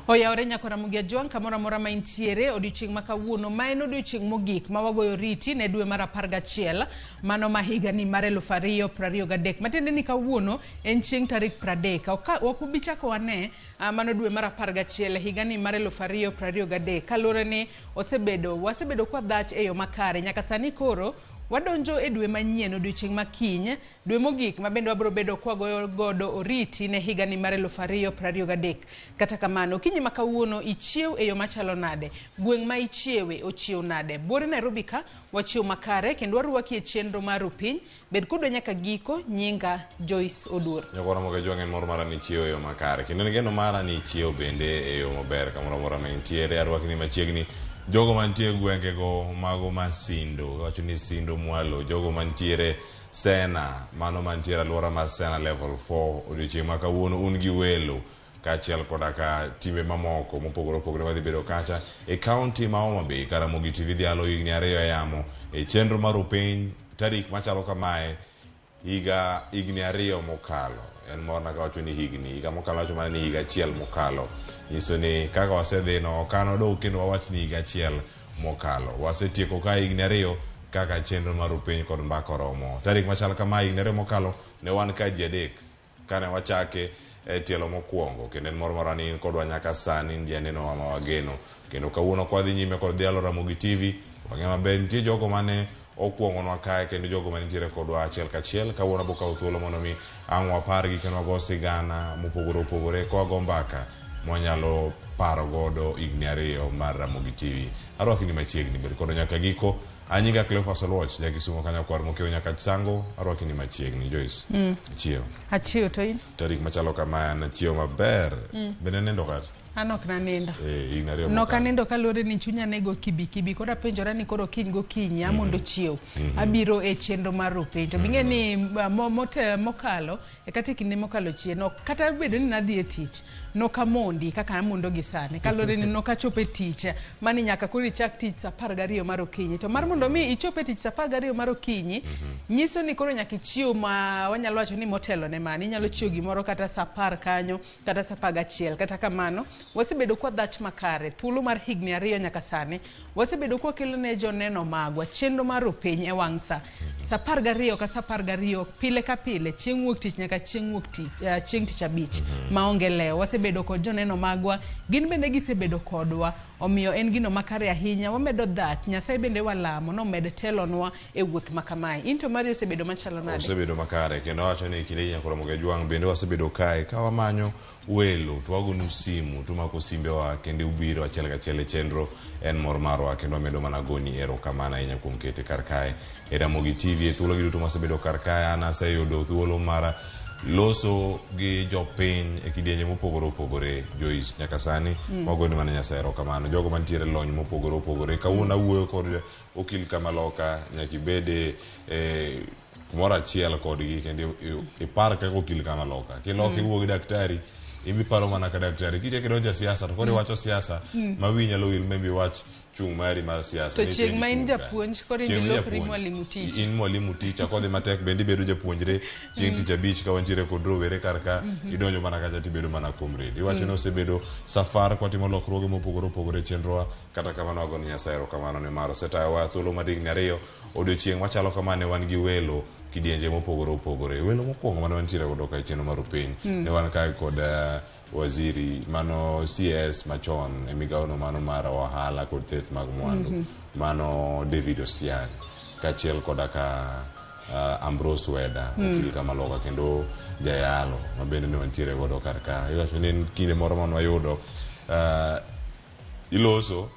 Oyawore nyako Ramogi Ajwang' kamoro amora ma intiere odiochieng' ma kawuono ma en odiochieng' mogik ma wagoyo riti ne dwe mar 11 mano ma higani mar 2023 matiende ni kawuono en chieng' tarik 30 ok ubi chako wane mano dwe mar 11 higani mar 2023 kaluwore ni osebedo wasebedo kwa dhach e yo makare nyaka sani koro wadonjo e dwe manyien odiochieng' ma kiny Dwe mogik ma bende wabiro bedo kwagoyo godo oriti ne higani mar 2023. Kata kamano, okinyi ma kawuono ichiew e yo machalo nade? Gweng' ma ichiewe ochiew nade? Buore Nairobi ka wachiew makare kendo warwaki e chenro mar Rupiny. Bed kodwa nyaka giko, nyinga Joyce Oduor. Nyakwara Moga Jwang' en mor mara ni ichiew e yo makare kendo en geno mara ni ichiew bende e yo maber kamoro amora ma intiere. Arwaki ni machiegni jogo mantie e gwengego mago ma Sindo, wacho ni Sindo mwalo, jogo mantiere Sena, mano mantiere alwora mar Sena Level 4 odiochieng' ma kawuono un gi welo kaachiel koda ka timbe mamoko mopogore opogore madhi bedo kacha e kaunti ma Homa Bay ka Ramogi TV dhialo higni ariyo e yamo e chenro mar Upiny tarik machalo kamae higa higni ariyo mokalo en morna kawacho ni higni higa mokalo wacho mana ni higa achiel mokalo nyiso ni kaka wasedhi no ok an wadog kendo wawach ni higa achiel mokalo. Wasetieko ka higni ariyo kaka chenro mar Rupiny kod Mbaka oromo. Tarik machal kama higni ariyo mokalo ne wan ka ji adek kane wachake e tielo mokwongo kendo en mor marwa ni in kodwa nyaka sani in janenowa ma wageno kendo kawuono kwadhi nyime kod dhialo Ramogi TV wang'e maber nitie jogo mane okwongonwa kae kendo jogo manitiere kodwa achiel kachiel kawuono abokawo thuolo mondo mi ang' wapargi kendo wago sigana mopogore opogore kwago mbaka mwanyalo paro godo higni ariyo mar Ramogi TV. Arwaki ni machiegni, bed kodwa nyaka giko. An nyinga Cleophas Oluoch, ja Kisumo kanyakwar mokiewo nyaka Sango. Arwaki ni machiegni, Joyce. Achiewo. Achiewo to in? Tarik machalo kamae an achiewo maber. Bende nindo kata? An ok nanindo. Eh, higni ariyo Nok mokalo. anindo kaluwore ni chunya nego kibi kibi koro apenjora ni koro kiny gokinyi amondo chiew abiro e chenro mar Rupiny to bing'e ni mokalo E kata e kinde mokalo chien, ok kata bedo ni nadhi e tich, nokamondi kaka amondo gi sani. Kaluwore ni nokachopo e tich, mani nyaka koro ichak tich saa 12 mar okinyi. To mar mondo mi ichop e tich saa 12 mar okinyi, nyiso ni koro nyaka ichiew ma wanyalo wacho ni motelo ne mano. Inyalo chiew gimoro kata saa 10 kanyo, kata saa 11. Kata kamano, wasebedo kwadhach makare thuolo mar higni ariyo nyaka sani. Wasebedo kwakelo ne joneno magwa chenro mar Rupiny e wang' sa. Sa 12 ka sa 12 pile ka pile chieng' wuok tich nyaka chieng' wuok tich, chieng' tich abich maonge lewo. Wasebedo kod joneno magwa, gin bende gisebedo kodwa. Omiyo en gino makare ahinya, wamedo dhach, Nyasaye bende walamo nomed telonwa e wuoth ma kamae. In to mari osebedo machalo nade? Osebedo makare kendo awacho ni kinde nyakoro Mogajwang' bende wasebedo kae ka wamanyo welo to wagonu simu tumako simbewa kendo ubiro achiel kachiel e chenro en mor marwa kendo wamedo mana goni erokamano ahinya kuom kete kar kae e Ramogi TV e thuologi duto masebedo kar kae an aseyudo thuolo mar loso gi jopiny e kidienje mopogore opogore Joyce nyaka sani wagoni mana Nyasaye erokamano jogo mantiere lony mopogore opogore kawuono awuoyo kod okil Kamaloka nyaka ibede e kumoro achiel kodgi kendo ipar kaka okil Kamaloka kiloko iwuo gi daktari imbi paro mana ka daktari kitieko idonjo e siasa to koro iwacho siasa ma wiyi nyalo wil maybe iwach chung' mari mar siasa To ni chieng' ma in chung' ka. japuonj, koro Chieng' imbi ma lokri japuonj, mwalimu teacher. in mwalimu teacher kodhi matek bende ibedo japuonjre chieng' tich abich ka wantiere kod rowere kar ka idonjo mana kacha tibedo mana comrade iwacho ni osebedo safar kwatimo lokruoge mopogore opogore e chenrowa Kata kamano wago ni Nyasaye erokamano nimar osetayowa thuolo mar higni ariyo. Odiochieng' machalo kama ne wan gi welo kidienje mopogore opogore. Welo mokwongo mane wantiere godo ka e chenro mar Upiny ne wan kae kod waziri mano CS machon e migawono mano mar ohala kod theth mag mwandu mano David Osiany kaachiel koda ka Ambrose Weda okil Kamaloka kendo jayalo ma bende ne wantiere godo kar ka. Iwacho ni en kinde moro mane wayudo iloso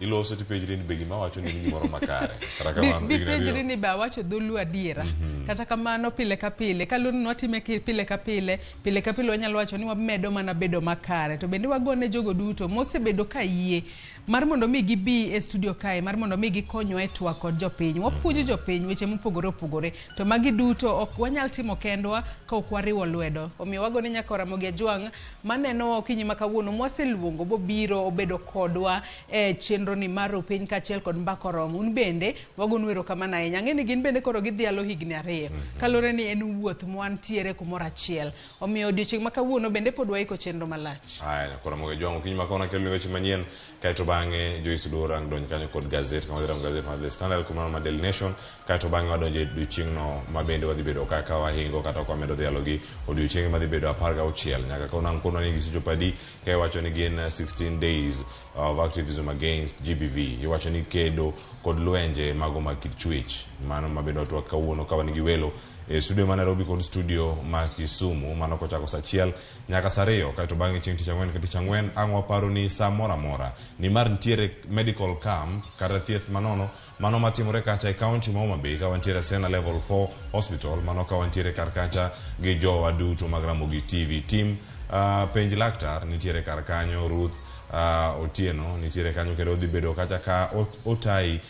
iloso tipenjri ni be gima awacho ni en gimoro makare kata kamano higni Dipenjri ariyo ni be awacho dholuo adiera. Kata kamano pile ka pile, kaluwore ni watime pile ka pile, pile ka pile wanyalo wacho ni wamedo mana bedo makare. To bende wagone jogo duto mosebedo ka yie mar mondo mi gibi e studio kae, mar mondo mi gikonywa e twak kod jopiny. Wapuonjo jopiny weche mopogore opogore, to magi duto ok wanyal timo kendwa ka ok wariwo lwedo. Omiyo wagone nyaka Ramogi Ajwang' manenowa okinyi ma kawuono mwaseluongo bobiro obedo kodwa e chenro ni mar Rupiny kaachiel kod Mbaka Oromo. Un bende wagonu erokamano ahinya. Ang'e ni gin bende koro gidhialo higni 2 kaluwore ni en wuoth mwantiere kumoro achiel. Omiyo odiochieng' ma kawuono bende pod waiko chenro malach. Aya, koro Ramogi Ajwang' okinyi ma kawuono akeloni weche manyien, kaeto bang'e Joyce Oduor ang' donj kanyo kod gazet kama wadhi rango gazet mar The Standard kod mano mar Daily Nation, kaeto bang'e wadonjo e odiochieng'no ma bende wadhi bedo kaka wahingo kata ok wamedo dhialo gi odiochienge madhi bedo 16 nyaka kawuono ang' konwa ni gisechopo adi ka iwacho ni gin 16 days of activism against GBV. Iwacho ni kedo kod lwenje mago mag kit chwech. Mano ma bende watwak kawuono ka wan gi welo e studio ma Nairobi kod studio ma Kisumu, mano kochako saa 1 nyaka saa 2, kaeto bang'e chieng' tich ang'wen ka tich ang'wen ang' waparo ni saa moro amora nimar nitiere medical camp kata thieth manono mano matimore kacha e county ma Homa Bay ka wantiere Sena Level 4 Hospital, mano ka wantiere kar kacha gi jowa duto mag Ramogi TV team. Penj laktar nitiere kar kanyo, Ruth Otieno nitiere kanyo kendo odhi bedo kacha ka otayi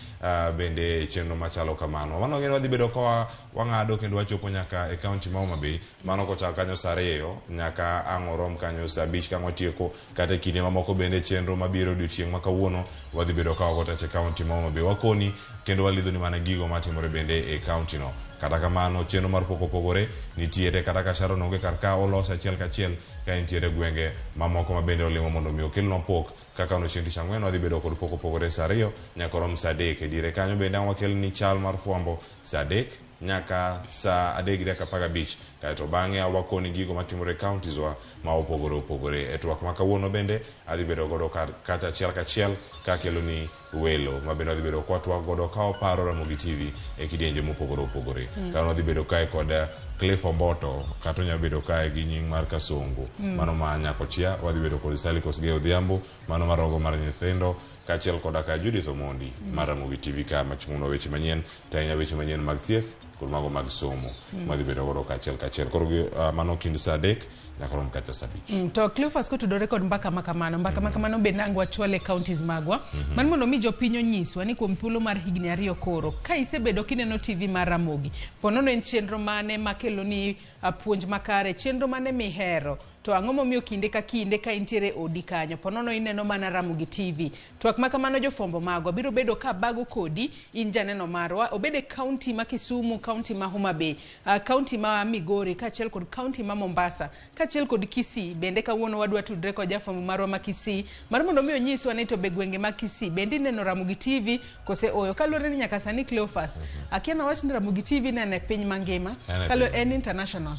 bende chenro machalo kamano. Mano ng'e wadhi bedo ka wang'ado kendo wachopo nyaka e county ma Homa Bay, mano kochako kanyo saa 2 nyaka ang' orom kanyo saa 5 ka watieko, kata e kinde mamoko bende chenro mabiro odiochieng' ma kawuono wadhi bedo ka wago tach e county ma Homa Bay. Wakoni kendo walidhoni mana gigo matimore bende e county no. Kata kamano chenro mar pok opogore nitiere, kata ka Sharon onge kar ka olose achiel kachiel ka entiere gwenge mamoko ma bende olimo mondo mi okelnwa pok. Kaka ono chieng' tich ang'wen wadhi bedo kod pok opogore saa 2 nyaka orom saa 3. E diere kanyo bende ang' wakelni chal mar fwambo saa 3 nyaka saa 3:15, kaeto bang'e awakoni gigo matimore e counties wa ma opogore opogore. E twak ma kawuono bende adhi bedo godo kacha achiel kachiel kakeloni welo ma bende wadhi bedo kwa twak godo ka waparo Ramogi TV e kidienje mopogore opogore. Kano wadhi bedo kae kod Cliff Oboto, kata onyalo bedo kae gi nying mar Kasongo, mano ma Nyakochia. Wadhi bedo kod Sally Kosgei Odhiambo, mano mar rogo mar nyithindo, kaachiel koda ka Judith Omondi mar Ramogi TV ka machung'nwa weche manyien, to ahinya weche manyien mag thieth kod mago mag somo madhi bedo godo kaachiel kachiel. Koro mano kind saa 3 nyaka rom kata saa 5. To Cleophas, kotudore kod mbaka ma kamano, mbaka ma kamano bende ang' wachwale counties magwa mar mondo mi jopiny onyiswa ni kuom thuolo mar higni 2 koro ka isebedo kineno TV mar Ramogi, ponono en chenro mane makelo ni puonj makare, chenro mane mihero, to ang'o momiyo kinde ka kinde ka intiere odi kanyo ponono ineno mana Ramogi TV. Twak ma kamano jofwambo magwa biro bedo ka bago kodi in janeno marwa, obed e county ma Kisumu, county ma Homa Bay, county ma Migori kaachiel kod county ma Mombasa kaachiel kod Kisii. Bende kawuono wadwa tudre kod jafwambo marwa ma Kisii mar mondo mi onyiswa ni to be gwenge mag Kisii bende ineno Ramogi TV kose oyo. Kaluwore ni nyaka sani Cleophas, akia nawach ni Ramogi TV neno e piny mangima, kaluwore en international.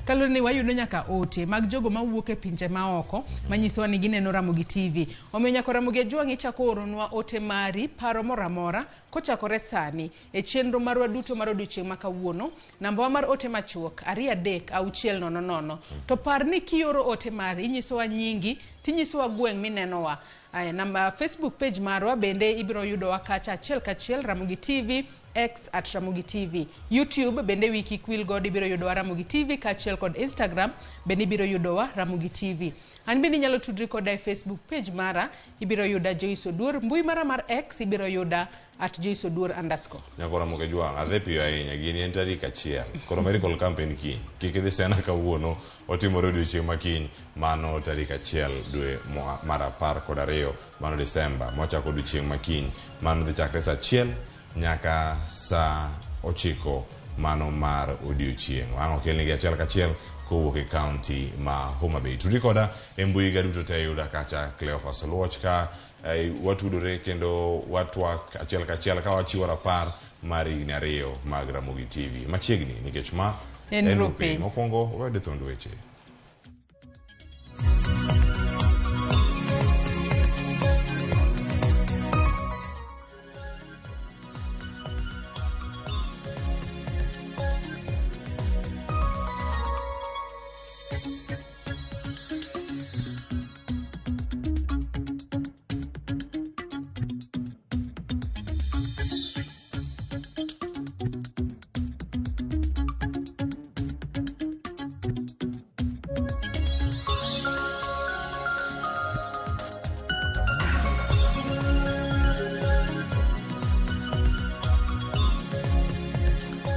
Kaluwore ni wayudo nyaka ote mag jogo mawuok e pinje maoko manyisowa ni gineno Ramogi TV. Omiyo nyaka Ramogi Ajwang' ichako oronwa ote mari, paro moro amora kochakore sani e chenro marwa duto mar odiochieng' ma kawuono. Namba wa mar ote machuok 2 3 6 0 0. To par ni kioro ote mari inyisowa nyingi tinyisowa gweng' minenowa. Aya, namba Facebook page marwa bende ibiro yudowa kacha achiel kachiel, Ramogi TV, X at Ramogi TV. YouTube bende wi kik wil godo, ibiro yudowa Ramogi TV, kaachiel kod Instagram bende ibiro yudowa Ramogi TV. An bende inyalo tudri koda e Facebook page mara, ibiro yuda Joyce Oduor. Mbui mara mar X ibiro yuda at Joyce Oduor underscore. Nyako Ramogi Ajwang', adhi piyo ahinya, gini en tarik 1. Koro medical campaign kiny. Kik idhi sena kawuono, otimore odiochieng' ma kiny, mano tarik 1 dwe mar 12, mano Disemba, mwachako odiochieng' ma kiny. Mano dhi chakre saa 1 nyaka saa 9 mano mar odiochieng'. Ang' okelnigi achiel kachiel kowuok e county ma Homa Bay. Tudri koda e mbui ga duto te, yuda kacha Cleophas Oluoch ka watudore kendo watwak achiel kachiel ka wachiwo rapar mar higni 2 mag Ramogi TV. Machiegni nikech ma en en Rupiny. Rupiny. Mokwongo wayudo thond weche.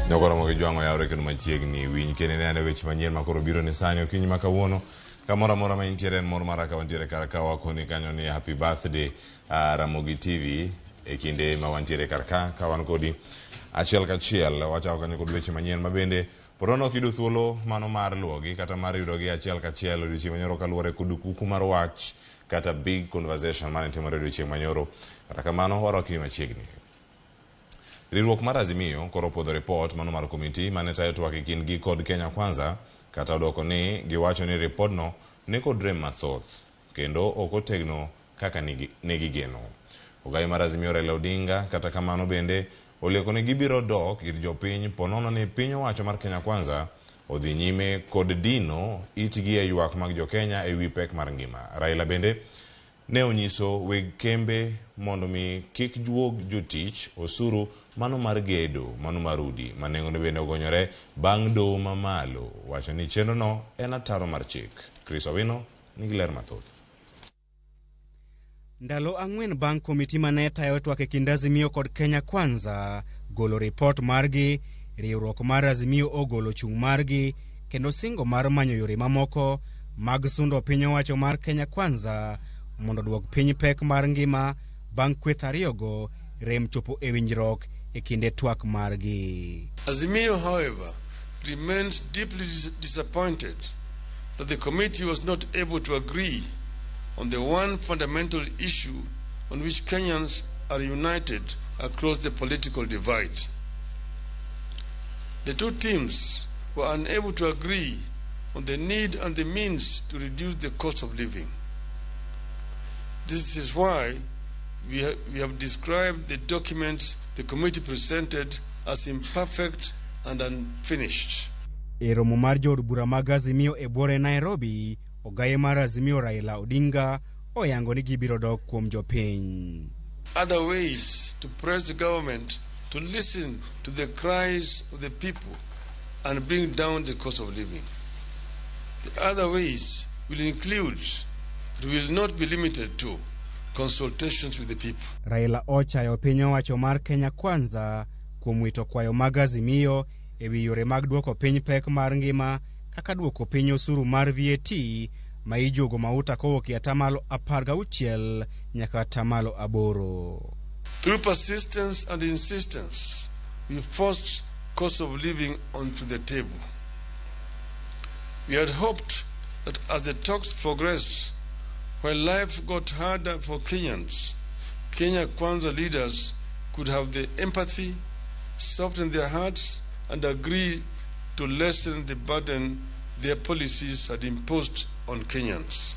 Nyokoromo gi jwang'o yawre kendo machiegni winj kendo ine ane weche manyien ma koro biro ni sani okinyi ma kawuono kamoro amora ma intiere en mor mara ka wantiere kar ka wakoni kanyo ni happy birthday Ramogi TV e kinde ma wantiere kar ka ka wan kodi achiel kachiel wachako kanyo kod weche manyien ma bende pod ok yudo thuolo mano mar luwogi kata mar yudogi achiel kachiel odiochieng' manyoro kaluwore kod kuku mar wach kata big conversation mane timore odiochieng' manyoro kata kamano warwakni machiegni. Riwruok mar Azimio koro opuodho ripot mano mar komiti mane tayo twak e kindgi kod Kenya Kwanza kata odoko ni giwacho ni ripodno ni kod rem mathoth kendo ok otegno kaka ne gigeno. Ogayi mar Azimio Raila Odinga kata kamano bende olieko ni gibiro dok ir jopiny ponono ni piny owacho mar Kenya Kwanza odhi nyime kod dino itgi e ywak mag jokenya e wi pek mar ngima. Raila bende ne onyiso weg kembe mondo mi kik juog jotich osuru mano mar gedo mano mar udi ma nengone bende ogonyore bang' doho mamalo wacho ni chenrono en ataro mar chik. Chris Owino nigi ler mathoth. Ndalo 4 bang' komiti mane tayo twak e kind Azimio kod Kenya Kwanza golo ripot margi, riwruok mar Azimio ogolo chung' margi kendo singo mar manyo yore mamoko mag sundo piny owacho mar Kenya Kwanza mondo duok piny pek mar ngima bang' kweth ariyogo rem chopo e winjruok e kinde twak margi. Azimio, however, remains deeply disappointed that the committee was not able to agree on the one fundamental issue on which Kenyans are united across the political divide. The two teams were unable to agree on the need and the means to reduce the cost of living. This is why we have described the documents the committee presented as imperfect and unfinished. E romo mar jood bura mag Azimio e buore Nairobi, ogaye mar Azimio Raila Odinga oyango ni gibiro dok kuom jopiny. Other ways to press the government to listen to the cries of the people and bring down the cost of living. The other ways will include, but will not be limited to, consultations with the people. Raila ochayo piny owacho mar Kenya Kwanza kuom wito kwayo mag Azimio e wi yore mag duoko piny pek mar ngima kaka duoko piny osuru mar VAT ma ijuogo mauta kowuok e atamalo 16 nyaka atamalo 8. Through persistence and insistence, we forced cost of living onto the table. We had hoped that as the talks progressed, while life got harder for Kenyans, Kenya Kwanza leaders could have the empathy, soften their hearts, and agree to lessen the burden their policies had imposed on Kenyans.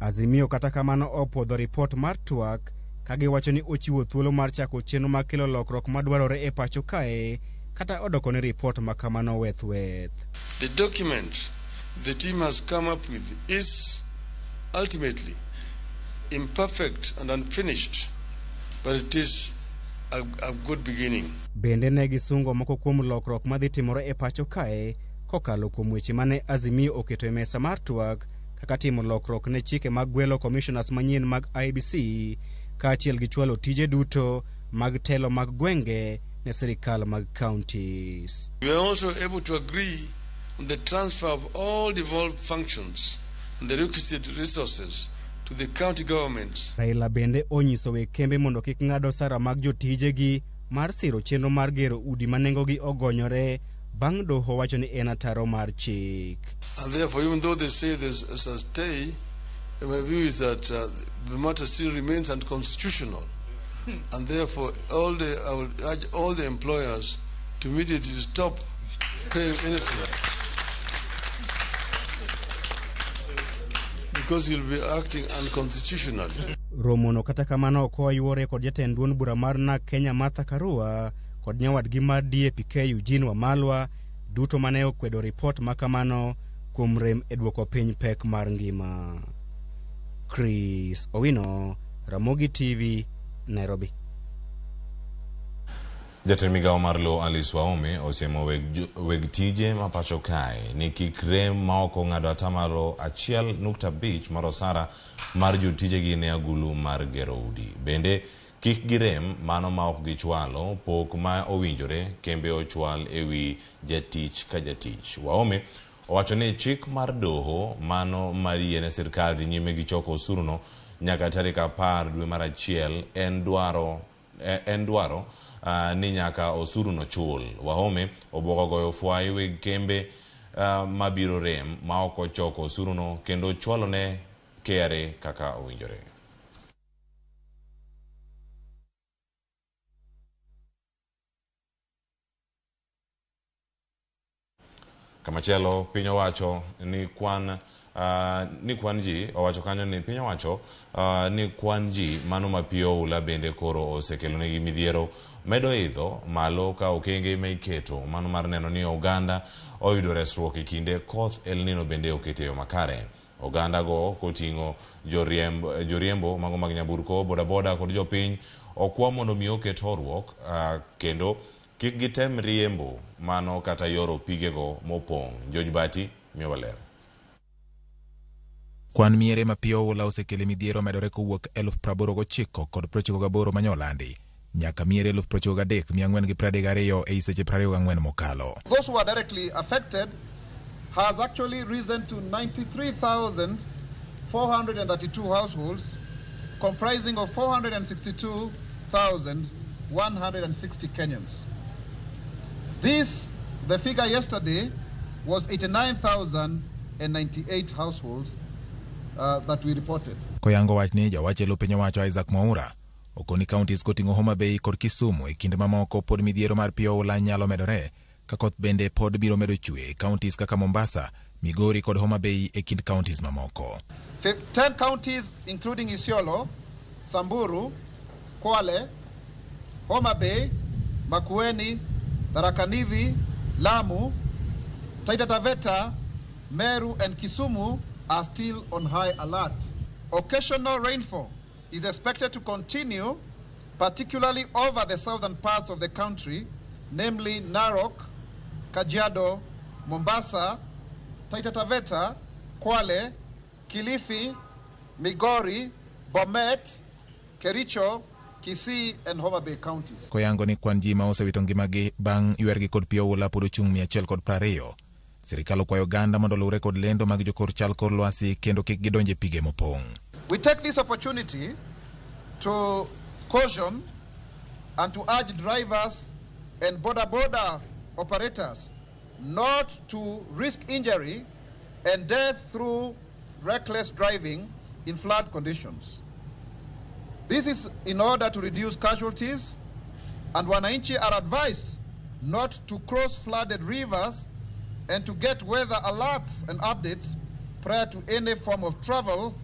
Azimio kata kamano opuodho ripot mar twak ka giwacho ni ochiwo thuolo mar chako chenro mar kelo lokruok madwarore e pacho kae kata odoko ni ripot ma kamano weth weth. The document the team has come up with is ultimately imperfect and unfinished, but it is a good beginning. Bende ne gisungo moko kuom lokruok madhi timore e pacho kae kokalo kuom weche mane Azimio oketo e mesa mar twak kaka timo lokruok ne chike mag gwelo commissioners manyien mag IEBC kaachiel gi chwalo tije duto mag telo mag gwenge ne sirikal mag counties. We are also able to agree on the transfer of all devolved functions and the requisite resources to the county governments. Raila bende onyiso weg kembe mondo kik ng'ad osara mag jotijegi mar siro chenro mar gero udi ma nengogi ogonyore bang' doho wacho ni en ataro mar chik. And therefore, even though they say there's a stay, my view is that the matter still remains unconstitutional. And therefore, I would urge all the employers to immediately stop paying anything. Because you'll be acting unconstitutionally. Romono kata kamano ok oyuore kod jatend duond bura mar NARC Kenya Martha Karua kod nyawadgi mar DAP-K Eugene Wamalwa duto mane okwedo ripot ma kamano kuom rem e duoko piny pek mar ngima. Chris Owino, Ramogi TV, Nairobi. Jatend migawo mar lowo Alice Wahome osiemo weg tije ma pacho kae ni kik rem ma ok ong'ado atamalo 1.5 mar osara mar jotijegi ne agulu mar gero udi. Bende Kik girem mano ma ok gichwalo pok ma owinjore kembe ochwal ewi jatich ka jatich. Wahome owacho ni chik mar doho mano mar yiene sirkal dhi nyime gi choko osuruno nyaka tarik 10 dwe mar 1 en dwaro ni nyaka osuruno chul. Wahome obwoko goyo fwai weg kembe mabiro rem ma ok ochoko osuruno kendo chwalo ne KRA kaka owinjore. Kamachielo piny owacho ni kwan ji owacho kanyo ni piny owacho ni kwan ji mano ma pi oula bende koro osekelonegi midhiero medo idho malo ka okenge ma iketo mano mar neno ni oganda oyudo resruok e kinde koth El Nino bende okete yo makare. Oganda go koting'o joriembo mago mag nyamburko, bodaboda kod jopiny okwa mondo mi oket horuok kendo kik gitem riembo mano kata yoro pigego mopong'. George Bati miyo ler. Kwan miere ma pi oula osekele midhiero medore kowuok 89,98 manyolandi nyaka miere 93,432 ei seche 24 mokalo. Those who are directly affected has actually risen to 93,432 households comprising of 462,160 Kenyans. This, the figure yesterday, was 89,098 households that we reported. Koyango wachni jawach piny owacho Isaac Mwaura okoni counties koting'o Homa Bay kod Kisumu e kinde mamoko pod midhiero mar pi oula nyalo medore ka koth bende pod biro medo chwe counties kaka Mombasa, Migori kod Homa Bay e kind counties mamoko. 10 counties including Isiolo, Samburu, Kwale, Homa Bay, Makueni, Tharaka Nithi, Lamu, Taita Taveta, Meru and Kisumu are still on high alert. Occasional rainfall is expected to continue, particularly over the southern parts of the country, namely Narok, Kajiado, Mombasa, Taita Taveta, Kwale, Kilifi, Migori, Bomet, Kericho, Kisii and Homa Bay counties. Koyango ni kwan ji ma osewito ngimagi bang' ywergi kod pi oula pod ochung' 120. Sirikal okwayo oganda mondo oluwre kod lendo mag jokor chal kor lwasi kendo kik gidonj e pige mopong'. We take this opportunity to caution and to urge drivers and border operators not to risk injury and death through reckless driving in flood conditions. This is in order to reduce casualties, and wananchi are advised not to cross flooded rivers and to get weather alerts and updates prior to any form of travel,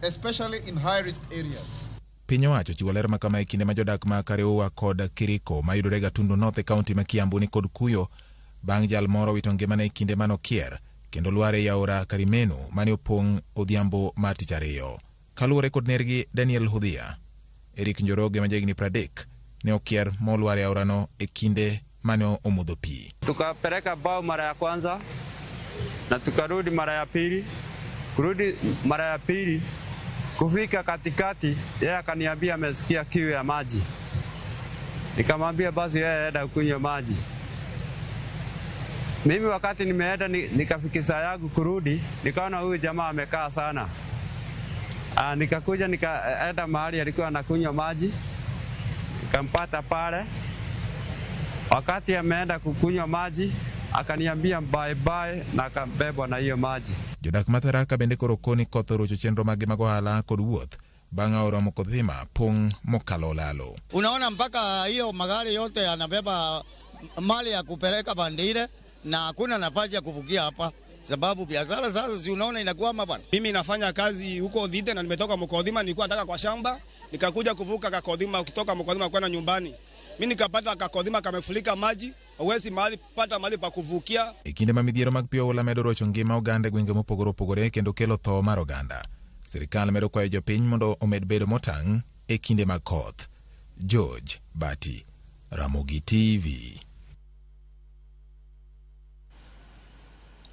especially in high-risk areas. Piny owacho chiwo ler makama e kinde ma jodak ma Kariua kod Kiriko mayudore Gatundu North e kaunti ma Kiambu ni kod kuyo bang' jal moro wito ngimane e kinde manokier kendo lwar e aora Karimenu mane opong' odhiambo mar tich ariyo. Kaluwore kod nergi Daniel Hudhia, Eric Njoroge ma jahigni 30 ne okier molwar e aorano e kinde mane omodho pi. Tukapeleka bao mara ya kwanza na tukarudi mara ya pili, kurudi mara ya pili kufika katikati, yeye akaniambia amesikia kiu ya maji. Nikamwambia basi yeye aenda kunywa maji. Mimi wakati nimeenda nikafikisa yangu kurudi, nikaona huyu jamaa amekaa sana. Nikakuja nikaenda mahali alikuwa anakunywa maji, nikampata pale. Wakati ameenda kukunywa maji, akaniambia bye bye na akabebwa na hiyo maji. Jodak ma Tharaka bende koro koni koth orocho chenro maggi mag ohala kod wuoth bang' aora Mokodhima pong' mokalo olalo. Unaona mpaka hiyo magari yote yanabeba mali ya kupeleka bandire na hakuna nafasi ya kuvukia hapa, sababu biashara sasa si unaona inakwama bwana. Mimi nafanya kazi huko Dhite na nimetoka Mokodhima, nilikuwa nataka kwa shamba, nikakuja kuvuka Kakodhima, kutoka Mokodhima kwenda nyumbani. Mimi nikapata Kakodhima kamefurika maji, hauwezi mahali pata mahali pa kuvukia. E kinde ma midhiero mag pi oula medo rocho ngima oganda e gwenge mopogore opogore kendo kelo tho mar oganda, sirikal medo kwayo jopiny mondo omed bedo motang' e kinde mag koth. George Bati, Ramogi TV.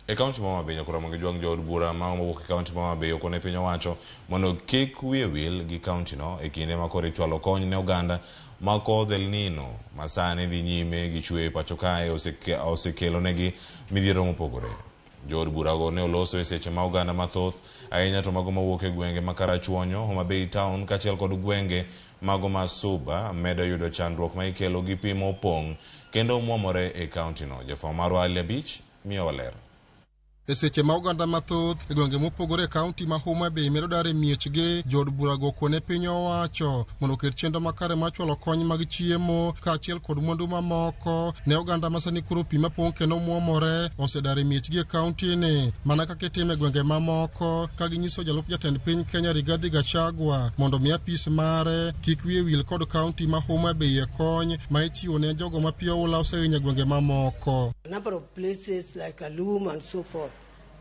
E kaunti ma Homa Bay, Nyakoro Ramogi Jwang' jood bura ma mowuok e kaunti ma Homa Bay okone piny owacho mondo kik wiye wil gi kaunti no e kinde ma koro ichwalo kony ne oganda ma kodh El Nino ma sani dhi nyime gi chwe e pacho kae osekelo negi midhiero mopogore. Jood burago ne oloso e seche ma oganda mathoth ahinya to mago mawuok e gwenge ma Karachuonyo, Homa Bay Town kaachiel kod gwenge mago ma Suba medo yudo chandruok ma ikelo gi pi mopong' kendo muomore e kaunti no. Jafwambo marwa Ali Abich miyowa ler. E seche ma oganda mathoth e gwenge mopogore e kaunti ma Homa Bay medo dar e miechgi, jood burago okone piny owacho mondo oket chenro makare mar chwalo kony mag chiemo kaachiel kod mwandu mamoko ne oganda ma sani koro pi mapong' kendo muomore osedar e miechgi e kaunti ni mana kaka itimo e gwenge mamoko ka ginyiso jalup jatend piny Kenya Rigathi Gachagua mondo mi apis mare kik wiye wil kod kaunti ma Homa Bay e kony ma ichiwo ne jogo ma pi oula osehinyo e gwenge mamoko. A number of places like Alum and so forth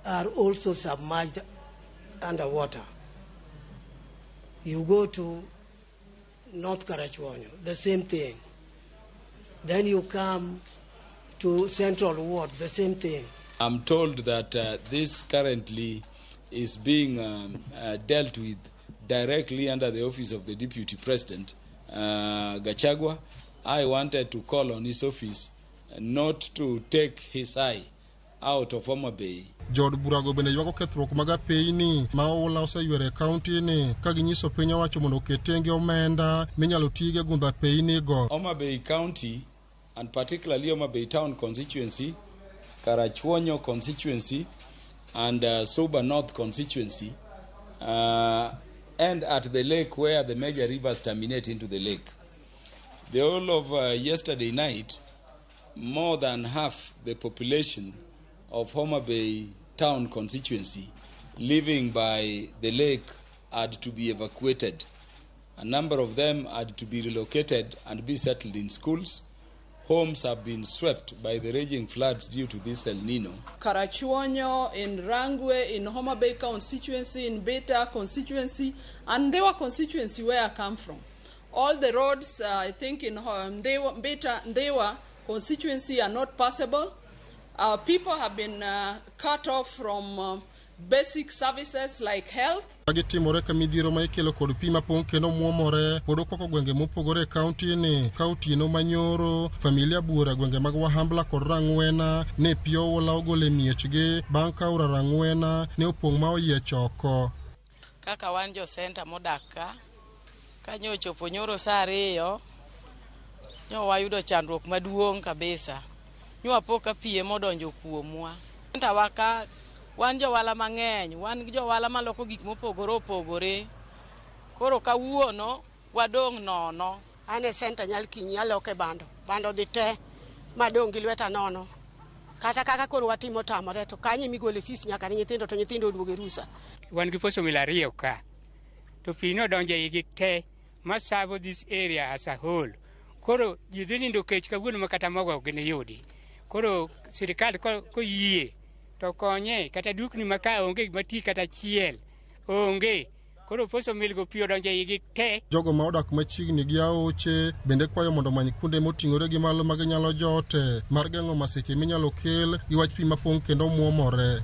are also submerged underwater. You go to North Karachuonyo, the same thing. Then you come to Central Ward, the same thing. I'm told that this currently is being dealt with directly under the office of the Deputy President, Gachagua. I wanted to call on his office not to take his eye out of Homa Bay. Jood burago bende ywago kethruok mag apeyni ma oula oseywero e kaunti ni ka ginyiso piny owacho mondo oket tenge omenda minyalo tigo e gundho apeyni go. Homa Bay County, and particularly Homa Bay Town constituency, Karachuonyo constituency, and Suba North constituency, and at the lake where the major rivers terminate into the lake. The whole of yesterday night, more than half the population of Homa Bay Town constituency living by the lake had to be evacuated. A number of them had to be relocated and be settled in schools. Homes have been swept by the raging floods due to this El Nino. Karachuonyo, in Rangwe, in Homa Bay constituency, in Beta constituency, and Ndhiwa constituency where I come from. All the roads, I think, in Ndhiwa, Beta, Ndhiwa constituency are not passable. People have been cut off from basic services like health. Gitimore ka midhiero ma ikelo kod pi mapong' kendo muomore pod okwako gwenge mopogore e kaunti ni ka otieno manyoro familia buora gwenge mag Wahambla kod Rang'wena ne pi oula ogolo e miechgi bang' ka aora Rang'wena ne opong' ma oyiech oko. Kaka wan jo senta modak ka, kanyo ochopo nyoro saa 2, nyo wayudo chandruok maduong' kabisa. Nyo wapo ka pi ema odonjo kuomwa. Senta wa ka wan jowala mang'eny, wan gi jowala maloko gik mopogore opogore. Koro kawuono wadong' nono. An e senta Nyalkinyi aloke bando, bando dhi te madong' gi lweta nono. Kata kaka koro watimo tamore to kanye migole fees nyaka ne nyithindo to nyithindo oduogo e rusa. Wan gi posho mil 2 ka. To pi nodonjo e igi te ma serve this area as a whole. Koro ji dhi nindo kech kawuono ma kata mogo ok giniyudi. Koro sirikal koyie to konye kata dukni ma ka onge gima ti kata achiel onge. Koro posho mil go pi odonjo e igi te. Jogo ma odak machiegni gi aoche bende kwayo mondo omany kuonde moting'ore gi malo ma ginyalo jote mar geng'o masiche minyalo kel gi wach pi mapong' kendo muomore.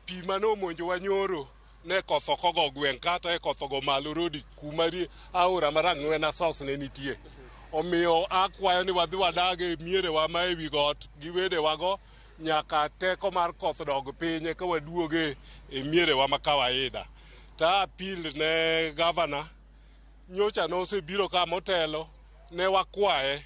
Pi mane omonjowa nyoro ne koth ok ogo gweng' kata e koth ogo malo rodi kuma aora mar Rang'wena source ne nitie. Omiyo akwayo ni wadhi wadag e mierewa ma ewi got gi wedewago nyaka teko mar koth dog piny eka waduoge e mierewa ma kawaida. Ta appeal ne gavana nyocha nosebiro ka motelo ne wakwaye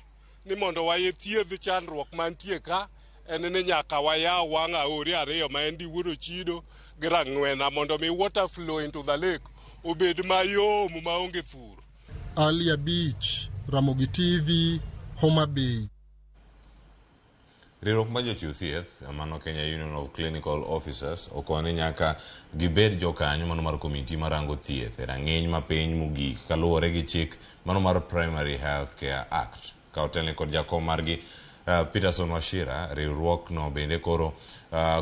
ni mondo wayethiedh chandruok mantie ka en ni nyaka wayaw wang' aore 2 ma en Diwuod Ochido gi Rang'wena mondo mi water flow into the lake obed mayom maonge thur. Ali Abich, Ramogi TV, Homa Bay. Riwruok mar jochiw thieth mano Kenya Union of Clinical Officers okone nyaka gibed jokanyo mano mar komiti marango thieth e rang'iny mapiny mogik kaluwore gi chik mano mar Primary Health Care Act. Ka otelne kod jakom margi Peterson Wachira, riwruokno bende koro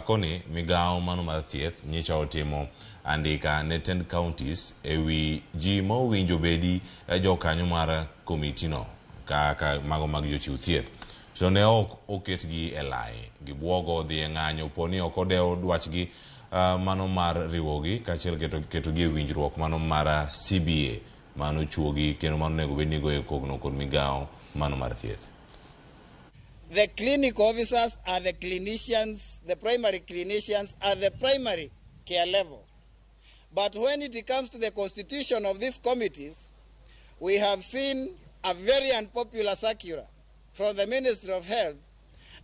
koni migawo mano mar thieth nyicha otimo andika ne tend counties ewi ji ma owinjo bedi jokanyo mar komitino kaka mago mag jochiw thieth. to ne ok oketgi e lai. Gibuogo dhi e ng'anyo po ni ok odew dwachgi mano mar riwogi kaachiel ketogi e winjruok mano mar CBA mano chuogi kendo mano onego bed ni goyo kogno kod migawo mano mar thieth. The clinic officers are the clinicians, the primary clinicians at the primary care level. But when it comes to the constitution of these committees, we have seen a very unpopular circular from the Ministry of Health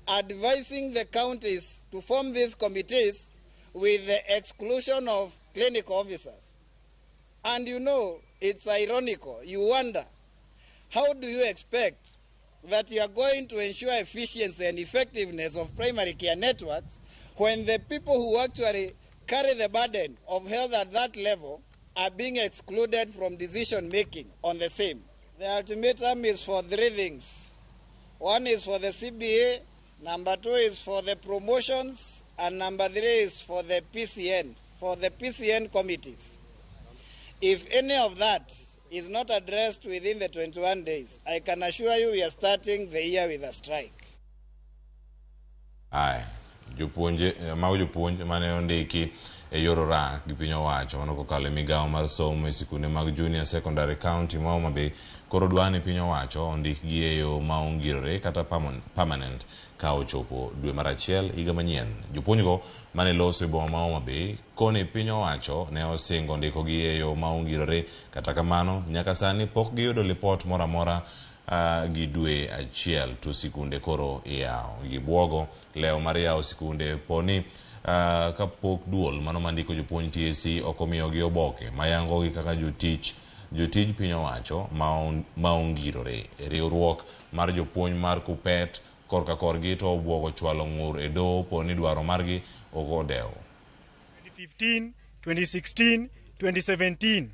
advising the counties to form these committees with the exclusion of clinical officers. And you know, it's ironical. You wonder, how do you expect that you are going to ensure efficiency and effectiveness of primary care networks when the people who actually carry the burden of health at that level are being excluded from decision making on the same? The ultimatum is for three things. One is for the CBA, number two is for the promotions, and number three is for the PCN, for the PCN committees. If any of that is not addressed within the 21 days, I can assure you we are starting the year with a strike. Aya, jopuonje mago jopuonj mane ondiki e yor orak gi piny owacho mano kokalo e migawo mar somo e sikunde mag junior secondary county ma Homa Bay koro dwa ni piny owacho ondikgi e yo ma ongirore kata permanent ka ochopo dwe mar achiel higa manyien. Jopuonjgo mane loso e boma ma Homa Bay koni piny owacho ne osingo ndikogi e yo ma ongirore kata kamano nyaka sani pok giyudo lipot moro amora gi dwe achiel to sikunde koro iyawo. Gibuogo lewo mar yawo sikunde poni kapok duol mano mandiko jopuonj TSC ok omiyogi oboke mayangogi kaka jotich jotij piny owacho ma ongirore. Riwruok mar jopuonj mar KUPPET korka korgi to obuogo chwalo ng'ur e doho poni dwaro margi ok odewo. 2015, 2016, 2017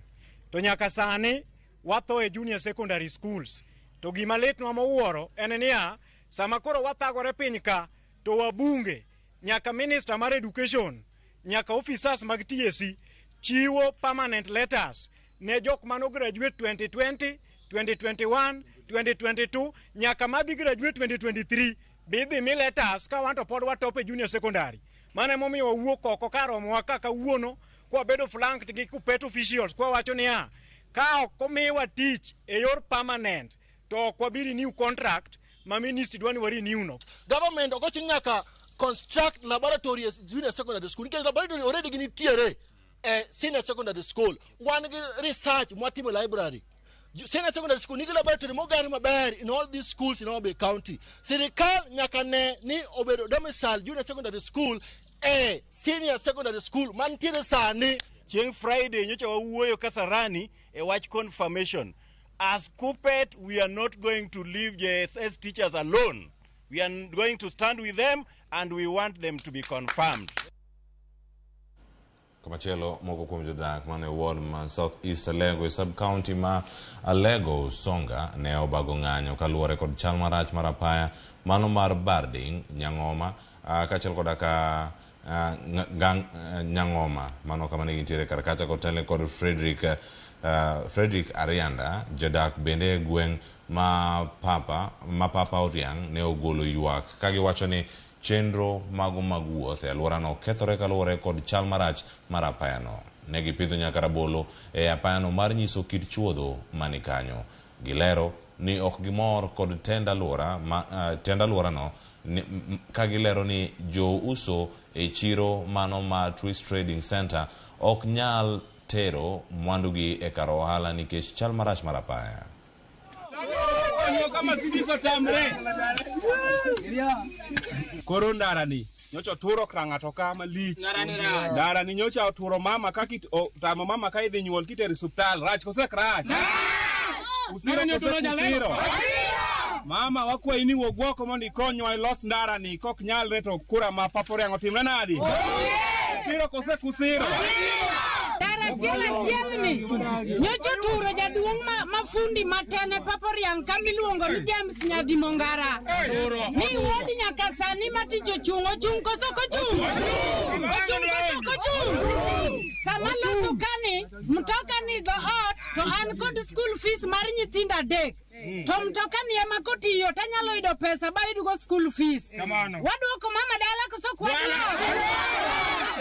to nyaka sani watho e junior secondary schools. To gima litnwa mowuoro en niya, sama koro wathagore piny ka to wabunge nyaka minister mar education nyaka officers mag TSC chiwo permanent letters ne jok mano graduate 2020, 2021, 2022 nyaka madhi graduate 2023 be idhi mi letters ka wan to pod watop e junior secondary. Mano emomiyo wawuok oko kar romowa ka kawuono kwabedo flanked gi KUPPET officials kwawacho niya ka ok omiwa tich e yor permanent to ok wabi renew contract ma ministry dwa ni wa renew no. Government ok ochuno nyaka construct laboratories junior secondary school nikech laboratory already ginitiere e senior secondary school. Wan gi research mwatimo e library. Senior secondary school nigi laboratory moger maber in all these schools in Homa Bay County. Sirikal nyaka ne ni obedo domicile junior secondary school e senior secondary school mantiere sani. Chieng' Friday nyocha wawuoyo Kasarani e wach confirmation. As KUPPET, we are not going to leave JSS teachers alone. We are going to stand with them and we want them to be confirmed. Komachielo moko kuom jodak mane ward ma South East Alego e sub-county ma Alego Usonga ne obago ng'anyo kaluwore kod chal marach mar apaya mano mar Barding Nyang'oma kaachiel koda ka Nyang'oma mano kama ne gintiere kar kacha kotelne kod Frederick Arianda jadak bende e gweng' ma Papa Oriang' ne ogolo ywak kagiwacho ni chenro mago mag wuoth e alworano kethore kaluwore kod chal marach mar apayano. Ne gipidho nyaka rabolo e apayano mar nyiso kit chuodho mani kanyo. Gilero ni ok gimor kod tend alworano ka gilero ni jouso e chiro mano ma Twist Trading Center ok nyal tero mwandugi e kar ohala nikech chal marach mar apaya. Koro ndarani nyocha oturo kar ng'ato ka malich. Ndarani nyocha oturo mama ka tamo mama ka idhi nyuol kitero e osiptal rach kose ok rach? Usiro kose kusiro? Mama wakwayi ni wuog oko mondo ikonywa ilos ndarani kok nyalre to kura ma Papa Oriang' otimre nadi? Usiro kose kusiro? achiel achiel ni nyocha oturo jaduong' ma fundi matene Papa Oriang' ka miluongo ni James Nyadimongara ni wuod nyaka sani ma tich ochung' ochung' koso ok ochung' ochung' koso ok ochung' sama loso kani mtoka ni dhoot to an kod school fees mar nyithindo 3 to mtoka ni ema kotiyo tanyalo yudo pesa bayudgo school fees. Waduoko mama dala koso ok waduoko?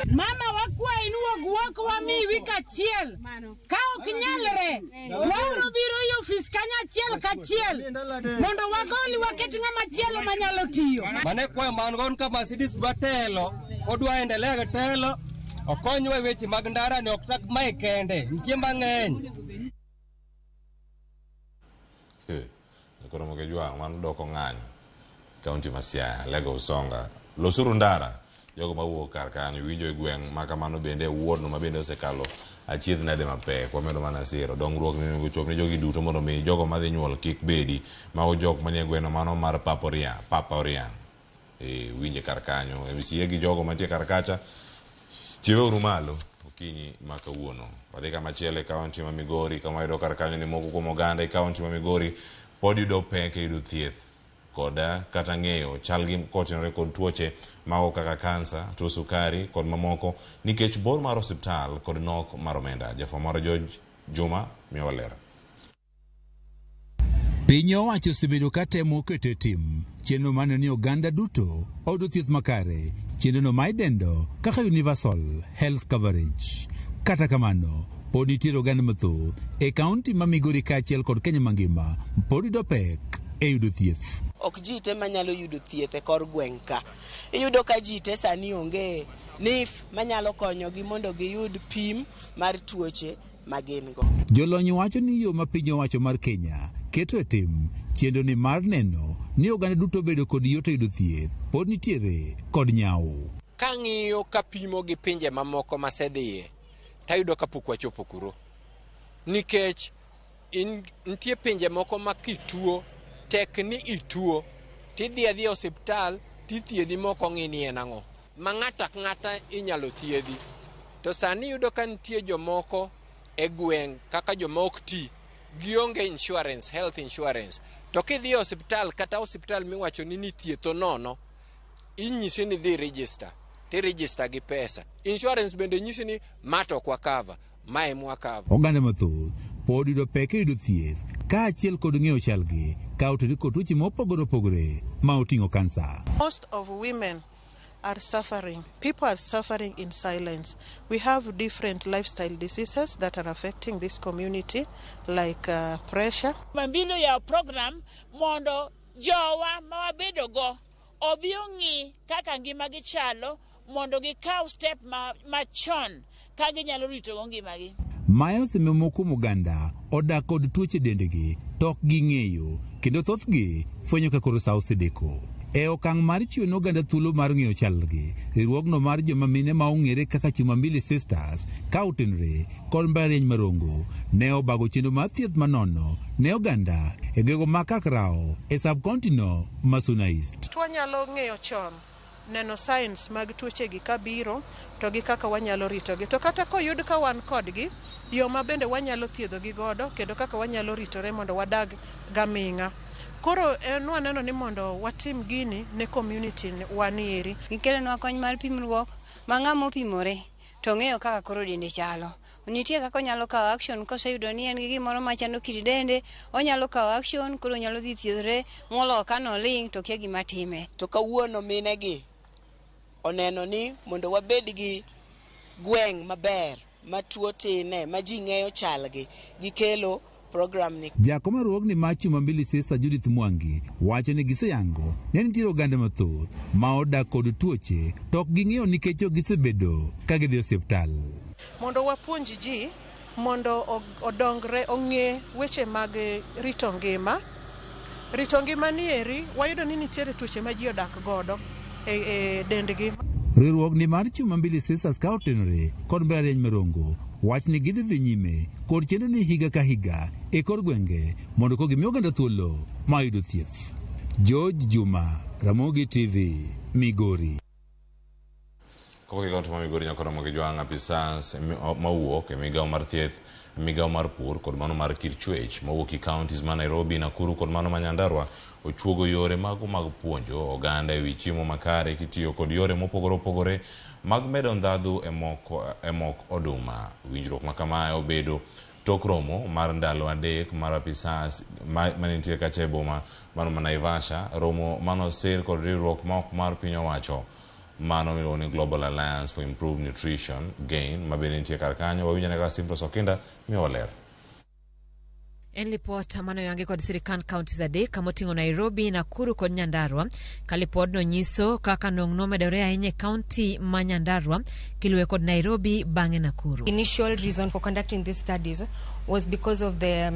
Mama wakwayi ni wuog wuok wamiyi wik achiel. Ka ok nyalre, wabiro biro e ofis kanyo achiel kachiel mondo wagoli waket ng'ama chielo manyalo tiyo. Mane kwayo man gon ka Mercedes dwa telo, odwa endelea gi telo, okonywa e weche mag ndara ni ok tak mae kende, nitie mang'eny. Koro Mokejwang' mano doko ng'anyo kaunti ma Siaya, Lego Usonga. Losuru ndara jogo mawuok kar kanyo winjo e gweng' ma kamano bende wuodno ma bende osekalo achiedh nade mapek wamedo mana siro dongruok ni onego chop ne jogi duto mondo mi jogo madhi nyuol kik bedi mago jok manie gweno mano mar Papa Oriang', Papa Oriang'. Winje kar kanyo MCA gi jogo mantie kar kacha chiweuru malo okinyi ma kawuono. Wadhi kama chielo e kaunti ma Migori kama wayudo kar kanyo ni moko kuom oganda e kaunti ma Migori pod yudo pek e yudo thieth koda kata ng'eyo chalgi kotenore kod tuoche mago kaka kansa, tuo sukari kod mamoko nikech bor mar osiptal kod nok mar omenda. Jafwambo George Juma miyowa ler. Piny owacho osebedo ka temo keto e tim chenro maneno ni oganda duto oyudo thieth makare, chenrono ma idendo kaka Universal Health Coverage. Kata kamano, pod nitiere oganda mathoth e kaunti ma Migori kaachiel kod Kenya mangima pod yudo pek e yudo thieth. Ok ji te manyalo yudo thieth e kor gweng' ka. Iyudo ka ji te sani onge NIF manyalo konyogi mondo giyud pim mar tuoche ma gin go. Jolony wacho ni yo ma piny owacho mar Kenya keto e tim chenro ni mar neno ni oganda duto obedo kod yot e yudo thieth pod nitiere kod nyawo. Kang'iyo kapimo gi pinje mamoko masedhiye, tayudo kapok wachopo kuro. Nikech nitie pinje moko ma kituo, tek ni ituo, tidhi adhiya e osiptal, tithiedhi mok ong'i ni en ang'o. Ma ng'ato ang'ata inyalo thiedhi. To sani iyudo ka nitie jomoko e gweng' kaka joma ok ti, gionge insurance, health insurance. To kidhi e osiptal kata osiptal miwacho ni nithietho nono, inyisi ni dhi register, ti register gi pesa. Insurance bende nyisi ni ma to ok wakava, ma ema wakava. Oganda mathoth pod yudo pek e yudo thieth kaachiel kod ng'eyo chalgi ka otudore kod tuoche mopogore opogore ma oting'o kansa. Most of women are suffering. People are suffering in silence. We have different lifestyle diseases that are affecting this community, like pressure. Mambilo ya program mondo jowa ma wabedogo obi ong'i kaka ngimagi chalo mondo gikaw step machon ka ginyalo ritogo ngimagi. Mae osemiyo moko kuom oganda odak kod tuoche dendgi to ok ging'eyo kendo thothgi fwenyo ka koro sa osedeko. E okang' mar chiwo ne oganda thuolo mar ng'eyo chalgi, riwruogno mar joma mine ma ong'ere kaka Chumambili Sisters ka otenore kod mbalariany Marongo ne obago chenro mar thieth manono ne oganda e gwenge ma Kakrao e sub-county no ma Suna East. Twanyalo ng'eyo chon neno signs mag tuochegi kabiro to gi kaka wanyalo ritogi. To kata koyud ka wan kodgi, yo ma bende wanyalo thiedhogi godo kendo kaka wanyalo ritore mondo wadag gaming'a. Koro en waneno ni mondo watim gini ne community wanieri. Gikelonwa kony mar pimruok ma ng'ama opimore to ng'eyo kaka koro dende chalo. Nitie kaka onyalo kawo action koseyudo ni en gi gimoro machando kit dende, onyalo kawo action koro onyalo dhi thiedhore moloyo ka noling' to kia gima time. To kawuono minegi oneno ni mondo wabed gi gweng' maber ma tuo tine, ma ji ng'eyo chalgi, gikelo program ni. Jakom mar riwruogni mar Chumambili Sister Judith Mwangi wacho ni giseyango ne nitiere oganda mathoth ma odak kod tuoche to ok ging'eyo nikech ok gisebedo ka gidhi e osiptal. Mondo wapuonj ji mondo odongre ong'e weche mag rito ngima. Rito ngima ni eri wayudo ni nitiere tuoche ma ji odak godo e dendgi. Riwruogni mar Chumambili Sisters ka otenore kod mbalariany Marongo wach ni gidhi dhi nyime kod chenro ni higa ka higa e kor gwenge mondo ko gimi oganda thuolo mar yudo thieth. George Juma, Ramogi TV, Migori. Kowuok e kaunti ma Migori nyaka Ramogi Jwang' apisas mawuok e migawo mar thieth, migawo mar pur kod mano mar kit chwech mawuok e counties ma Nairobi, Nakuru kod mano ma Nyandarua ochuogo yore mago mag puonjo oganda ewi chiemo makare kitiyo kod yore mopogore opogore mag medo ndhadhu e mok oduma. Winjruok ma kamae obedo tok romo mar ndalo 3 mar apisas manitiere kacha e boma mano ma Naivasha, romo manosir kod riwruok ma ok mar piny owacho mano miluongo ni Global Alliance for Improved Nutrition GAIN ma bende nitie kar kanyo. Wawinjo ane kaka Simfros Okinda miyowa ler. En lipot mane oyangi kod sirikand counties 3 kamoting'o Nairobi, Nakuru kod Nyandarua. Ka lipodno nyiso kaka nong' nomedore ahinya e kaunti ma Nyandarua kiluwe kod Nairobi bang'e Nakuru. Initial reason for conducting these studies was because of the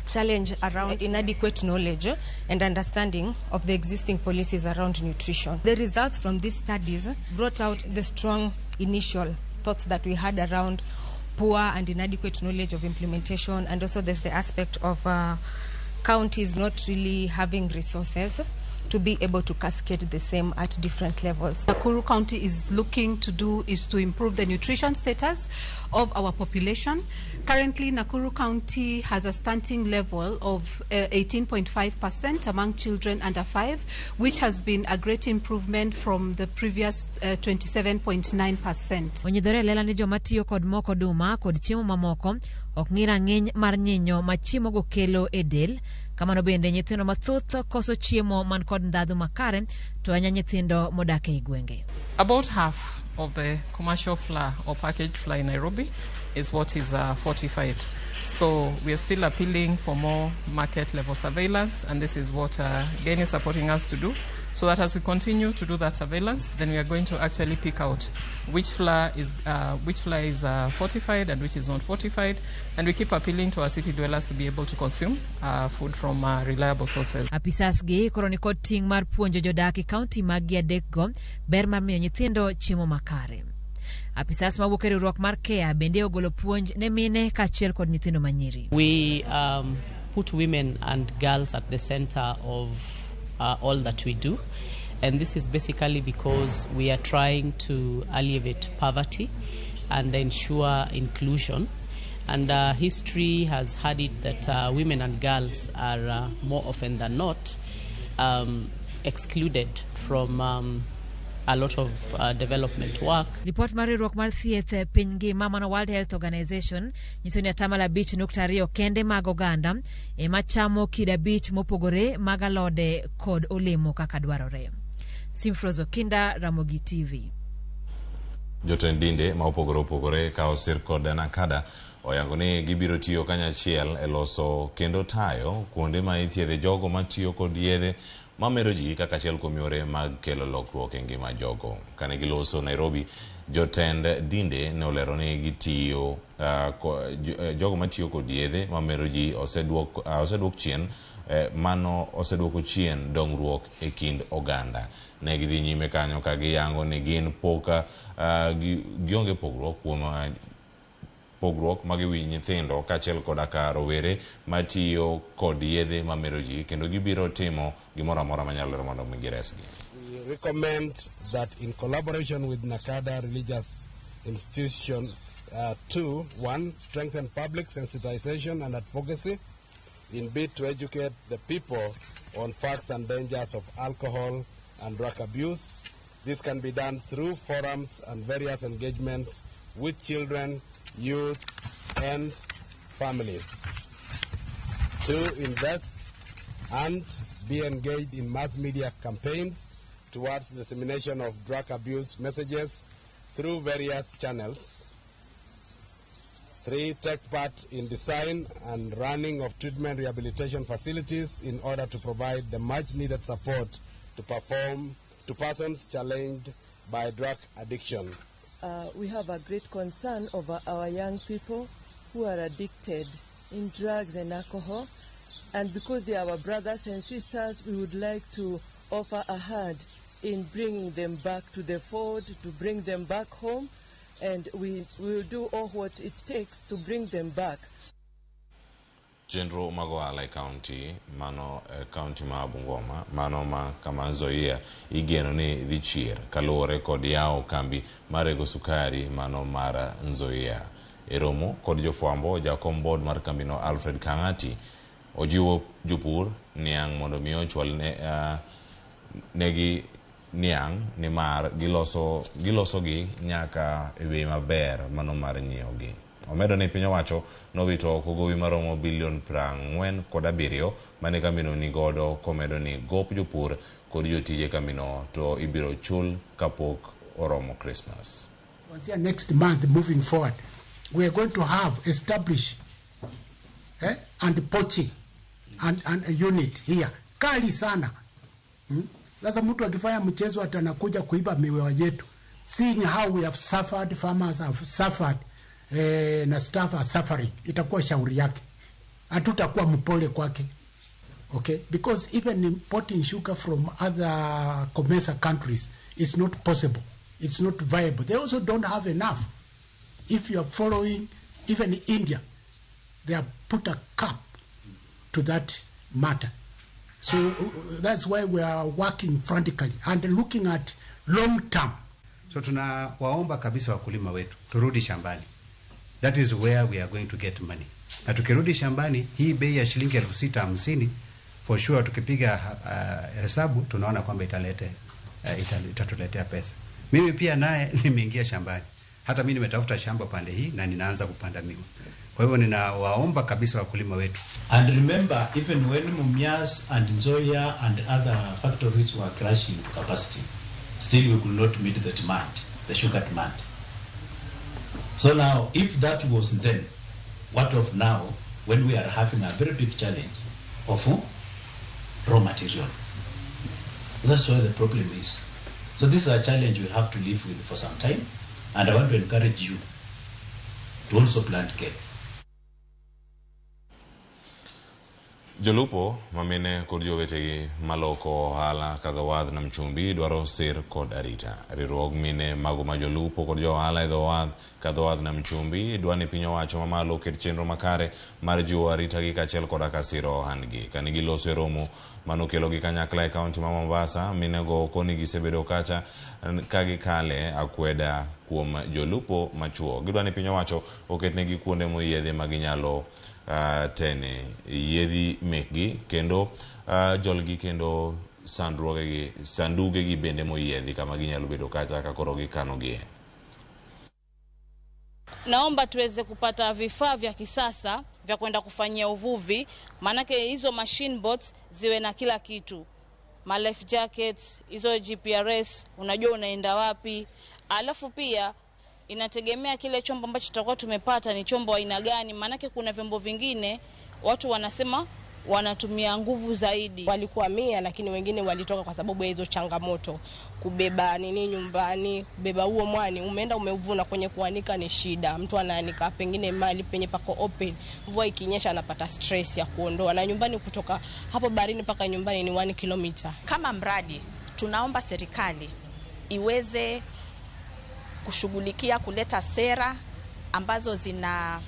challenge around inadequate knowledge and understanding of the existing policies around nutrition. The results from these studies brought out the strong initial thoughts that we had around poor and inadequate knowledge of implementation, and also there's the aspect of counties not really having resources to be able to cascade the same at different levels. Nakuru County is looking to do is to improve the nutrition status of our population. Currently, Nakuru County has a stunting level of 18.5% among children under 5, which has been a great improvement from the previous 27.9%. Onyiedhore e lela ni joma tiyo kod mok oduma kod chiemo mamoko ok ng'i rang'iny mar nyinyo ma chiemogo kelo e del. Kamano bende nyithindo mathoth koso chiemo man kod ndhadhu makare to ahinya nyithindo modak ei gwenge. About half of the commercial flour or packaged flour in Nairobi is what is fortified. So we are still appealing for more market level surveillance, and this is what GAIN is supporting us to do, so that as we continue to do that surveillance, then we are going to actually pick out which flour is fortified and which is not fortified, and we keep appealing to our city dwellers to be able to consume food from reliable sources. Apisas gi koro ni kod ting' mar puonjo jodak e kaunti mag gi adekgo ber mar miyo nyithindo chiemo makare. Apisas mawuok e riwruok mar CARE bende ogolo puonj ne mine kaachiel kod nyithindo manyiri. We put women and girls at the center of all that we do, and this is basically because we are trying to alleviate poverty and ensure inclusion. And history has had it that women and girls are more often than not excluded from a lot of development work. Lipot mar riwruok mar thieth piny ngima mano World Health Organization nyiso ni 5.2% kende mag oganda ema chamo kido 5 mopogore mag alode kod olemo kaka dwarore. Simfrozo Kinda, Ramogi TV. Jotend dinde ma opogore opogore ka osir kod NACADA oyango ni gibiro tiyo kanyachiel e loso kendo tayo kuonde ma ithiedhe jogo matiyo kod yedhe mamero ji kaka achiel kuom yore mag kelo lokruok e ngima jogo. Kane giloso Nairobi, jotend dinde ne olero ni gitiyo jogo matiyo kod yedhe mamero ji oseduok chien mano oseduoko chien dongruok e kind oganda. Ne gidhi nyime kanyo ka giyango ni gin pok gionge pogruok kuom pogruok mag wi nyithindo kaachiel koda ka rowere matiyo kod yedhe mamero ji kendo gibiro timo gimoro amora manyalore mondo mi giresgi. We recommend that in collaboration with NACADA religious institutions to 1. Strengthen public sensitization and advocacy in bid to educate the people on facts and dangers of alcohol and drug abuse. This can be done through forums and various engagements with children, youth, and families. 2. Invest and be engaged in mass media campaigns towards the dissemination of drug abuse messages through various channels. 3. Take part in design and running of treatment rehabilitation facilities in order to provide the much needed support to persons challenged by drug addiction. We have a great concern over our young people who are addicted in drugs and alcohol, and because they are our brothers and sisters, we would like to offer a hand in bringing them back to the fold, to bring them back home, and we will do all what it takes to bring them back. Chenro mag ohala e kaunti mano e kaunti ma Bungoma mano ma kama Nzoia igeno ni dhi chier kaluwore kod yawo kambi mar rego sukari mano mar Nzoia. E romo kod jofwambo, jakom board mar kambino Alfred Kang'ati ojiwo jopur niang' mondo mi ochwal ne, negi niang' nimar gilosogi nyaka e bei maber mano mar nyiewogi. Omedo ni piny owacho nowito oko gowi maromo bilion 47 mane kambino nigodo, komedo ni gop jopur kod jotije kambino to ibiro chul kapok oromo Christmas. Kuanzia next month moving forward, we are going to have established and poaching and a unit here kali sana. Sasa mtu akifanya mchezo atanakuja kuiba miwa yetu. Seeing how we have suffered, farmers have suffered, na staff are suffering, itakuwa shauri yake. Hatutakuwa mpole kwake. Okay? Because even importing sugar from other COMESA countries is not possible. It's not viable. They also don't have enough. If you are following, even India, they have put a cap to that matter. So that's why we are working frantically and looking at long term. So tunawaomba kabisa wakulima wetu turudi shambani. That is where we are going to get money. Na tukirudi shambani, hii bei ya shilingi 6,050 for sure tukipiga hesabu tunaona kwamba itatuletea pesa. Mimi pia naye nimeingia shambani. Hata mimi nimetafuta shamba pande hii na ninaanza kupanda miwa. Kwa hivyo ninawaomba kabisa wakulima wetu. And remember, even when Mumias and Nzoia and other factories were crashing capacity, still we could not meet the demand, the sugar demand. So now, if that was then, what of now, when we are having a very big challenge of raw material? That's where the problem is. So this is a challenge we have to live with for some time, and I want to encourage you to also plant cane. Jolupo mamine kod jowetegi maloko ohala ka dho wath Nam Chumbi dwaro sir kod arita. Riwruog mine mago ma jolupo kod jo ohala e dho wath ka dho wath Nam Chumbi dwa ni piny owacho mamalo oket chenro makare mar jiwo arita gi kaachiel koda ka siro ohandgi. Kane giloso e romo manokelogi kanyakla e kaunti ma Mombasa, minego koni gisebedo kacha ka gikale akweda kuom jolupo machuo. Gidwa ni piny owacho oketnegi kuonde moyiedhi ma ginyalo tene yiedhi mekgi kendo jolgi kendo sandugegi bende moyiedhi kama ginyalo bedo kacha ka koro gikanogie. Naomba tuweze kupata vifaa vya kisasa vya kwenda kufanyia uvuvi, maanake hizo machine boats ziwe na kila kitu. Ma life jackets, hizo GPRS, unajua unaenda wapi. Alafu pia inategemea kile chombo ambacho tutakuwa tumepata ni chombo aina gani, maanake kuna vyombo vingine watu wanasema wanatumia nguvu zaidi. Walikuwa 100 lakini wengine walitoka kwa sababu ya hizo changamoto. Kubeba nini nyumbani, kubeba huo mwani, umeenda umeuvuna, kwenye kuanika ni shida. Mtu anaanika pengine mali penye pako open, mvua ikinyesha anapata stress ya kuondoa. Na nyumbani kutoka hapo baharini mpaka nyumbani ni 1 kilometer. Kama mradi tunaomba serikali iweze kushughulikia kuleta sera ambazo zina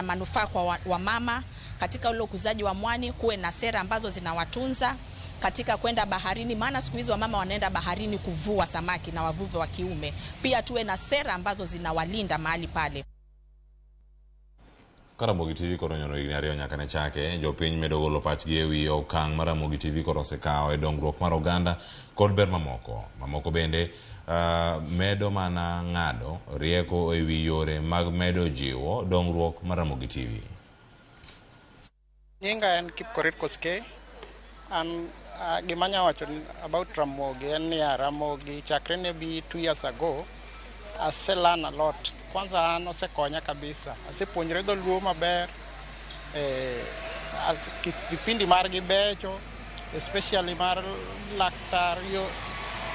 manufaa kwa wamama katika ule ukuzaji wa mwani, kuwe na sera ambazo zinawatunza katika kwenda baharini, maana siku hizi wamama wanaenda baharini kuvua samaki na wavuvi wa kiume. Pia tuwe na sera ambazo zinawalinda mahali pale. Ka Ramogi TV koro nyono higni 2 nyaka ne chake, jopiny medo golo pachgi ewi okang' ma Ramogi TV koro osekawo e dongruok mar oganda kod ber mamoko. Mamoko bende medo mana ng'ado rieko ewi yore mag medo jiwo dongruok mar Ramogi TV. Nyinga en Kipkorir Koskei. An gima anya wacho about Ramogi en niya, Ramogi chakre ne bi 2 years ago, ase learn a lot. Kwanza an osekonya kabisa. Asepuonjre dholuo maber, vipindi margi becho, especially mar laktar yo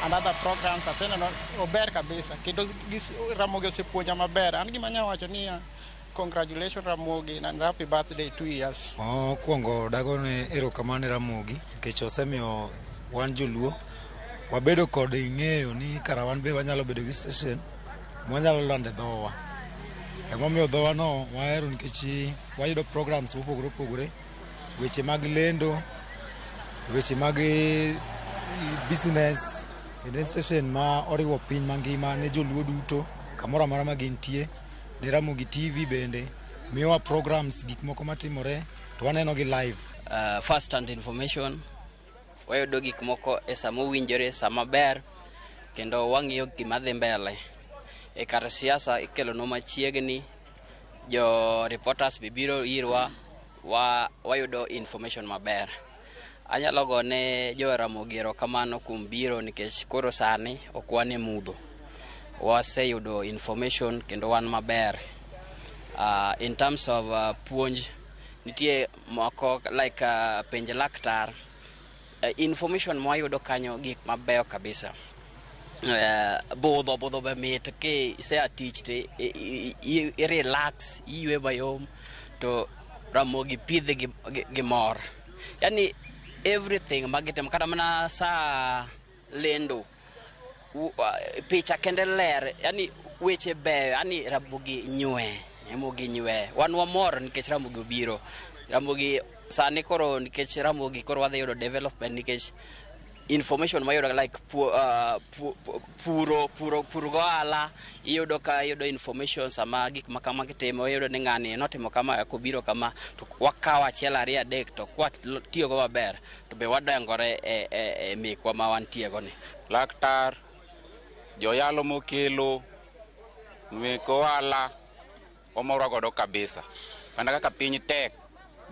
and other programs aseneno ober kabisa. Kendo Ramogi osepuonja maber. An gima anya wacho niya, congratulations Ramogi and happy birthday 2 years. Mokwongo dagone erokamano ne Ramogi nikech osemiyo wan joluo wabedo kod ng'eyo ni kara wan be wanyalo bedo gi station mwanyalo lando dhowa. Emomiyo dhowa no wahero nikech wayudo programs mopogore opogore. Weche mag lendo, weche mag business, kendo en station ma oriwo piny mangima ne joluo duto kamoro amora ma gintie. Ne Ramogi TV bende miyowa programs gik moko matimore to waneno gi live. First hand information, wayudo gik moko e sama owinjore, sama ber, kendo wang'iyo gima dhi mbele. E kar siasa ikelonwa machiegni, jo reporters be biro irwa, wayudo information maber. Anyalo gone jo Ramogi erokamano kuom biro nikech koro sani ok wan e mudho. Waseyudo information kendo wan maber. In terms of puonj, nitie moko like penj laktar, information mwayudo kanyo gik mabeyo kabisa. Budho be mit ki isea tich to i relax, iywe mayom to Ramogi pidhi gi mor. Yani everything magitimo kata mana saa lendo picha kende ler, yani weche beyo, yani Ramogi nywe, Ramogi nywe. Wan wamor nikech Ramogi obiro. Ramogi sani koro nikech Ramogi koro wadhi yudo development nikech information mayudo like puro gohala, iyudo ka iyudo information sama gik ma kama gitimo, iyudo ni ng'ani notimo kama kobiro kama, to wakawo achiel ariyo adek to kwatiyogo maber to be wadongore e mekwa ma wantiego ni. Laktar, joyalo mokelo mek ohala wamorwa godo kabisa. Mana kaka piny tek,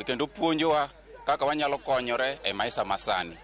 kendo puonjowa kaka wanyalo konyore e maisha masani.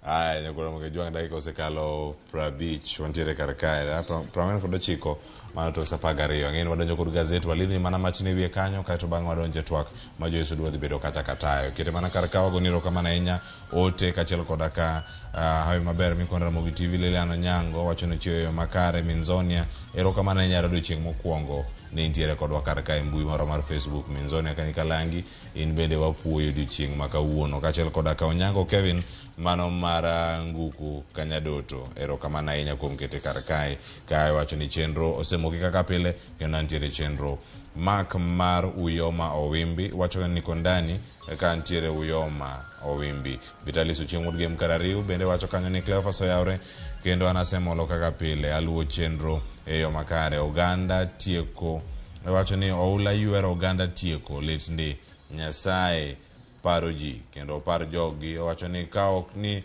Aya, nyakoro Mokejwang' dakika osekalo 50 wantiere kar kae 49 mano to 12. Ang'e ni wadonjo kod gazet walidhni mana matin e wiye kanyo kaeto bang'e wadonjo e twak ma Joyce Odwa dhi bedo kacha katayo. Kete mana kar ka wagoni erokamano ahinya ote kaachiel koda ka hawi maber mikwano Ramogi TV. Lilian Onyango wacho ni chiwo yo makare. Minzonia erokamano ahinya odiochieng' mokwongo ne intiere kodwa kar ka e mbui marwa mar Facebook. Minzonia Kanikalangi in bende wapuoyo odiochieng' ma kawuono kaachiel koda ka Onyango Kevin mano mar Nguku Kanyadoto erokamano ahinya kuom kete kar kae. Kae wacho ni chenro osemoki kaka pile kendo nitiere chenro. Mark mar Uyoma Owimbi wacho ni niko ndani ka nitiere Uyoma Owimbi. Vitalis Ochieng' wuod Gem Karariu bende wacho kanyo ni Cleophas oyawre kendo an asemolo kaka pile aluwo chenro e yo makare. Oganda tieko wacho ni oula ywero oganda tieko lit ndi Nyasaye paro ji kendo opar joggi. Owacho ni ka ok ni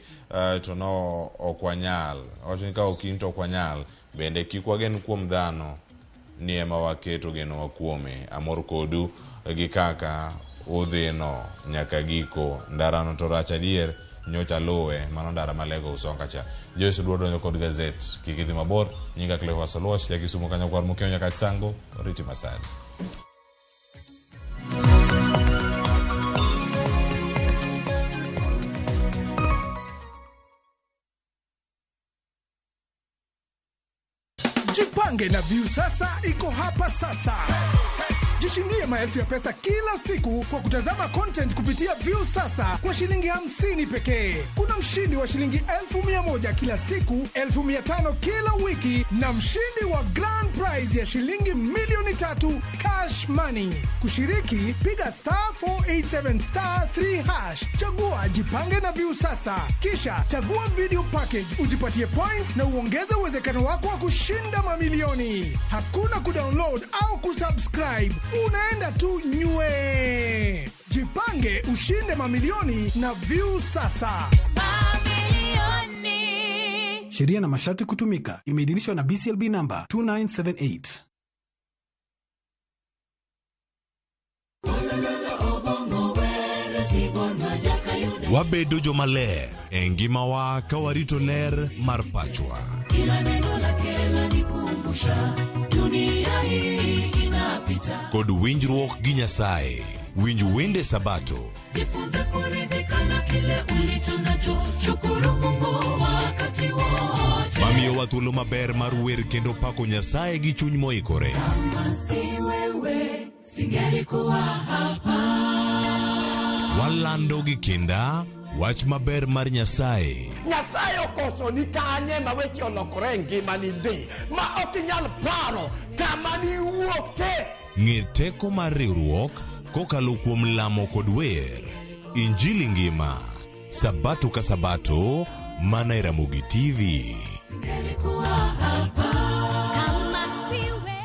to no ok wanyal. Owacho ni ka ok in to ok wanyal. Bende kik wagen kuom dhano ni ema waketo genowa kuome. Amor kodu gi kaka udhino nyaka giko. Ndarano to rach adier nyocha luwe mano ndara malego Usonga cha. Joyce Odwa donjo kod gazet. Kik idhi mabor. Nyinga Cleophas Oluoch, ja Kisumu kanyo kwar Mokeo nyaka Sango. Oriti masani. Jipange na Viusasa iko hapa sasa. Jishindie maelfu ya pesa kila siku kwa kutazama content kupitia Viusasa kwa shilingi 50 pekee. Kuna mshindi wa shilingi 1,100 kila siku, 500 kila wiki na mshindi wa grand prize ya shilingi 3,000,000 cash money. Kushiriki, piga star 487 star 3 hash. Chagua Jipange na Viusasa. Kisha chagua video package ujipatie points na uongeze uwezekano wako wa kushinda mamilioni. Hakuna kudownload au kusubscribe. Unaenda tu nywe. Jipange ushinde mamilioni na Viusasa. Sheria na masharti kutumika. Imeidhinishwa na BCLB number 2978. Wabedo jomaler e ngimawa ka warito ler mar pachwa. Kila neno lake lanikumbusha dunia hii inapita. Kod winjruok gi Nyasaye. Winj wende Sabato. Jifunze kuridhika na kile ulicho nacho, shukuru Mungu wakati wote. Mamiyowa thuolo maber mar wer kendo pako Nyasaye gi chuny moikore. Kama si wewe singelikuwa hapa. Walando gi kinda wach maber mar Nyasaye. Nyasaye okoso ni kanye ma weche olokore e ngimani ndi ma ok inyal paro kama niwuoke. Ng'e teko mar riwruok Kokalo kuom lamo kod wer, Injili ngima, Sabato ka Sabato, mana e Ramogi TV. Singelikuwa hapa kama siwe.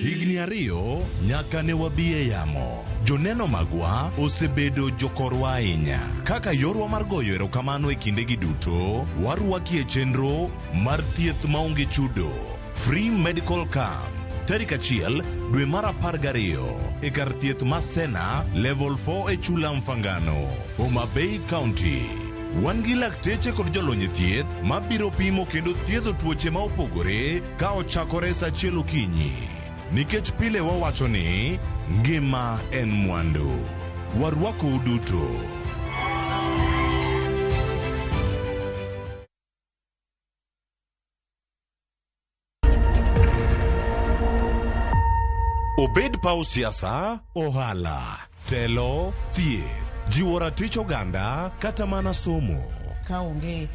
Higni 2 nyaka ne wabi e yamo. Joneno magwa osebedo jokorwa ahinya. Kaka yorwa mar goyo erokamano e kindegi duto, warwaki e chenro mar thieth maonge chudo. Free Medical Camp. Tarik 1 dwe mar 12 e kar thieth ma Sena Level 4 e Chula Mfangano, Homa Bay County. Wan gi lakteche kod jolony e thieth mabiro pimo kendo thiedho tuoche ma opogore ka ochakore sa 1 okinyi. Nikech pile wawacho ni ngima en mwandu. Warwakou duto. Obed paw siasa, ohala, telo, thieth, jiwo ratich oganda kata mana somo. Ka onge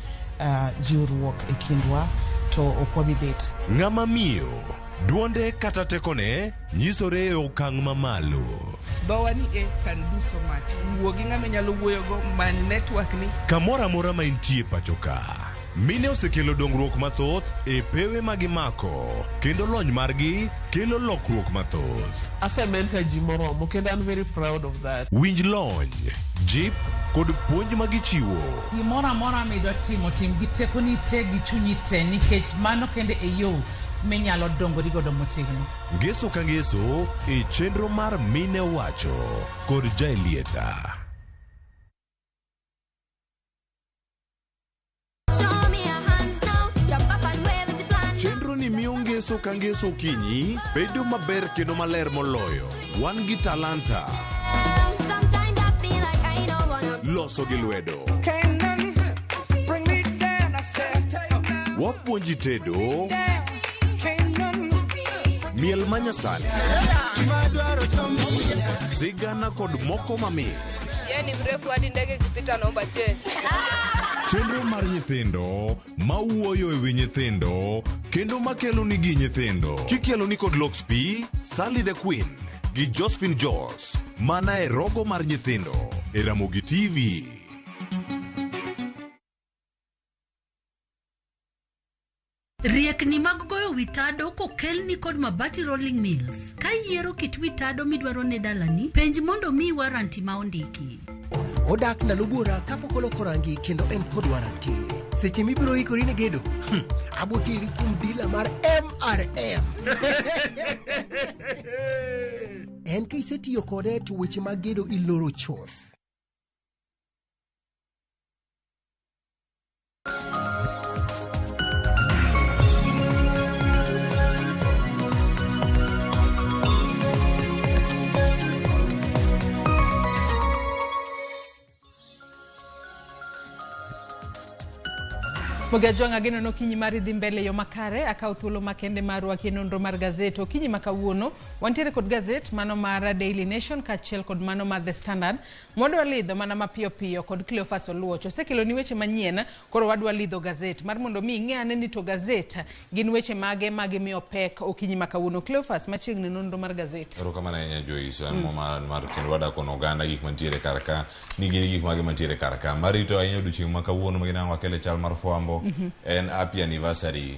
jiwruok e kindwa to ok wabi bet. Ng'ama miyo, duonde kata tekone nyisore e okang' mamalo. Dhowa ni e can do so much. Wuo gi ng'ama inyalo wuoyogo, many network ni. Kamoro amora ma intie pacho ka, mine osekelo dongruok mathoth e pewe ma gimako kendo lony margi kelo lokruok mathoth. Asementor ji moromo kendo an very proud of that. Winj lony, jip kod puonj ma gichiwo. Gimoro amora midwa timo, tim gi tekoni te gi chunyi te nikech mano kende e yo minyalo dongori godo motegno. Ngeso ka ngeso e chenro mar Mine Owacho kod Jaelieta. Chenro ni miyo ngeso ka ngeso okinyi bedo maber kendo maler moloyo. Wan gi talanta. Loso gi lwedo. Wapuonji tedo. Miel manyasani. Sigana kod moko mamit. Yeye ni mrefu hadi ndege ikipita naomba change. Chenro mar nyithindo mawuoyo e wi nyithindo kendo makelo nigi nyithindo. Kikelo ni kod Lox P, Sally the Queen gi Josephine Jos mana e rogo mar nyithindo e Ramogi TV. Riekni mag goyo witado kokelni kod Mabati Rolling Mills. Ka iyiero kit witado midwaro ne dalani, penj mondo miyi waranti ma ondiki. Odak ndalo buora kapok oloko rangi kendo en kod waranti. Seche mibiro ikori ne gedo, aboteri kuom dila mar MRM. En ka isetiyo kode to weche mag gedo iloro chuth. Mogajwang' ageno ni okinyi mari dhi mbele yo makare. Akawo thuolo makende mar rwaki e nonro mar gazet. Okinyi ma kawuono wantiere kod gazet mano mar Daily Nation kaachiel kod mano mar The Standard. Mwadwa lidho mana mapiyo piyo kod Cleophas Oluoch. Osekeloni weche manyien, koro wadwa lidho gazet mar mondo mi ing'e ane ni to gazet gin weche mage ma gimiyo pek okinyi ma kawuono. Cleophas, machiegni nonro mar gazet. Erokamano ahinya Joyce, an mar mar kendo wadak kono oganda gik mantiere kar ka, ni gin gik mage mantiere kar ka. Marito ahinya odiochieng' ma kawuono ma ginang'o wakele chal mar fwambo. En happy anniversary,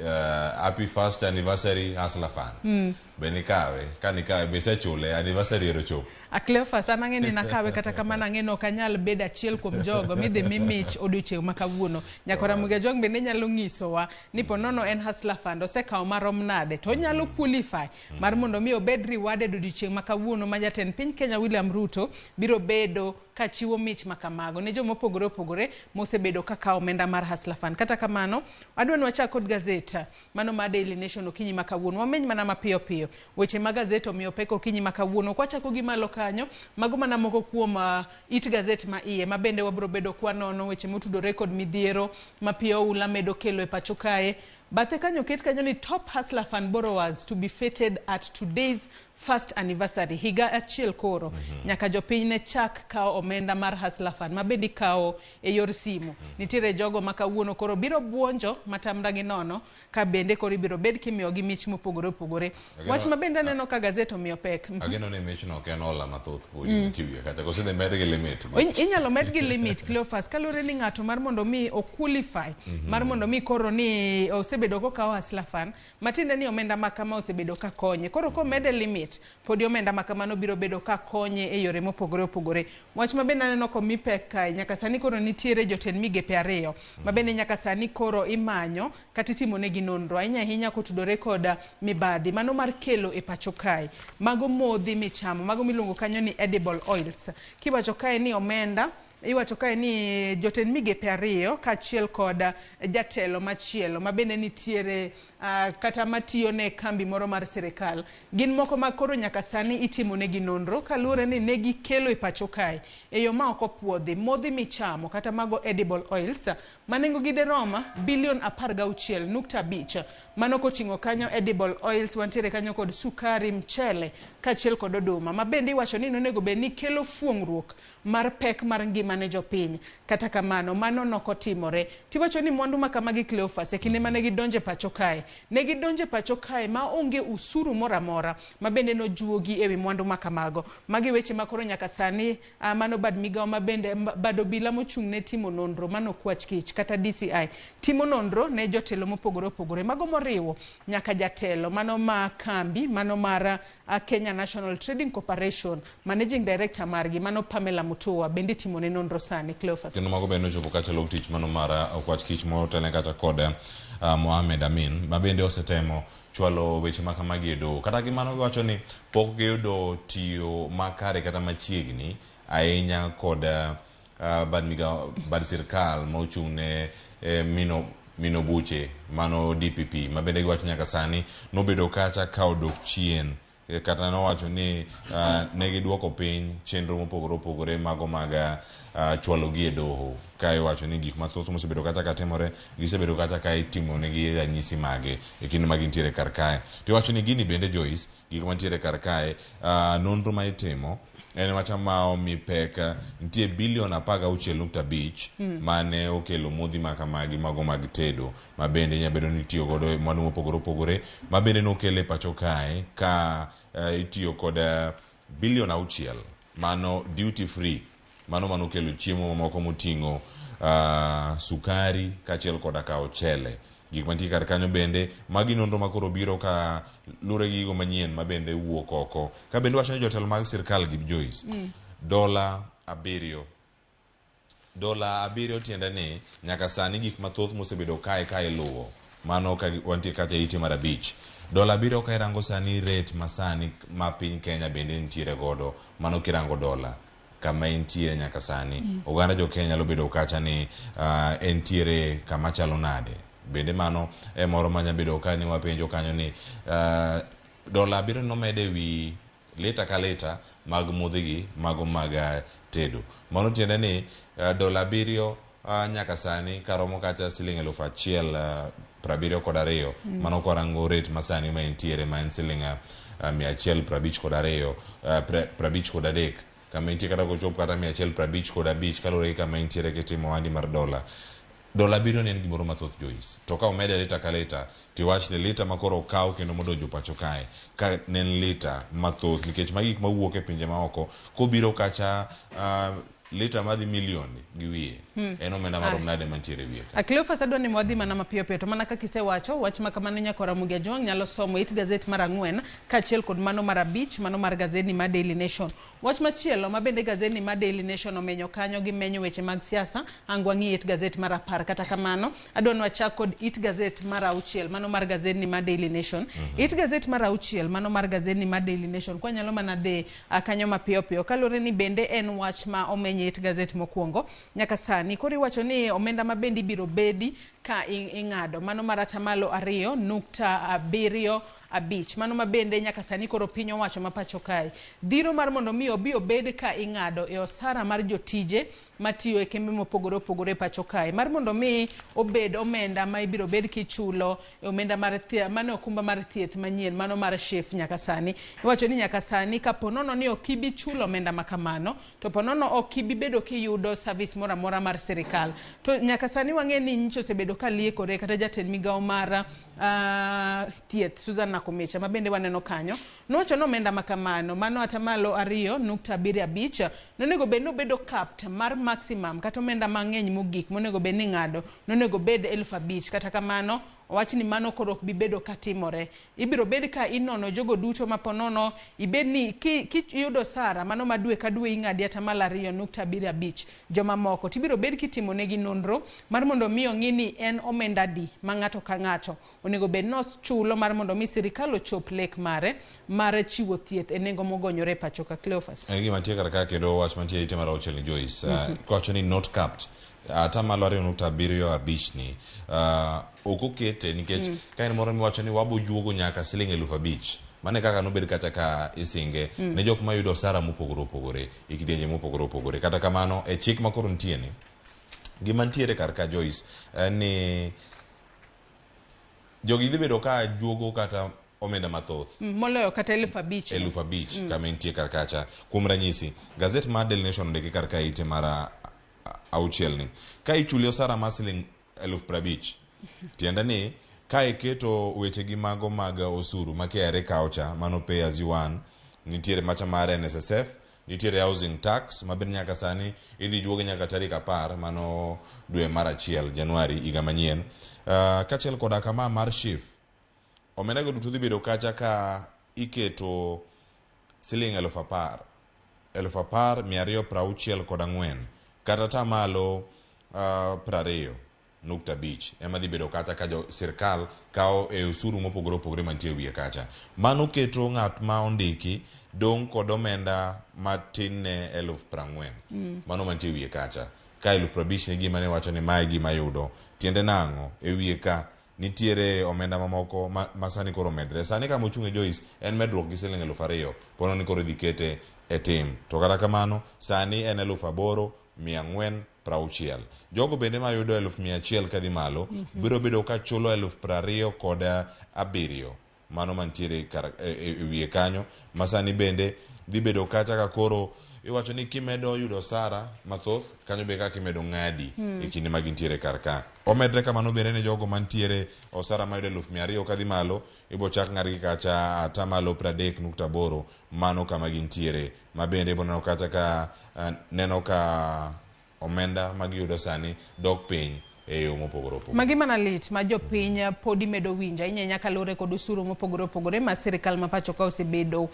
happy first anniversary Hustler Fund. Be nikawe, ka nikawe be isechule anniversary ero chopo. Cleophas, an ang'e ni nakawe kata kamano ang'e ni ok anyal bedo achiel kuom jogo midhi mi mich odiochieng' ma kawuono. Nyakora Mugajwang' bende nyalo nyisowa ni po nono en Hustler Fund osekawo marom nade to onyalo qualify mar mondo mi obed rewarded odiochieng' ma kawuono ma jatend piny Kenya William Ruto biro bedo kachiwo mich ma kamago ne joma opogore opogore mosebedo ka kawo omenda mar Hustler Fund. Kata kamano, adwa ni wachak kod gazet mano mar Daily Nation okinyi ma kawuono. Wameny mana mapiyo piyo weche ma gazet omiyo pek okinyi ma kawuono. Kwachako gi malo kanyo, mago mana moko kuom it gazet ma iye ma bende wabiro bedo kwanono weche motudore kod midhiero ma pi oula medo kelo e pacho kae. Bathe kanyo oket kanyo ni top Hustler Fund borrowers to be feted at today's first anniversary, higa achiel koro nyaka jopiny ne chak kawo omenda mar Hustler Fund ma bende ikawo e yor simu. Nitiere jogo ma kawuono koro biro buonjo matamra gi nono ka bende koro ibiro bed kimiyogi mich mopogore opogore. Wach ma bende aneno ka gazet omiyo pek. Ageno ni michno ok en hola mathoth podi nitie wiye kacha koso idhi med gi limit. Inyalo med gi limit, Cleophas, kaluwore ni ng'ato mar mondo mi o qualify mar mondo mi koro ni osebedo kokawo Hustler Fund, matiende ni omenda ma kama osebedo ka konye. Koro komede limit, podi omenda ma kamano biro bedo ka konye e yore mopogore opogore. Wach ma bende aneno komi pek kae, nyaka sani koro nitiere jotend migepe ariyo ma bende nyaka sani koro imanyo kata itimo negi nonro ahinya ahinya kotudore kod mibadhi mano mar kelo e pacho kae mago modhi michamo, mago miluongo kanyo ni edible oils. Kiwacho kae ni omenda, iwacho kae ni jotend migepe ariyo kaachiel kod jatelo machielo ma bende nitiere kata matiyo ne kambi moro mar sirikal, gin moko ma koro nyaka sani itimo negi nonro kaluwore ni ne gikelo e pacho kae e yo ma ok opuodhi modhi michamo kata mago edible oils ma nengogi derom bilion 16.5. Mano koting'o kanyo edible oils, wantiere kanyo kod sukari, mchele kaachiel kod oduma ma bende iwacho ni nonego bed ni kelo fuong'ruok mar pek mar ngima ne jopiny. Kata kamano mano nokotimore. Tiwacho ni mwandu ma kamagi, Cleophas, e kinde mane gidonje pacho kae, ne gidonje pacho kae ma onge usuru moro amora ma bende nojuogi ewi mwandu ma kamago. Magi weche ma koro nyaka sani mano bad migawo ma bende bad obila mochung' ne timo nonro mano Kwach Kich kata DCI timo nonro ne jotelo mopogore opogore, mago moriwo nyaka jatelo mano ma kambi mano mar Kenya National Trading Corporation, Managing Director margi mano Pamela Mutua bende itimo ne nonro sani, Cleophas. Kendo mago bende nochopo kacha lok tich mano mar Okwach Kich motene kacha kod Mohamed Amin ma bende osetemo chwalo weche ma kamagi e doho. Kata gi mano giwacho ni pok giyudo tiyo makare kata machiegni ahinya kod bad migao bad sirkal ma ochung' ne mino buche mano DPP ma bende giwacho nyaka sani nobedo kacha ka odok chien, kata nowacho ni ne giduoko piny chenro mopogore opogore mago mag chwalo gi e doho, ka iwacho ni gik mathoth mosebedo kacha ka timore gisebedo kacha ka itimo negi ranyisi mage e kinde ma gintiere kar kae. To iwacho ni gini bende, Joyce, gik mantiere kar kae, nonro ma itimo en wacha ma omi pek. Nitie bilion 16.5 mane okelo modhi ma kamagi mago mag tedo ma bende inya bedo ni itiyo godo e mwandu mopogore opogore ma bende nokel e pacho kae ka itiyo kod bilion 6 mano duty free mano manokelo chiemo mamoko moting'o sukari kaachiel koda ka ochele. Gik mantie kar kanyo bende magi nonro ma koro biro ka lure gi gigo manyien ma bende wuok oko ka bende wacho ni jotelo mag sirkal gi, Joyce, $7, $7 tiende ni nyaka sani gik mathoth mosebedo kae ka iluwo mano ka wantie kacha ite mar 5, $7 ka irango sani rate masani ma piny Kenya bende nitiere godo, mano kirango dola kama entie nyaka sani, oganda jo Kenya nyalo bedo kacha ni entiere kama chalo nade. Bende mano e moro manya bedo ka ni wapenjo kanyo ni $7 nomede wi lita ka lita mag modhigi mago mag tedo. Mano tiende ni $7 nyaka sani karomo kacha siling 1,072. Mano kwarango rate masani ma entiere ma en siling 152, 53 kama entie, kata kochop kata 155 kaluwore gi kama entiere kitimo ohandi mar dola. $7 ni en gimoro mathoth, Joyce, to ka omede lita ka lita tiwach ni lita ma koro okaw kendo modonjo pacho kae ka ne en lita mathoth, nikech magi gik mawuok e pinje maoko kobiro kacha lita madhi milion gi wiye, en omenda marom nade mantiere e wiye ka? Cleophas, adwa ni wadhi mana mapiyo piyo to mana kaka isewacho wach ma kamano nyakora Ramogi Ajwang' nyalo somo it gazet mar 4 kaachiel kod mano mar 5, mano mar gazedni mar Daily Nation. Wach machielo ma bende gazedni mar Daily Nation omenyo kanyo gi menyo weche mag siasa, ang' wang'i it gazet mar 10. Kata kamano adwa ni wachak kod it gazet mar 6, mano mar gazedni mar Daily Nation. It gazet mar 6, mano mar gazedni mar Daily Nation, kwanyalo mana dhi kanyo mapiyo piyo kaluwore ni bende en wach ma omeny e it gazet mokwongo. Nyaka sani koro iwacho ni omenda ma bende ibiro bedi ka ing'ado mano mar 2.75%, mano ma bende nyaka sani koro piny owacho ma pacho kae dhiro mar mondo mi obi obed ka ing'ado e osara mar jotije. matiyo e kembe mopogore opogore e pacho kae mar mondo mi obed omenda ma ibiro bed kichulo e omenda mar mano okumba mar thieth manyien mano mar SHIF. Nyaka sani iwacho ni nyaka sani kapo nono ni ok ibi chulo omenda ma kamano, to po nono ok ibi bedo kiyudo service moro amora mar sirikal. To nyaka sani wang'e ni nyicha osebedo ka liekore kata jatend migawo mar thieth Susan Nakhumicha ma bende waneno kanyo nowacho ni omenda ma kamano mano atamalo 2.75 nonego bed ni obedo capped mar maximum kata omenda mang'eny mogik monego bed ni ing'ado nonego bed 5,000. Kata kamano owach ni mano koro ok bi bedo katimore. Ibiro bed ka inono jogo duto ma po nono ibed ni kiyudo osara mano ma dwe ka dwe ing'adi atamalo 2.75 jomamoko tibiro bed kitimo negi nonro mar mondo mi ong'i ni en omenda adi ma ng'ato ka ng'ato onego bed ni ochulo mar mondo mi sirikal ochop lek mare mar chiwo thieth e nengo mogonyore e pacho ka. Cleophas. En gima nitie kar ka kendo wach mantie e ite mar auchiel ni Joyce, kowacho ni not capped atamalo 2.75 ni ok okete nikech ka en moro miwacho ni wabo juogo nyaka siling 5,000, mano e kaka nobed kacha ka isinge ne jok mayudo osara mopogore opogore e kidienje mopogore opogore. Kata kamano e chik ma koro nitie ni gima nitiere kar ka Joyce en ni jogi dhi bedo ka juogo kata omenda mathoth moloyo kata 5,000. 5,000 kama entie kar kacha. Kuom ranyisi, gazet mar Daily Nation ondiki kar ka ite mar auchiel ni ka ichuli osara mar siling 50,000, tiende ni ka iketo weche gi mago mag osuru ma KRA kawo cha, mano pay as you earn, nitiere macha mar NSSF, nitiere housing tax ma bende nyaka sani idhi juogi nyaka tarik 10 mano dwe mar 1 Januari higa manyien, kaachiel koda kama mar SHIF, omenda go duto dhi bedo kacha ka iketo siling 10,000, 10,264 kata atamalo 20.5 ema dhi bedo kacha ka jo sirkal kawo e osuru mopogore opogore mantie e wiye kacha. Mano keto ng'at ma ondiki dong' kod omenda matin ne 40,000. Mano mantie e wiye kacha. Ka 50,000 ne gima ne wacho ni mae gima yudo. Tiende nang'o? E wiye ka nitiere omenda mamoko ma sani koro omedre. Sani kama ochung'e Joyce en medruok gi siling 2,000. Pono ni koro idhi kete e tim. To kata kamano sani en 8,460. Jogo bende mayudo 100,000 kadhi malo biro bedo ka chulo 27,000 mano mantiere e wiye kanyo ma sani bende dhi bedo kacha ka koro iwacho ni kimedo yudo osara mathoth kanyo be kaka imedo ng'adi e kinde ma gintiere kar ka. Omedre kamano bende ne jogo mantiere osara mayudo 200,000 kadhi malo ibo chak ng'adgi kacha atamalo 30.8 mano kama gintiere ma bende ibo neno kacha ka neno ka omenda magiyudo sani dok piny e yo mopogore opogore. Magi mana lit ma jopiny podi medo winjo ahinya ahinya kaluwore kod osuru mopogore opogore ma sirikal ma pacho ka osebedo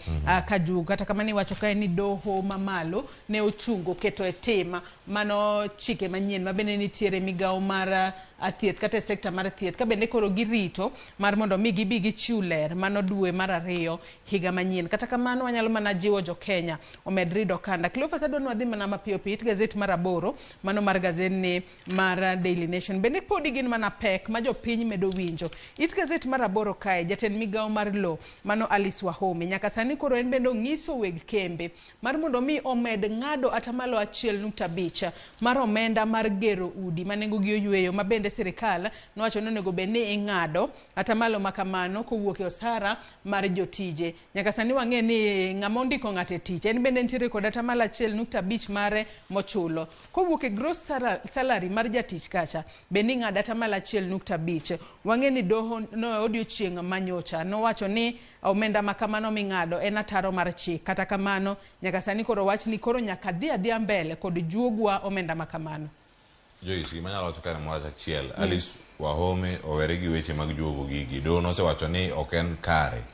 ka juogo. Kata kamano iwacho kae ni doho mamalo ne ochungo keto e tim mano chike manyien ma bende nitiere migawo mar thieth kata e sekta mar thieth ka bende koro girito mar mondo mi gibi gichiw ler mano dwe mar 2 higa manyien. Kata kamano wanyalo mana jiwo jo Kenya omed rido okanda. Cleophas adwa ni wadhi mana mapiyo piyo it gazet mar 8 mano mar gazet ni mar Daily Nation. Bende podi gin mana pek ma jopiny medo winjo. It gazet mar 8 kae jatend migawo mar lowo mano Alice Wahome nyaka sani koro en bende ong'iso weg kembe mar mondo mi omed ng'ado atamalo 1.5 mar omenda mar gero udi ma nengogi oyweyo ma bende sirikal nowacho ni onego bed ni ing'ado atamalo ma kamano kowuok e osara mar jotije. Nyaka sani wang'e ni ng'ama ondiko ng'ato e tich en bende nitiere kod atamalo 1.5 mare mochulo. Kowuok e gross salary mar jatich kacha bende ing'ado atamalo 1.5. Wang'e ni doho no odiochieng' manyocha nowacho ni omenda ma kamano ming'ado en ataro mar chik. Kata kamano nyaka sani koro wach ni koro nyaka dhi adhiya mbele kod juogwa omenda ma kamano. Joyce, gima anyalo wacho ka en wach achiel. Alice Wahome owere gi weche mag juogo gigi. Doho nosewacho ni ok en kare.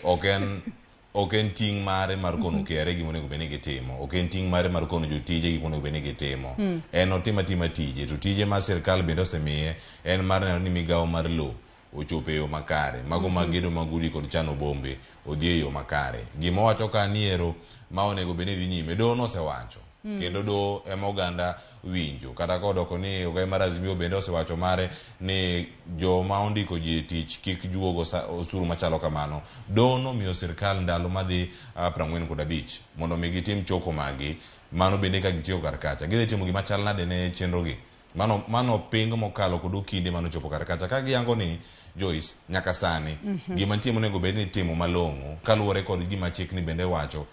Ok en ting' mare mar kono KRA gima onego bed ni gitimo. Ok en ting' mare mar kono jotije gima onego bed ni gitimo. En otim atima tije. To tije ma sirkal bende osemiye en mar neno ni migawo mar lowo ochopo e yo makare. Mago mag gedo mag udi kod chano bombe odhi e yo makare. Gima owacho ka ni ero ma onego bed ni dhi nyime. Doho nosewacho. Kendo doho ema oganda winjo. Kata kodoko ni ogai mar Azimio bende osewacho mare ni joma ondiko ji e tich kik juog osuru machalo kamano. Doho nomiyo sirkal ndalo madhi 45 mondo mi gitim choko maggi. Mano bende ka gitieko kar kacha. Gidhi timo gima chal nade ne chenro gi? Mano ping mokalo kod okinde manochopo kar kacha. Ka giyango ni Joyce, nyaka sani, gima nitie monego bed ni itimo malong'o kaluwore kod gima chikni bende wacho.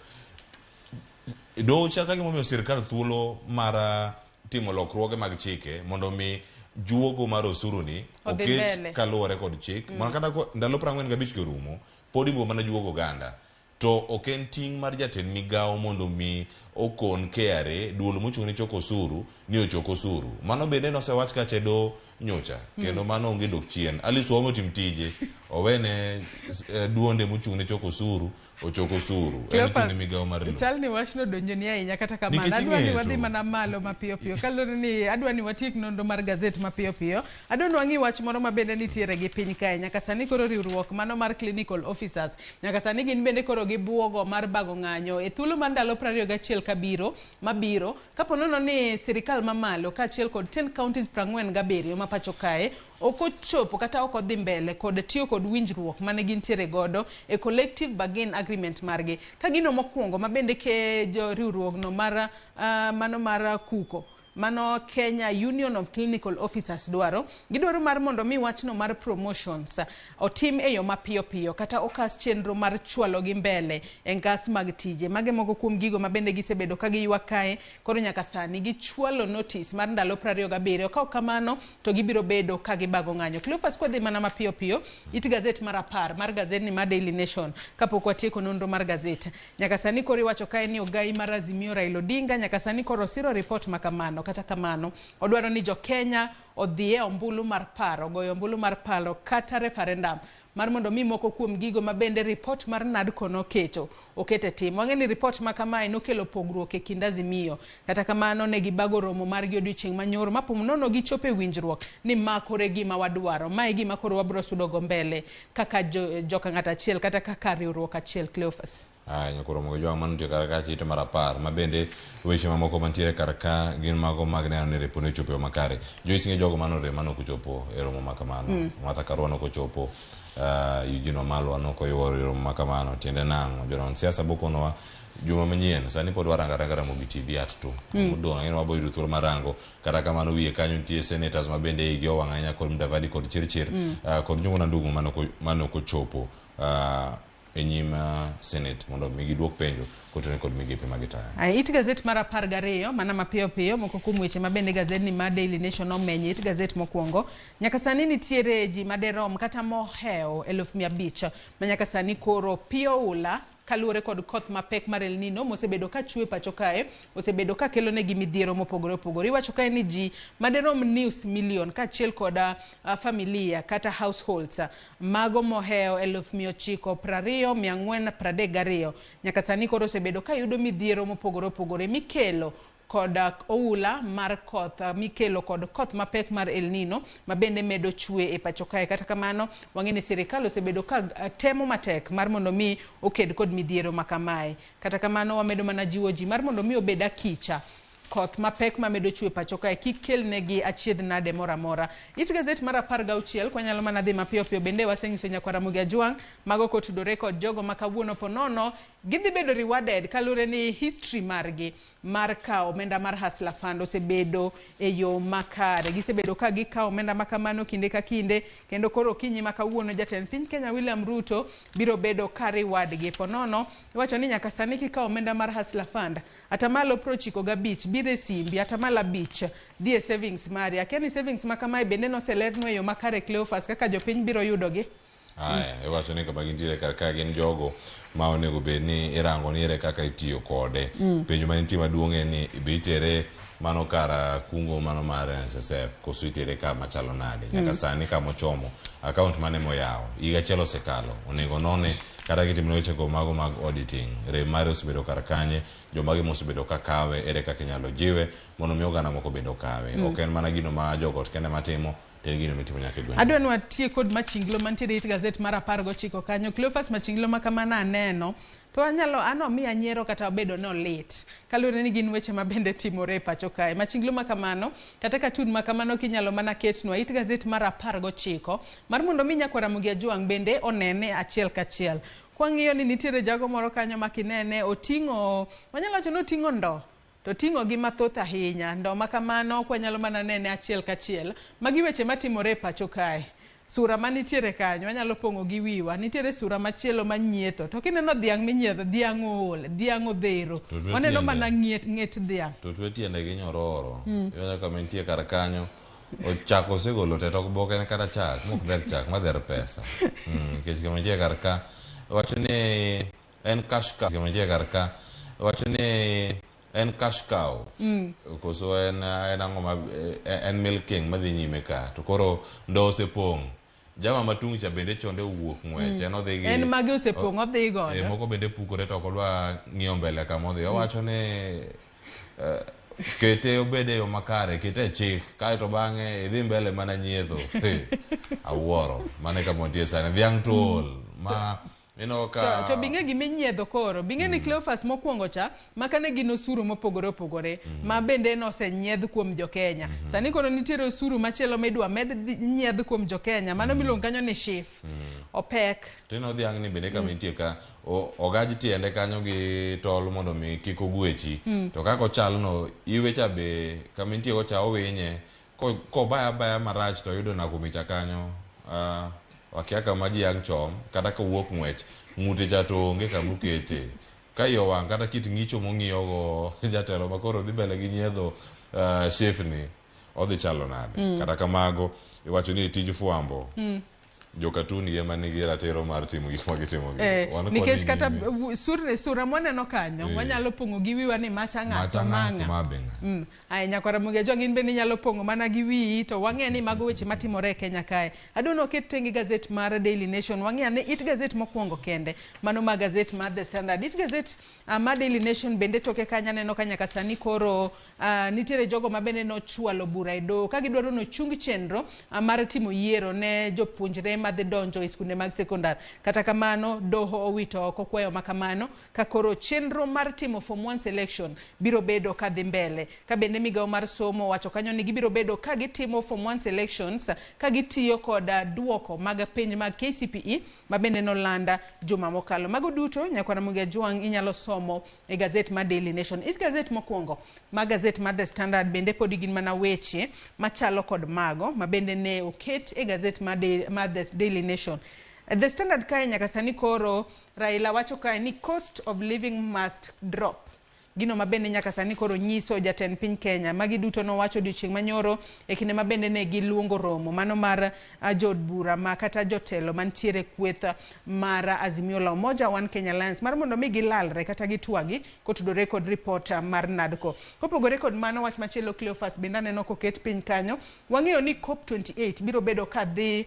Doho chal ka gima omiyo sirkal thuolo mar timo lokruoge mag chike mondo mi juogo mar osuru ni Odhi oket mbele. kaluwore kod chik. Mana kata ndalo 45 gi orumo, pod ibiro mana juogo oganda. To ok en ting' mar jatend migawo mondo mi okon KRA, duol mochung' ne choko osuru, ni ochok osuru. Mano bende nosewach kacha e doho nyocha, kendo mano onge dok chien. Alice Wahome otim tije, owene duonde mochung' ne choko osuru, ochok osuru. En Cleophas, ochung' ne migawo mar lowo. Chal ni wachno donjoni ahinya kata kamano. Nikech Adwa ni ing'eyo wadhi to. mana malo mapiyo piyo. Kaluwore ni adwa ni watiek nonro mar gazet mapiyo piyo. Adwa ni wang'i wach moro ma bende nitiere gi piny kae. Nyaka sani koro riwruok mano mar clinical officers. Nyaka sani gin bende koro gibuogo mar bago ng'anyo e thuolo mar ndalo 21 kabiro mabiro. Kapo nono ni sirikal mamalo kaachiel kod 10 counties 47 ma pacho kae ok ochopo kata ok odhi mbele kod tiyo kod winjruok mane gintiere godo e collective bargain agreement margi. Ka gino mokwongo ma bende ke jo riwruogno mar mano mar KUCO, mano Kenya Union of Clinical Officers dwaro, gidwaro mar mondo mi wachno mar promotions otim e yo mapiyo piyo kata okas chenro mar chwalo gi mbele e ngas mag tije. Mage moko kuom gigo ma bende gisebedo ka giywak kae, koro nyaka sani gichwalo notice mar ndalo 27. Ka ok kamano to gibiro bedo ka gibago ng'anyo. Cleophas, kwadhi mana mapiyo piyo, it gazet mar 10 mar gazetni mar Daily Nation kapok watieko nonro mar gazet. Nyaka sani koro iwacho kae ni ogai mar Azimio Raila Odinga nyaka sani koro osiro report ma kamano. Kata kamano odwaro ni jo Kenya odhi e ombulu mar paro, goyo ombulu mar paro kata referendum mar mondo mi moko kuom gigo ma bende report mar NADCO noketo oket e tim. Wang'e ni report ma kamae nokelo pogruok e kind Azimio. Kata kamano ne gibago romo margi odiochieng' manyoro ma pom nono gichopo e winjruok ni ma koro e gima wadwaro. Ma e gima koro wabiro sudo go mbele kaka joka ng'ato achiel kata kaka riwruok achiel. Cleophas. Aya, nyakoro mogo jwang' mano nitie kar ka chite mar 10 ma bende weche mamoko mantiere kar ka gin mago mag neno ni repone ochopo e yo makare. Joyce ng'e jogo mano rem mane ok ochopo e romo ma kamano. Martha Karua nok ochopo, Eugene Wamalwa nok oyuoro e romo ma kamano. Tiende nang'o? Jonon siasa bokonowa juma manyien sani pod warango aranga Ramogi TV at 2. Modong' ang'e ni wabo yudo thuolo mar rango. Kata kamano wiye kanyo nitie senators ma bende igi owang' ahinya kod Mudavadi kod Chirchir, kod Njuguna Ndung'u mane ok ochopo e nyim Senate mondo mi giduok penjo kotenore kod migepe ma gitayo. Ay, it gazet mar 12 mana mapiyo piyo moko kuom weche ma bende gazetni mar Daily Nation omenyo it gazet mokwongo. Nyaka sani nitiere ji maderom kata mohewo 500,000 ma nyaka sani koro piyo ula kaluwore kod koth mapek mar El Nino mosebedo ka chwe pacho kae, osebedo ka kelo negi midhiero mopogore opogore. Iwacho kae ni ji maderom nus milion kaachiel kod familia kata households mago mohewo 920,432 nyaka sani koro osebedo ka yudo midhiero mopogore opogore mikelo kod oula mar koth mikelo kod koth mapek mar El Nino ma bende medo chwe e pacho kae. Kata kamano wang'e ni sirikal osebedo ka temo matek mar mondo mi oked kod midhiero ma kamae. Kata kamano wamedo mana jiwo ji mar mondo mi obed akicha koth mapek mamedo chwe pacho kae kik kelnegi achiedh nade moro amora. It gazet mar 16 kwanyalo mana dhi mapiyo piyo bende wasenyiso nyakwar Ramogi Ajwang' mago kotudore kod jogo ma kawuono po nono gidhi bedo rewarded kaluwore ni history margi mar kawo omenda mar Hustler Fund osebedo e yo makare. Gisebedo ka gikawo omenda ma kamano kinde ka kinde kendo koro okinyi ma kawuono jatend piny Kenya William Ruto biro bedo ka reward gi. Po nono iwacho ni nyaka sani kikawo omenda mar Hustler Fund atamalo 95 biro e simbi, atamalo 5 dhi e savings mari. Akia ni savings ma kamae bende noselernwa e yo makare Cleophas kaka jopiny biro yudogi. Aya, iwacho ni kama gintiere kar ka gin jogo ma onego bed ni irango ni ere kaka itiyo kode. Penjo manitie maduong' en ni be itere mano kar kungo mano mar NSSF koso itere kama chalo nade. Nyaka sani kama ochomo account mane moyawo higa achiel osekalo onego none kata kitimo weche go mago mag auditing rem mare osebedo kar kanye, jomage mosebedo ka kawe, ere kaka inyalo jiwe mondo mi oganda moko bende okawe. Ok en mana gino ma jogot kende matimo. To en gino mitimo nyaka e gwenge. Adwa ni watie kod machinglo mantiere it gazet mar 19 kanyo. Cleophas machinglo ma kamano aneno to anyalo an omiya nyiero kata obedo ni olit kaluwore ni gin weche ma bende timore e pacho kae. Machinglo ma kamano kata katun ma kamano kinyalo mana ketnwa it gazet mar 19 mar mondo mi nyakwar Ramogi Ajwang' bende onene achiel kachiel. Kwang'iyo ni nitiere jago moro kanyo ma kinene oting'o wanyalo wacho ni oting'o ndo to ting'o gi mathoth ahinya. Ndo ma kamano kwanyalo mana nene achiel kachiel. Magi weche matimore e pacho kae. Sura manitiere kanyo wanyalo pong'o gi wiwa. Nitiere sura machielo manyietho. To kineno dhiang' minyietho, dhiang' ool, dhiang' odhero. To twe Waneno tiende. mana ng'et dhiang'. To twe tiende gi nyororo. Iwinjo kama entie kar kanyo. Ochako osegolo te to ok boke kata chak, mok dher chak, ma dher pesa. Nikech kama entie kar ka, wacho ni en cash cow. Kama entie kar ka, wacho ni en cash cow. Koso en ang'o ma en milking madhi nyime ka. To koro ndo osepong'. Jama matung' cha bende chonde owuok ng'wech. En odhi gi En mage osepong' odhi godo. Moko bende pukore to ok odwa ng'iyo mbele kama odhi. Owacho ni kete obed e yo makare, kete e chik, kaeto bang'e idhi mbele mana nyietho. Awuoro. Mano e kama wantie sani. Dhiang' to ol. Ma ineno ka To bing'e gima inyiedho koro. Bing'e ni Cleophas mokwongo cha, maka ne gin osuru mopogore opogore, ma bende nosenyiedh kuom jo Kenya. Sani koro nitiere osuru machielo midwa med nyiedh kuom jo Kenya, mano miluongo kanyo ni SHIF. Opek. To ineno dhiang' ni bende kama entie ka, ogaj tiende kanyo gi tol mondo mi kik ogwechi. To kaka ochalno, iwe cha be kama entie go cha owinye. Kobaya abaya marach to oyudo nako micha kanyo. Wakia kama ji ang' chom, kata kowuok ng'wech, ng'ute cha to onge kama okete. Ka iye owang' kata kit ng'icho mong'iyogo jatelo ma koro dhi mbele gi nyiedho SHIF ni, odhi chalo nade? Kata kamago, iwacho ni tij fwambo, jokatuni ema nigi ratiro mar timo gik ma gitimo gi. Wan kod Nikech kata nyime. sura mwaneno kanyo, wanyalo pong'o gi wiwa ni macha ng'a, Macha to ng'a, ma to ng'a. ma be ng'a. Aya, nyakwar Ramogi Ajwang' in bende inyalo pong'o mana gi wiyi to wang'e ni mago weche matimore e Kenya kae. Adwa ni waket tenge gazet mar Daily Nation, wang'e ane it gazet mokwongo kende, mano ma gazet mar The Standard. It gazet mar Daily Nation bende toke kanyo aneno ka nyaka sani koro nitiere jogo ma bende nochwalo bura e doho ka gidwaro ni ochung chenro mar timo yiero ne jopuonjre madhi donjo e skunde mag sekondar. Kata kamano, doho owito oko kwayo ma kamano ka koro chenro mar timo Form 1 selection biro bedo ka dhi mbele. Ka bende migawo mar somo wacho kanyo ni gibiro bedo ka gitimo Form 1 selections ka gitiyo kod duoko mag penj mag KCPE ma bende nolanda juma mokalo. Mago duto nyakwar Ramogi Ajwang' inyalo somo e gazet mar Daily Nation. It gazet mokwongo ma gazet mar The Standard bende podi gin mana weche machalo kod mago ma bende ne oket e gazet mar The Daily Nation. The Standard kae nyaka sani koro Raila wacho kae ni cost of living must drop. Gino ma bende nyaka sani koro nyiso jatend piny Kenya. Magi duto nowacho odiochieng' manyoro e kinde ma bende ne giluongo romo mano mar jood bura ma kata jotelo mantiere kweth mar Azimio la Umoja One Kenya Alliance mar mondo mi gilalre kata gitwagi kotudore kod report mar NADCO. Kopogore kod mano, wach machielo Cleophas bende aneno koket piny kanyo. Wang'eyo ni COP28 biro bedo ka dhi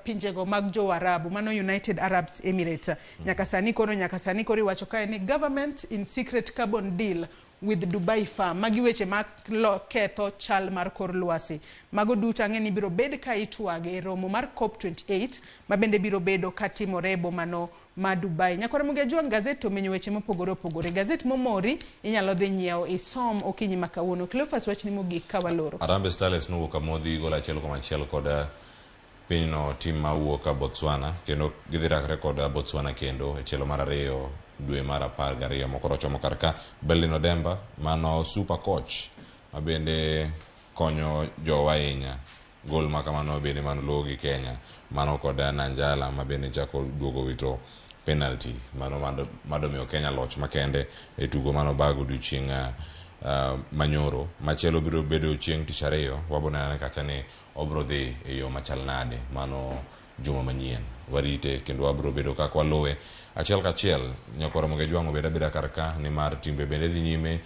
pinjego mag jo Arabu, mano United Arab Emirates. Nyaka sani koro iwacho kae ni government in secret carbon deal with Dubai firm. Magi weche ma ketho chal mar kor lwasi. Mago duto ang'e ni biro bed ka itwage e romo mar COP28 ma bende biro bedo ka timore e bomano ma Dubai. Nyakwar Ramogi Ajwang' gazet to omenyo weche mopogore opogore. Gazet momori inyalo dhi nyiewo isom okinyi ma kawuono. Cleophas wachni mogik ka waloro. Harambee Starlets nowuok amodhi gol 1-1 kod pinyno tim mawuok Botswana kendo gidhi rakre kod Botswana kendo e tielo mar 2 dwe mar 12 mokoro chomo kar ka. Berlin Odemba mano super coach ma bende konyo jowa ahinya. Gol ma kamano bende mano luwo gi Kenya mano kod Nanjala ma bende chako duogo wito penalty mano mado miyo Kenya loch makende e tugo mano bago odiochieng' manyoro. Machielo biro bedo chieng' tich ariyo, wabo neno kacha ni obro dhi e yo machal nade mano juma manyien. Warite kendo wabro bedo kaka waluwe achiel kachiel. Nyakwar Ramogi Ajwang' obed abeda kar ka nimar timbe bende dhi nyime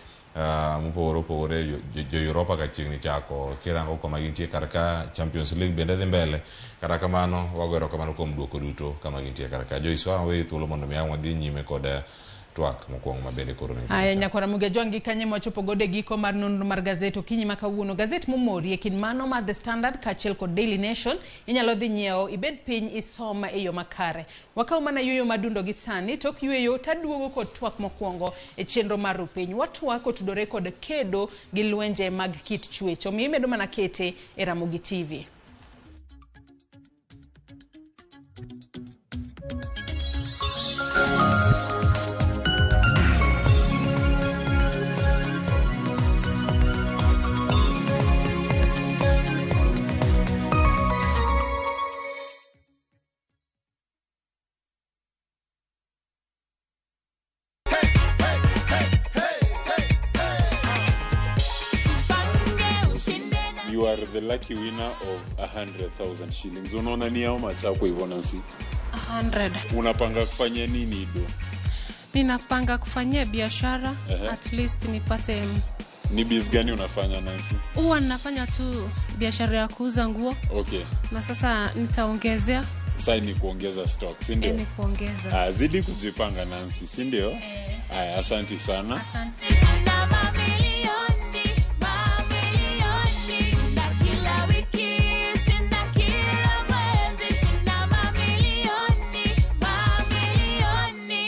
mopogore opogore. Jo Europa ka chiegni chako kirango kama gintie kar ka, Champions League bende dhi mbele. Kata kamano wago erokamano kuom duoko duto kama gintie kar ka. Joyce, waweyi thuolo mondo mi ang' wadhi nyime kod twak mokwongo ma bende koro onego Aya, nyakwara Muga Jwang' gi kanye mwachopo godo e giko mar nonro mar gazet okinyi ma kawuono. Gazet momori e kind mano mar The Standard kaachiel kod Daily Nation inyalo dhi nyiewo ibed piny isom e yo makare. Wakaw mana yueyo madundo gi sani, tok yueyo taduogo kod twak mokwongo e chenro mar Rupiny. Watwak otudore kod kedo gi lwenje mag kit chwech. Omiyo imedo mana kete e Ramogi TV. You are the lucky winner of 100,000 shillings. Unaona ni how much hapo hivyo Nancy? 100. Unapanga kufanya nini do? Ninapanga kufanyia biashara. Ehe. At least nipate Ni biz gani unafanya Nancy? Huwa ninafanya tu biashara ya kuuza nguo. Okay. Na sasa nitaongezea. Sasa ni kuongeza stock, si ndio? Ni kuongeza. Ah, zidi kujipanga Nancy, si ndio? Aya, asante sana. Asante. Shinda mamilioni, mamilioni. Shinda kila wiki, shinda kila mwezi, shinda mamilioni, mamilioni.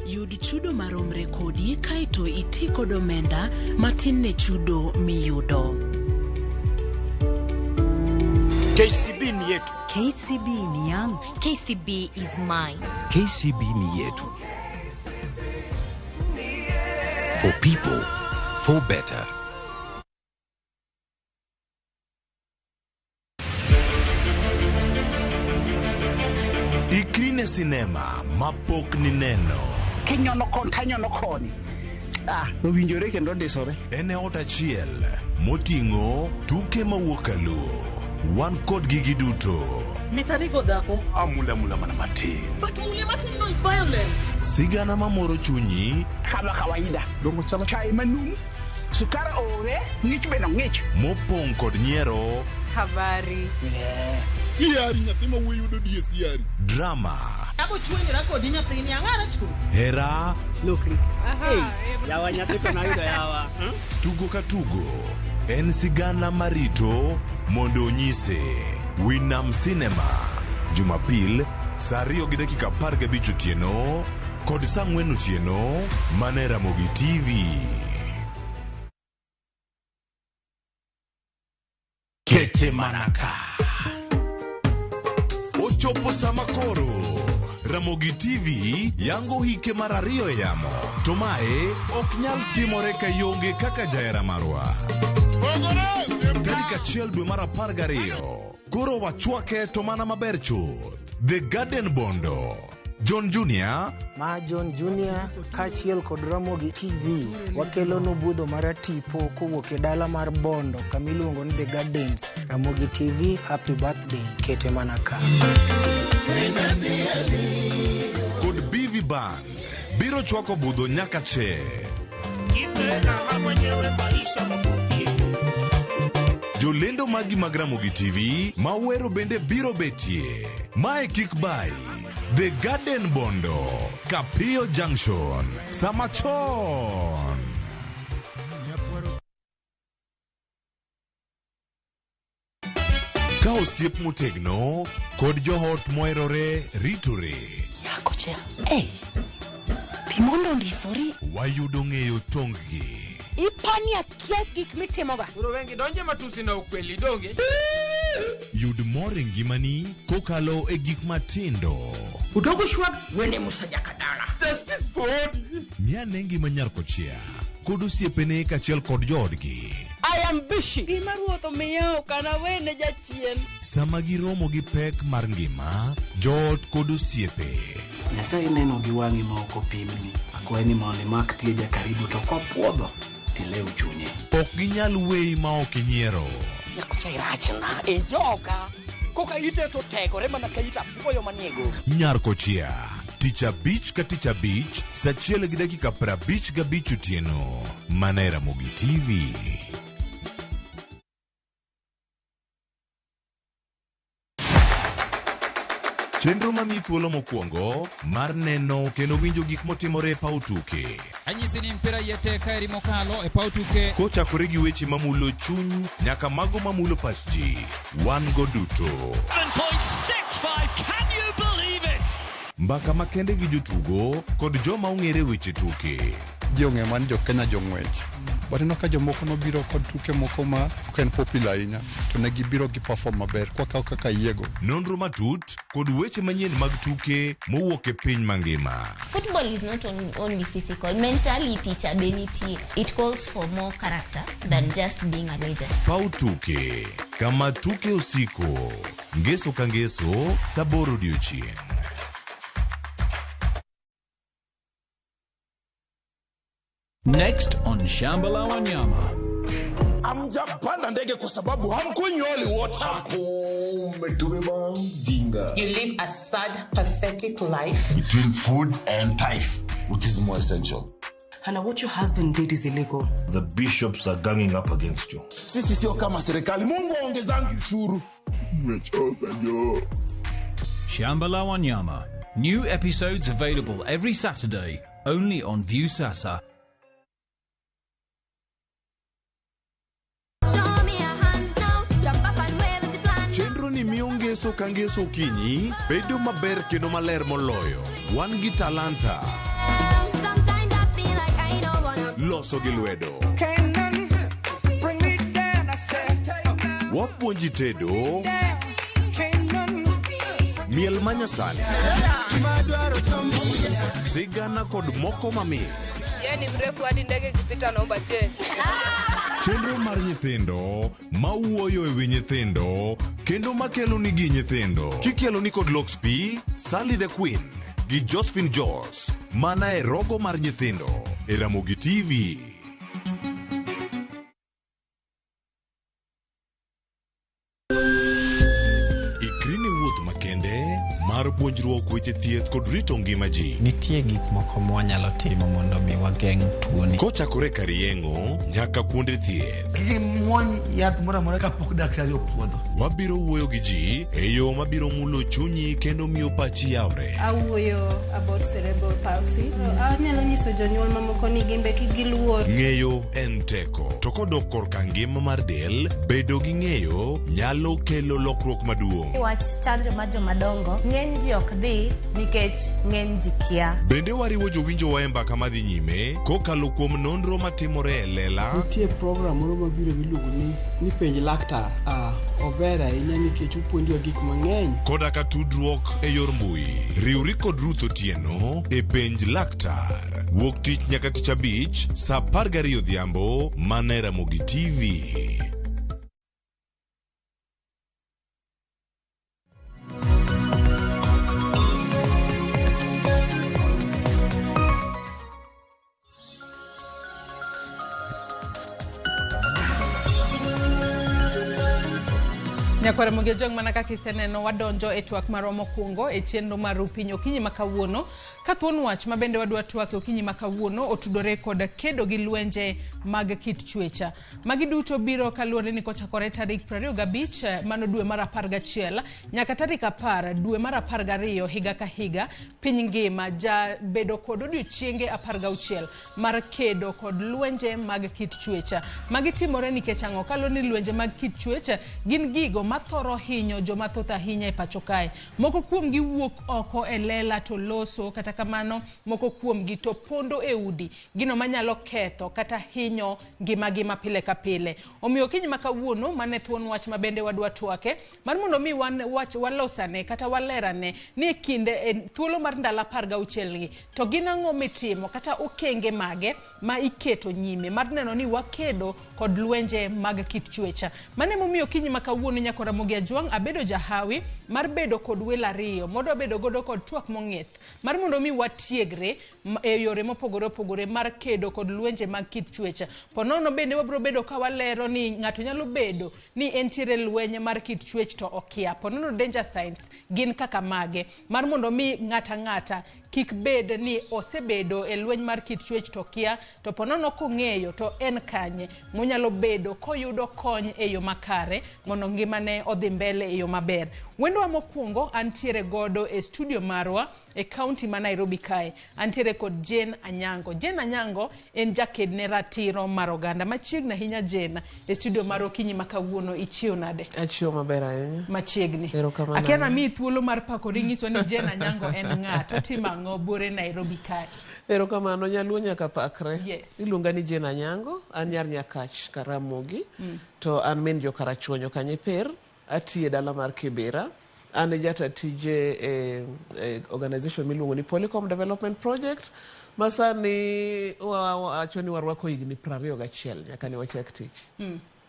Yud chudo maromre kodi kaeto iti kod omenda matin ne chudo miyudo. KCB ni yetu. KCB ni yangu. KCB is mine. KCB ni yetu. For people, for better. Ikri ne sinema mapok nineno. Kinyono kon tanyono koni. Ah, owinjore kendo ndisore. En e ot achiel moting'o tuke mawuok kaluo. Wan kodgi giduto. Mitarigo dhako. Amula mula mana matin. But mule matin no is violence. Sigana mamoro chunyi Kama kawaida. Dongo chalo chai manum. Sukari ore, ng'ich bende ng'ich. mopong' kod nyiero, Habari. Siari nyathi ma wuoyi yudo die siari. drama, Abo chuenyora kodi nyathini ang'ara chu. hera, Lokri. Yawa nyathi to nayudo yawa. tugo ka tugo en sigana marito mondo onyise. Winam Cinema, Jumapil saa 2:15 otieno kod saa 4 otieno mana e Ramogi TV. Kete manaka. Ochopo sama koro Ramogi TV yango hike mar ariyo e yamo to mae ok nyal timore ka ionge kaka jahera marwa. Tarik 1 dwe mar 12 koro wachwake to mana maber chuth. The Garden Bondo, John Junior, Ma John Junior kaachiel kod Ramogi TV wakelonu budho mar tipo kowuok e dala mar Bondo kama iluongo ni The Gardens. Ramogi TV, happy birthday, kete mana ka. Kod BV Band biro chwako budho nyaka che. Jolendo magi mag Ramogi TV mawero bende biro betie. Mae kik bai. The Garden Bondo, Kapio Junction, sama chon. Ka osiep motegno kod joot moherore ritore. Nyakocha, hey, pi mondo ondisori. Wayudo ng'eyo tong-gi. Ipani akia gik mitimoga. Koro wengi donje matusi na ukweli donge. Yud mor e ngimani kokalo e gik matindo. Udogo shwag wene Musa Jakadala. Justice for Odi. Ng'ane ngima nyar kochia kod osiepene kaachiel kod joodgi. I am busy. Gima ruoth omiya ok anawene jachien. Sama giromo gi pek mar ngima, joot kod osiepe. Nyasaye neno gi wang'i ma ok opimni. Akwayi ni mondo imak tieja karibu to kopuodho tilew chunye. Ok ginyal weyi ma ok inyiero. Nyakocha irachna e joka. Koka ite to tegore mana ka it apuoyo manie go. Nyar kochia, tich abich ka tich abich, saa 1:55 otieno. Mana e Ramogi TV. Chenro mamiyi thuolo mokwongo mar neno kendo winjo gik motimore e paw tuke. Anyisi ni mpira iye tek kaeri mokalo e paw tuke. Kochakore gi weche mamulo chuny nyaka mago mamulo pach ji, wan go duto. 7.65, can you believe it? Mbaka makende gi jotugo kod joma ong'ere weche tuke. Ji ong'eyo mana ni jo Kenya jong'wech. But ineno ka jomoko nobiro kod tuke moko ma ok en popular ahinya to ne gibiro gi perform maber kwakawo kaka yiego. Nonro matut kod weche manyien mag tuke mowuok e piny mangima. Football is not only physical, mentality cha be nitie. It calls for more character than just being a legend. Paw tuke kama tuke osiko ngeso ka ngeso saa aboro odiochieng'. Next on Shamba la Wanyama. Hamjapanda ndege kwa sababu hamkunywi holy water. Umetubeba mjinga. You live a sad, pathetic life. Between food and tithe, which is more essential? Hannah, what your husband did is illegal. The bishops are ganging up against you. Sisi sio kama serikali. Mungu aongezangi ushuru. Umechoka jo. Shamba la Wanyama. New episodes available every Saturday only on Viusasa. Chenro ni miyo ngeso ka ngeso okinyi bedo maber kendo maler moloyo. Wan gi talanta. Loso gi lwedo. Wapuonji tedo. Miel manyasani. Sigana kod moko mamit. Yeye ni mrefu hadi ndege ikipita naomba change. Chenro mar nyithindo mawuoyo e wi nyithindo kendo makelo nigi nyithindo kikelo ni kod Lox P, Sally the Queen gi Josephine Jos mana e rogo mar nyithindo e Ramogi TV. Ikri ne wuoth makende mar puonjruok weche thieth kod rito ngima ji. Nitie gik moko mwanyalo timo mondo mi wageng' tuoni. Kochakore kar yeng'o nyaka kuonde thieth. Kik imuony yath moro amora kapok daktari opuodho. Wabiro wuoyo gi ji e yo mabiro mulo chunyi kendo miyo pachi yawre. Awuoyo about cerebral palsy. Anyalo nyiso jonyuol mamoko ni gin be kik giluor. Ng'eyo en teko. To kodok korka ngima mar del, bedo gi ng'eyo nyalo kelo lokruok maduong'. Wach chanjo mar jomadongo, ng'eny ji ok dhi nikech ng'eny ji kia. Bende wariwo jowinjowa e mbaka madhi nyime kokalo kuom nonro matimore e lela. Nitie program moro mabiro miluongo ni penj laktar. Ober ahinya nikech opuonjowa gik mang'eny. Koda ka tudruok e yor mbui. Riwri kod Ruth Otieno e penj laktar. Wuok tich nyaka tich abich saa 12 odhiambo mana e Ramogi TV. Nyakwar Ramogi Ojwang' mana kaka iseneno wadonjo e twak marwa mokwongo e chenro mar Piny Okinyi ma kawuono. Ka thuon wach ma bende wadwa twak e okinyi ma kawuono otudore kod kedo gi lwenje mag kit chwecha. Magi duto biro kaluwore ni kochakore tarik 25 mano dwe mar 11 nyaka tarik 10 dwe mar 12 higa ka higa piny ngima ja bedo kod odiochienge 16 mar kedo kod lwenje mag kit chwecha. Magi timore nikech ang'o? Kaluwore ni lwenje mag kit chwecha gin gigo mathoro hinyo joma thoth ahinya e pacho kae. Moko kuomgi wuok oko e lela to loso, kata kamano moko kuomgi to pondo e udi, gino manyalo ketho kata hinyo ngimagi ma pile ka pile. Omiyo okinyi ma kawuono mane thuon wach ma bende wadwa twake mar mondo mi wan wach walosane kata walerane ni e kinde e thuolo mar ndalo 16 gi to gin ang'o mitimo kata okenge mage ma iketo nyime mar neno ni wakedo kod lwenje mag kit chwecha. Mano emomiyo okinyi ma kawuono nyako Ramogi Ajwang' abedo jahawi mar bedo kod welo ariyo modwa bedo godo kod twak mong'ith mar mondo mi watiegre e yore mopogore opogore mar kedo kod lwenje mag kit chwecha. Ponono bende wabiro bedo ka walero ni ng'ato nyalo bedo ni entiere lweny mar kit chwech to okia. Ponono danger signs gin kaka mage mar mondo mi ng'ata ng'ata kik bed ni osebedo e lweny mar kit chwech to okia, to ponono kong'eyo to en kanye monyalo bedo koyudo kony e yo makare mondo ngimane ne odhi mbele e yo maber. Wendwa mokwongo antiere godo e studio marwa e kaunti ma Nairobi kae. Antiere kod Jane Anyango. Jane Anyango en jaked ne ratiro mar oganda. Machiegni ahinya Jane, e studio mar okinyi ma kawuono ichiew nade? Achiew maber ahinya. Machiegni. Erokamano. Akia namiyi thuolo mar pakori nyiso ni Jane Anyango en ng'a to otimo ang'o buore Nairobi kae. Erokamano nyaluo nyaka pakre. Yes. Iluonga ni Jane Anyango, an nyar Nyakach Karamogi, to an min jo Karachuonyo Kanyiper, atiyo e dala mar Kibera. An e jata tije e, e organization miluongo ni Polycom Development Project ma sani wawacho ni warwako higni 21 nyaka ne wachak tich.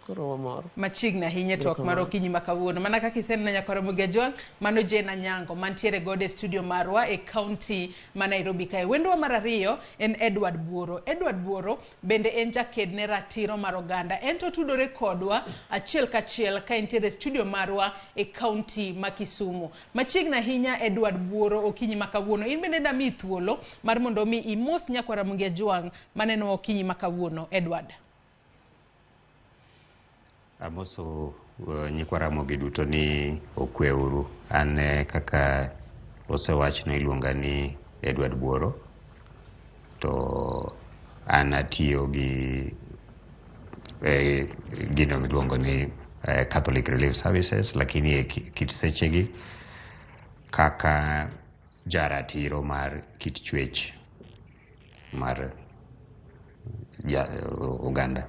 Koro wamor. Machiegni ahinya e twak mar okinyi ma kawuono. Mana kaka iseneno nyakwar Ramogi Ajwang', mano Jane Anyango mantiere godo e studio marwa e kaunti ma Nairobi kae. Wendwa mar ariyo en Edward Buoro. Edward Buoro bende en jaked ne ratiro mar oganda. En to otudore kodwa achiel kachiel ka entiere e studio marwa e kaunti ma Kisumu. Machiegni ahinya Edward Buoro okinyi ma kawuono. In bende damiyi thuolo mar mondo mi imos nyakwar Ramogi Ajwang' manenowa okinyi ma kawuono. Edward. Amoso nyikwa Ramogi duto ni okweuru. An kaka osewachno iluonga ni Edward Buoro to an atiyo gi gino miluongo ni Catholic Relief Services lakini e kit sechegi kaka jaratiro mar kit chwech mar oganda.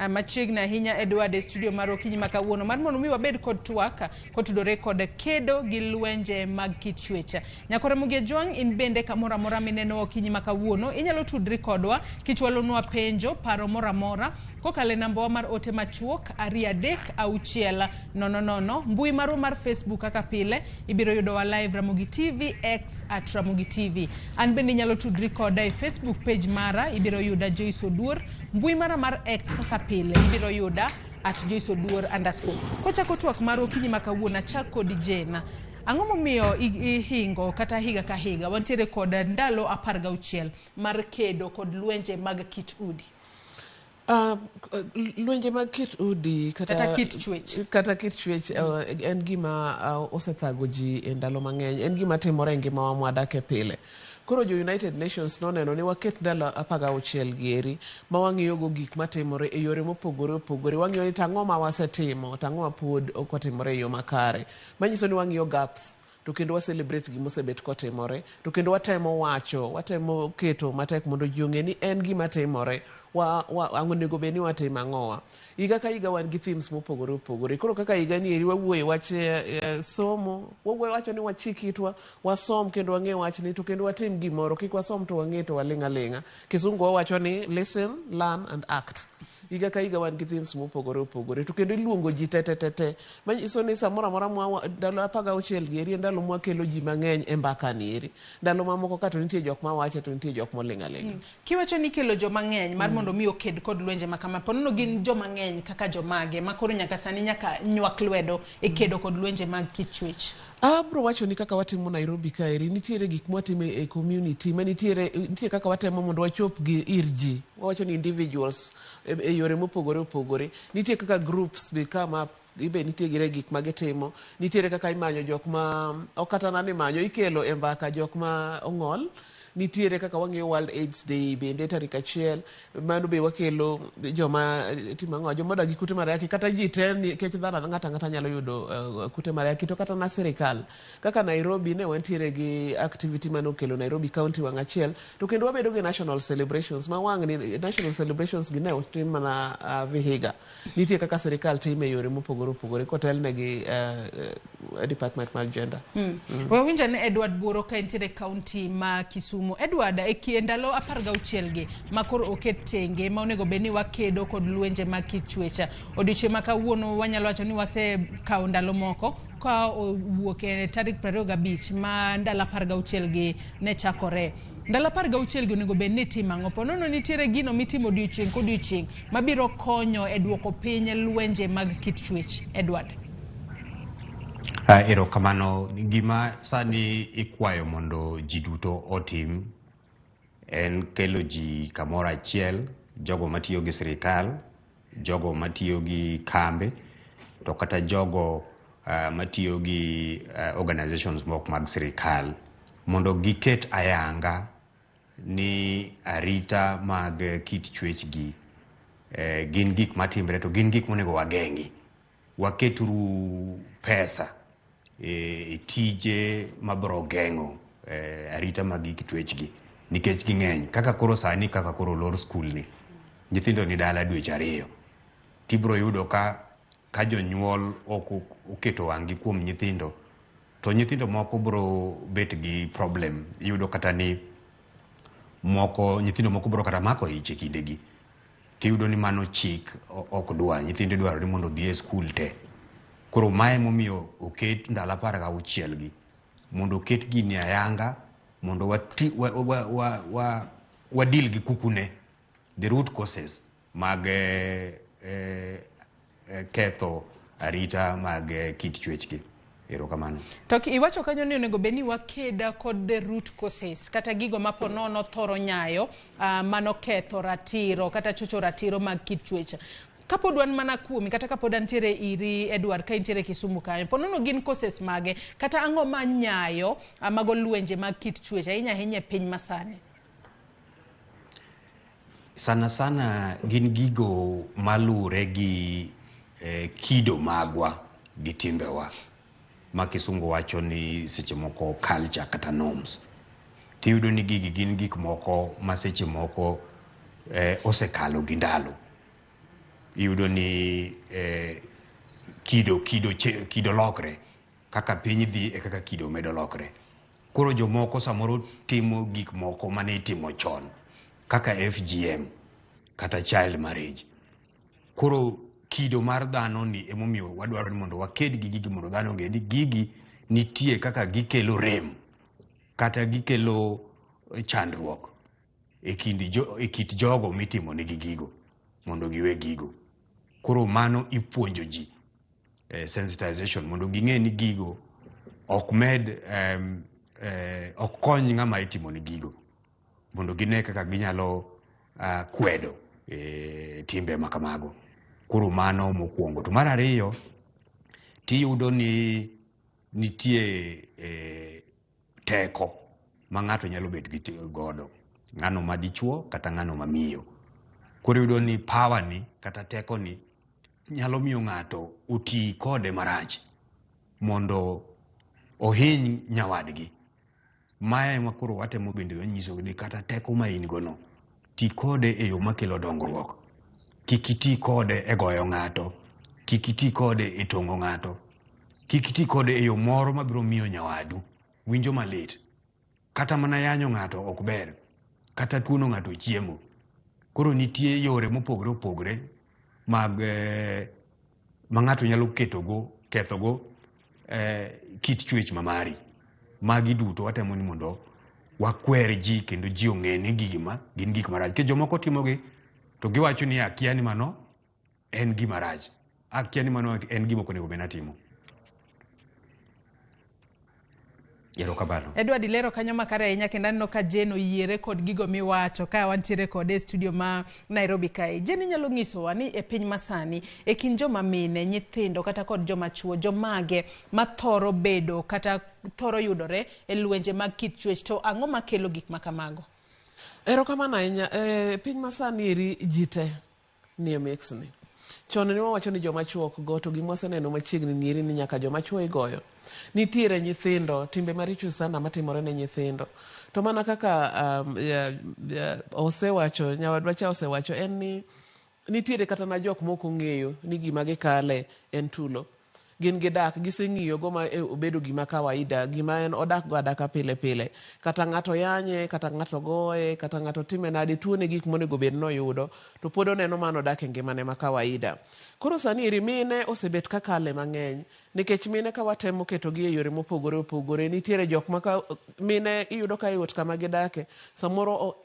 Machiegni ahinya Edward e studio mar okinyi ma kawuono mar mondo mi wabed kod twak kotudore kod kedo gi lwenje mag kit chwech. Nyakwar Ramogi Ajwang' in bende kamoro amora mineno okinyi ma kawuono inyalo tudri kodwa kichwalonwa penjo, paro moro amora kokalo e nambawa mar ote machuok 2 3 6 0 0. Mbui marwa mar Facebook kaka pile ibiro yudowa live Ramogi TV, X at Ramogi TV. An bende inyalo tudri koda e Facebook page mara ibiro yuda Joyce Oduor. Mbui mara mar X kaka pile ibiro yuda at Joyce Oduor underscore. Kochako twak mar okinyi ma kawuono achak kod Jane. Ang'o momiyo ihingo kata higa ka higa wantiere kod ndalo 16 mar kedo kod lwenje mag kit udi? Lwenje mag kit udi kata kit chwech, kata kit chwech en gima osethago ji e ndalo mang'eny, en gima timore e ngimawa mwadake pile. Koro jo United Nations noneno ni waket ndalo 16 gi eri ma wang'iyogo gik matimore e yore mopogore opogore. Wang'iyo ni tang'o ma wasetimo, tang'o ma pod ok otimore e yo makare. Manyiso ni wang'iyo gaps to kendo wa celebrate gima osebet kotimore, to kendo watemo wacho, watemo keto matek mondo ji ong'e ni en gima timore. Onego bed ni watimo ang'owa. Higa ka higa wan gi themes mopogore opogore. Koro kaka higa ni eri wawuoye wach somo, wacho ni wachik itwa, wasom kendo wang'e wachni to kendo watim gimoro, kik wasom to wang'e to waling' aling'a. Kisungu wawacho ni listen, learn and act. Higa ka higa wan gi themes mopogore opogore to kendo iluongo ji te te te te. Manyiso ni samoro amora mwa ndalo 16 gi eri en ndalo mwakelo ji mang'eny e mbaka ni eri. Ndalo mamoko ka to nitie jok mawache to nitie jok moling' aling'a. Kiwacho ni ikelo joma ng'eny mar mondo mi oked kod lwenje ma kama, ponono gin joma ng'eny kaka jomage ma koro nyaka sani nyaka nywak lwedo e kedo kod lwenje mag kit chwech? Abro wacho ni kaka watimo Nairobi kaeri, nitiere gik mwatimo e community, ma nitiere kaka watemo mondo wachop gi ir ji. Wawacho ni individuals e yore mopogore opogore. Nitie kaka groups be kama ibe nitie gik ma gitimo. Nitiere kaka imanyo jok ma ok kata nani imanyo, ikelo e mbaka jok ma ong'ol. Nitiere kaka wang'iyo World AIDS Day bende tarik 1, mano be wakelo joma timo ang'o, joma odak gi kute mar ayaki, kata ji te nikech dhano ng'ato ang'ata nyalo yudo kute mar ayaki, to kata na sirikal. Kaka Nairobi ne wantiere gi activity mane okelo Nairobi County wang' achiel, to kendo wabedo gi national celebrations ma wang' ni national celebrations gi ne otim mana Vihiga. Nitie kaka sirikal time e yore mopogore opogore kotelne gi department mar gender. Wawinjo ne Edward Buoro ka entiere county ma Kisumu. Edward, e ndalo 16 gi ma koro oket tenge ma onego bed ni wakedo kod lwenje mag kit chwech. Odiochieng' ma kawuono wanyalo wacho ni wasekawo ndalo moko ka owuok e tarik 25 ma ndalo 16 gi ne chakore. Ndalo 16 gi onego bed ni itimo ang'o? Ponono nitiere gino mitimo odiochieng' kodiochieng' mabiro konyo e duoko piny lwenje mag kit chwech. Edward. Erokamano. Gima sani ikwayo mondo ji duto otim en kelo ji kamoro achiel, jogo matiyo gi sirikal, jogo matiyo gi kambe, to kata jogo matiyo gi organizations moko mag sirikal mondo giket ayanga ni arita mag kit chwech gi gin gik matimre to gin gik monego wageng'i. Waketuru pesa e tije mabiro geng'o arita mag gik twech gi nikech ging'eny. Kaka koro sani kaka koro olor skul ni, nyithindo ni dala dweche 2. Tibiro yudo ka jonyuol ok oketo wang'gi kuom nyithindo, to nyithindo moko biro bet gi problem. Iyudo kata ni moko nyithindo moko biro kata mako ich e kindegi. Tiyudo ni mano chik ok dwa, nyithindo idwaro ni mondo odhi e skul te. Koro mae emomiyo oket ndalo 16 gi mondo oket gini ayanga mondo wadil gi kukune, the root causes mag ketho arita mag kit chwech gi. Erokamano. To iwacho kanyo ni onego bed ni wakeda kod the root causes kata gigo ma po nono thoro nyayo mano ketho ratiro kata chocho ratiro mag kit chwech. Kapod wan mana kuomi kata kapod antiere iri Edward ka intiere Kisumu kanyo, po nono gin causes mage kata ang'o ma nyayo mago lwenje mag kit chwech ahinya ahinya e piny masani? Sana sana gin gigo malure gi kido magwa gi timbewa ma kisungu wacho ni seche moko culture kata norms. Tiyudo ni gigi gin gik moko ma seche moko osekalo gi ndalo. Iyudo ni kido lokre kaka piny dhi e kaka kido medo lokre. Koro jomoko samoro timo gik moko mane itimo chon kaka FGM kata child marriage. Koro kido mar dhano ni emomiyo wadwaro ni mondo waked gi gigi mondo dhano ong'e ni gigi nitie kaka gikelo rem kata gikelo chandruok e kit jogo mitimo negi gigo mondo giwe gigo. Koro mano ipuonjo ji sensitization mondo ging'e ni gigo ok med ok kony ng'ama itimo ne gigo mondo gine kaka ginyalo kwedo timbe ma kamago. Koro mano mokwongo. To mar ariyo, tiyudo ni nitie teko ma ng'ato nyalo bet gi godo, ng'ano ma dichuo kata ng'ano ma miyo. Koro iyudo ni power ni kata teko ni nyalo miyo ng'ato oti kode marach mondo ohiny nyawadgi. Mae ema koro watemo bende wanyiso ni kata teko ma in go no, ti kode e yo makelo dongruok. Kik iti kode e goyo ng'ato, kik iti kode e tong'o ng'ato, kik iti kode e yo moro mabiro miyo nyawadu winjo malit. Kata mana yanyo ng'ato ok ber, kata tuono ng'ato chiemo. Koro nitie yore mopogore opogore mag ma ng'ato nyalo ketogo, kethogo kit chwech ma mari. Magi duto watemo ni mondo wakwer ji kendo ji ong'e ni gigi ma gin gik marach. Nikech jomoko timogi to giwacho ni akia ni mano en gima rach, akia ni mano en gima ok onego bed ni atimo. Erokamano. Edward, ilero kanyo makare ahinya kendo aneno ka Jane oyiere kod gigo miwacho ka wantiere kode e studio ma Nairobi kae. Jane, inyalo nyisowa ni e piny masani e kind joma mine, nyithindo kata kod joma chuo, jomage ma thoro bedo kata thoro yudore e lwenje mag kit chwech, to ang'o makelo gik ma kamago? Erokamano ahinya. Piny masani eri ji te nie mix ni. Chon ne wawacho ni joma chuo ok go, to gima waseneno machiegni ni eri ni nyaka joma chuo igoyo. Nitiere nyithindo, timbe maricho sana matimore ne nyithindo. To mana kaka osewacho, nyawadwa cha osewacho, en ni nitiere kata na jok mok ong'eyo ni gima gikale en tulo. Gin gidak, giseng'iyo go ma obedo gima kawaida, gima en odak go adaka pile pile. Kata ng'ato yanye, kata ng'ato goye, kata ng'ato time nade, tuone gik monego bed noyudo, to pod oneno mano odak e ngimane ma kawaida. Koro sani eri mine osebet ka kale mang'eny, nikech mine ka watemo ketogi e yore mopogore opogore, nitiere jok ma ka mine iyudo ka iot kama gidake, samoro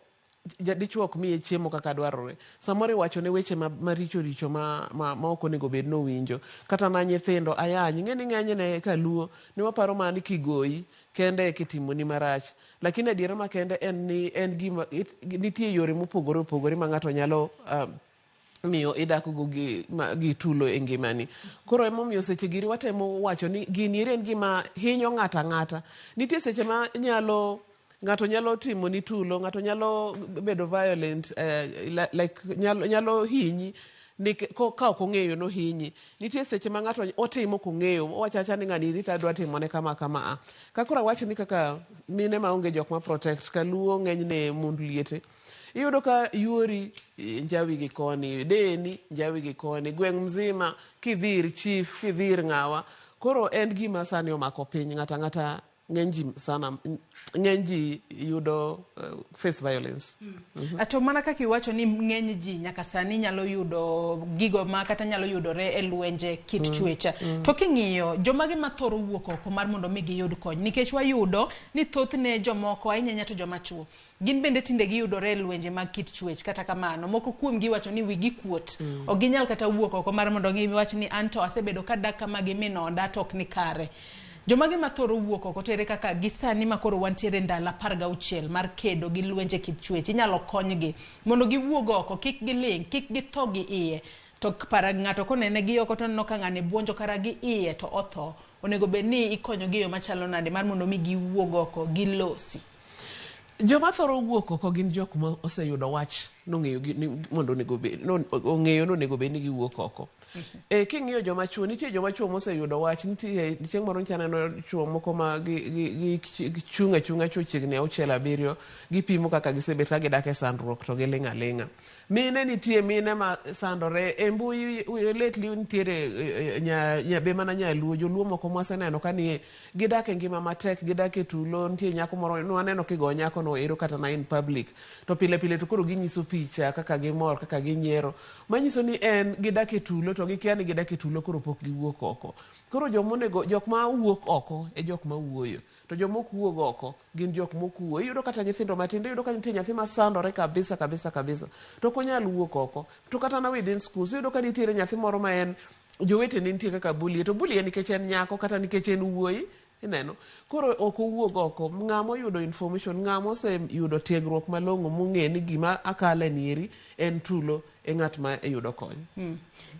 dichuo ok miye chiemo kaka dwarore. Samoro iwacho ne weche maricho richo ma ok onego bed nowinjo. Kata na nyithindo ayany, ing'e ni ng'enyne kaluo ni waparo mana ni kigoyi kende kitimoni marach. Lakini adiera makende en ni en gima nitie yore mopogore opogore ma ng'ato nyalo miyo idak go gi, ma, gi tulo e ngimani. Koro emomiyo seche giri watemo wacho ni gini eri en gima hinyo ng'ato ang'ata. Nitie seche ma nyalo ng'ato nyalo timo ni tulo, ng'ato nyalo bedo violent like nyalo hinyi ka ok ong'eyo nohinyi. Nitie seche ma ng'ato otimo kong'eyo, owacho awacha ni ng'ani rita adwa timone kama kama a. Ka koro awach ni kaka mine maonge jok ma protect, kaluo ng'enyne mond liete. Iyudo ka yuori njawi gi koni, deni njawi gi koni, gweng' mzima kidhi ir chief, kidhi ir ng'awa. Koro en gima sani omako piny, ng'ata ng'ata ng'eny ji sana ng'eny ji yudo face violence. To mana kaka iwacho ni ng'eny ji nyaka sani nyalo yudo gigo ma kata nyalo yudore e lwenje kit chwech. To king'iyo jomage mathoro wuok oko mar mondo mi giyud kony, nikech wayudo ni thothne jomoko ahinya ahinya to joma chuo gin bende tinde giyudore e lwenje mag kit chwech. Kata kamano moko kuom gi wacho ni wigi kuot, ok ginyal kata wuok oko mar mondo giwach ni anto asebedo kadak kama gi min oda to ok ni kare. Jomage mathoro wuok oko to ere kaka gi sani ma koro wantiere ndalo 16 mar kedo gi lwenje kit chwech inyalo konygi mondo giwuog oko, kik giling', kik githo gi iye. To para ng'ato konene gi oko to oneno ka ng'ani buonjo kara gi iye to otho. Onego bed ni ikonyogi e yo machalo nade mar mondo mi giwuog oko gilosi? Joma thoro wuok oko gin jok ma oseyudo wach nong'eyo gi ni mondo onego bed no, ong'eyo ni onego bed ni giwuok oko. King'iyo joma chuo, nitie joma chuo moseyudo wach, nitie chieng' moro nyocha aneno chuo moko ma gi chung' achung'a chuo chiegni 6 7, gipimo kaka gisebet ka gidak e sandruok to giling' aling'a. Mine nitie mine ma sandore e mbui lately nitiere be mana nyaluo, joluo moko mwaseneno ka nie gidak e ngima matek, gidak e tulo, nitie nyako moro nwaneno kigo nyako no ero kata na in public to pile pile to koro ginyiso picha kaka gimor, kaka ginyiero, manyiso ni en gidak e tulo to gikia ni gidak e tulo koro pok giwuok oko. Koro jomonego jok ma wuok oko e jok ma wuoyo, to joma ok wuog oko gin jok mok wuo. Iyudo kata nyithindo matindo, iyudo ka nitie nyathi masandore kabisa kabisa kabisa to ok onyal wuok oko. To kata na within schools iyudo ka nitiere nyathi moro ma en jowetene nitie kaka bully, to bully en nikech en nyako kata nikech en wuoyi, ineno. Koro ok owuog oko. Ng'ama oyudo information, ng'ama oseyudo tiegruok malong'o mong'e ni gima akale nieri en tulo e ng'at ma yudo kony.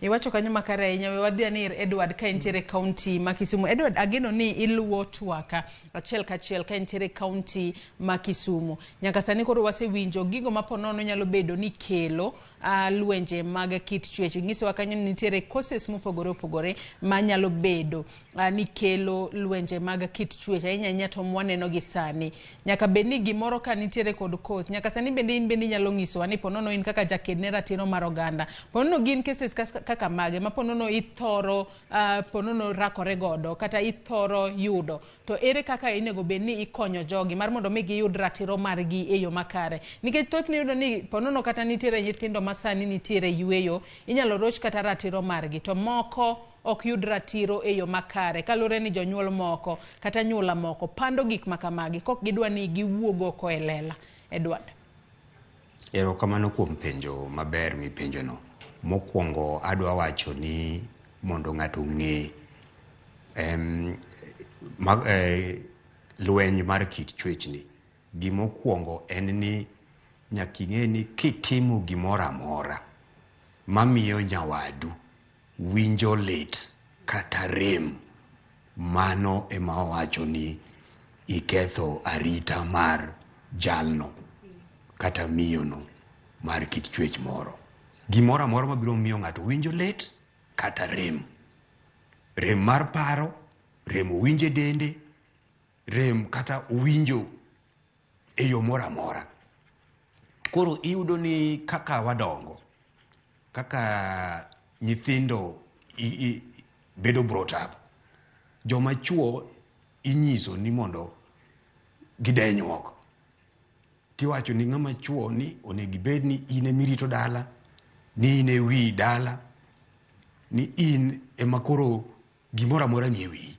Iwacho kanyo makare ahinya. We wadhi ane ir Edward ka entiere kaunti ma Kisumu. Edward, ageno ni iluwo twaka achiel kachiel ka entiere kaunti ma Kisumu. Nyaka sani koro wasewinjo gigo ma ponono nyalo bedo ni kelo lwenje mag kit chwech. Nyisowa kanyo ni nitiere causes mopogore opogore manyalo bedo ni kelo lwenje mag kit chwech ahinya ahinya to mwaneno gi sani. Nyaka bed ni gimoro ka nitiere kod cause. Nyaka sani bende in bende inyalo nyisowa ni ponono in kaka jaked ne ratiro mar oganda. Ponono gin cases kaka mage ma ponono ithoro ponono rakore godo kata ithoro yudo. To ere kaka inego bed ni ikonyo jogi mar mondo mi giyud ratiro margi e yo makare. Nikech thothne iyudo ni ponono kata nitiere nyithindo ma sani nitiere yweyo, inyalo roch kata ratiro margi to moko ok yud ratiro e yo makare kaluwore ni jonyuol moko kata anyuola moko pando gik ma kamagi kok gidwa ni giwuog oko e lela. Edward. Erokamano kuom penjo maber mipenjono. Mokwongo adwa wacho ni mondo ng'ato ong'e lweny mar kit chwechni, gimokwongo en ni nyaka ing'e ni kitimo gimoro amora mamiyo nyawadu winjo lit kata rem, mano ema owacho ni iketho arita mar jalno kata miyono mar kit chwech moro. Gimoro amora mabiro miyo ng'ato winjo lit kata rem, rem mar paro, rem owinjo e dende, rem kata owinjo e yo moro amora. Koro iyudo ni kaka wadongo, kaka nyithindo bedo brought up, joma chuo inyiso ni mondo gidenyuok. Tiwacho ni ng'ama chuo ni onego ibed ni in emirito dala, ni in e wi dala, ni in ema koro gimoro amora nie wiyi.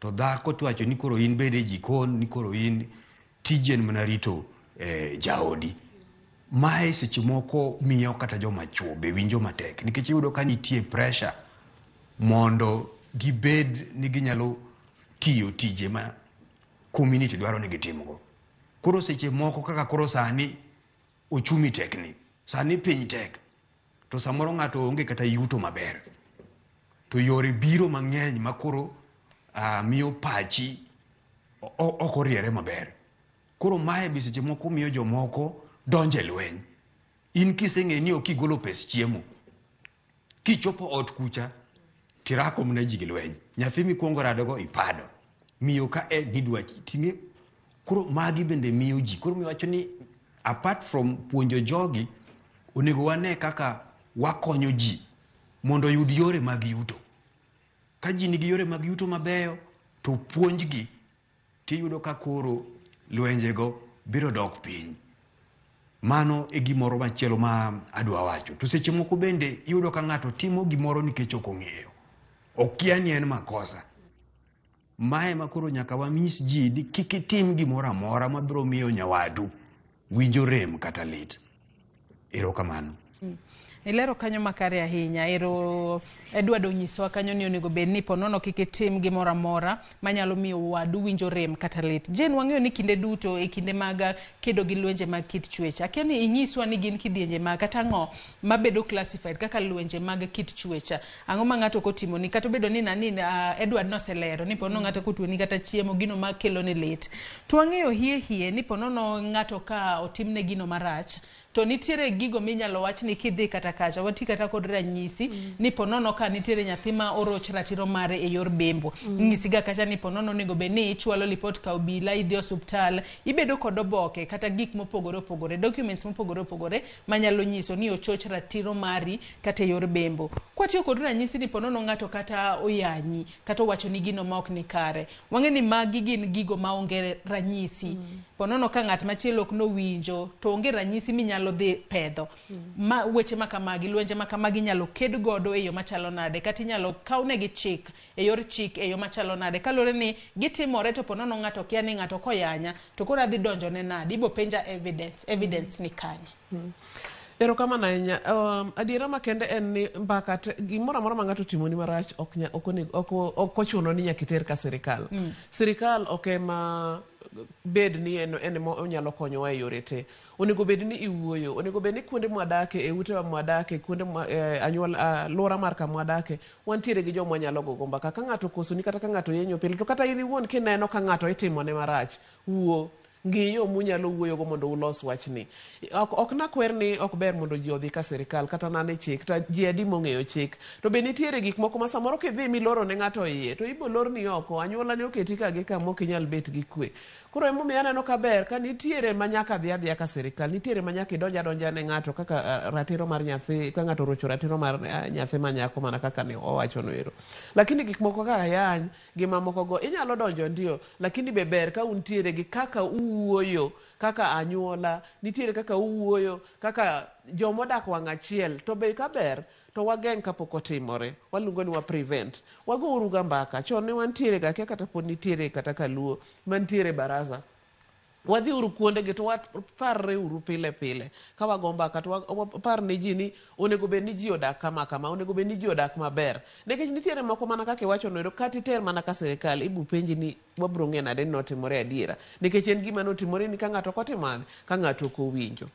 To dhako tiwacho ni koro in bede e jikon, ni koro in tiji en mana rito jaodi. Mae seche moko miyo kata joma chuo be winjo matek, nikech iyudo ka nitie pressure mondo gibed ni ginyalo tiyo tije ma community dwaro ni gitimgo. Koro seche moko kaka koro sani ochumi tekni, sani piny tek, To samoro ng'ato onge kata yuto maber. To yore biro mang'eny makoro miyo pachi ok oriere maber. Koro mae be seche moko miyo jomoko donjo e lweny. In kiseng'eyo ni ok igolo pes chiemo, kichopo ot kucha, tirako mana ji gi lweny. Nyathi mikwongo radogo ipado. Miyo ka e gidwa ting'e. Koro magi bende miyo ji. Koro miwacho ni apart from puonjo jogi, onego wane kaka wakonyo ji mondo oyud yore mag yuto. Ka ji nigi yore mag yuto mabeyo, to puonjgi, tiyudo ka koro lwenjego biro dok piny. Mano e gimoro machielo ma adwa wacho. To seche moko bende iyudo ka ng'ato timo gimoro nikech ok ong'eyo. Okia ni en makosa. Mae ma koro nyaka wanyis ji ni kik itim gimoro amora mabiro miyo nyawadu winjo rem kata lit. Erokamano. Ilero kanyo makare ahinya. Ero Edward onyisowa kanyo ni onego bed ni ponono kik itim gimoro amora manyalo miyo wadu winjo rem kata lit. Jane, wang'eyo ni kinde duto e kinde mag kedo gi lwenje mag kit chwech. Akia ni inyiswa ni gin kidienje mag kata ang'o mabedo classified kaka lwenje mag kit chwech. Ang'o ma ng'ato ok otimoni kata obedo ni nani Edward noselero ni ponono ng'ato kotuoni kata chiemo gino makelo ni lit. To wang'eyo hie hie ni ponono ng'ato ka otimne gino marach to nitiere gigo minyalo wach ni kidhi kata kacha wati kata kod ranyisi ni ponono ka nitiere nyathi ma oroch ratiro mare e yor bembo. Ng'isiga kacha ni ponono onego bed ni ichwalo lipot ka obila, idhi osuptal, ibedo kod oboke kata gik mopogore opogore, documents mopogore opogore manyalo nyiso ni ochoch ratiro mari kata e yor bembo. Kwatiyo kod ranyisi ni ponono ng'ato kata oyanyi kata owacho ni gino ma ok ni kare, wang'e ni magi gin gigo maonge ranyisi. Ponono ka ng'at machielo ok nowinjo to onge ranyisi minyalo dhi pedho. Ma weche ma kamagi, lwenje ma kamagi inyalo ked godo e yo machalo nade, kata inyalo kawnegi chik e yor chik e yo machalo nade, kaluwore ni gitimore to ponono ng'ato kia ni ng'ato koyanya to koro adhi donjone nade, ibo penja evidence, evidence ni kanye. Erokamano ahinya. Adiera makende en ni mbaka gimoro amora ma ng'ato otimoni marach ok ochuno ni nyaka iter ka sirikal. Sirikal ok ema bed ni en ema onyalo konyowa e yore te. Onego bed ni iwuoyo, onego bed ni kuonde mwadake, e utewa mwadake, kuonde anyuola, alwora mar kama wadake, wantiere gi joma wanyalo gogo mbaka. Ka ng'ato okosoni kata ka ng'ato yenyo pile, to kata in iwuon kineno ka ng'ato itimone marach, wuo. Ng'i yo munyalo wuoyogo mondo ulos wachni. Ok nakwer ni ok ber mondo ji odhi ka sirikal kata nane chik, to ji adi mong'eyo chik. To be nitiere gik moko ma samoro kidhi miloro ne ng'ato iye, to ibo lorni oko, anyuola ne oketi ka gi kama ok inyal bet gi kwe. Koro emomiyo aneno ka ber ka nitiere ma nyaka dhi adhiya ka sirikal, nitiere ma nyaka idonj adonja ne ng'ato kaka ratiro mar nyathi, ka ng'ato orocho ratiro mar nyathi ma nyako mana kaka ne owacho no ero. Lakini gik moko kaka yany gi mamoko go inyalo donjo ndio, lakini be ber ka untiere gi kaka uwuoyo kaka anyuola, nitiere kaka uwuoyo kaka jomodak wang' achiel, to be ka ber to wageng' kapok otimore, waluongo ni wa prevent. Wago uru ga mbaka, chon ne wantiere ga, akia kata pod nitiere kata kaluo mantiere baraza. Wadhi uru kuondegi to waparre uru pile pile. Ka wago mbaka to wapar ne ji ni onego bed ni ji odak kama kama, onego bed ni ji odak maber. Nikech nitiere moko mana kaka iwacho no ero, kata iter mana ka sirikal, ibo penji ni wabro ng'eyo nade ni notimore adiera. Nikech en gima notimore ni ka ng'ato ok otimo nade, ka ng'ato ok owinjo.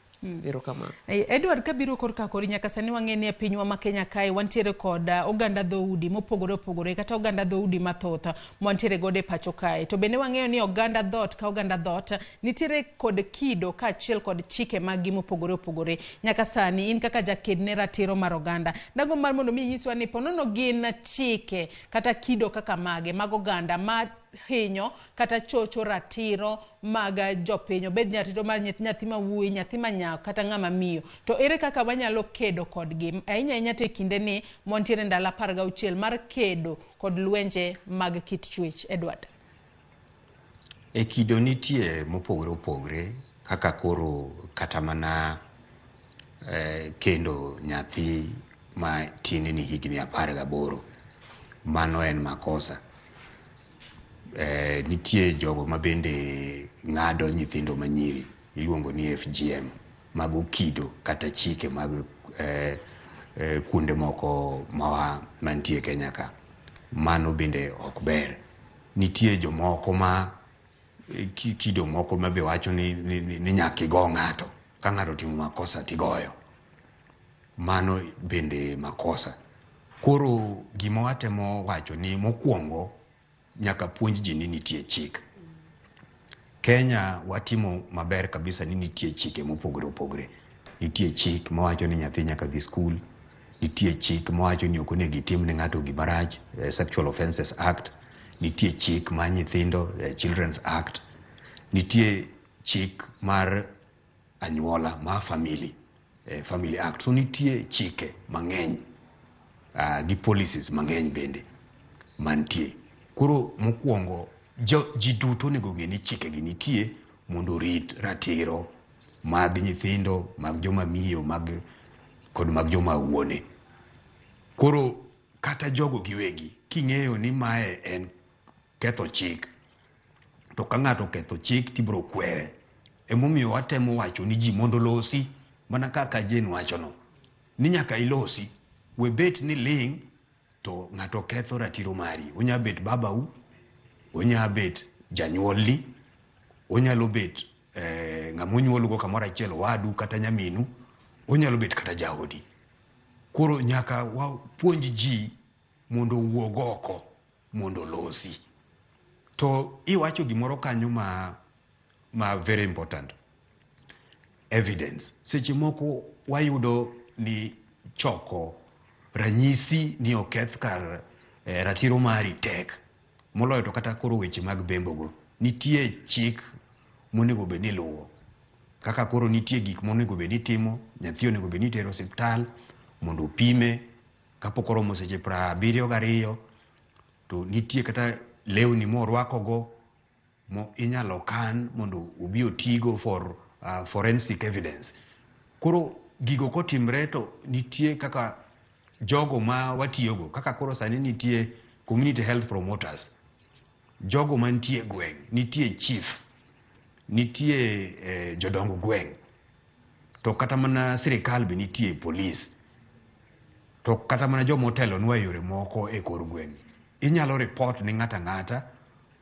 Erokamano. Edward, kabiro korka kori, nyaka sani wang'e ni e pinywa ma Kenya kae wantiere kod oganda dhoudi mopogore opogore kata oganda dhoudi mathoth mwantiere godo e pacho kae. To bende wang'eyo ni oganda dhoot ka oganda dhoot nitiere kod kido kaachiel kod chike maggi mopogore opogore. Nyaka sani in kaka jaked ne ratiro mar oganda, dago mar mondo mi inyiswa ni ponono gin chike kata kido kaka mage mag oganda ma hinyo kata chocho ratiro mag jopiny, obed ratiro mar nyathi ma wuoyi, nyathi ma nyako kata ng'ama miyo, to ere kaka wanyalo kedo kodgi ahinya ahinya to e kinde ni mwantiere ndalo 16 mar kedo kod lwenje mag kit chwech. Edward. E kido nitie mopogore opogore kaka koro kata mana kendo nyathi ma tin ni higni 18, mano en makosa. Nitie jogo ma bende ng'ado nyithindo manyiri iluongo ni FGM, mago kido kata chike mag kuonde moko mawa mantie Kenya ka, mano bende ok ber. Nitie jomoko ma kido moko ma be wacho ni nyaka igo ng'ato, ka ng'ato otimo makosa tigoyo. Mano bende makosa. Koro gima watemo wacho ni mokwongo nyaka puonj ji ni nitie chik. Kenya watimo maber kabisa ni nitie chike mopogore opogore. Nitie chik mawacho ni nyathi nyaka dhi skul, nitie chik mawacho ni ok onego itim ne ng'ato gima rach, Sexual Offences Act, nitie chik mar nyithindo, Children's Act, nitie chik mar anyuola mar family, Family Act. So nitie chike mang'eny gi policies mang'eny bende mantie. Koro mokwongo ji duto onego ng'e ni chike gi nitie mondo orit ratiro mag nyithindo, mag joma miyo, mag kod mag joma wuone. Koro kata jogo giwegi king'eyo ni mae en ketho chik, to ka ng'ato oketho chik tibiro kwere. Emomiyo watemo wacho ni ji mondo olosi mana kaka Jane wachono ni nyaka ilosi, we bet ni ling' to ng'ato ketho ratiro mari. Onya bet babau, onya bet janyuolni, onyalo bet ng'ama onyuolgo kamoro achiel, owadu kata nyaminu, onyalo bet kata jaodi. Koro nyaka wapuonj ji mondo owuog oko mondo olosi. To iwacho gimoro kanyo ma very important. Evidence. Seche moko wayudo ni choko ranyisi ni oketh kar ratiro mari tek. Moloyo to kata koro weche mag bembo go. Nitie chik monego bed ni iluwo. Kaka koro nitie gik monego bed ni itimo, nyathi onego bed ni itero osiptal mondo opime kapok oromo seche 72, to nitie kata lewni morwako go mo inyalo kan mondo obi otigo for forensic evidence. Koro gigo kotimre to nitie kaka jogo ma watiyogo, kaka koro sani nitie community health promoters, jogo mantie e gweng', nitie chief, nitie jodong gweng', to kata mana sirikal be nitie police, to kata mana joma otelonwa e yore moko e kor gweng'. Inyalo report ni ng'ato ang'ata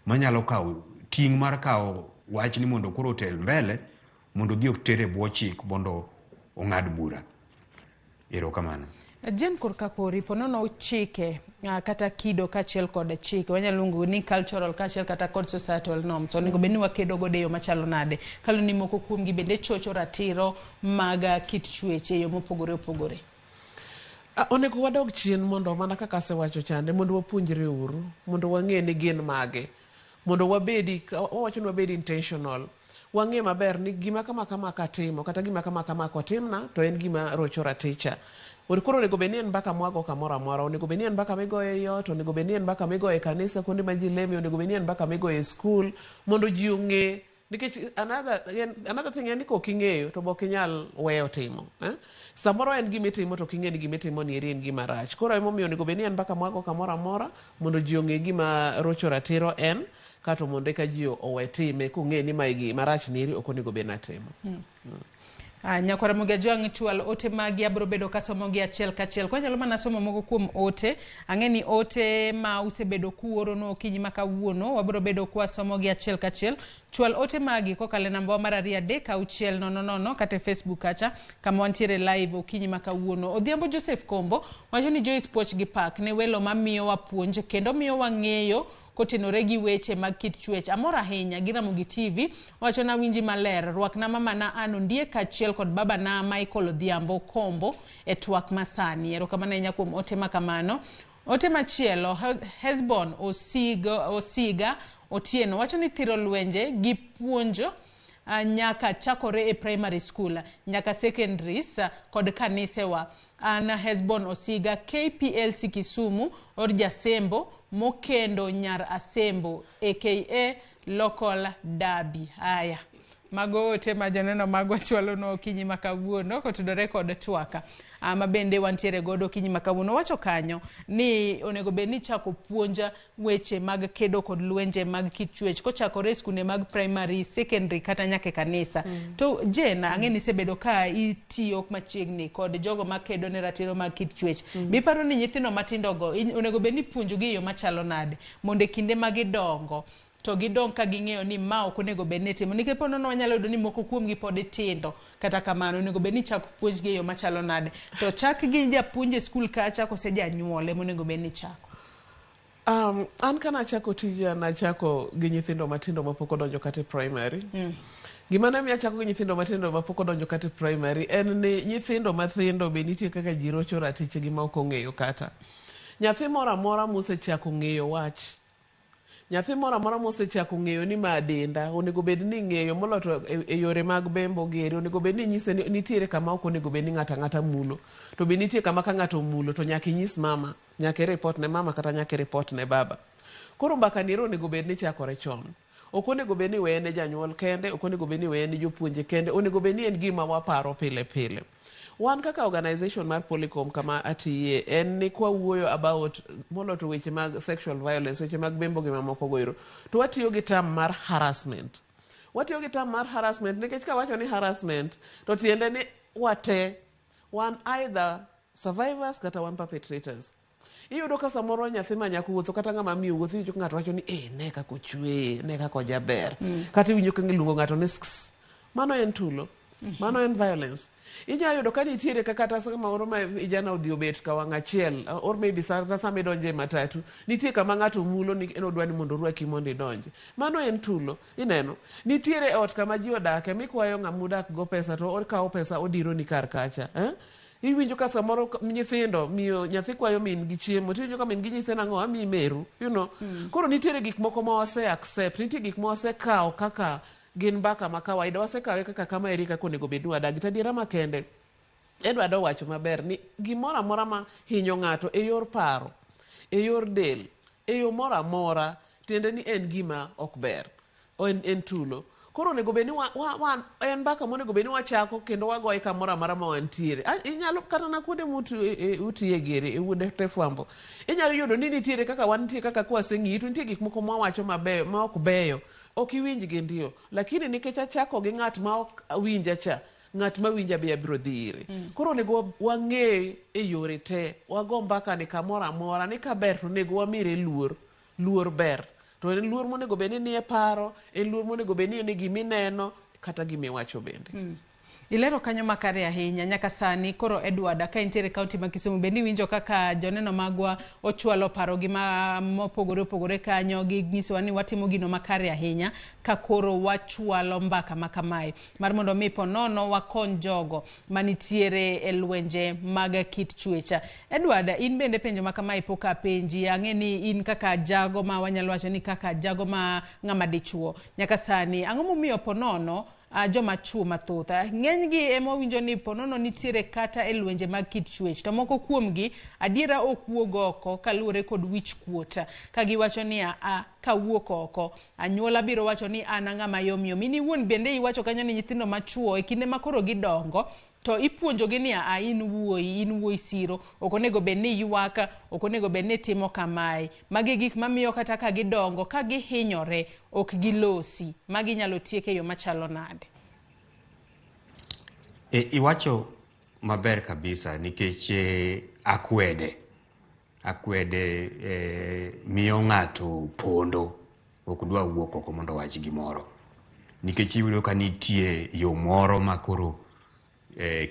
manyalo kawo ting' mar kawo wachni mondo koro otel mbele mondo odhi oter e bwo chik mondo ong'ad bura. Erokamano. Jane, korka kori ponono chike kata kido kaachiel kod chike wanyalo luongo ni cultural kaachiel kata kod societal norms onego bed ni wakedo godo e yo machalo nade kaluwore ni moko kuomgi bende chocho ratiro mag kit chwech e yo mopogore opogore. Onego wadog chien mondo mana kaka asewacho chande mondo wapuonjre uru mondo wang'e ni gin mage mondo wabedi wawacho ni wabed intentional wang'e maber ni gima kama kama katimo kata gima kama kama kotimna to en gima rocho raticha. Koro onego bed ni en mbaka mwago kamoro amora, onego bed ni en mbaka migoyo e ot, onego bed ni en mbaka migoyo e kanisa kuonde ma ji leme, onego bed ni en mbaka migoyo e skul mondo ji ong'e. Nikech another thing en ni kok ing'eyo to bok inyal weyo timo. Samoro en gima itimo to ok ing'e ni gima itimo ni eri en gima rach. Koro emomiyo onego bed ni en mbaka mwago kamoro amora mondo ji ong'e gima rocho ratiro en, kato mondo eka ji owe time kong'e ni mae gima rach ni eri ok onego bed ni atimo. Nyakwara Ramogi Ajwang' chwal ote magi abiro bedo kasomogi achiel kachiel. Kwanyalo mana somo moko kuom ote. Ang'e ni ote ma usebedo kuoronwa okinyi ma kawuono wabiro bedo kwasomogi achiel kachiel. Chwal ote magi kokalo e namba mar 2 3 6 0 0 kata e Facebook kacha kama wantiere live okinyi ma kawuono. Odhiambo Joseph Kombo wacho ni Joyce Puoch gi Pak ne welo mamiyowa puonj kendo miyo wang'eyo kotenore gi weche mag kit chwech. Amor ahinya gi Ramogi TV wacho na winji maler. Rwakna mamana Ann Ondiek kaachiel kod babana Michael Odhiambo Kombo e twak masani. Erokamano ahinya kuom ote ma kamano. Ote machielo, Hesbon Osiga Otieno wacho ni thiro lwenje gi puonjo nyaka chakore e primary school nyaka secondaries kod kanisewa. An Hesbon Osiga KPLC Kisumu or Jasembo mokendo nyar Asembo aka local derby. Aya, mago ote ma joneno magwa chwalonwa okinyi ma kawuono kotudore kod twaka ma bende wantiere godo okinyi ma kawuono. Wacho kanyo ni onego bed ni chako puonja weche mag kedo kod lwenje mag kit chwech kochakore e skunde mag primary, secondary kata nyaka e kanisa. To Jane, ang'e ni isebedo ka itiyo machiegni kod jogo makedo ne ratiro mag kit chwech. Biparo ni nyithindo matindo go onego bed ni ipuonjogi e yo machalo nade mondo e kinde ma gidongo to gidong ka ging'eyo ni ma ok onego bed ni itimo, nikech po nono wanyalo yudo ni moko kuomgi pod tindo. Kata kamano onego bed ni chak puonjgi e yo machalo nade, to chak gi japuonj e skul kacha kose janyuol ema onego bed ni chako? An ka nachako tija, nachako gi nyithindo matindo mapok odonjo kata e primary. Gima ne miyo achako gi nyithindo matindo mapok odonjo kata e primary en ni nyithindo mathindo be nitie kaka ji rocho ratichgi ma ok ong'eyo kata. Nyathi moro amora mosechako ng'eyo wach, nyathi moro amora mosechako ng'eyo ni ma denda, onego bed ni ng'eyo moloyo to e yore mag bembo geri, onego bed ni inyise ni nitiere kama ok onego bed ni ng'ato ang'ata mulo. To be nitie kama ka ng'ato omulo to nyaka inyis mama, nyaka i report ne mama kata nyaka i report ne baba. Koro mbaka ni ero onego bed ni chakore chon. Ok onego bed ni iweye ne janyuol kende, ok onego bed ni iweye ne jopuonje kende, onego bed ni en gima waparo pile pile. Wan kaka organization mar Polycom kama atiye, en ni kwawuoyo about moloyo to weche mag sexual violence, weche mag bembo gi mamoko go ero, to watiyo gi term mar harassment. Watiyo gi term mar harassment nikech kawacho ni harassment, to tiende ni wate, wan either survivors kata wan perpetrators. Iyudo ka samoro nyathi ma nyako wuotho kata ng'ama miyo wuotho, iwinjo ka ng'ato wacho ni eh, ne kaka ochwe, ne kaka ojaber. Kata iwinjo ka iluongo ng'ato ni sks. Mano en tulo. Mano en violence. Inya yudo ka nitiere kata samoro ma vijana odhi obet ka wang' achiel, or maybe kata sama idonjo e matatu, nitie kama ng'ato mulo ni en odwa ni mondo orwaki mondo idonji. Mano en tulo. Ineno. Nitiere ot kama ji odake mikwayo ng'ama udak go pesa to okawo pesa odironi kar kacha. Eh? Iwinjo ka samoro nyithindo miyo nyathi kwayo min gi chiemo, tiwinjo ka min gi nyise nang'o, amiyi meru, you know. Koro nitiere gik moko ma wase accept, nitie gik ma wasekawo kaka gin mbaka ma kawaida, wasekawe kaka kama eri kaka onego bed ni wadagi. To adiera makende, Edward owacho maber ni gimoro amora ma hinyo ng'ato e yor paro, e yor del, e yo moro amora, tiende ni en gima ok ber, en tulo. Koro onego bed ni en mbaka monego bed ni wachako kendo wagoye kamoro amora ma wantiere. Inyalo kata na kuonde mutiye gere, e ute fwambo. Inyalo yudo ni nitiere kaka wantie kaka kwaseng'iyi, to nitie gik moko mwawacho mabeyo, ma ok beyo. Ok iwinj gi ndio. Lakini nikech achako gi ng'at ma ok winja cha, ng'at ma winja be abiro dhi ire. Koro onego wang'e e yore te, wago mbaka ni kamoro amora, ni kaber to onego wamire luor. Luor ber. To en luor monego bed ni nie paro, en luor monego bed ni en e gimineno, kata gimiwacho bende. Ilero kanyo makare ahinya. Nyaka sani koro Edward, ka intiere kaunti ma Kisumu, bende iwinjo kaka joneno magwa ochwalo parogi ma mopogore opogore kanyo, ginyisowa ni watimo gino makare ahinya ka koro wachwalo mbaka ma kamae mar mondo mi po nono wakony jogo manitiere e lwenje mag kit chwecha. Edward, in bende penjo ma kamae pok apenji. Ang'e ni in kaka jago ma wanyalo wacho ni kaka jago ma ng'ama dichuo. Nyaka sani, ang'o momiyo po nono joma chuo mathoth ng'enygi ema wawinjo ni ponono nitiere kata e lwenje mag kit chwech, to moko kuomgi adiera ok wuog oko kaluwore kod wich kuot ka giwacho ni a kawuok oko anyuola biro wacho ni an ng'ama yom yom. In iwuon bende iwacho kanyo ni nyithindo machuo e kinde ma koro gidongo to ipuonjogi ni a in wuoyi siro, ok onego bed ni ywak, ok onego bed ni timo kamae. Magi gik mamiyo kata ka gidongo ka gihinyore ok gilosi. Magi inyalo tiek e yo machalo nade? Iwacho maber kabisa nikech akwede miyo ng'ato pondo, ok dwa wuok oko mondo owach gimoro, nikech iyudo ka nitie yo moro ma koro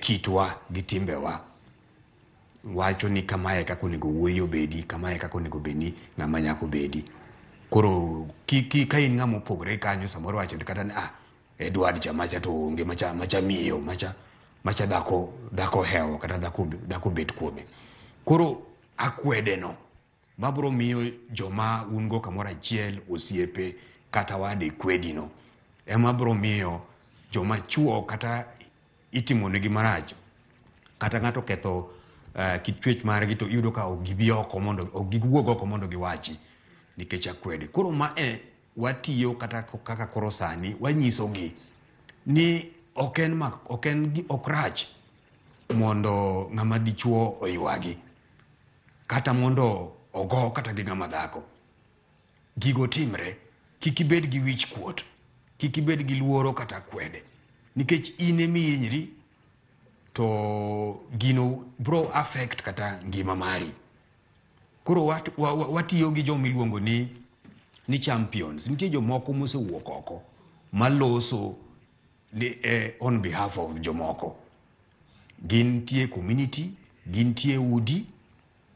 kitwa gi timbewa wacho ni kamae kaka onego wuoyi obedi, kamae kaka onego bed ni ng'ama nyako obedi. Koro ka in ng'ama opogore kanyo, samoro wacho kata ni Edward cha macha to onge, macha miyo, macha dhako hewo kata dhako bet kuome. Koro akwede no mabiro miyo joma un go kamoro achiel, osiepe kata wade kwedi no, ema biro miyo joma chuo kata itimonegi marach, kata ng'ato ketho kit chwech margi, to iyudo ka ok gibi oko mondo ok giwuog oko mondo giwachi nikech akwede. Koro ma watiyo kata kaka koro sani wanyisogi ni ok rach mondo ng'ama dichuo oywagi kata mondo ogo kata gi ng'ama dhako. Gigo timre, kik ibed gi wich kuot, kik ibed gi luoro kata akwede, nikech in emi hinyri to gino bro affect kata ngima mari. Koro watiyo gi joma iluongo ni ni champions nitie jomoko mosewuok oko maloso ni, on behalf of jomoko. Gintie community, gintie udi,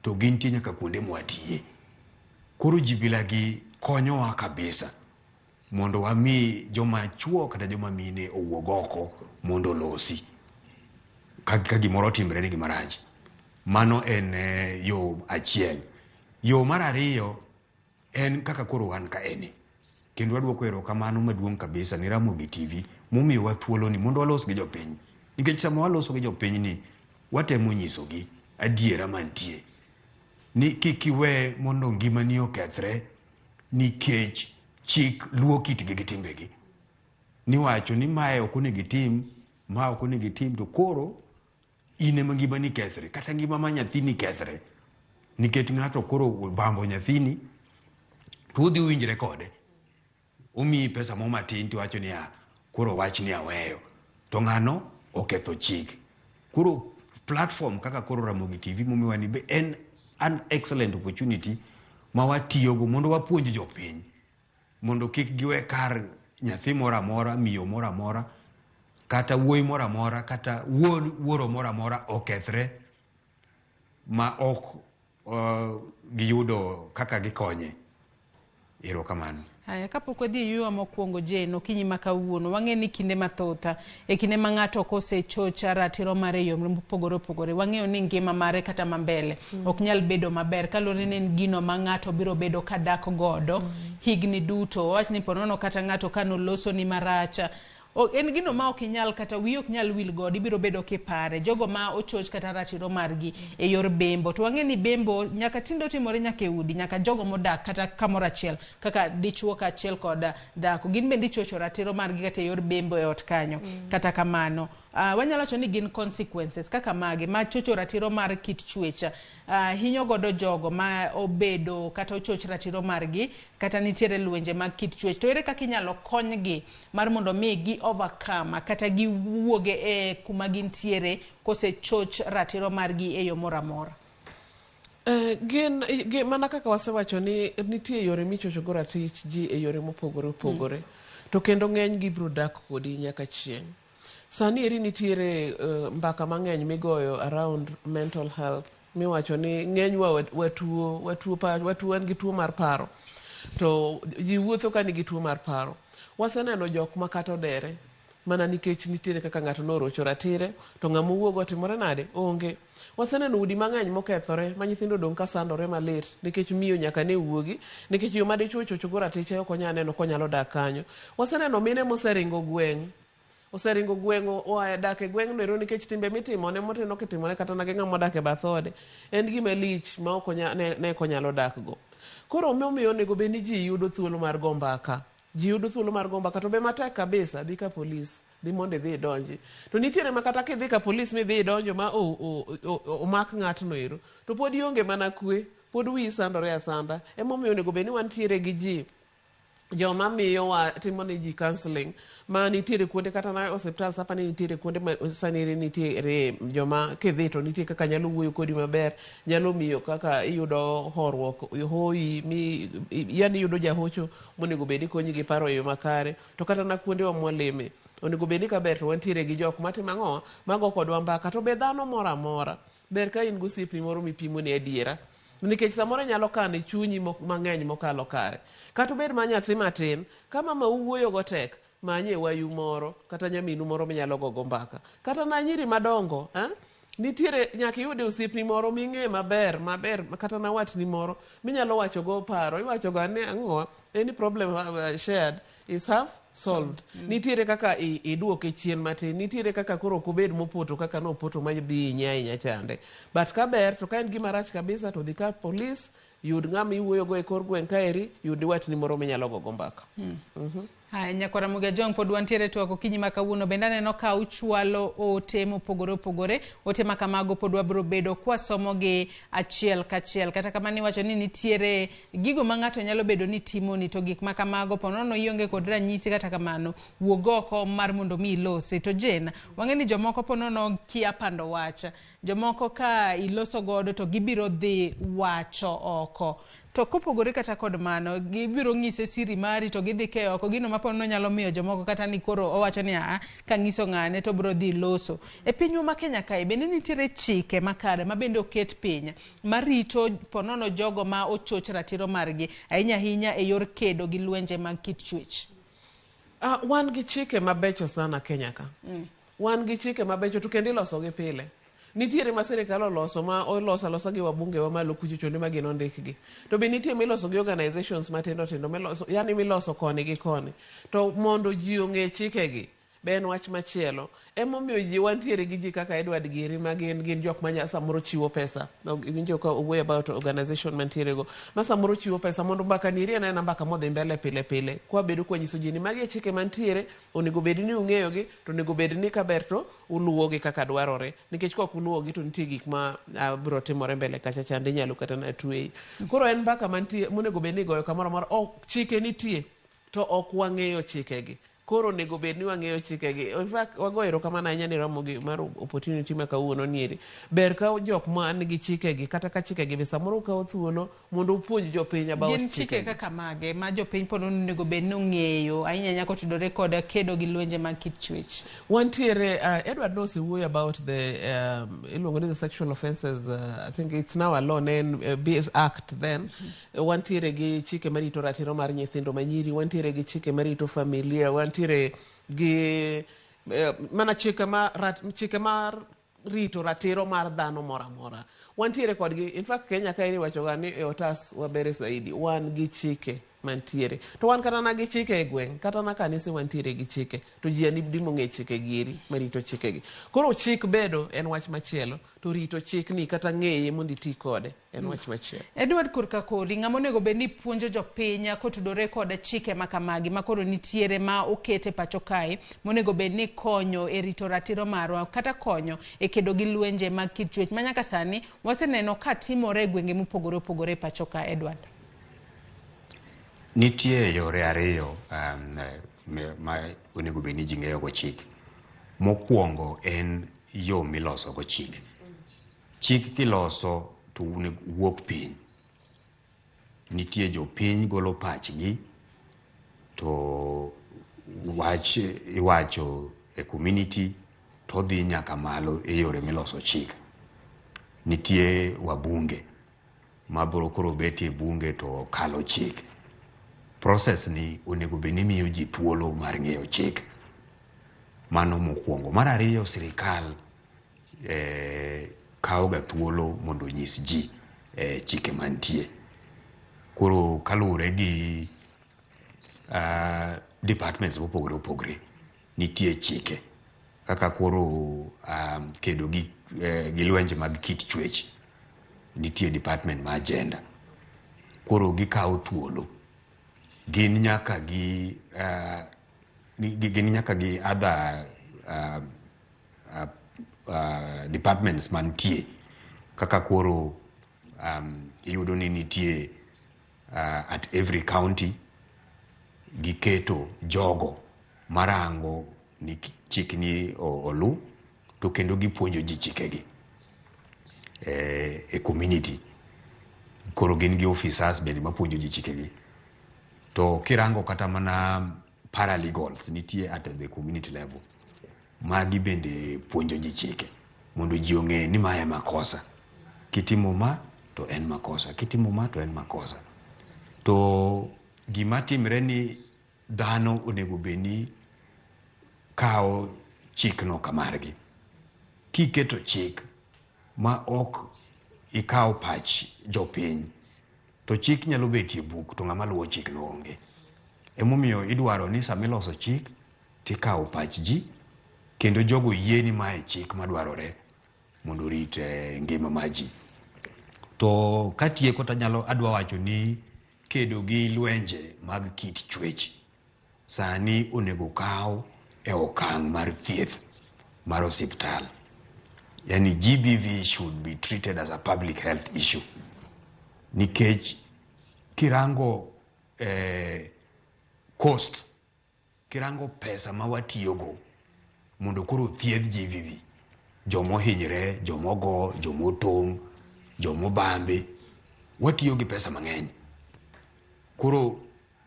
to gintie nyaka kuonde mwatiye. Koro ji bilagi konyowa kabisa mondo wami joma chuo kata joma mine owuog oko mondo olosi ka gimoro otimre negi marach. Mano en yo achiel. Yo mar ariyo en kaka koro wan ka eni. Kendo waduoko erokamano maduong' kabisa ni Ramogi TV momiyowa thuolo ni mondo walos gi jopiny. Nikech sama waloso gi jopiny ni, watemo nyisogi adiera mantie. Ni kik iwe mondo ngimani okethre nikech chik luwo kitgi gi timbegi. Niwacho ni mae ok onego itim, ma ok onego itim, to koro in ema ngimani kethre, kata ngima mar nyathini kethre. Nikech ng'ato koro obambo nyathini, to udhi uwinjre kode. Omiyi pesa mo matin tiwacho niya, koro wachni aweyo. To ng'ano oketho chik. Koro platform kaka koro Ramogi TV momiwa ni be en an excellent opportunity ma watiyogo mondo wapuonj jopiny. Mondo kik giwe kar nyathi moro amora, miyo moro amora, kata wuoyi moro amora, kata wuon wuoro moro amora okethre ma ok giyudo kaka gikonye. Erokamano. Haya, kapok wadhi e yueyo mokwongo Jane, okinyi ma kawuono, wang'e ni kinde mathoth, e kinde ma ng'ato kosechocha ratiro mare e yo mopogore opogore, wang'eyo ni ngima mare kata ma mbele ok nyal bedo maber kaluwore ni en gino ma ng'ato biro bedo ka dak godo higni duto. Wawach ni ponono kata ng'ato kanoloso ni marach, en gino ma ok inyal kata wiyi ok nyal wil godo, ibiro bedo kipare. Jogo ma ochoch kata ratiro margi e yor bembo. To wang'e ni bembo nyaka tinde otimore nyaka e udi, nyaka jogo modak kata kamoro achiel kaka dichuo kaachiel kod dhako. Gin bende ichocho ratiro margi kata e yor bembo e ot kanyo. Kata kamano, wanyalo wacho ni gin consequences kaka mage ma chocho ratiro mar kit chwech hinyo godo jogo ma obedo kata ochoch ratiro margi kata nitiere lwenje mag kit chwech. To ere kaka inyalo konygi mar mondo mi gi overcome kata giwuog e kuma gintiere kosechoch ratiro margi e yo moro amora? Gin mana kaka wasewacho ni nitie yore michocho go ratich ji e yore mopogore opogore. To kendo ng'eny gi biro dak kodi nyaka chieng'. Sani eri nitiere mbaka mang'eny migoyo around mental health miwacho ni ng'enywa watuo watuo watuo wan gi tuo mar paro. To ji wuotho ka nigi tuo mar paro. Waseneno jok ma kata odere mana nikech nitiere kaka ng'ato norocho ratire to ng'ama owuogo otimore nade onge. Waseneno udi mang'eny mokethore ma nyithindo odong' ka sandore malit nikech miyo nyaka ne wuogi nikech yo ma dichuo ochocho go ratiche ok onyal neno konyalo dak kanyo. Waseneno mine moseringo gweng' oseringo gweng' oa dak e gweng'no ero nikech timbe mitimone motineno kitimone kata na gi ng'ama odak e bath ode en gima lich ma ok onya, ne ok onyalo dak go. Koro momiyo onego bed ni ji yudo thuolo mar go mbaka. Ji yudo thuolo mar go mbaka to be matek kabisa dhi ka polis dhi mondo idhi idonji. To nitiere ma kata kidhi ka polis midhi idonjo ma omak ng'atno ero to pod ionge mana kwe pod wiyi sandore asanda. Emomiyo onego bed ni wantiere gi ji joma miyowa timo ne ji counseling ma nitiere kuonde kata na osiptal sapa ni nitiere kuonde ma sani eri nitiere joma kidhi to nitie kaka nyalo wuoyo kodi maber nyalo miyo kaka iyudo horuok hoyi mi yani iyudo jahocho monego bed ni konyi gi paro e yo makare to kata na kuondewa mwaleme onego bed ni kaber to wantiere gi jok matimo ang'o mago kodwa mbaka to be dhano moro amora ber ka in gosiepni moro mipimo ne adiera nikech samoro inyalo kano e chunyi mang'eny mokalo kare kata obed ma nyathi matin ka mama wuoyo go tek manye wayu moro kata nyaminu moro minyalo gogo mbaka kata na nyiri madongo eh? Nitiere nyaka iyude osiepni moro ming'e maber maber kata na watni moro minyalo wacho go paro iwacho ga ni ang'o any problem shared is half solved. Nitiere kaka iduoke chien matin nitiere kaka koro ok obed mopoto kaka nopoto ma dhi hinye ahinya chande but ka ber to ka en gima rach kabisa to dhi ka polis yud ng'ama iwuoyogo e kor gweng' kaeri yud watni moro minyalo gogo mbaka. Haya, nyakwar Ramogi Ajwang' pod wantiere twak okinyi ma kawuono bende aneno ka uchwalo ote mopogore opogore. Ote ma kamago pod wabiro bedo kwasomogi achiel kachiel. Kata kamano iwacho ni nitiere gigo ma ng'ato nyalo bedo ni timoni to gik ma kamago ponono ionge kod ranyisi kata kamano wuog oko mar mondo mi ilosi. To Jane, wang'e ni jomoko ponono kia pando wach. Jomoko ka iloso godo to gibiro dhi wacho oko. To kopogore kata kod mano, gibiro ng'ise siri mari to gidhi ke oko gino ma ponono nyalo miyo jomoko kata ni koro owacho ni aa kang'iso ng'ane to biro dhi loso. E pinywa ma Kenya kae bende nitiere chike makare ma bende oket piny marito ponono jogo ma ochoch ratiro margi ahinya ahinya e yor kedo gi lwenje mag kit chwech. Wan gi chike mabecho sana Kenya ka. Wan gi chike mabecho to kendo ilosogi pile. Nitiere ma sirikal oloso ma olos alosa gi wabunge wa malo kucho chonde ma gin ondikgi. To be nitie miloso gi organizations matindo tindo miloso, yani miloso koni gi koni. To mondo ji ong'e chikegi be en wach machielo. Emomiyo ji wantiere gi ji kaka Edward Giri ma gin jok ma samoro chiwo pesa. Iwinjo ka owuoyo about organization mantiere go. Ma samoro chiwo pesa mondo mbaka ni eri en aena mbaka modhi mbele pile pile. Kwabedo kwanyiso ji ni magi e chike mantiere, onego bed ni ung'eyogi, to onego bed ni kaber to uluwogi kaka dwarore. Nikech kok uluwogi to nitie gik ma biro timore mbele kacha chande inyalo kata na tweyi. Koro en mbaka mantie monego bed ni igoyo kamoro amora. Ok chike nitie to ok wang'eyo chikegi. Koro onego bed ni wang'eyo chikegi. In fact, wago erokamano ahinya ni Ramogi mar opportunity ma kawuono nieri. Ber ka jok man gi chikegi kata ka chikegi be samoro ukawo thuolo mondo upuonj jopiny about Gin chike chikegi. kaka mage ma jopiny pod onego bed ni ong'eyo ahinya ahinya kotudore kod kedo gi lwenje mag kit chwech. Wantiere, Edward nosewuoyo about the iluongo ni the sexual offences, I think it's now a law, ne en BS Act then. Wantiere gi chike marito ratiro mar nyithindo manyiri, wantiere gi chike marito familia, wantiere gi mana chike ma chike mar rito ratiro mar dhano moro amora. Wantiere kodgi, in fact Kenya ka iwacho ga ni e otas wabere saidi, wan gi chike mantiere. To wan kata na gi chike e gweng', kata na kanise wantiere gi chike, to ji ani dimo ng'e chike gieri marito chikegi. Koro chik bedo en wach machielo, to rito chikni kata ng'eye mondo iti kode en wach machielo. Edward korka kodi, ng'ama onego bed ni puonjo jopiny kotudore kod chike ma kamagi ma koro nitiere ma oket e pacho kae monego bed ni konyo e rito ratiro marwa kata konyo e kedo gi lwenje mag kit chwech ma nyaka sani waseneno ka timore e gwenge mopogore opogore e pacho ka. Edward. Nitie yore ariyo ma onego bed ni ji ng'eyo go chik. Mokwongo en yo miloso go chik. Chik kiloso to onego wuok piny. Nitie jopiny golo pachgi to wach iwacho e community to dhi nyaka malo e yore miloso chik. Nitie wabunge mabiro koro bet e bunge to kalo chik. Process ni onego bed ni miyo ji thuolo mar ng'eyo chik. Mano mokwongo. Mar ariyo, sirikal kawo ga thuolo mondo onyis ji chike mantie. Koro kaluwore gi departments mopogore opogore, nitie chike kaka koro kedo gi lwenje mag kit chwech. Nitie department mar gender. Koro gikawo thuolo. Gin nyaka gi other departments mantie kaka koro iyudo ni nitie at every county giketo jogo marango ni chik ni olu to kendo gipuonjo ji chikegi e community. Koro gin gi officers bende mapuonjo ji chikegi. To kirango kata mana paralegals nitie at the community level. Magi bende puonjo ji chike mondo ji ong'e ni mae makosa. Kitimo ma to en makosa, kitimo ma to en makosa. To gima timre ni dhano onego bed ni kawo chikno kamargi. Kiketo chik ma ok ikawo pach jopiny, to chik nyalo betie buk to ng'ama luwo chikno onge. Emomiyo idwaro ni sama iloso chik tikawo pach ji kendo jogo yie ni mae chik madwarore mondo orit ngima mar ji. To katieko tanyalo adwa wacho ni kedo gi lwenje mag kit chwech sani onego kaw e okang' mar thieth mar osiptal. Yani GBV should be treated as a public health issue. Nikech kirango cost, kirango pesa ma watiyogo mondo koro thiedh GBV, jomohinyre, jomogo, jomotong', jomobambi, watiyo gi pesa mang'eny. Koro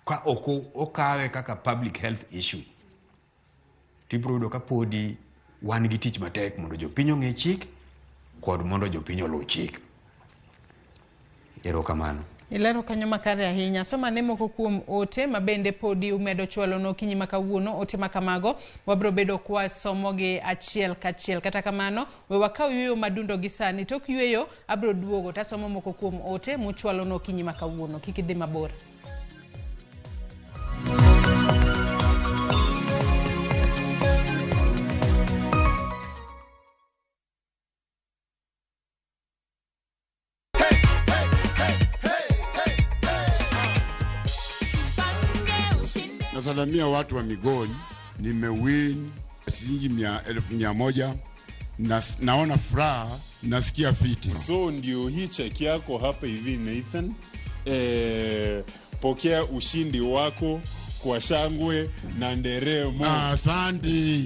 ka ok okawe kaka public health issue, tibiro yudo ka podi wan gi tich matek mondo jopiny ong'e chik kod mondo jopiny oluw chik. Erokamano. Ilero kanyo makare ahinya. Soma ne moko kuom ote ma bende podi umedo chwalo no okinyi ma kawuono. Ote ma kamago wabiro bedo kwa somogi achiel kachiel. Kata kamano, we wakaw yueyo madundo gi sani. Tok yueyo, abiro duogo tasomo moko kuom ote muchwalo no okinyi ma kawuono. Kik idhi mabor. Nasalamia watu wa Migori, nimewin shilingi 1,100 na naona furaha, nasikia fiti. So ndio hii cheki yako hapa hivi Nathan. Pokea ushindi wako kwa shangwe na nderemo. Asante.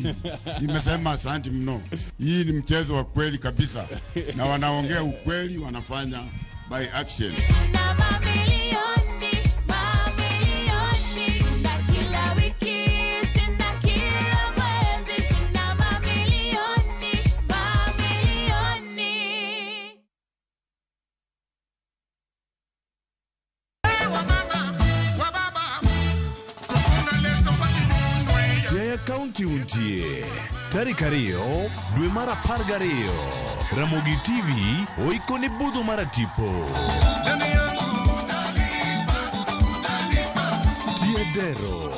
Nimesema asante mno. Hii ni mchezo wa kweli kabisa. Na wanaongea ukweli, wanafanya by action. Siaya County untie tarik 2 dwe mar 12 Ramogi TV oikoni budho mar tipo Tiedero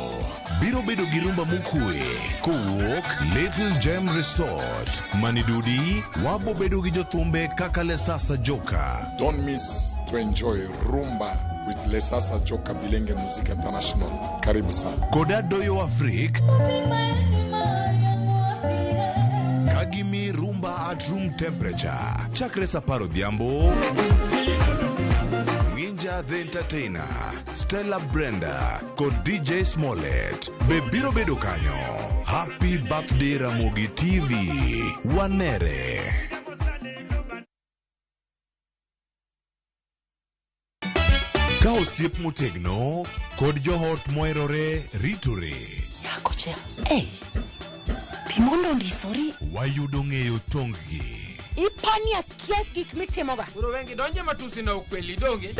biro bedo gi rumba mokwe kowuok Little Gem Resort Manidudi wabo bedo gi jothumbe kaka Lesasa Joka. Don't miss to enjoy rumba with Lesasa Joka Bilenge Music International. Karibu sana. Koda Doyo Afrik Kagimi rumba at room temperature. Chakre sa 10 odhiambo. Ninja the Entertainer, Stella Brenda kod DJ Smollett be biro bedo kanyo. Happy birthday Ramogi TV. Wanere. Ka osiep motegno kod johot moherore ritore. Nyakocha, hey, Timondo ndisori. Wayudo ng'eyo tong-gi. Ipani akia gik mitimoga. Koro wengi donje matusi na ukweli donge.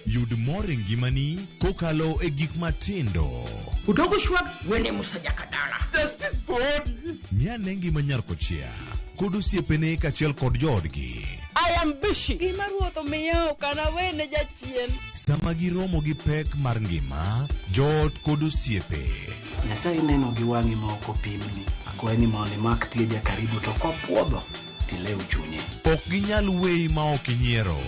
Yud mor e ngimani kokalo e gik matindo. Udogo shwag wene musaja kadala. Justice for Odi. Ng'ane ngima nyar kochia kod osiepene kaachiel kod joodgi. I am busy. Gima ruoth omiya ok anawene jachien. Sama giromo gi pek mar ngima, joot kod osiepe. Nyasaye neno gi wang'i ma ok opimni. Akwayi ni mondo imak tieja karibu to kopuodho tilew chunye. Ok ginyal weyi ma ok inyiero.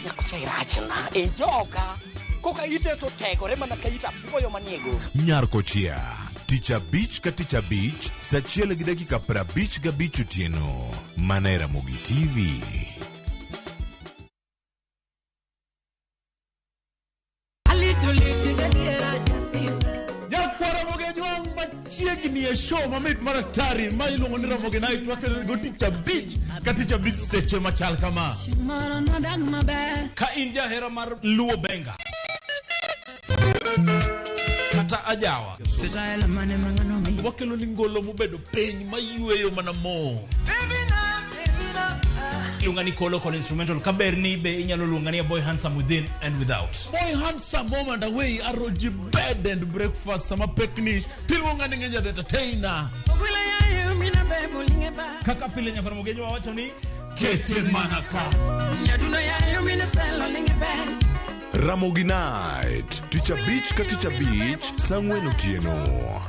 Nyakocha irachna e joka. Koka ite to tegore mana ka ita apuoyo manie go. Nyar kochia tich abich ka tich abich saa 1:55 otieno mana e Ramogi TV. Chiegni e show mamit mar atari ma iluongo ni Ramogi Night wakelo go tich abich ka tich abich seche machal kama. Ka in jahera mar Luo Benga kata ajawa, wakelo ni ngolo mobedo piny mayweyo mana mo. Iluonga ni Kolo kod instrumental kaberni be inyalo luonga ni Boy Handsome within and without. Boy Handsome home and away aroji bed and breakfast sama pekni tiluonga ni Ngeja the Entertainer. Kaka pile nyakoro Mogenyo wawacho ni kete mana ka. Ramogi Night tich abich ka tich abich saa 4 otieno.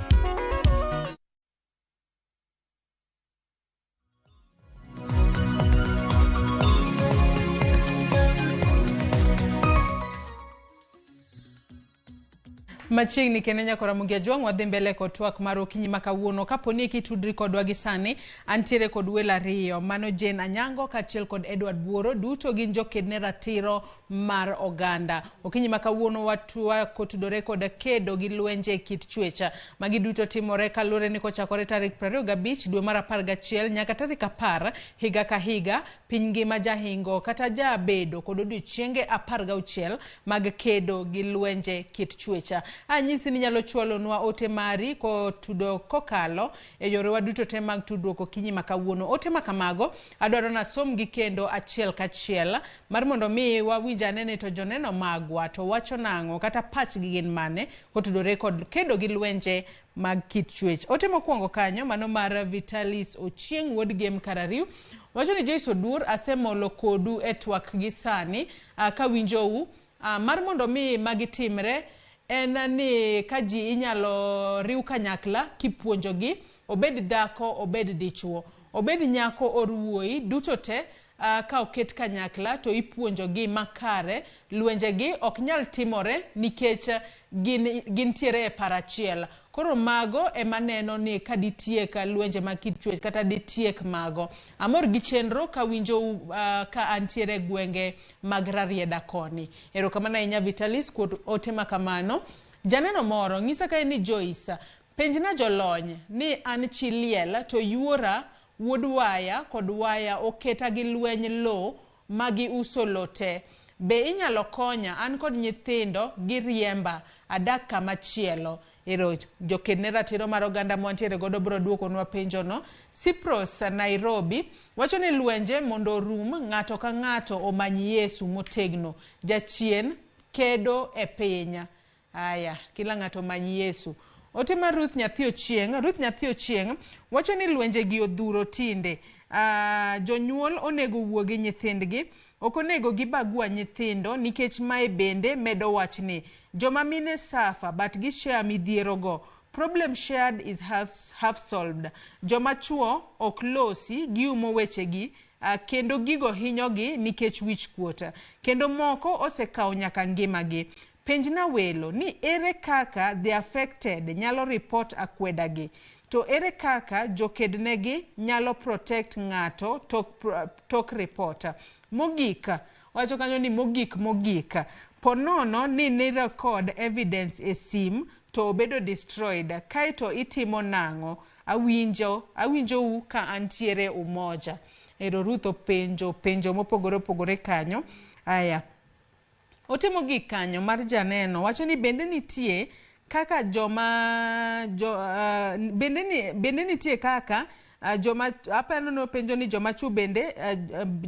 Machiegni kendo nyakora Ramogi Ajwang' wadhi mbele kod twak mar okinyi ma kawuono. Kapo ni kitudri kodwa gi sani, antiere kod welo ariyo, mano Jane Anyango kaachiel kod Edward Buoro, duto gin joked ne ratiro mar oganda. Okinyi ma kawuono watwak kotudore kod kedo gi lwenje e kit chwech. Magi duto timore kaluwore ni kochakore tarik 25 dwe mar 11 nyaka tarik 10 higa ka higa, piny ngima jahingo kata jabedo kod odiochienge 16 mag kedo gi lwenje kit chwech. Anyisi ni inyalo chwalonwa ote mari kotudo kokalo e yorewa duto te mag tudruok okinyi ma kawuono. Ote ma kamago adwaro nasomgi kendo achiel kachiel mar mondo mi wawinj ane ni to joneno magwa to wacho nang'o kata pachgi gin mane kotudore kod kedo gi lwenje mag kit chwech. Ote mokwongo kanyo mano mar Vitalis Ochieng' wuod Gem Karariu wacho ni Joyce Oduor asemolo kodu e twak gi sani kawinjou mar mondo mi magi timre en ni ka ji inyalo riw kanyakla kipuonjogi, obed dhako obed dichuo, obed nyako or wuoyi, duto te ka oket kanyakla to ipuonjogi makare, lwenjegi ok nyal timore nikech gin gintiere e paro achiel. Koro mago ema neno ni ka ditiek lwenje mag kit chwech kata ditiek mago. Amor gi chenro kawinjou ka antiere e gwenge mag Rarieda koni. Erokamano ahinya Vitalis kuom ote ma kamano. Janeno moro ng'isa kae ni Joyce, penjna jolony ni an chi liel to yuora wuod waya kod waya oketa gi lweny lo ma giuso lo te. Be inyalo konya an kod nyithindo giriemba adak kama chielo. Ero joked ne ratiro mar oganda mwantiere godo biro duokonwa penjono. Cyprus Nairobi wacho ni lwenje mondo orum ng'ato ka ng'ato omany Yesu motegno. Jachien kedo e piny. Aya, kila ng'ato omany Yesu. Ote mar Ruth Nyathi Ochieng', Ruth Nyathi Ochieng' wacho ni lwenje gi odhuro tinde. Jonyuol onego wuo gi nyithindgi, ok onego gibagua nyithindo nikech mae bende medo wachni. Joma mine suffer but gishare midhiero go. Problem shared is half solved. Joma chuo ok losi, giumo wechegi kendo gigo hinyogi nikech wich kuot. Kendo moko osekawo nyaka ngimagi. Penjna welo ni ere kaka the affected nyalo report akwedagi, to ere kaka jokednegi nyalo protect ng'ato tok report. Mogik, wacho kanyo ni mogik mogik, ponono ni ni record evidence e sim to obedo destroyed, kaeto itimo nang'o? Awinjou ka antiere Umoja. Ero Ruth openjo penjo mopogore opogore kanyo. Aya. Ote mogik kanyo mar janeno wacho ni bende nitie kaka joma bende nitie kaka joma aparo ni openjo ni joma chuo bende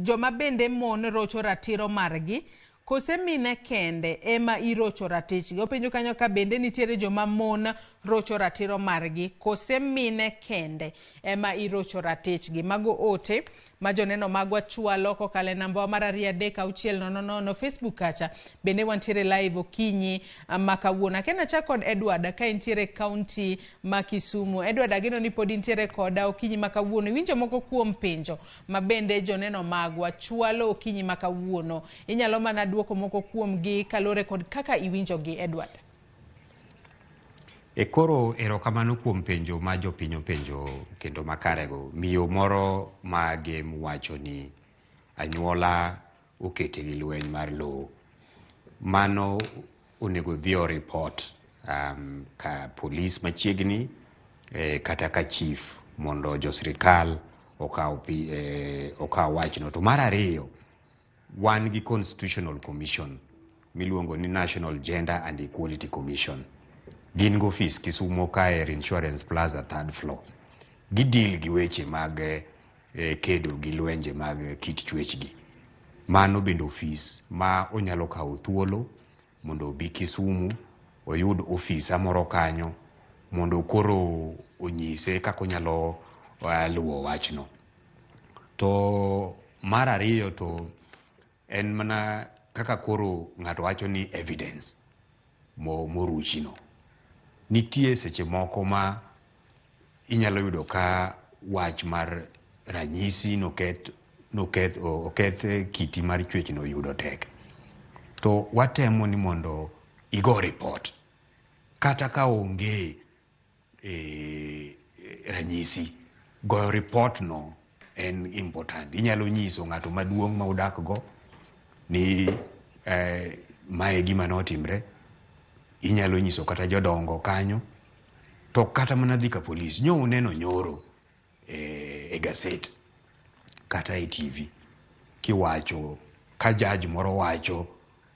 joma bende mon rocho ratiro margi kose mine kende ema irocho ratichgi. Openjo kanyo ka bende nitiere joma mon rocho ratiro margi kose mine kende ema irocho ratichgi. Mago ote ma joneno magwa chwalo kokalo e namba wa mar 2 3 6 0 0 Facebook kacha bende wantiere live okinyi ma kawuono. Akena chak kod Edward ka intiere kaunti ma Kisumu. Edward, ageno ni pod intiere koda okinyi ma kawuono. Iwinjo moko kuom penjo ma bende joneno magwa chwalo okinyi ma kawuono. Inyalo mana duoko moko kuomgi kaluwore kod kaka iwinjogi, Edward. E koro erokamano kuom penjo ma jopiny openjo kendo makarego. Miyo moro ma Gem wacho ni anyuola okete gi lweny mar lowo. Mano onego dhi o report ka polis machiegni kata ka chief mondo jo sirikal okaw wachno. To mar ariyo, wan gi Constitutional Commission miluongo ni National Gender and Equality Commission. Gin gi ofis Kisumu kae Insurance Plaza 3rd floor. Gidil gi weche mag kedo gi lwenje mag kit chwechgi. Mano bende ofis ma onyalo kawo thuolo mondo obi Kisumu, oyud ofisa moro kanyo mondo koro onyise kaka onyalo luwo wachno. To mar ariyo to en mana kaka koro ng'ato wacho ni evidence moruchino. Nitie seche moko ma inyalo yudo ka wach mar ranyisi oketh kiti mar chwechno yudo tek. To watemo ni mondo igo report. Kata ka onge e, ranyisi, goyo report no en important. Inyalo nyiso ng'ato maduong' ma udak go ni mae gima notimre. Inyalo nyiso kata jodongo kanyo, to kata mana dhi ka polis. Nyo uneno nyoro e gaset kata e TV kiwacho ka judge moro wacho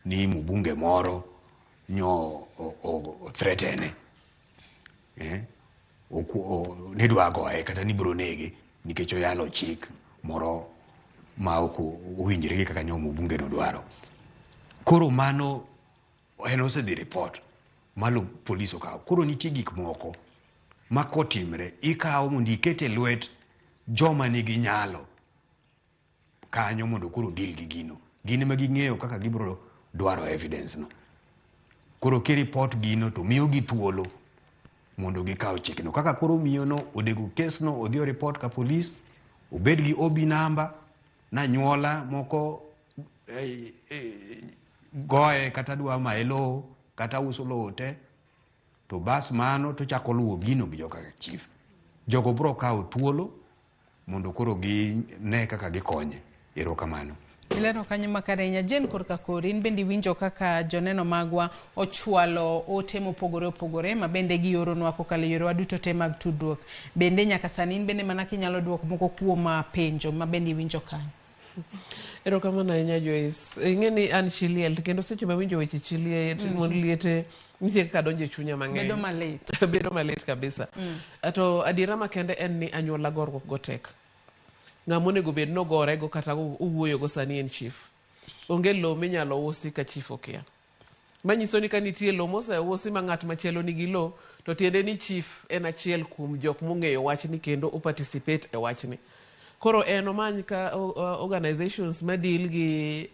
ni mbunge moro nyo o threaten ni dwa goye kata ni biro nege nikech oyalo chik moro ma ok owinjore gi kaka nyo mbunge no dwaro. Koro mano en osedhi report malo polis okawo. Koro nitie gik moko ma kotimre ikawo mondo iket e lwet joma nigi nyalo kanyo mondo koro deal gi gino. Gin ema ging'eyo kaka gibiro dwaro evidence no. Koro ki report gino to miyo gi thuolo mondo gikaw chikno. Kaka koro miyo no onego kes no odhi o report ka polis, obed gi OB number, nanyuola moko goye kata dwa maye lowo kata uso lowo te, to bas mano to chako luwo gino gi joka chief. Jogo biro kawo thuolo mondo koro gine kaka gikonye. Erokamano. Ilero kanyo makare ahinya. Jane, korka kori, in bende iwinjo kaka joneno magwa ochwalo ote mopogore opogore ma bende gioronwa kokalo e yorewa duto te mag tudruok. Bende nyaka sani in bende mana kinyalo duoko moko kuom penjo ma bende iwinjo kanyo. Erokamano ahinya, Joyce. Ing'e ni an chi liel, to kendo seche mawinjo weche chi liel, mon liete, nitie kaka donjo e chunya mang'eny. Bedo malit. Bedo malit kabisa. To adiera makende en ni anyuola goruok go tek. Ng'ama onego bed nogorego kata owuoyogo sani en chief. Onge lowo minyalo usi ka chief okia. Manyiso ni ka nitie lowo moseusi ma ng'at machielo nigi lowo, to tiende ni chief en achiel kuom jok mong'eyo wachni kendo o participate e wachni. Koro en omany ka organizations ma deal gi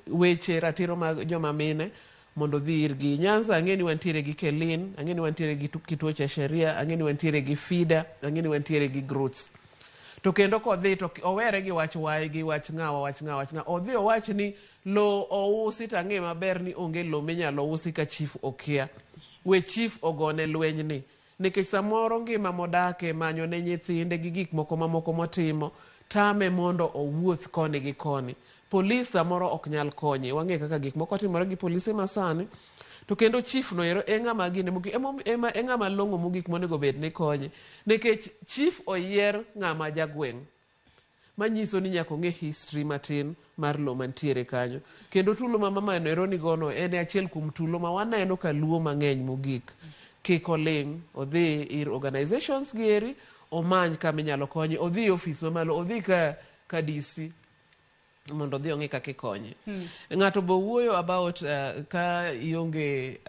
weche ratiro mag joma mine mondo odhi irgi. Nyanza ang'e ni wantiere gi Kelin, ang'e ni wantiere gi Kituo cha Sheria, ang'e ni wantiere gi FIDA, ang'e ni wantiere gi GROOTS. To kendo kodhi to owere gi wach wai gi wach ng'awa, wach ng'awa, wach ng'awa. Odhi owach ni lowo ousi to ang'e maber ni onge lowo minyalo usi ka chief okia. We chief ogone lweny ni. Nikech samoro ngima modake, manyo ne nyithinde gi gik moko mamoko motimo, tame mondo owuoth koni gi koni. Polis samoro ok nyal konye. Wang'e kaka gik moko timore gi polise masani. To kendo chief no ero e ng'ama gine mogik, e ng'ama long'o mogik monego bed ni konye. Nikech chief oyier ng'ama jagweng'. Manyiso ni nyaka ong'e history matin mar lowo mantiere kanyo. Kendo tulo ma mama no ero nigono en achiel kuom tulo ma waneno ka luo mang'eny mogik. Kik oling', odhi ir organizations gi eri, omany kama inyalo konye, odhi e ofis mamalo, odhi ka DC mondo odhi ong'e kaka ikonye. Ng'ato bo wuoyo about ka ionge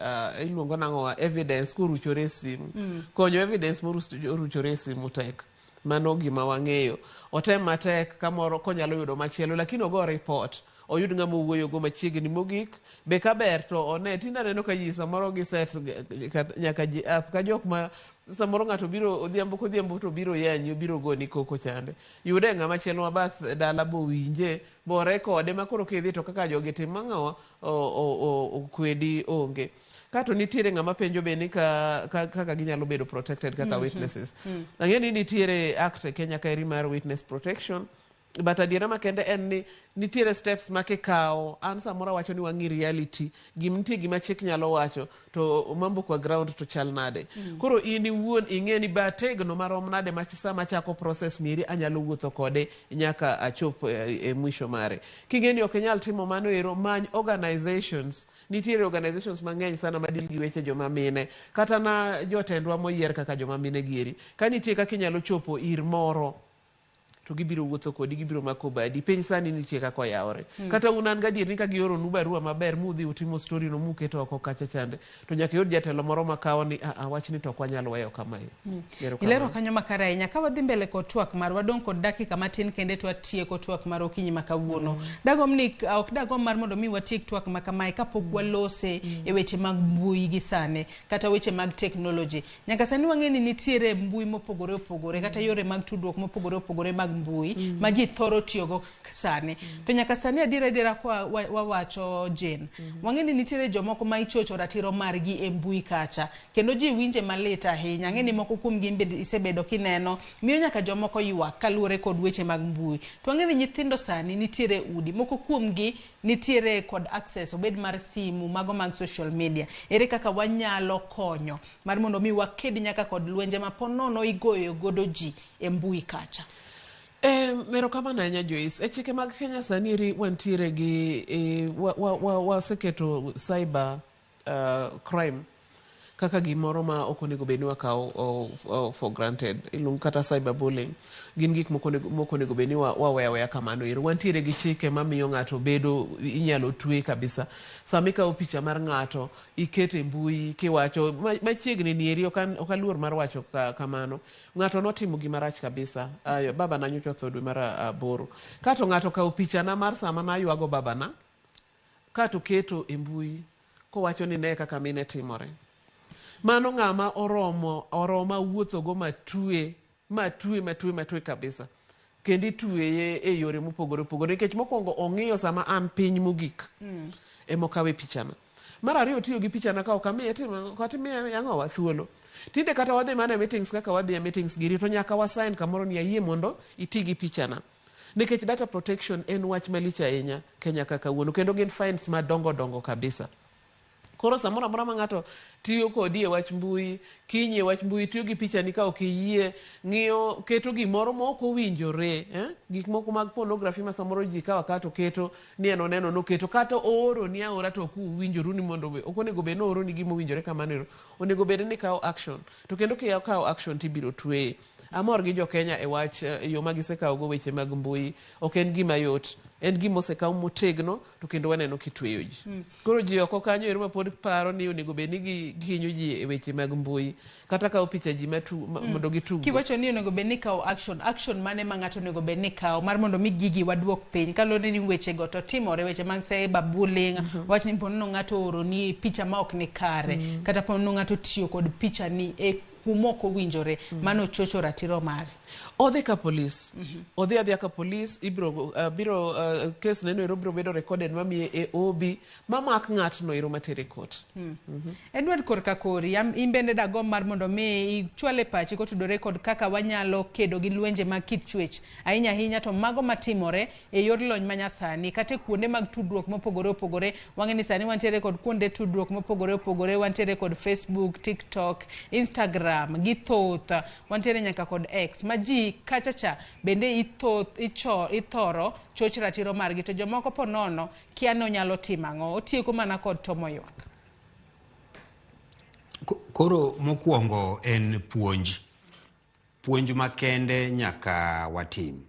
iluongo nang'o evidence koruchore e simu. Konyo evidence moruchore e simu tek. Mano gima wang'eyo. Otem matek kamoro konyalo yudo machielo, lakini ogo report. Oyud ng'ama owuoyogo machiegni mogik. Be kaber to one, tinde aneno ka ji samoro gi set nyaka ji app ka jok ma samoro ng'ato biro odhiambo kodhiambo to biro yanyi, obiro goni koko chande. Yude ng'ama chielo ma bath dala bowinje, bo rekode ma koro kidhi to kaka jogi timo ang'owa, okwedi onge. Kato nitiere ng'ama penjo be ni kaka ginyalo bedo protected kaka witnesses. Ang'e ni nitiere act e Kenya kaeri mar witness protection, but adiera makende en ni nitiere steps ma kikawo, an samoro awacho ni wang'i reality, nitie gima chik nyalo wacho to mambo kwa ground to chal nade. Koro in iwuon ing'e ni be ategno marom nade ma sama achako process ni eri anyalo wuotho kode nyaka achop e mwisho mare. King'e ni ok inyal timo mano ero, many organizations. Nitiere organizations mang'eny sana ma deal gi weche joma mine, kata na jotendwa moyier kaka joma mine gieri. Ka nitie kaka inyalo chopo ir moro, to gibiro wuotho kodi, gibiro mako badi. Piny sani nitie kaka oyawore. Kata un an gadier ni ka gioronu barua maber mudhi utimo story no muketo oko kacha chande, to nyaka iyud jatelo moro makawo ni a wachni to ok wanyal weyo kamae. Erokamano. Ilero kanyo makare ahinya. Ka wadhi mbele kod twak marwa, wadong' kod dakika matin kende to watieko twak mar okinyi ma kawuono. Dagomb ni ok dagomb mar mondo mi watiek twak ma kamae kapok walose e weche mag mbui gi sani kata weche mag technology. Nyaka sani wang'e ni nitiere mbui mopogore opogore kata yore mag tudruok mopogore opogore mag mbui ma ji thoro tiyogo sani. To nyaka sani adiera adiera kwa wawacho Jane, wang'e ni nitiere jomoko ma ichocho ratiro margi e mbui kacha, kendo ji winje malit ahinya. Ang'e ni moko kuom gi bende isebedo kineno, miyo nyaka jomoko ywak kaluwore kod weche mag mbui. To wang'e ni nyithindo sani nitiere udi, moko kuom gi nitiere kod access obed mar simu, mago mag social media. Ere kaka wanyalo konyo mar mondo mi waked nyaka kod lwenje ma po nono igoyo godo ji e mbui kacha? Erokamano ahinya Joyce. E chike mag Kenya sani eri wantiere gi waseketo cyber crime kaka gimoro ma ok onego bed ni wakawo for granted. Iluongo kata cyber bullying. Gin gik mok onego bed ni waweyo aweya kamano ero. Wantiere gi chike mamiyo ng'ato bedo inyalo twe kabisa. Sama ikawo picha mar ng'ato iketo e mbui kiwacho machiegni ni eri ok aluor mar wacho kamano. Ng'ato notimo gima rach kabisa. Baba na nyocha otho dwe mar 8. Kato ng'ato okawo pichana mar sama naywago babana, kato keto e mbui kowacho ni ne kaka mine timore. Mano ng'ama oroma wuothogo matwe kabisa. Kendo itweye e yore mopogore opogore nikech mokwongo ong'iyo sama an piny mogik emokawe pichana. Mar ariyo tiyo gi pichana ka ok amiye kata imiye ang'owa thuolo. Tinde kata wadhi mana e meetings kaka wadhi e meetings giri to nyaka wasign kamoro ni ayie mondo iti gi pichana. Nikech data protection en wach malich ahinya Kenya kaka kawuono kendo gin fines madongo dongo kabisa. Koro samoro amora ma ng'ato tiyo kodi e wach mbui, kinyi e wach mbui, tiyo gi pichani ka ok iyie, ng'iyo, keto gimoro ma ok owinjore, gik moko mag pornography ma samoro ji kawo akawa to keto, ni en oneno noketo, kata ooroni aora to ok uwinjoru ni mondo ok onego bed ni ooroni gima owinjore kamano ero. Onego bed ni ikawo action. To kendo kikawo action tibiro tweye. Amor gi jo Kenya e wach yo ma gisekawo go weche mag mbui. Ok en gima yot. En gima osekaw motegno to kendo waneno kitweyo ji. Koro ji oko kanyo ero ma pod paro ni onego bed ni gihinyo ji e weche mag mbui. Kata kawo picha ji mondo gitug. Kiwacho ni onego bed ni kawo action, action mane ma ng'ato onego bed ni kawo mar mondo mi gigi waduok piny kaluwore ni weche go to timore, weche mag cyber bullying, wach ni ponono ng'ato ooroni picha ma ok ni kare, kata ponono ng'ato tiyo kod picha ni e kuma ok owinjore, mano chocho ratiro mare. Odhi ka polis. Odhi adhiya ka polis, ibiro biro kes neno ero biro bedo recorded mamiye e OB mamak ng'atno ero matere court. Edward korka kori, in bende dagomb mar mondo mi ichwale pachi kotudore kod kaka wanyalo kedo gi lwenje mag kit chwech ahinya ahinya to mago matimore e yor lony manyasani kata e kuonde mag tudruok mopogore opogore. Wang'e ni sani wantiere kod kuonde tudruok mopogore opogore, wantiere kod Facebook, TikTok, Instagram gi thoth, wantiere nyaka kod X ma ji kachacha bende ithoro choch ratiro margi to jomoko po nono kia ni onyalo timo ang'o, otieko mana kod tomo ywak. Koro mokwongo en puonj. Puonj makende nyaka watim.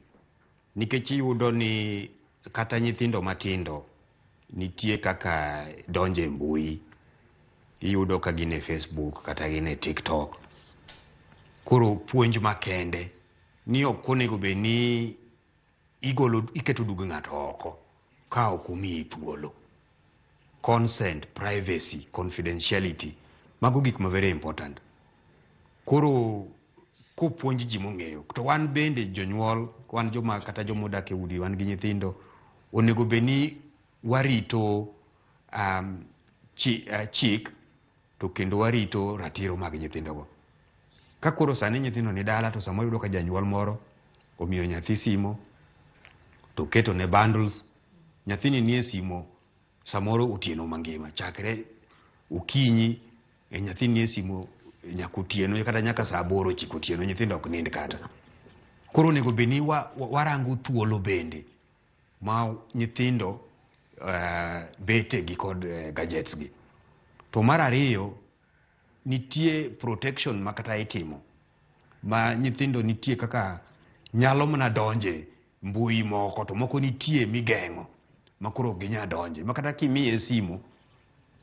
Nikech iyudo ni kata nyithindo matindo nitie kaka donje mbui. Iyudo ka gin e Facebook kata gin e TikTok. Koro puonj makende ni ok onego bed ni igolo iketo dug ng'ato oko ka ok omiyi thuolo. Consent, privacy, confidentiality, mago gik ma very important. Koro kopuonj ji mong'eyo to wan bende jonyuol, wan joma kata joma odak e udi, wan gi nyithindo, onego bed ni warito chik to kendo warito ratiro mag nyithindogo. Ka koro sani nyithindo ni dala to samoro iyudo ka janyuol moro omiyo nyathi simo to keto ne bundles, nyathini nie simo samoro otieno mangima chakre okinyi e nyathi nie simo nyaka otieno kata nyaka saa 8 9 otieno, nyithindo ok nind kata. Koro onego bed ni warango thuolo bende ma nyithindo bete gi kod gadgets gi. To mar ariyo, nitie protection ma kata itimo ma nyithindo nitie kaka nyalo mana donje mbui moko to moko nitie migeng'o ma koro ok ginyal donje, ma kata kimiye simo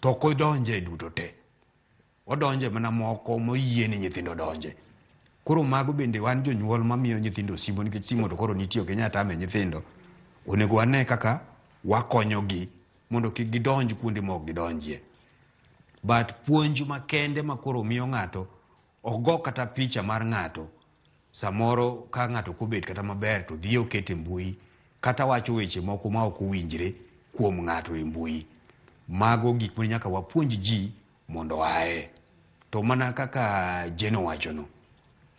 to ok odonje duto te, odonje mana moko moyie ni nyithindo donje. Koro mago bende wan jonyuol mamiyo nyithindo simo, nikech simo to koro nitie ok inyal tame nyithindo, onego wane kaka wakonyogi mondo kik gidonj kuonde ma ok gidonjie. But puonj makende ma koro miyo ng'ato ok go kata picha mar ng'ato Samoro ka ng'ato ok obet kata maber to dhi oketo e mbui kata wacho weche moko ma ok owinjre kuom ng'ato e mbui. Mago gik ma nyaka wapuonj ji mondo oaye. To mana kaka Jane owachono,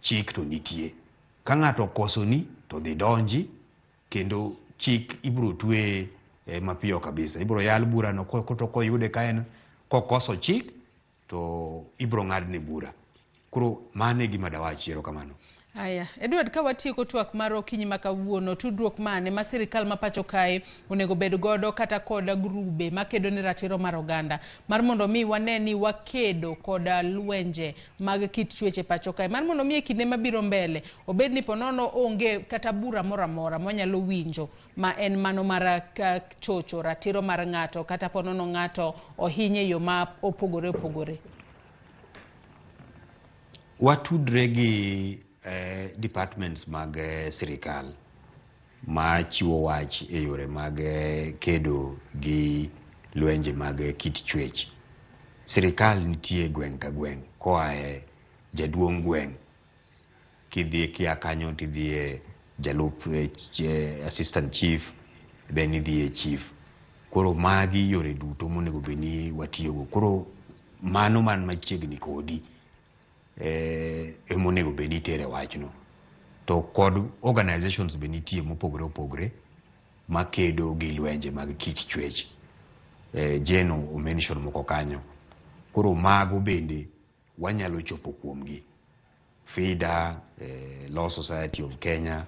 chik to nitie. Ka ng'ato okosoni to dhi donji kendo chik ibiro tweye mapiyo kabisa. Ibiro yal burano to koyude ka en kokoso chik to ibiro ng'adne bura. Koro mano e gima dawachi, erokamano. Aya, Edward, ka watieko twak mar okinyi ma kawuono, tudruok mane ma sirikal ma pacho kae onego bed godo kata kod grube makedo ne ratiro mar oganda mar mondo mi wane ni wakedo kod lwenje mag kit chwech e pacho kae, mar mondo mi e kinde mabiro mbele obed ni ponono onge kata bura moro amora mwanyalo winjo ma en mano mar chocho ratiro mar ng'ato kata ponono ng'ato ohinye e yo ma opogore opogore? Watudre gi departments mag sirikal ma chiwo wach e yore mag kedo gi lwenje mag kit chwech. Sirikal nitie gweng' ka gweng' koa e jaduong' gweng' kidhi kia kanyo tidhi e jalup assistant chief then idhi e chief. Koro magi yore duto monego bed ni watiyogo. Koro mano man machiegni kodi emonego bed ni itere wachno. To kod organizations be nitie mopogore opogore makedo gi lwenje mag kit chwech. Jane o mention moko kanyo. Koro mago bende wanyalo chopo kuomgi. FIDA, Law Society of Kenya,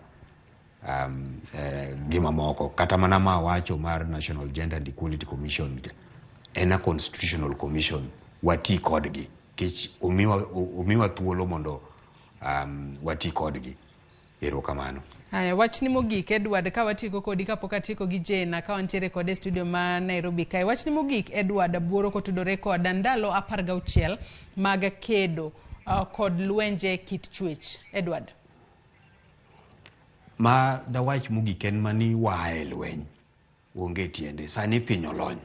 gi mamoko. Kata mana ma wacho mar National Gender and Equality Commission en a constitutional commission, wati kodgi. Nikech omiwa thuolo mondo wati kodgi. Erokamano. Aya, wachni mogik Edward, ka watieko kodi kapok atieko gi Jane ka wantiere kode e studio ma Nairobi kae. Wachni mogik Edward Buoro kotudore kod ndalo 16 mag kedo kod lwenje kit chwech. Edward. Ma dawach mogik en mani waa e lweny. Onge tiende. Sani piny olony.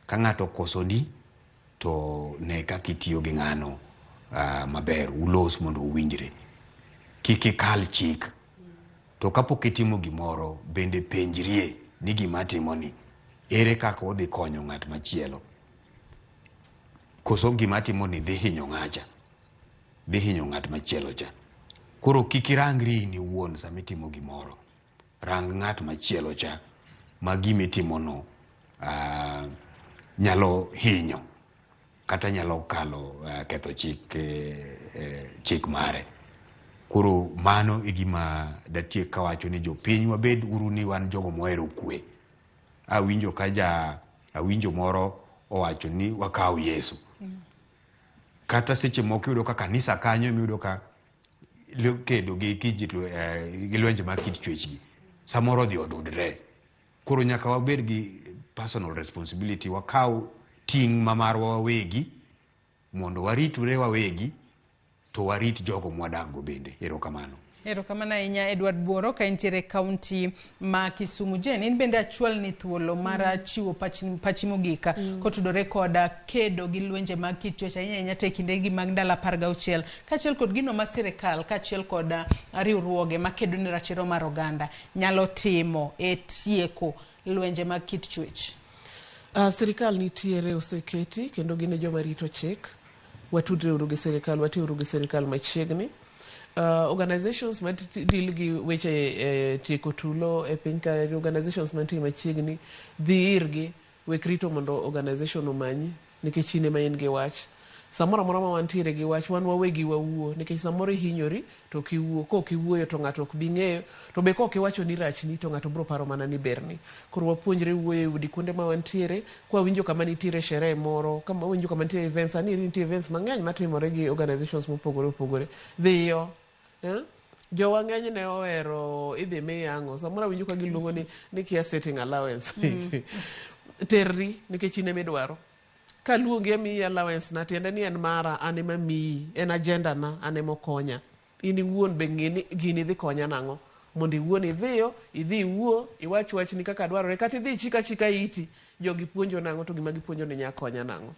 Ka ng'ato okosoni to ne kaka itiyo gi ng'ano maber. Ulos mondo uwinjre. Kik ikal chik. To kapok itimo gimoro, bende penjrie ni gima atimoni, ere kaka odhi konyo ng'at machielo? Koso gima atimoni dhi hinyo ng'acha? Dhi hinyo ng'at machielo cha. Koro kik irangri in iwuon sama itimo gimoro. Rang ng'at machielo cha ma gimitimono nyalo hinyo kata nyalo kalo ketho chik, chik mare. Koro mano e gima datiek kawacho ni jopiny wabed uru ni wan jogo mohero kwe. Awinjo ka ja awinjo moro owacho ni wakaw Yesu. Kata seche moko iyudo ka kanisa kanyo emiyudo ka kedo gi gi lwenje mag kit chwech gi. Samoro odhi odudre. Koro nyaka wabed gi personal responsibility, wakaw ting' ma marwa wawegi mondo waritre wawegi to warit jogo mwadak go bende. Erokamano. Erokamano ahinya Edward Buoro ka intiere e kaunti ma Kisumu. Jane, in bende achwalni thuolo mar chiwo pachi mogik kotudore kod kedo gi lwenje mag kit chwech ahinya ahinya to e kindegi mag ndalo 16 kaachiel kod gino ma sirikal kaachiel kod riwruoge makedo ne ratiro mar oganda nyalo timo e tieko lwenje mag kit chwech. Sirikal nitiere oseketi kendo gin e joma rito chik. Watudre uru gi sirikal, wati uru gi sirikal machiegni. Organizations ma deal gi weche tieko tulo e piny ka, organizations mantie machiegni, dhi irgi, wek rito mondo organization omanyi, nikech in ema in gi wach. Samoro amora ma wantiere gi wach, wan wawegi wawuo, nikech samoro ihinyori to ok iwuo. Kok iwuoyo to ng'ato ok bi ng'eyo, to be kok iwacho ni rachni to ng'ato biro paro mana ni berni. Koro wapuonjre wuoyo e udi kuonde ma wantiere, kwawinjo kama nitiere sherehe moro, kama wawinjo kama nitiere events, sani nitie events mang'eny matimore gi organizations mopogore opogore. Dhiyo. Jowa ng'enyne ohero idhi miyi ang'o. Samoro awinjo ka giluongo ni kia sitting allowance. Terri nikech in emidwaro. Kaluongi amiyi allowance na, tiende ni en mara, an ema amiyi, en agenda na, an ema okonya. In iwuon be ng'e ni gini dhi konya nang'o. Mondo iwuon idhiyo, idhi iwuo, iwach wachni kaka dwarore, kata idhi ichik achika iti. Jogi puonjo nang'o to gima gipuonjo ni nya konya nang'o.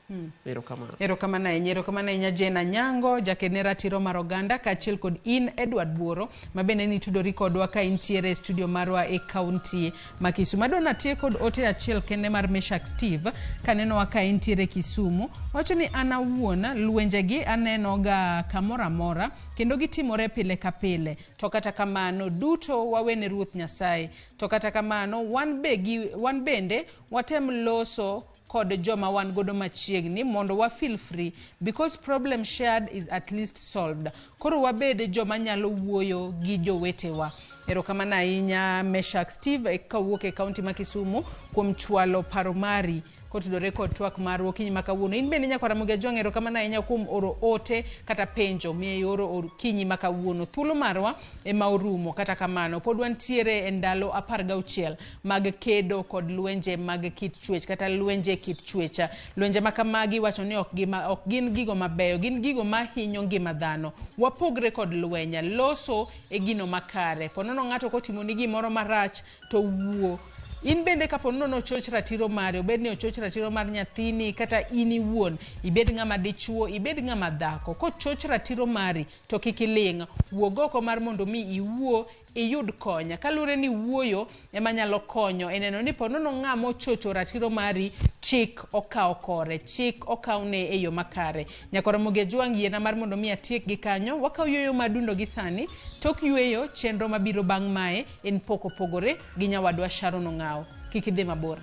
Erokamano. Erokamano ahinya, erokamano ahinya Jane Anyango, jaked ne ratiro mar oganda, kaachiel kod in Edward Buoro, ma bende nitudori kodwa ka intiere e studio marwa e kaunti ma Kisumu. Adwa natiek kod ote achiel kende mar Meshak Steve, kanenowa ka intiere Kisumu. Owacho ni an awuon lwenjegi aneno ga kamoro amora kendo gitimore pile ka pile. To kata kamano duto wawene Ruoth Nyasaye. To kata kamano wan, be gi, wan bende watem loso kod joma wan godo machiegni mondo wa feel free because problem shared is at least solved. Koro wabed joma nyalo wuoyo gi jowetewa. Erokamano ahinya Meshak Steve kawuok e kaunti ma Kisumu kuom chwalo paro mari kotudore kod twak marwa okinyi ma kawuono. In bende nyakwar Ramogi Ajwang' erokamano ahinya kuom oro ote kata penjo mioro okinyi ma kawuono. Thuolo marwa ema orumo, kata kamano pod wantiere e ndalo 16 mag kedo kod lwenje mag kit chwech kata lwenje kit chwech. Lwenje ma kamagi iwacho ni ok gin gigo mabeyo, gin gigo mahinyo ngima dhano. Wapogre kod lweny, loso e gino makare. Ponono ng'ato kotimoni gimoro marach to wuo. In bende kapo nono ochoch ratiro mari, obed ni ochoch ratiro mar nyathini kata in iwuon, ibed ng'ama dichuo, ibed ng'ama dhako, kochoch ratiro mari to kik iling'. Wuog oko mar mondo mi iwuo, iyud kony. Kaluwore ni wuoyo ema nyalo konyo e neno ni ponono ng'ama ochocho ratiro mari, chik okawo kore, chik okawne e yo makare. Nyakwar Ramogi Ajwang' yiena mar mondo mi atiek gi kanyo, wakaw yueyo madundo gi sani, tok yueyo chenro mabiro bang' mae en pok opogore gi nyawadwa Sharon Ong'awo. Kik idhi mabor.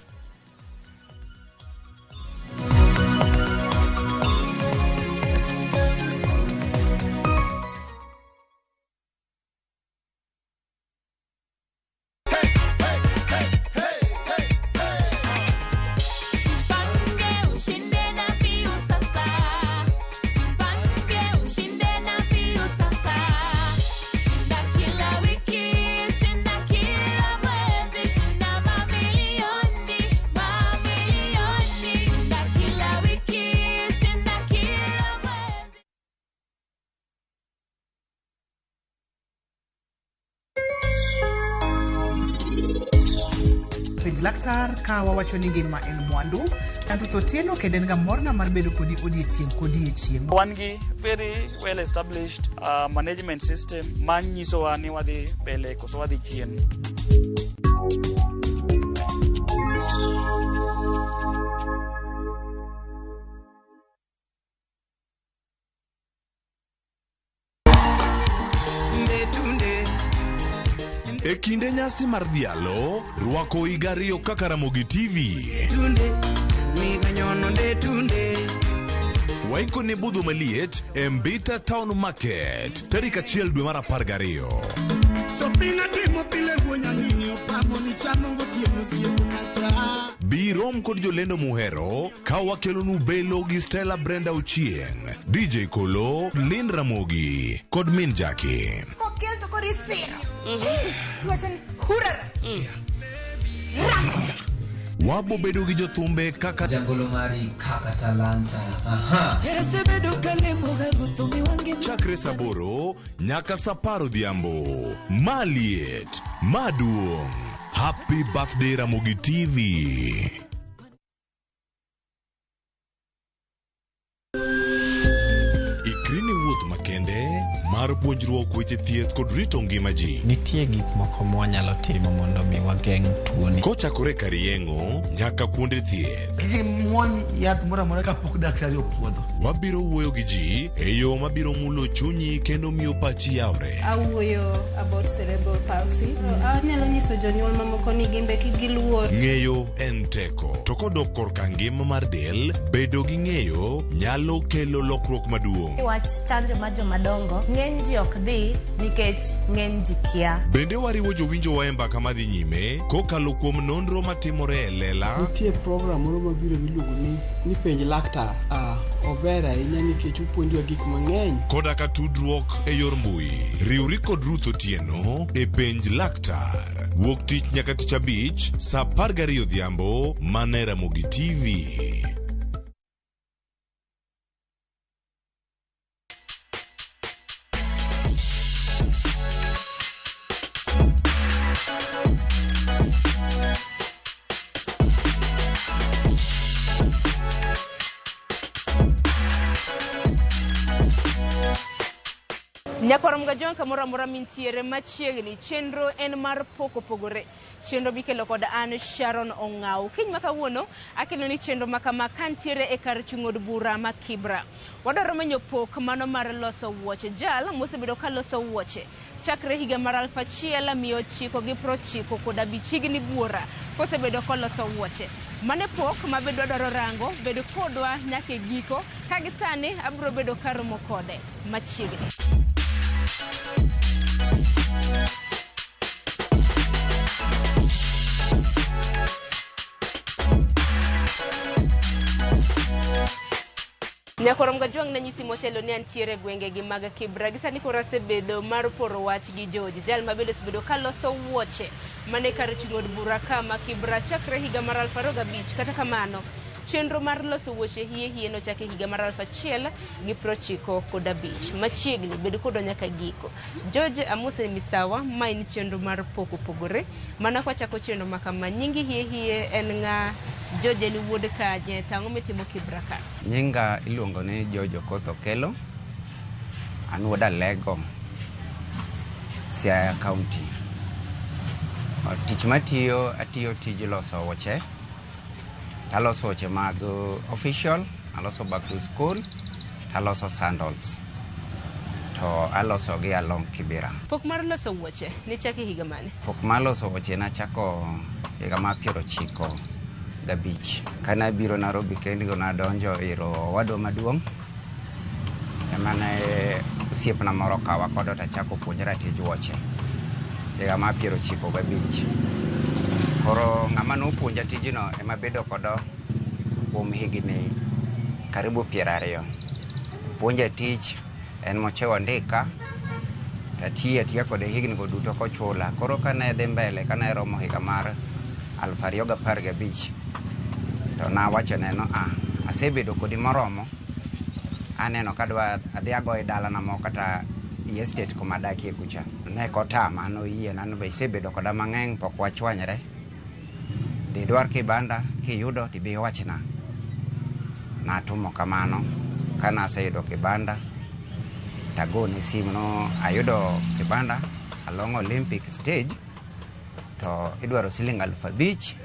Jipange ushinde na Viusasa. Jipange ushinde na Viusasa. Shinda kila wiki, shinda kila mwezi, shinda mamilioni, mamilioni. Shinda kila wiki, shinda kila mwezi. Penj laktar ka wawacho ni ngima en mwandu an Ruth Otieno kendo en ga morna mar bedo kodi odiechieng' kodiechieng'. Wan gi very well established management system ma nyisowa ni wadhi mbele koso wadhi chien. E kinde nyasi mar dhialo, rwako higa ariyo kaka Ramogi TV. Waiko ne budho maliet e Mbita Town Market, tarik 1 dwe mar 12. Sopina timo pile wuonyang'iyo pamo ni chamo gotieno siemo kacha. Bi rom kod jolendo muhero ka wakelonu Belo gi Stella Brenda Ochieng, DJ Kolo, Lynn Ramogi kod Min Jackie. Kokel to koro isiro. Tiwacho ni hurara. Wabo bedo gi jothumbe kaka Jagolo mari kaka talanta. Aha. Chakre saa 8 nyaka saa 10 odhiambo. Maliet, maduong'. Happy birthday Ramogi TV. Ikri ne wuoth makende mar puonjruok weche thieth kod rito ngima ji. Nitie gik moko mwanyalo timo mondo mi wageng' tuoni. Kochakore kar yeng'o nyaka kuonde thieth. Kik imuony yath moro amora kapok daktari opuodho. Wabiro wuoyo gi ji e yo mabiro mulo chunyi kendo miyo pachi yawre. Awuoyo about cerebral palsy. Anyalo nyiso jonyuol mamoko ni gimbe kik giluor. Ng'eyo en teko. To kodok korka ngima mar del, bedo gi ng'eyo nyalo kelo lokruok maduong'. Wach chanjo mar jomadongo, ng'eny ji ok dhi nikech ng'eny ji kia. Bende wariwo jowinjowa e mbaka madhi nyime kokalo kuom nonro matimore e lela. Nitie program moro mabiro miluongo ni penj laktar. Ober ahinya nikech opuonjowa gik mang'eny. Koda ka tudruok e yor mbui. Riwri kod Ruth Otieno e penj laktar. Wuok tich nyaka tich abich saa 12 odhiambo mana e Ramogi TV. Nyakwar Mgajwang' kamoro amora mintiere machiegni, chenro en mar pok opogore. Chenro mikelo kod an Sharon Ong'au. Kiny ma kawuono akelo ni chenro ma kama kantiere e kar chung' od bura ma Kibra. Wadwaro menyo pok mano mar loso wuoche. Jal mosebedo ka loso wuoche chakre higa mar 1995 higni buora kosebedo koloso wuoche. Mane pok ma bende wadwaro rango, bed kodwa nyaka e giko ka gi sani abiro bedo karomo kode machiegni. Nyakwar Mgajwang' nanyisi motelo ni antiere e gwengegi mag Kibra. Gi sani koro asebedo mar poro wach gi George, jal ma bende osebedo kaloso wuoche mane kar chung' od bura ka ma Kibra chakre higa mar 2005. Kata kamano, chenro mar loso wuoche hie hie nochak e higa mar 1995. Machiegni, bed kodwa nyaka giko. George Amuse Misawa, ma en chenro mar pok opogore. Mana kwachako chenro ma kama, nyingi hie hie en ng'a? George en wuod kanye? To ang'o mitimo Kibra ka? Nyinga iluongo ni George Okoth Okello. An wuod Alego, Siaya County. Tich matiyo, atiyo tij loso wuoche. Taloso wuoche mag official, aloso back to school, taloso sandals. To aloso gi along Kibera. Pok mar loso wuoche nichako e higa mane? Pok mar loso wuoche nachako higa mar 95. Kane abiro Nairobi kendo nadonjo ir owadwa maduong' ema ne osiepna moro okawa kodo tachako puonjra tij wuoche higa mar 95. Koro ng'ama nopuonja tijno ema bedo kodo kuom higni karibu 20. Puonja tich en mochewo ndika tatiyo atiya kode higni go duto kochula. Koro kane dhi mbele kane romo higa mar 2015 to nawachone no ah, asebedo kodi moromo aneno kadwa adhi agoye dalana moko kata i estate kuma adakie kucha. Ne kotama noyiena ni be isebedo koda mang'eny pok wachwanyre. Dhi idwar kibanda kiyudo tibi iwachna. Natumo kamano kane aseyudo kibanda tagone simu no ayudo kibanda along Olympic stage to idwaro siling 5,000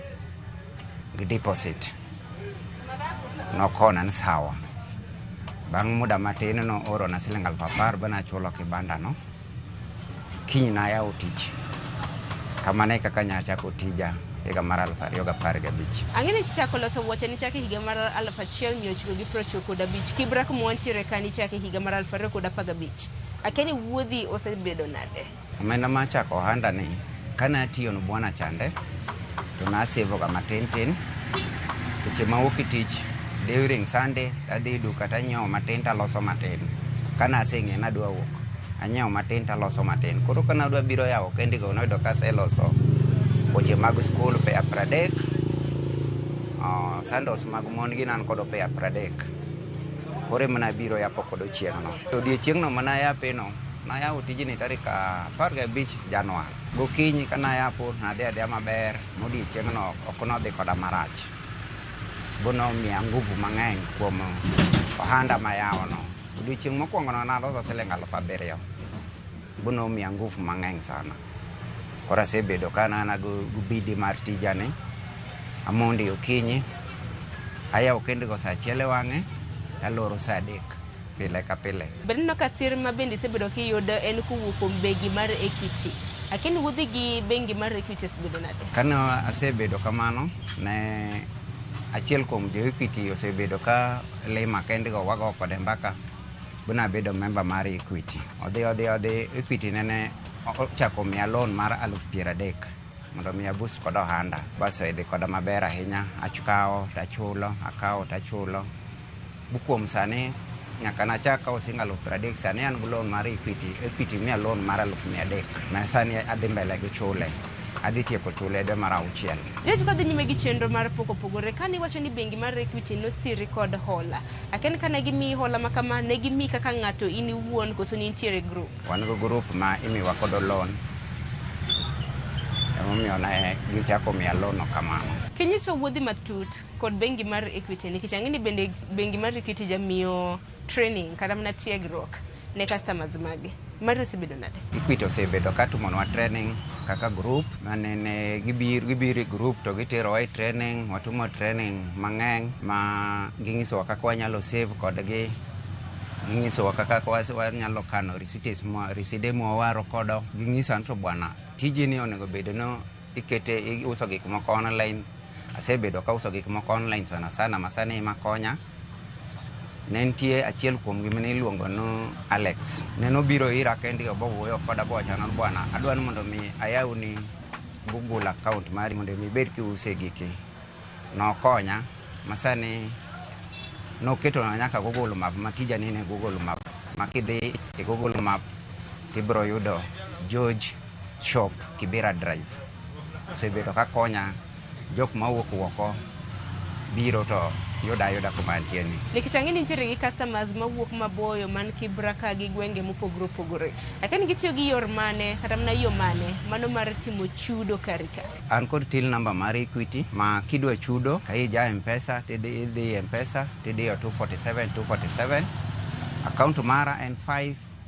gi deposit. Nokona ni sawa. Bang' muda matin noorona siling 10,000 ba nachulo kibanda no. Kiny nayawo tich. Kamano e kaka nachako tija higa mar 2015. Ang'e ni chako loso wuoche nichako e higa mar 1995. Kibra kuma wantiere ka nichako e higa mar 2015. Akia ni wuodhi osebedo nade? Omenda mar chako ohanda ni kane atiyo ne bwana chande to nasevo ga matin tin. Seche ma awuok e tich during Sunday adhi e duka tanyiewo matin taloso matin. Kane aseng'eyo ni adwa wuok, anyiewo matin taloso matin. Koro kane adwa biro yawo kendigo noyudo kaseloso wuoche mag skul peya 30, sandals mag mon gi ne an kodo peya 30. Koro ema nabiro yapo kodo chieng'no. To odiochieng'no mane ayape no, nayawo tijni tarik 15 Januar. Gokinyi kane ayapo nadhi adhiya maber, modiochieng'no ok nodhi koda marach. Bo nomiya nguvu mang'eny kuom ohanda mayawo no. Odiochieng' mokwongo no naloso siling 7,000. Bo nomiya nguvu mang'eny sana. Koro asebedo ka an gi bidii mar tijani. Amondi okinyi, ayawo kendigo saa 1 e wang'e, aloro saa 3 pile ka pile. Bende ineno ka sir ma bende isebedo kiyudo en kowuok kuom bengi mar Equity. Akia ni wuodhi gi bengi mar Equity osebedo nade? Kane asebedo kamano, ne achiel kuom jo Equity osebedo ka lima kendigo wago kode mbaka bo nabedo member mar Equity. Odhi odhi odhi Equity nene ochako miya loan mar 30,000 mondo mi aboost kod ohanda. Bas idhi koda maber ahinya, akawo tachulo, akawo tachulo. Bu kuom sani nyaka nachak kawo siling 30,000 sani an gi loan mar Equity. Equity miya loan mar 300,000 ma sani adhi mbele gi chule. Adhi tieko chule dwe mar 6. George kodhi nyime gi chenro mar pok opogore, kane iwacho ni bengi mar Equity nosiri kod hola. Akia ni kane gimiyi hola ma kama, ne gimiyi kaka ng'ato in iwuon koso ne intiere group? Wan gi group ma imiwa kodo loan. Emomiyo ne gichako miya loan no kamano. Kinyiso wuodhi matut kod bengi mar Equity nikech ang'e ni bende bengi mar Equity jamiyo training kata mana tiegruok ne customers mage. Mari osebedo nade? Equity osebedo ka timonwa training kaka group manene gibiro gibiro e group to giterowa e training, watimo training mang'eny ma ging'isowa kaka wanyalo save kodgi, ging'isowa kaka wanyalo kano receipts ma riside mwawaro kodo. Ging'isa ni to bwana tijini onego bed ni ikete iuso gik moko online. Asebedo kauso gik moko online sana sana masani ema konya. Ne nitie achiel kuomgi mane iluongo ni Alex. Ne nobiro ira kendi bowuoyo koda bowachona ni bwana adwa ni mondo mi ayawni Google account mari mondo mi ibed kiuse giki. Nokonya masani noketona nyaka Google Map ma tija ni e Google Map ma kidhi e Google Map tibiro yudo George Shop Kibera Drive. Osebedo ka konya jok mawuok oko biro to yuda ayuda kuma antie ni. Nikech ang'e ni nitiere gi customers mawuok maboyo man Kibra ka gi gwenge mopogore opogore. Lakini gitiyo gi yor mane kata mana yo mane mano mar timo chudo kari ka? An kod till number mar Equity ma kidwa chudo ka ija M-Pesa tidhi idhi M-Pesa tidiyo 247 247. Account mara en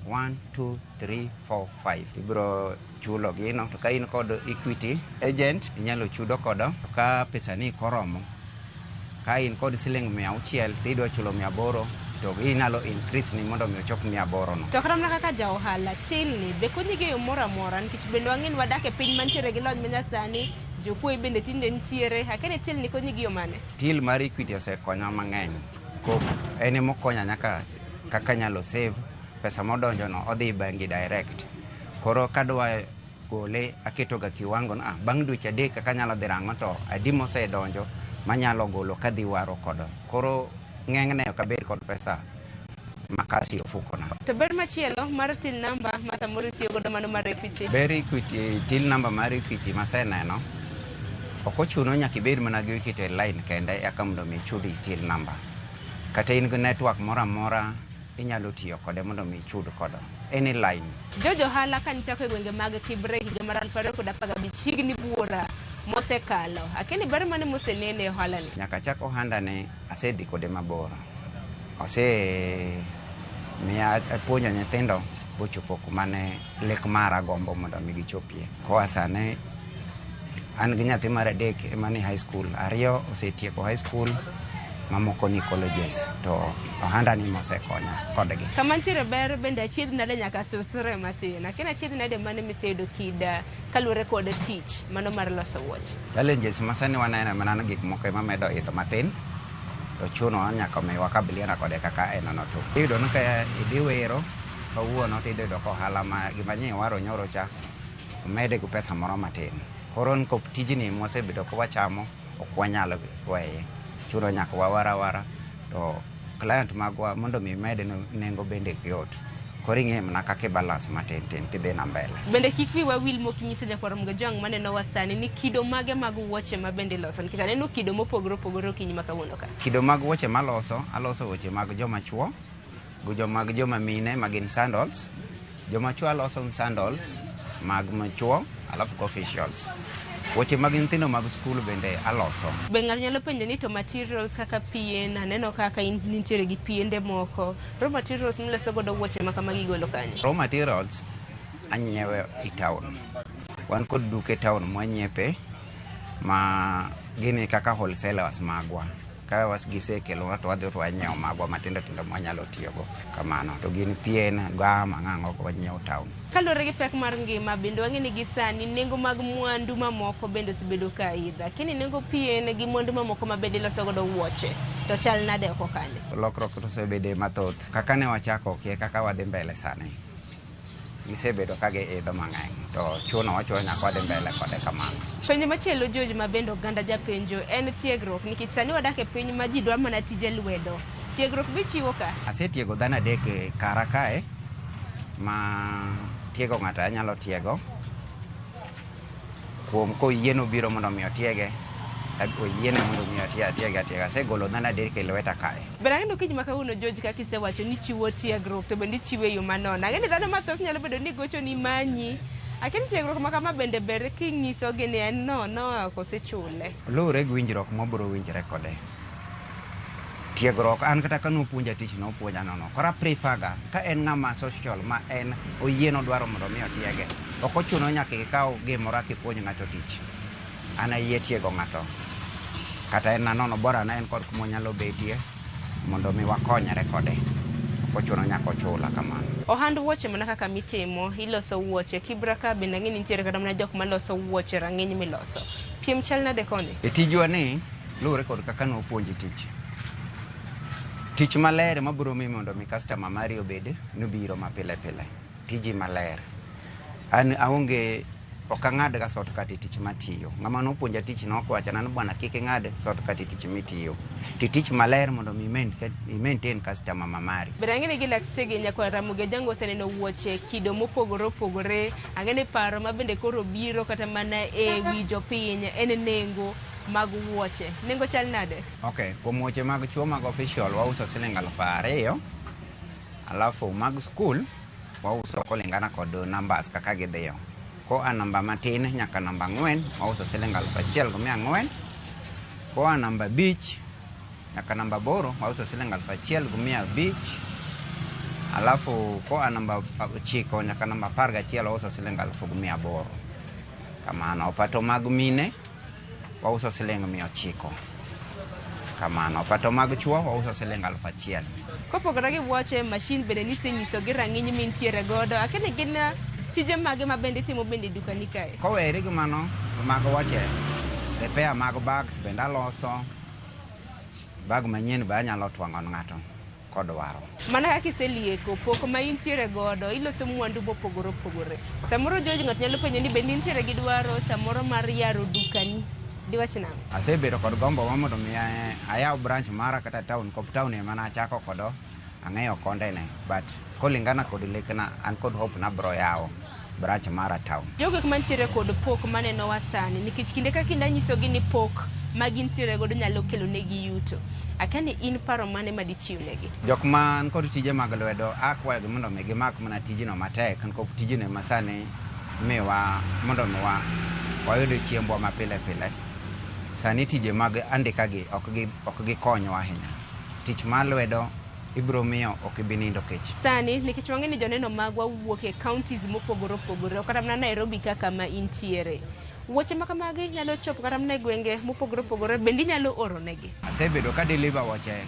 512345. Ibiro chulo gino to ka in kod Equity agent inyalo chudo kodo to ka pesa ni koromo ka in kod siling 600 tidwa chulo 800 to inyalo increase ni mondo mi ochop 800 no. To kata mana kaka ja ohala, till ni be konyi gi e yo moro amora nikech bende wang'e ni wadak e piny mantiere gi lony manyasani, jokuoye bende tinde nitiere. Akia ni till ni konyi gi yo mane? Till mar Equity osekonya mang'eny. En emokonya nyaka kaka anyalo save pesa modonjo no odhi bengi direct. Koro kadwa gole aketo ga kiwango no, bang' dweche 3 kaka anyalo dhi rang'o to adi mosedonjo manyalo golo kadhi waro kodo. Koro ng'eng'ne ok abed kod pesa makasi e ofukona. To ber machielo mar till number ma samoro itiyo godo mano mar Equity? Ber Equity, till number mar Equity maseneno ok ochuno nyaka ibed mana gi Equity line kende eka mondo mi ichud i till number. Kata in gi network moro amora inyalo tiyo kode mondo mi ichud kodo. Any line. George ohala ka nichako e gwenge mag Kibra e higa mar 2015 higni buora mosekalo. Akia ni ber mane mosenene e ohala ni? Nyaka chak ohanda ni asedhi kode mabor. Ose miya apuonjo nyithindo bochopo kuma ne lek mara gombo mondo mi gichopie. Koa sani an gi nyathi mar 3 ema ni high school, 2 osetieko high school, mamoko ni colleges to ohanda ni mosekonya kodgi. Kama nitiere ber bende achiedh nade nyaka susre matin. Akia ni achiedh nade mane miseyudo kida kaluwore kod tich mano mar loso wuoche? Challenges ma sani waneno mana ni gik moko ema medo idho matin to chuno nyaka mi wakabiliana kode kaka en no to. Iyudo ni ka idhi wero kawuono to idhi yudo ka ohala ma gima nye iwaro nyoro cha omede gi pesa moro matin. Koro nikop tijni mwasebedo ka wachamo ok wanyal weye. Chuno nyaka wawar awara to client magwa mondo mi med nengo bende yot. Koro ing'e mana kaka i balance matin tin tidhi na mbele. Bende kik wiwa wil mok inyiso nyakwar Mgajwang' manenowa sani ni kido mage mag wuoche ma bende iloso nikech aneno kido mopogore opogore okinyi ma kawuono ka. Kido mag wuoche maloso, aloso wuoche mag joma chuo gi mag joma mine ma gin sandals. Joma chuo aloso sandals mag machuo alafu go officials. Wuoche mag nyithindo mag skul bende aloso. Be ng'ato nyalo penjo ni to materials kaka pien, aneno kaka in nitiere gi piende moko. Raw materials miloso godo wuoche ma kamagi igolo kanye? Raw materials anyiewe e town. Wan kod duke town mwanyiepe ma gin kaka wholesalers magwa. Ka gisekelonwa to wadhi to wanyiewo magwa matindo tindo mwanyalo tiyogo kamano. To gin pien, gam, ang'o wanyiewo town. Kaluwore gi pek mar ngima bende wang'e ni gi sani nengo mag mwandu mamoko bende osebedo ka idha. Lakini nengo pien gi mwandu mamoko ma bende iloso godo wuoche to chal nade oko kanyo? Lokruok to osebedo mathoth. Kaka ne wachako kia kaka wadhi mbele sani. Gisebedo ka giidho mang'eny to chuno wachuno nyaka wadhi mbele kode kamano. Penjo machielo George ma bende oganda japenjo en tiegruok nikech sani wadak e piny ma ji dwa mana tije lwedo. Tiegruok bichiwo ka? Asetiego dhano 3 kara kae ma tiego ng'ato anyalo tiego kuom koyie nobiro mondo mi otiege oyiene mondo mi atiege atiega. Asegolo dhano 3 e lweta kae. Ber ang'e ni okinyi ma kawuono George kaka isewacho ni ichiwo tiegruok to bende ichiwe e yo manono. Ang'e ni dhano mathoth nyalo bedo ni gochoni manyi. Akia ni tiegruok ma kama bende ber kinyisogi ni en nono kose ichule. Luwore gi winjruok mwabiro winjre kode. Tiegruok an kata ka nopuonja tich nopuonja nono. Koro a prefer ga ka en ng'ama social ma en oyie nodwaro mondo mi otiege. Ok ochuno nyaka ikaw gimoro eka ipuonj ng'ato tich. An ayie tiego ng'ato. Kata en nono bora na en kod kuma onyalo betie mondo mi wakonyre kode. Ok ochuno nyaka ochula kamano. Ohand wuoche mana kaka mitimo, iloso wuoche. Kibra ka bende ang'e ni nitiere kata mana jok maloso wuoche rang'iny miloso. Piem chal nade koni? E tijwa ni luwore kod kaka nopuonji tich. Tich maler ema biro miyo mondo mi customer mari obed nobiro mapile pile. Tiji maler. An aonge ok ang'ad ga shortcut e tich matiyo. Ng'ama nopuonja tich nokowachona ni bwana kik ing'ad shortcut e tich mitiyo. Ti tich maler mondo mi i maintain customer ma mari. Bende ang'e ni gi lakteche nyakwar Ramogi Ajango oseneno wuoche kido mopogore opogore. Ang'e ni paro ma bende koro biro kata mana e wi jopiny en nengo mag wuoche. Nengo chal nade? Ok, kuom wuoche mag chuo mag official wauso siling 2000, alafu mag skul wauso kulingana kod numbers kaka gidhiyo. Koa namba matin nyaka namba 4 wauso siling 1400, koa namba 5 nyaka namba 8 wauso siling 1500, alafu koa namba 9 nyaka namba 11 wauso siling 1800. Kamano, opato mag mine wauso siling 900. Kamano, opato mag chuo wauso siling 1000. Kopogore gi wuoche, mashin bende nisenyiso gi rang'iny mintiere godo. Akia ni gin tije mage ma bende itimo bende e dukani kae? Koweri gi mano mag wuoche, repair mag bags bende aloso. Bag manyien be anyalo twang'o ne ng'ato kodwaro. Mana kaka iselieko, pok ma intiere godo, iloso mwandu mopogore opogore. Samoro George ng'ato nyalo penjo ni bende intiere gi dwaro samoro mar yaro dukani. Diwach nang'o? Asebedo kod gombo mar mondo mi ayaw branch mara kata town, kop town ema nachako kodo, ang'eyo kondene. But kolingana kod lekna, an kod hope nabro yawo branch mara town. Jogo ek mantiere kod pok manenowa sani, nikech kinde ka kinde anyisogi ni pok ma gintiere godo nyalo kelo negi yuto. Akia ni in paro mane ma dichiw negi? Jok man kod tije mag lwedo akwayogi mondo mi gimak mana tijno matek nikop tijno ema sani miwa mondo mi wayud chiembwa mapile pile. Sani tije mag andika gi ok gikonywa ahinya. Tich mar lwedo ibiro miyo ok ibi nindo kech. Sani, nikech wang'e ni joneno magwa wuok e counties mopogore opogore, ok kata mana Nairobi kaka ma intiere. Wuoche ma kamagi nyalo chopo kata mana e gwenge mopogore opogore, bende inyalo oro negi? Asebedo ka deliver wuoche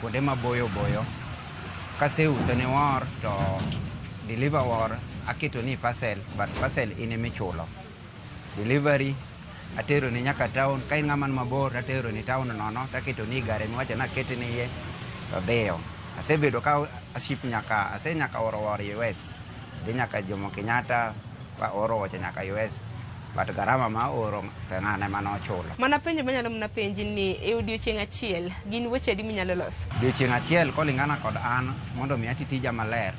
kuonde maboyo boyo. Kaseuso ne war to deliver war aketo ni parcel, but parcel in emichulo. Delivery atero ni nyaka town, ka in ng'ama ni mabor atero ni town nono taketo ni gare miwacho ni akete ni iye to dhiyo. Asebedo ka aship nyaka, ase nyaka oro war US, dhi nyaka Jomo Kenyatta, oro wuoche nyaka US, but garama ma oro to ng'ane ema nochulo. Mana penjo manyalo mana penji ni e odiochieng' achiel, gin weche adi minyalo loso? Odiochieng' achiel kolingana kod an, mondo mi ati tija maler,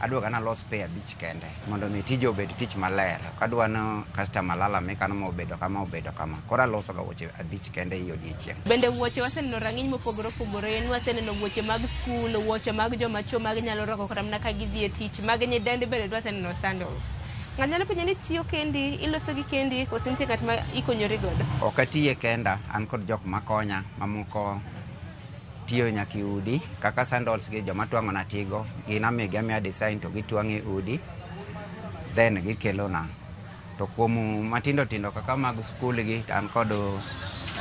adwa ga nalos pair 5 kende mondo mi tija obed tich maler. Ok adwa ni customer lalamika ni mobedo kama obedo kama. Koro aloso ga wuoche 5 kende ei odiochieng'. Bende wuoche waseneno rang'iny mopogore opogore, nwaseneno wuoche mag skul, wuoche mag joma chuo mag nyalo rwako kata mana ka gidhi e tich, mag nyidendi bende waseneno sandals. Ng'ato nyalo penjo ni itiyo kendi, iloso gi kendi, koso nitie ng'at ma ikonyori godo? Ok atiye kenda, an kod jok makonya, mamoko tiyo nyaka e udi, kaka sandals gi joma twang'ona tigo, gin amigi amiya design to gitwang'o e udi, then gikelona. To kuom matindo tindo kaka mag skul gi, to an kod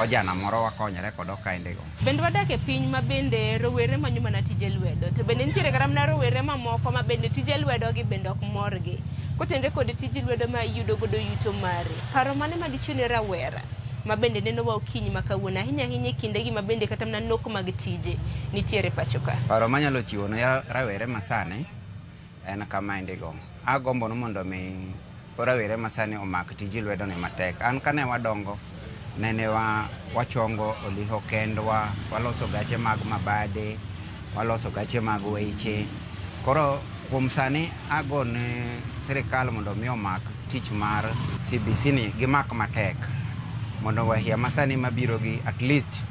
ojana moro wakonyore kodo kaende go. Bende wadak e piny ma bende rowere manyo mana tije lwedo, to bende nitiere kata mana rowere mamoko ma bende tije lwedo gi bende ok morgi. Kotenore kod tij lwedo ma iyudo godo yuto mari, paro mane ma dichiw ne rawera ma bende nenowa okinyi ma kawuono, ahinya ahinya e kindegi ma bende kata mana nok mag tije nitiere pacho ka? Paro manyalo chiwo ne rawere masani en kamaendi go. Agombo ni mondo mi rawere masani omak tij lwedo ni matek. An kane wadongo, nene wachongo oliho kendwa, waloso gache mag mabade, waloso gache mag weche. Koro kuom sani ago ne sirikal mondo mi omak tich mar CBC ni gimak matek. Mondo wahia masani mabiro gi at least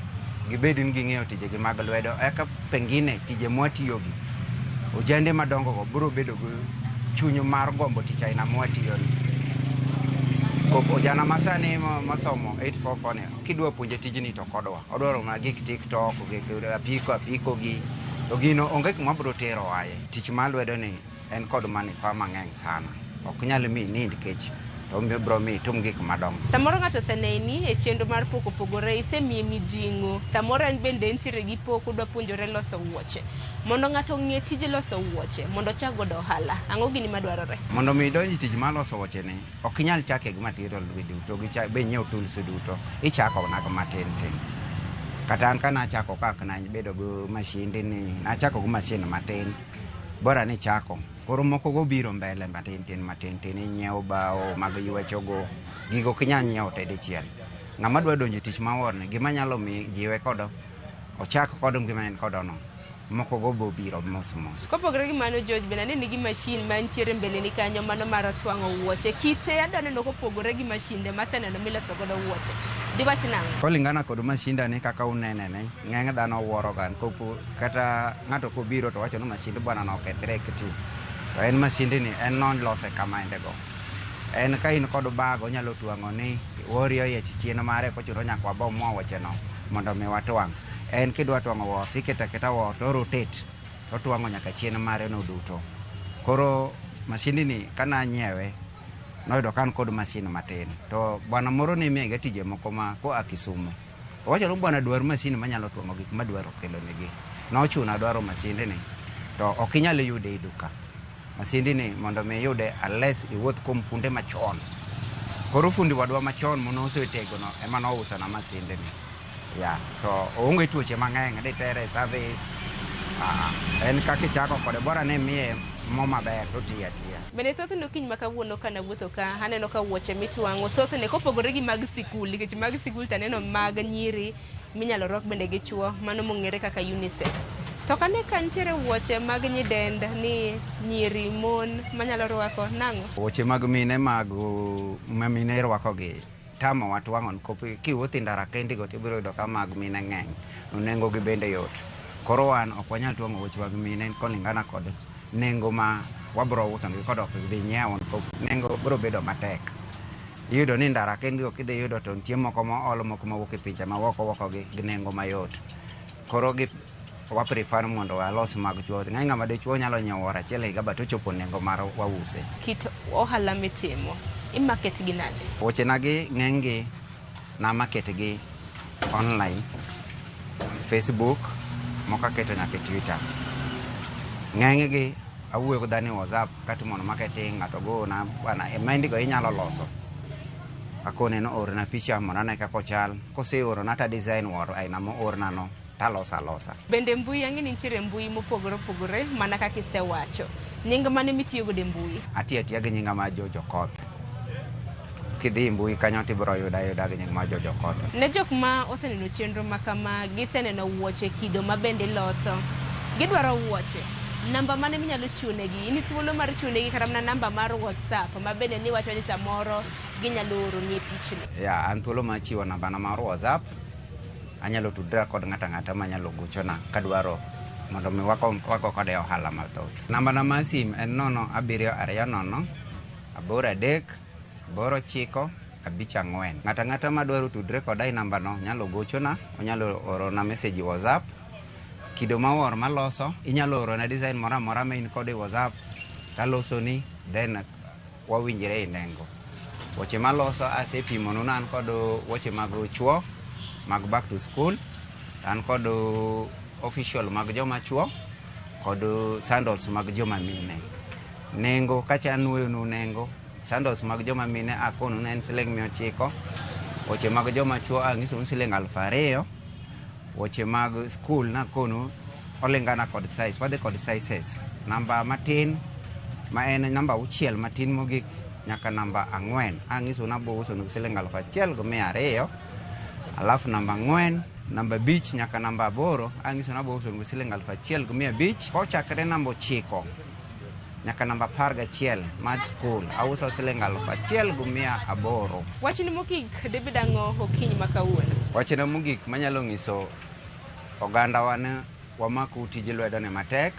gibed ni ging'eyo tijegi mag lwedo, eka pengine tije mwatiyogi ojande madongo go biro bedo gi chuny mar gombo tich aina mwatiyoni. Ojana masani mosomo 844 ni kidwa puonje tijni to ok odwa. Odwaro mana gik TikTok, gik apiko apiko gi. To gino onge kuma biro tero waye. Tich mar lwedo ni en kod manufaa mang'eny sana. Ok nyal mi inind kech to biro mi itim gik madongo. Samoro ng'ato oseneni e chenro mar pok opogore, isemiye mijing'o. Samoro en bende entiere gi pok odwa puonjore loso wuoche. Mondo ng'ato ong'e tij loso wuoche, mondo ochak godo ohala, ang'o gini madwarore? Mondo mi idonj e tich mar loso wuoche ni, ok inyal chake gi material gi duto, gi be inyiew tools duto. Ichako mana gi matin tin. Kata an ka nachako ka ok nabedo gi mashinde ni, nachako gi mashin matin. Bora ni ichako. Koro moko go biro mbele matin tin matin tin, inyiewo bao mag ywecho go. Gigo ok inyal nyiewo te dichiel. Ng'ama dwa donjo e tich mawuor ni, gima nyalo mi jiwe kodo, ochak kod gima en kodo no. Moko go bo biro mos mos. Kopogore gi mano George, bende aneni gi mashin mantiere mbele ni kanyo, mano mar twang'o wuoche. Kite adwa neno kopogore gi mashinde maseneno miloso godo wuoche. Diwach nang'o? Kolingana kod mashinda ni kaka unene ni, ng'eny dhano wuoro ga kopo kata ng'ato kobiro to wacho ni mashind bwana no okethre kiti. To en mashindi ni en nolose kama ende go. En ka in kod bag onyalo twang'o ni wario yiech chien mare kochuno nyaka wabo mwa wuoche no mondo mi watwang'. En kidwa twang'o wuoch tiketo aketa wuoch to rotate to twang'o nyaka chien mare no duto. Koro mashindi ni kana nyiewe noyudo ka an kod mashin matin. To bwana moro ne miyaga tije moko ma koa Kisumu. Owacho ni bwana dwar mashin manyalo twang'o gik madwaro kelo negi. Nochuna dwaro mashindi ni to ok inyal yude e duka. Mashindi ni mondo mi iyude unless iwuoth kuom funde machon. Koro fundi wadwa machon manosetego no ema nousona mashindi ni. Ya, to oonge tuoche mang'eny ditere e service. En kaka ichako kode bora ni imiye mo maber to otiyo atiya. Bende thothne okinyi ma kawuono ka nawuotho ka, aneno ka wuoche mitwang'o thothne kopogore gi mag sikul, nikech mag sikul to aneno mag nyiri minyalo rwak bende gi chuo, mano mong'ere kaka unisex. To ok ane ka nitiere wuoche mag nyidend ni nyiri, mon manyalo rwako, nang'o? Wuoche mag mine mag ma mine rwako gi tamo watwang'o nikop kiwuotho e ndara kendi go tibiro yudo ka mag mine ng'eny, to nengo gi bende yot. Koro wan ok wanyal twang'o wuoche mag mine kolingana kod nengo ma wabro uso negi kod ok dhi nyiewo nikop nengo biro bedo matek. Iyudo ni ndara kendi go kidhi yudo to nitie moko mool moko mawuok e pinje ma woko woko gi nengo mayot. Koro gi wa prefer mondo walos mag chuo. Ng'eny ng'ama dichuo nyalo nyiewo wuor achiel e higa but ochopo nengo mar wause. Kit ohala mitimo, i market gi nade? Wuochena gi ng'eny gi na market gi online, Facebook, moko aketo nyaka e Twitter. Ng'eny gi awuoyo gi dhano e WhatsApp katimo marketing, ng'ato gona bwana mendi go inyalo loso. Akone no orna picha mondo ane kaka ochal. Koseorona to design wuor aina moorna no taloso alosa. Bende mbui ang'e ni nitiere mbui mopogore opogore mana kaka isewacho. Nying mane mitiyo godo e mbui? Atiyo atiya gi nyinga mar George Okoth. Kidhi e mbui kanyo tibiro yuda ayuda gi nying mar George Okoth. Ne jok ma oseneno chenro ma kama, giseneno wuoche kido ma bende iloso, gidwaro wuoche. Namba mane minyalo chiwo negi? In thuolo mar chiwo negi kata mana namba mar WhatsApp ma bende niwacho ni samoro ginyalo oroni e pichni. Ya, an thuolo mar chiwo namba na mar WhatsApp. Anyalo tudra kod ng'ato ang'ata manyalo gochona kadwaro mondo mi wago kode ohala mathoth. Namba na mar sim en 0 7 2 0 8 3 8 9 5 4. Ng'ato ang'ata madwaro tudre koda e namba no nyalo gochona, onyalo orona message e WhatsApp. Kido mawuor maloso, inyalo orona design moro amora ma in kodo e WhatsApp talosoni then wawinjre e nengo. Wuoche maloso asepimonu ni an kod wuoche mag chuo mag back to school, an kod official mag joma chuo kod sandals mag joma mine. Nengo kacha anuoyonu nengo, sandals mag joma mine akonu ni en siling 900, wuoche mag joma chuo ang'isou ni siling 2000, wuoche mag school nakonu olingana kod size, wadhi kod sizes. Namba matin ma en namba 6 matin mogik nyaka namba 4 ang'isou ni abo uso siling 1200, alafu namba 4, namba 5 nyaka namba 8 ang'isou ni abo uso siling 1500. Kochakre namba 9 nyaka namba 11 mar school auso siling 1800. Wachni mogik dibed ang'o okinyi ma kawuono? Wachna mogik manyalo ng'iso ogandawa ni wamaku tij lwedo ni matek.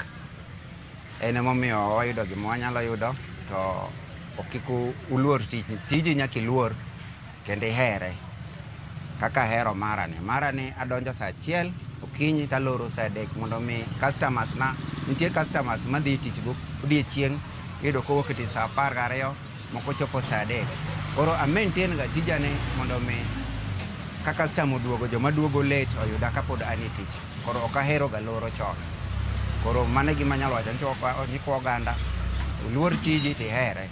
En emomiyo wayudo gima wanyalo yudo to Ok kik uluor tijni. Tiji nyaka iluor kendo ihere. Kaka ahero mara ni. Mara ni adonjo saa achiel okinyi taloro saa adek mondo mi customers na, nitie customers madhi tich godiechieng', iyudo kowuok e tich saa 12, moko chopo saa 3. Koro a maintain ga tijani mondo mi ka customer oduogo, joma duogo late oyuda kapod an e tich. Koro ok ahero ga loro chon. Koro mano e gima anyalo wacho ni nyikwa oganda, uluor tiji tihere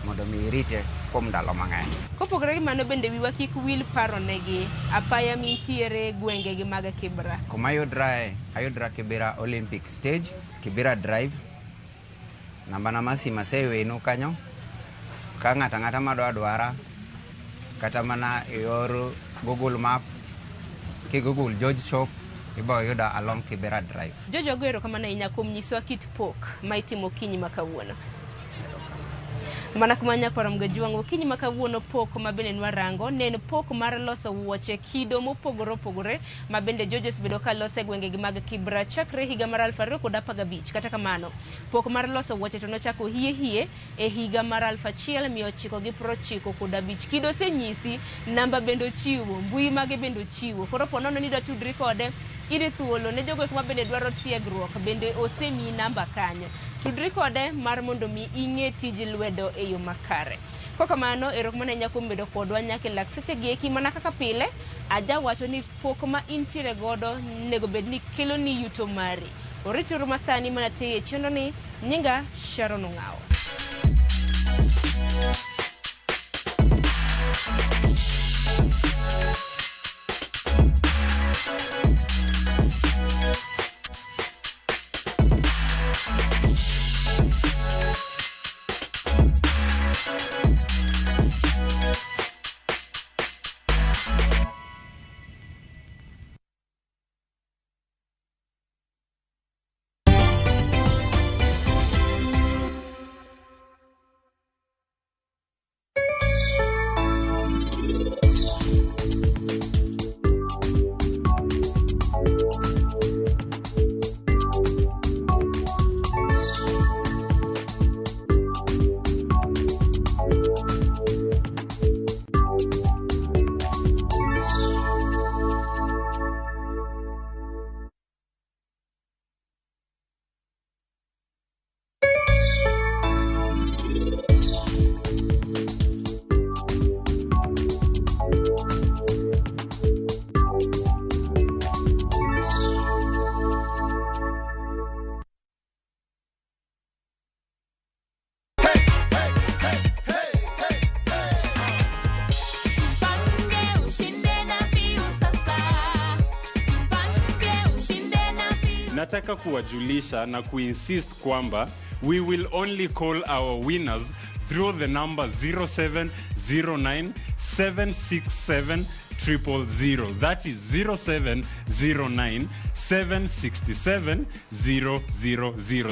mondo mi irite kuom ndalo mang'eny. Kopogore gi mano bende wiwa kik wil paro negi apaya mintiere gwenge gi mag Kibra. Kuma ayudrae, ayudra Kibera Olympic Stage, Kibera Drive. Namba na mar simu asewenu kanyo. Ka ng'ato ang'ata madwa dwara, kata mana e yor Google Map, ki Google George Shop, ibo yuda along Kibera Drive. George, wago erokamano ahinya kuom nyiswa kit pok ma itimo okinyi ma kawuono. Mana kuma nyakwar Mgajwang' okinyi ma kawuono pok ma bende nwarango ne en pok mar loso wuoche kido mopogore opogore ma bende George osebedo ka loso e gwengegi mag Kibra chakre higa mar 2015. Kata kamano, pok mar loso wuoche to nochako hie hie e higa mar 1995. Kido osenyisi, namba bende ochiwo, mbui mage bende ochiwo. Koro po nono ni idwa tudri kode, in thuolo. Ne jogo eko ma bende dwaro tiegruok bende osemiyi namba kanyo. Tudri kode mar mondo mi ing'e tij lwedo e yo makare. Kokamano, erokamano ahinya kuom bedo kodwa nyaka e lak seche gi eki. Mana kaka pile, ajawacho ni pok ma intiere godo nego bed ni kelo ni yuto mari. Orituru masani mana tiyo e chenro ni, nyinga Sharon Ong'awo. Tupange ushinde na Viusasa. Tupange ushinde na Viusasa. Nataka kuwajulisha na kuinsist kwamba we will only call our winners through the number 0709 767 000. That is 0709 767 000.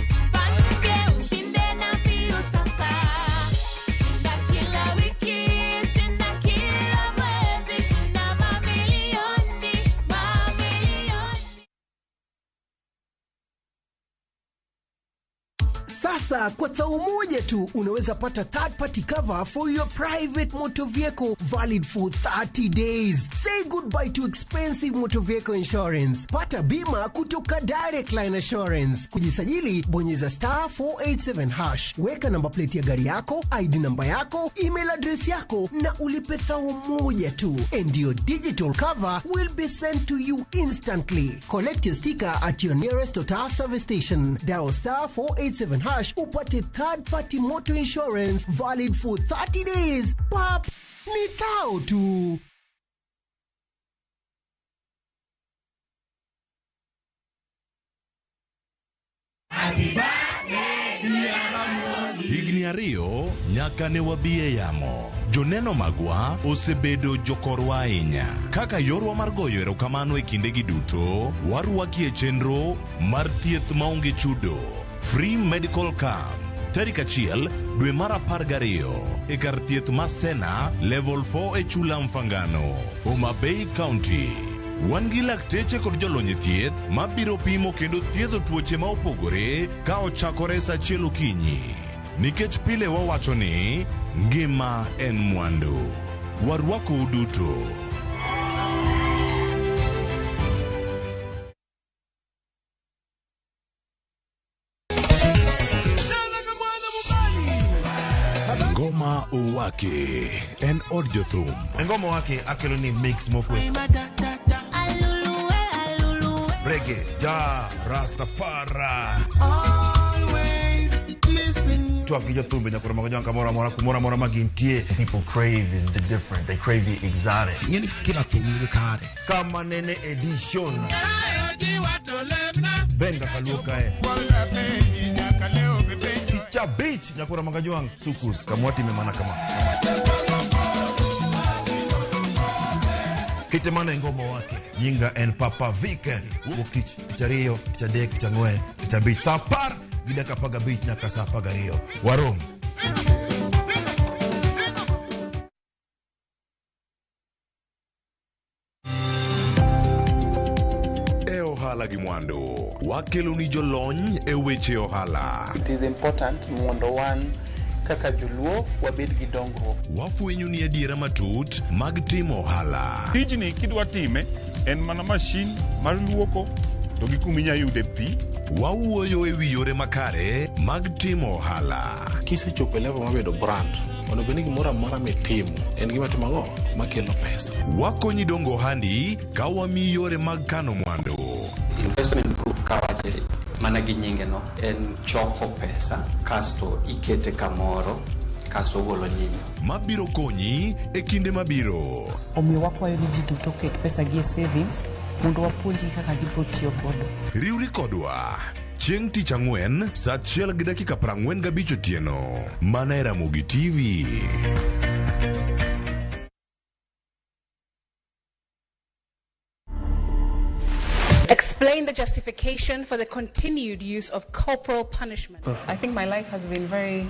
Tupange ushinde na Viusasa. Shinda kila wiki, shinda kila mwezi, shinda mamilioni, mamilioni. Sasa kwa tao moja tu unaweza pata third party cover for your private motor vehicle valid for 30 days. Say goodbye to expensive motor vehicle insurance. Pata bima kutoka Direct Line Assurance. Kujisajili, bonyeza star 487 hash. Weka namba plate ya gari yako, ID namba yako, email address yako na ulipe thao moja tu. And your digital cover will be sent to you instantly. Collect your sticker at your nearest Total service station. Dial star 487 hash upate third party motor insurance valid for 30 days. Pap, ni thao tu. Higni ariyo nyaka ne wabi e yamo. Joneno magwa osebedo jokorwa ahinya. Kaka yorwa mar goyo erokamano e kindegi duto, warwaki e chenro mar thieth maonge chudo. Free Medical Camp. Tarik 1 dwe mar 12 e kar thieth ma Sena Level 4 e Chula Mfangano, Homa Bay County. Wan gi lakteche kod jolony e thieth mabiro pimo kendo thiedho tuoche ma opogore ka ochakore sa 1 okinyi. Nikech pile wawacho ni ngima en mwandu. Warwakou duto. Ngoma Owake en od jothum. Ngoma Owake akelo ni mix mofwes. Reggae, ja, Rastafari. Twak gi jothumbe nyakoro mago jwang' kamoro amora kumoro amora ma gintie. People crave is the different. They crave the exotic. Ing'eni kila thum nigi kare. Kama nene edition. Benga kaluo kae. Picha beach nyakoro mago jwang' sukus kamwatime mana kama. Kite mana e ngoma wake. Nyinga en Papa Vic. Wuok tich, tich ariyo, tich adek, tich ang'wen, tich abich. Sa 10 gi dakika 15 nyaka sa 12. Warom. E ohala gi mwandu, wakelo ni jolony e weche ohala. It is important mondo wan kaka joluo wabed gi dongruok. Wafwenyo ni adiera matut mag timo ohala. Tijni kidwa time en mana mashin mar luoko to gi kuma inya yude pi. Wawuoyo e wi yore makare mag timo ohala. Kisechopo e level mar bedo brand, onego bed ni gimoro amora mitimo en gima timo ang'o makelo pesa. Wakonyi dongo ohandi ka wamiyi yore mag kano mwandu. Investment group kawache mana gi nyinge no en choko pesa kasto ikete kamoro kasto ogolo nyinyo. Mabiro konyi e kinde mabiro. Omiyo wakwayo ni ji duto oket pesa gi e savings mondo wapuonjgi kaka gibiro tiyo godo. Riwri kodwa chieng' tich ang'wen sa 1:45 otieno mana e Ramogi TV. Explain the justification for the continued use of corporal punishment. I think my life has been very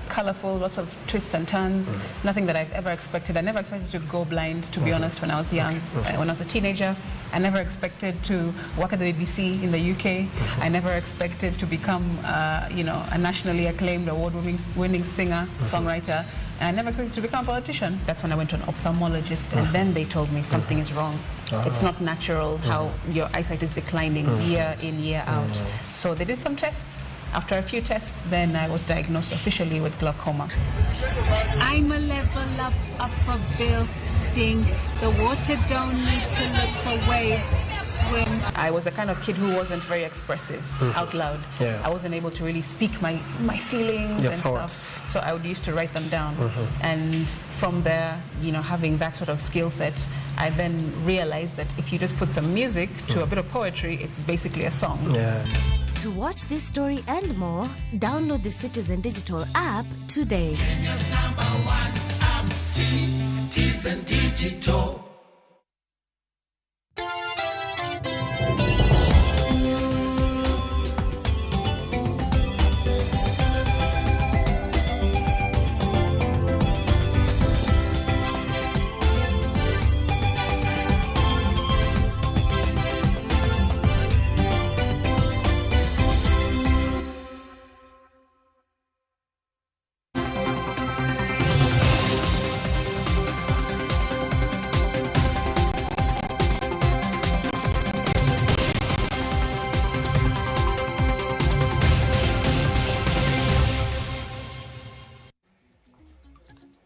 colorful, lots of twists and turns, nothing that I've ever expected. I never expected to go blind, to be honest, when I was young, when I was a teenager. I never expected to work at the BBC in the UK. I never expected to become, a nationally acclaimed award-winning singer, songwriter. And I never expected to become a politician. That's when I went to an ophthalmologist, and then they told me something is wrong. It's not natural how your eyesight is declining year in, year out. So they did some tests. After a few tests, then I was diagnosed officially with glaucoma. I'm a level up, up a building. The water don't need to look for waves. Swim. I was the kind of kid who wasn't very expressive out loud. Yeah. I wasn't able to really speak my feelings Your and thoughts. stuff. So I would used to write them down. And from there, having that sort of skill set, I then realized that if you just put some music to a bit of poetry, it's basically a song. Yeah. To watch this story and more, download the Citizen Digital app today. Kenya's number one app, Citizen Digital.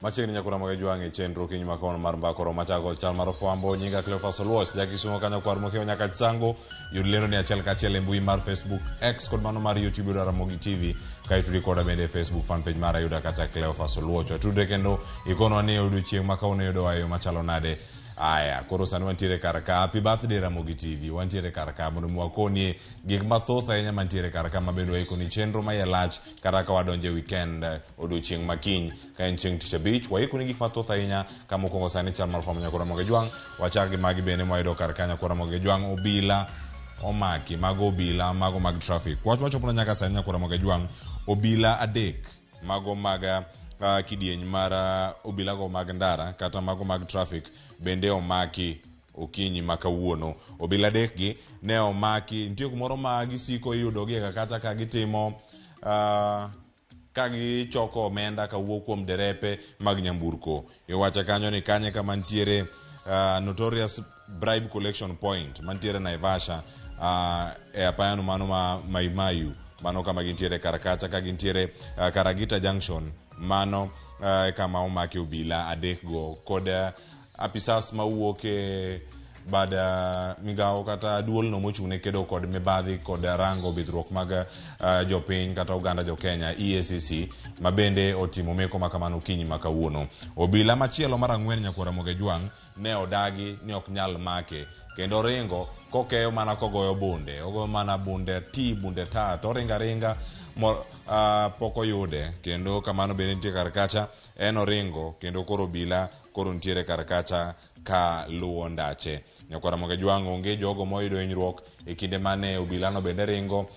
Machiegni nyakura mag jwang' e chenro kiny makono mar mbaka oromo machako chal mar fwambo nyinga Cleophas Oluoch jakisumo kanyo kwar mokiewo nyaka Chango yud lendo ni achiel kachiel e mbui mar Facebook X kod mano mar YouTube yudo Ramogi TV ka itudi koda bende e Facebook fan page mara yuda kata Cleophas Oluoch watudre kendo ikonwa ni odiochieng' ma kawuono yudowa e yo machalo nade. Aya, koro sani wantiere kar ka. Happy birthday Ramogi TV. Wantiere kar ka mondo mi wakonie gik mathoth ahinya mantiere kar ka mabende waikoni chenro ma iye lach kata ka wadonjo e weekend odiochieng' makiny ka en chieng' tich abich. Waikoni gik mathoth ahinya ka mokwongo sani chal mar fwambo nyakora Ramogi Jwang'. Wachak gi magi bende mwayudo kar ka nyakora Ramogi Jwang'. Obila omaki, mago obila, mago mag traffic. Wach machopona nyaka sani nyakora Ramogi Jwang', obila adek mago mag kidieny mar obilago mag ndara kata mago mag traffic bende omaki okinyi ma kawuono. Obila adek gi ne omaki, nitie kumoro ma gisiko iyudogi kata ka gitimo ka gichoko omenda kawuok kuom derepe mag nyamburko. Iwacho kanyo ni kanye kama nitiere notorious bribe collection point mantiere Naivasha e apayano mano ma Maimayu, mano kama gintiere kar kacha ka gintiere Karagita Junction, mano kama omaki obila adekgo kod apisas mawuok e bad migawo kata duolno mochung' ne kedo kod mibadhi kod rango bidhruok mag jopiny kata oganda jo Kenya EACC ma bende otimo meko ma kamano okinyi ma kawuono. Obila machielo mar ang'wen Nyakwar Ramogi Ojwang' ne odagi ni ok nyal make kendo ringo kokeyo mana kogoyo bunde, ogoyo mana bunde ti bunde ta to oringo aringa pok oyude kendo kamano bende nitie kar kacha en oringo kendo koro obila koro nitiere kar kacha ka luwo ndache. Nyakwar Ramogi Ojwang' onge jogo moyudo hinyruok e kinde mane obilano bende ringo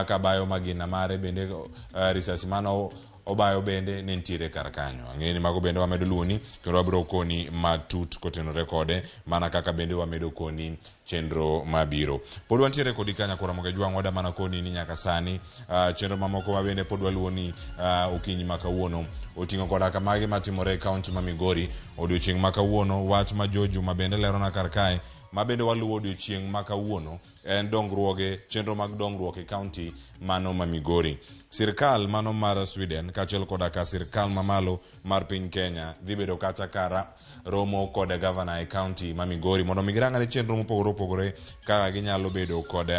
kabayo magina mare bende risasi mano obayo bende ne nitiere kar kanyo. Ang'eyo ni mago bende wamedo luwoni kendo wabiro koni matut kotenore kode mana kaka bende wamedo koni chenro mabiro. Pod wantiere kodi ka Nyakwar Ramogi Ojwang' wada mana koni ni nyaka sani chenro mamoko ma bende pod waluwoni okinyi ma kawuono oting'o koda kamagi matimore e kaunti ma Migori odiochieng' ma kawuono. Wach ma Jojo ma bende lerona kar kae ma bende waluwo odiochieng' ma kawuono en dongruoge chenro mag dongruok e kaunti mano ma Migori. Sirkal mano mar Sweden kaachiel koda ka sirkal mamalo mar piny Kenya dhi bedo kacha kara romo kod gavana e kaunti ma Migori mondo mi girang ane chenro mopogore opogore kaka ginyalo bedo kod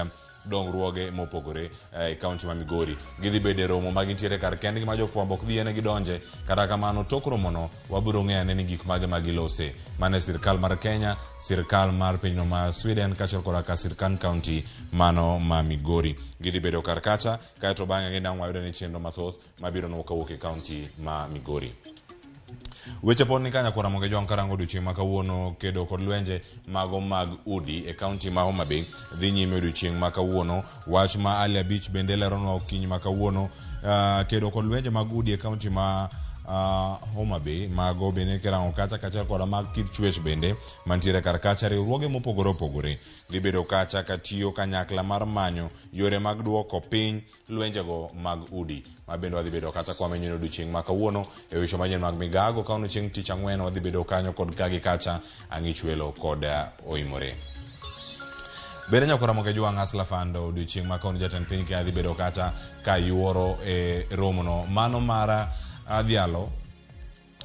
dongruoge mopogore e kaunti ma Migori. Gidhi bedo e romo ma gintiere kar kendgi ma jofwambo ok dhi yienegi donje. Kata kamano tok romono wabiro ng'eyo ane ni gik mage ma gilose. Mano e sirkal mar Kenya, sirkal mar pinyno ma Sweden kaachiel koda ka sirkand kaunti mano ma Migori. Gidhi bedo kar kacha kaeto bang'e gindang' wayudo ni chenro mathoth mabiro nwa kawuok e kaunti ma Migori. Weche pod ni ka Nyakwar Ramogi Ojwang' karango odiochieng' ma kawuono kedo kod lwenje mago mag udi e kaunti ma Homa Bay dhi nyime odiochieng' ma kawuono. Wach ma Ali Abich bende leronwa okinyi ma kawuono kedo kod lwenje mag udi e kaunti ma Homa Bay mago bende kirango kacha kaachiel koda mag kit chwech bende mantiere kar kacha riwruoge mopogore opogore dhi bedo kacha katiyo kanyakla mar manyo yore mag duoko piny lwenjego mag udi ma bende wadhi bedo kata kwa menyo odiochieng' ma kawuono e weche manyien mag migago kawuono chieng' tich ang'wen wadhi bedo kanyo kod ka gi kacha ang'ichwelo kod oimore. Bende Nyakwar Ramogi Ojwang' Hustler Fund odiochieng' ma kawuono jatend piny Kenya dhi bedo kacha ka yuoro e romono mano mar adhialo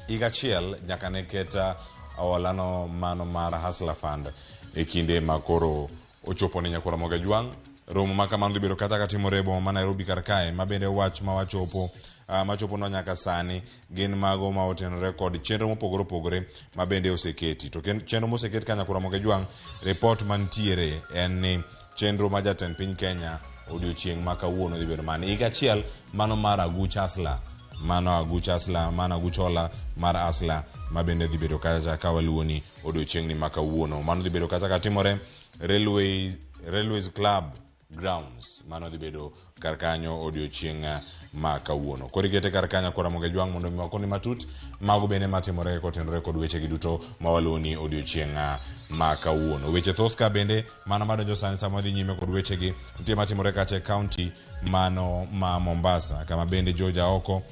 higa achiel nyaka ne ket holano mano mar Hustler Fund e kinde ma koro ochopo ne Nyakwar Ramogi Ojwang'. Romo ma kamano dhi bedo kata katimore e boma ma Nairobi kar kae ma bende wach ma wachopo machoponwa nyaka sani gin mago ma otenore kod chenro mopogore opogore ma bende oseketi. To chenro moseket ka Nyakwar Ramogi Ojwang' report mantiere en ni chenro ma jatend piny Kenya odiochieng' ma kawuono dhi bedo mane higa achiel mano mar aguch Hustler, mano aguch Hustler, mano aguch hola mar Hustler ma bende dhi bedo kacha ka waluwoni odiochieng'ni ma kawuono. Mano dhi bedo kacha katimore Railways Club Grounds, mano dhi bedo kar kanyo odiochieng' ma kawuono. Koro ikete kar kanyo Nyakwar Ramogi Ojwang' mondo mi wakoni matut mago bende matimore kotenore kod weche gi duto ma waluwoni odiochieng' ma kawuono. Weche thoth ka bende mana madonjo sani sama wadhi nyime kod wechegi nitie matimore kacha e kaunti mano ma Mombasa kama bende George Aoko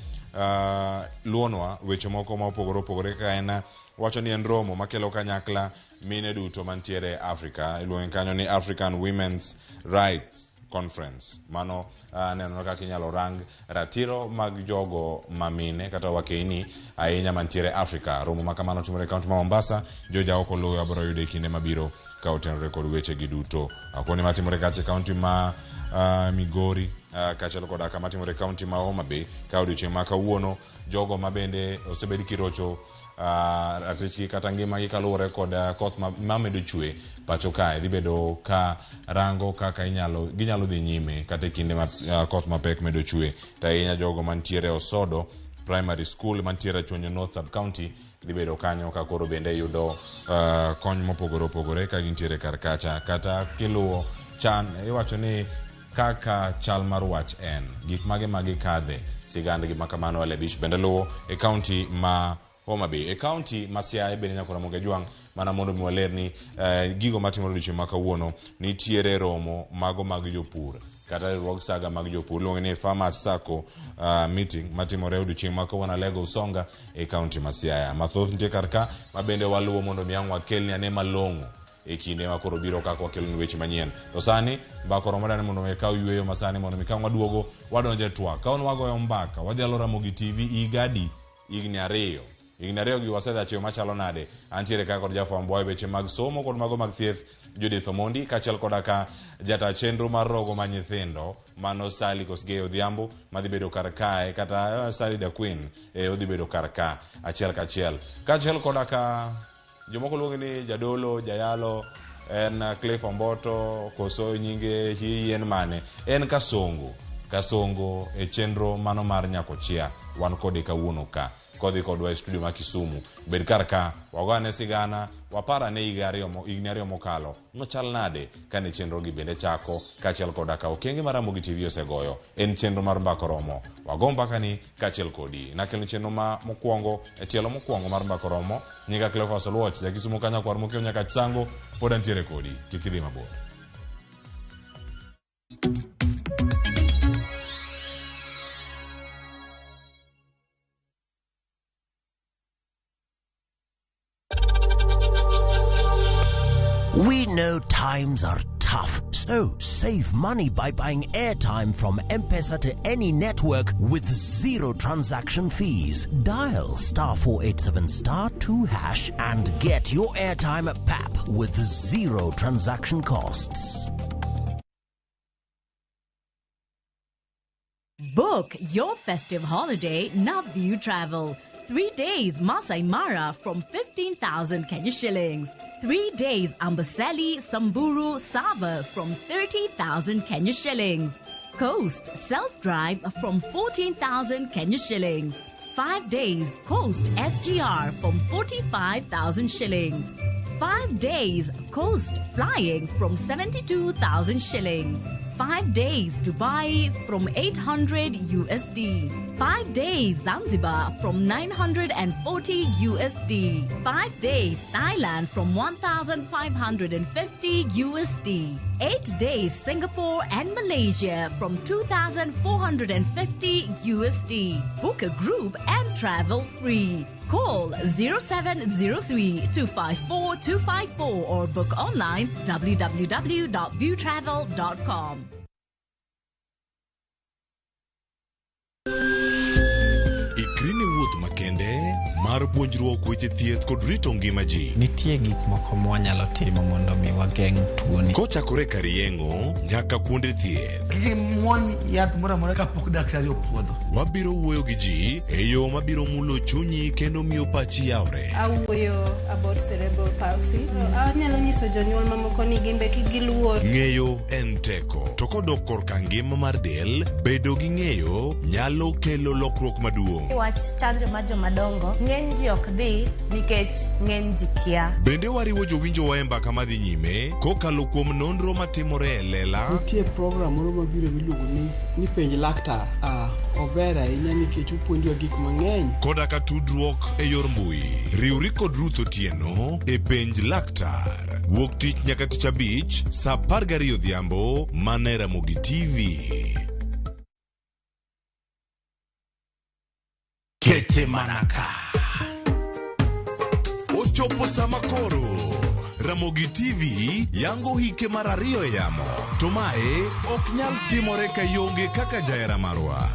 luonwa weche moko ma opogore opogore kaka en wacho ni en romo makelo kanyakla mine duto mantiere Afrika. Iluonge kanyo ni African Women's Rights Conference. Mano neno kaka inyalo rang ratiro mag jogo ma mine kata wakeini ahinya mantiere Afrika. Romo ma kamano timore e kaunti ma Mombasa. George Aoko luwe wabiro yudo e kinde mabiro ka otenore kod weche gi duto. Kuonde matimore kacha e kaunti ma Migori kaachiel koda kama timore e kaunti ma Homa Bay ka odiochieng' ma kawuono jogo ma bende osebed kirocho ratichgi kata ngimagi kaluwore kod koth mamedo chwe pacho kae dhi bedo ka rango kaka ginyalo dhi nyime kata e kinde ma koth mapek medo chwe to ahinya jogo mantiere Osodo Primary School mantiere Chuonyo North Sub County dhi bedo kanyo ka koro bende yudo kony mopogore opogore ka gintiere kar kacha kata kiluwo chan iwacho ni kaka chal mar wach en gik mage ma gikadhe sigandgi ma kamano Ale Beach bende luwo e kaunti ma Homa Bay. E kaunti ma Siaya bende Nyakwar Ramogi Ojwang' mana mondo mi walerni gigo matimore odiochieng' ma kawuono nitiere romo mago mag jopur kata riwruog saga mag jopur iluongo ni Farmers Sacco meeting matimore odiochieng' ma kawuono Alego Usonga e kaunti ma Siaya. Mathoth nitie kar ka ma bende waluwo mondo mi ang' wakelni ane malong'o e kinde ma koro biro kaka wakeloni weche manyien. To sani mbaka oromo dani mondo mi kaw yueyo ma sani mondo mi ka waduogo wadonjo e twak. Ka wan wagoyo mbaka wadhialo Ramogi TV higa adi? Higni 2. Higni 2 gi wasedhacho machalo nade? Antiere ka kod jafwambo e weche mag somo kod mago mag thieth Judith Omondi kaachiel koda ka jata chenro mar rogo ma nyithindo mano Sally Kosgei Odhiambo madhi bedo kar kae kata Sally da Queen odhi bedo kar ka achiel kachiel. Kaachiel koda ka jomoko luonge ni jadolo, jayalo, en Cliff Omboto koso nyinge yien mane? En Kasongo. Kasongo e chenro mano mar Nyakochia wan kode kawuono ka. Kodhi kodwa e studio ma Kisumu. Bed kar ka, wagone sigana, wapar ane higni 2 mokalo. Nochal nade kane chenro gi bende chako kaachiel koda ka okenge mar Ramogi TV osegoyo. En chenro mar Mbaka Oromo. Wago mbaka ni kaachiel kodi. Nakelo chenro ma mokwongo e tielo mokwongo mar Mbaka Oromo. Nyinga Cleophas Oluoch, ja Kisumu ka nyakwar Mokio nyaka Chisango, pod antiere kodi. Kik idhi mabor. We know times are tough, so save money by buying airtime from M-Pesa to any network with 0 transaction fees. Dial *487*2# and get your airtime at PAP with 0 transaction costs. Book your festive holiday Navview Travel. 3 days Masai Mara from 15,000 Kenya shillings. 3 days Amboseli, Samburu, Sava from 30,000 Kenya shillings. Coast self-drive from 14,000 Kenya shillings. 5 days Coast SGR from 45,000 shillings. 5 days Coast flying from 72,000 shillings. 5 days Dubai from 800 USD. 5 days Zanzibar from 940 USD. 5 days Thailand from 1,550 USD. 8 days Singapore and Malaysia from 2,450 USD. Book a group and travel free. Call 0703 254 254 or book online www.viewtravel.com. Ikri ne wuoth makende mar puonjruok weche thieth kod rito ngima ji. Nitie gik moko mwanyalo timo mondo mi wageng' tuoni. Kochakore kar yeng'o nyaka kuonde thieth. Kik imuony yath moro amora kapok daktari opuodho. Wabiro wuoyo gi ji e yo mabiro mulo chunyi kendo miyo pachi yawre. Awuoyo about cerebral palsy. Anyalo nyiso jonyuol mamoko ni gimbe kik giluor. Ng'eyo en teko. To kodok korka ngima mar del, bedo gi ng'eyo nyalo kelo lokruok maduong'. Wach chanjo mar jomadongo, ng'eny ji ok dhi nikech ng'eny ji kia. Bende wariwo jowinjowa e mbaka madhi nyime kokalo kuom nonro matimore e lela. Nitie program moro mabiro miluongo ni Penj Laktar. Ober ahinya nikech opuonjowa gik mang'eny. Koda ka tudruok e yor mbui. Riwri kod Ruth Otieno e Penj Laktar. Wuok tich nyaka tich abich saa 12 odhiambo mana e Ramogi TV. Kete manaka. Ochopo sama koro Ramogi TV yango hike mar 2 e yamo. To mae ok nyal timore ka ionge kaka jahera marwa.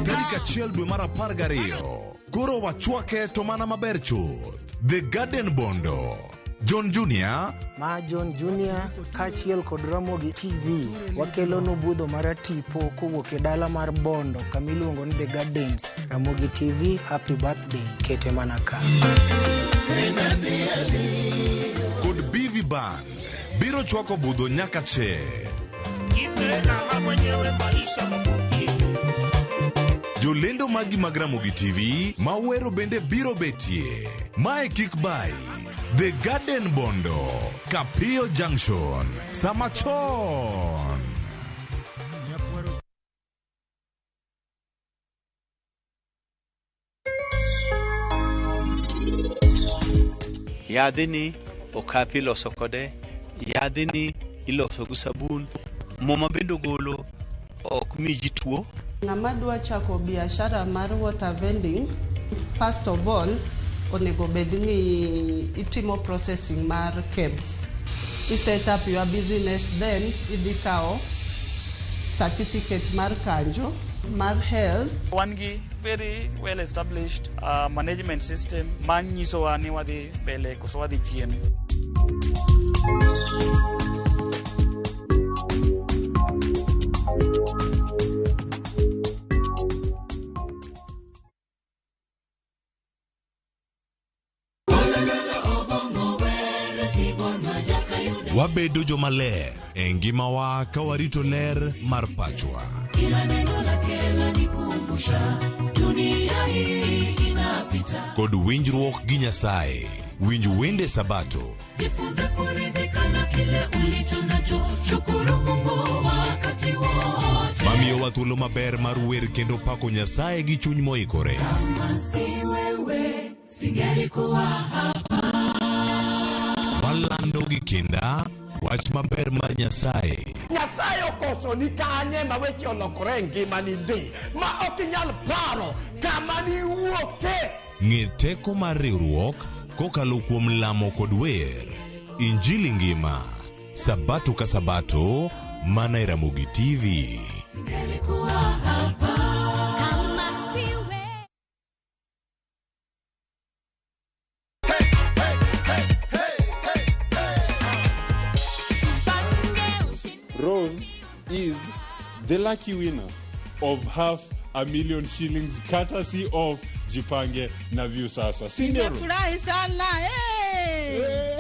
Tarik 1 dwe mar 12. Koro wachwake to mana maber chuth. The Garden Bondo. John Junior. Ma John Junior kaachiel kod Ramogi TV wakelonu budho mar tipo kowuok e dala mar Bondo kama iluongo ni The Gardens. Ramogi TV, happy birthday, kete mana ka. Kod BV Band biro chwako budho nyaka che. Jolendo magi mag Ramogi TV mawero bende biro betie. Mae kik bai. The Garden Bondo, Kapio Junction, Samachon. Yadhini okapi iloso kode, yadhini iloso gi sabun, Mo ma bende ogolo ok mi ji tuo. Ng'ama dwa chako biashara mar water vending, first of all, onego bed ni itimo processing mar KEBS. I set up your business, then idhi kawo certificate mar kanjo mar health. Wan gi very well established management system manyisowa ni wadhi mbele koso wadhi chien. Wabedo jomaler e ngimawa ka warito ler mar pachwa. Kila neno lake lanikumbusha dunia hii inapita. Kod winjruok gi Nyasaye. Winj wende Sabato. Jifunze kuridhika na kile ulicho nacho, shukuru Mungu wakati wote. Mamiyowa thuolo maber mar wer kendo pako Nyasaye gi chuny moikore. Kama si wewe singelikuwa hapa. Walando gi kinda wach maber mar Nyasaye. Nyasaye okoso ni kanye ma weche olokore e ngimani ndi ma ok inyal paro kama niwuoke. Ng'e teko mar riwruok kokalo kuom lamo kod wer. Injili ngima Sabato ka Sabato mana e Ramogi TV. Singelikuwa hapa. Kama si wewe. Rose is the lucky winner of 500,000 shillings courtesy of Jipange na Viusasa. Si ndio? Rose? Nimefurahi sana. Hey!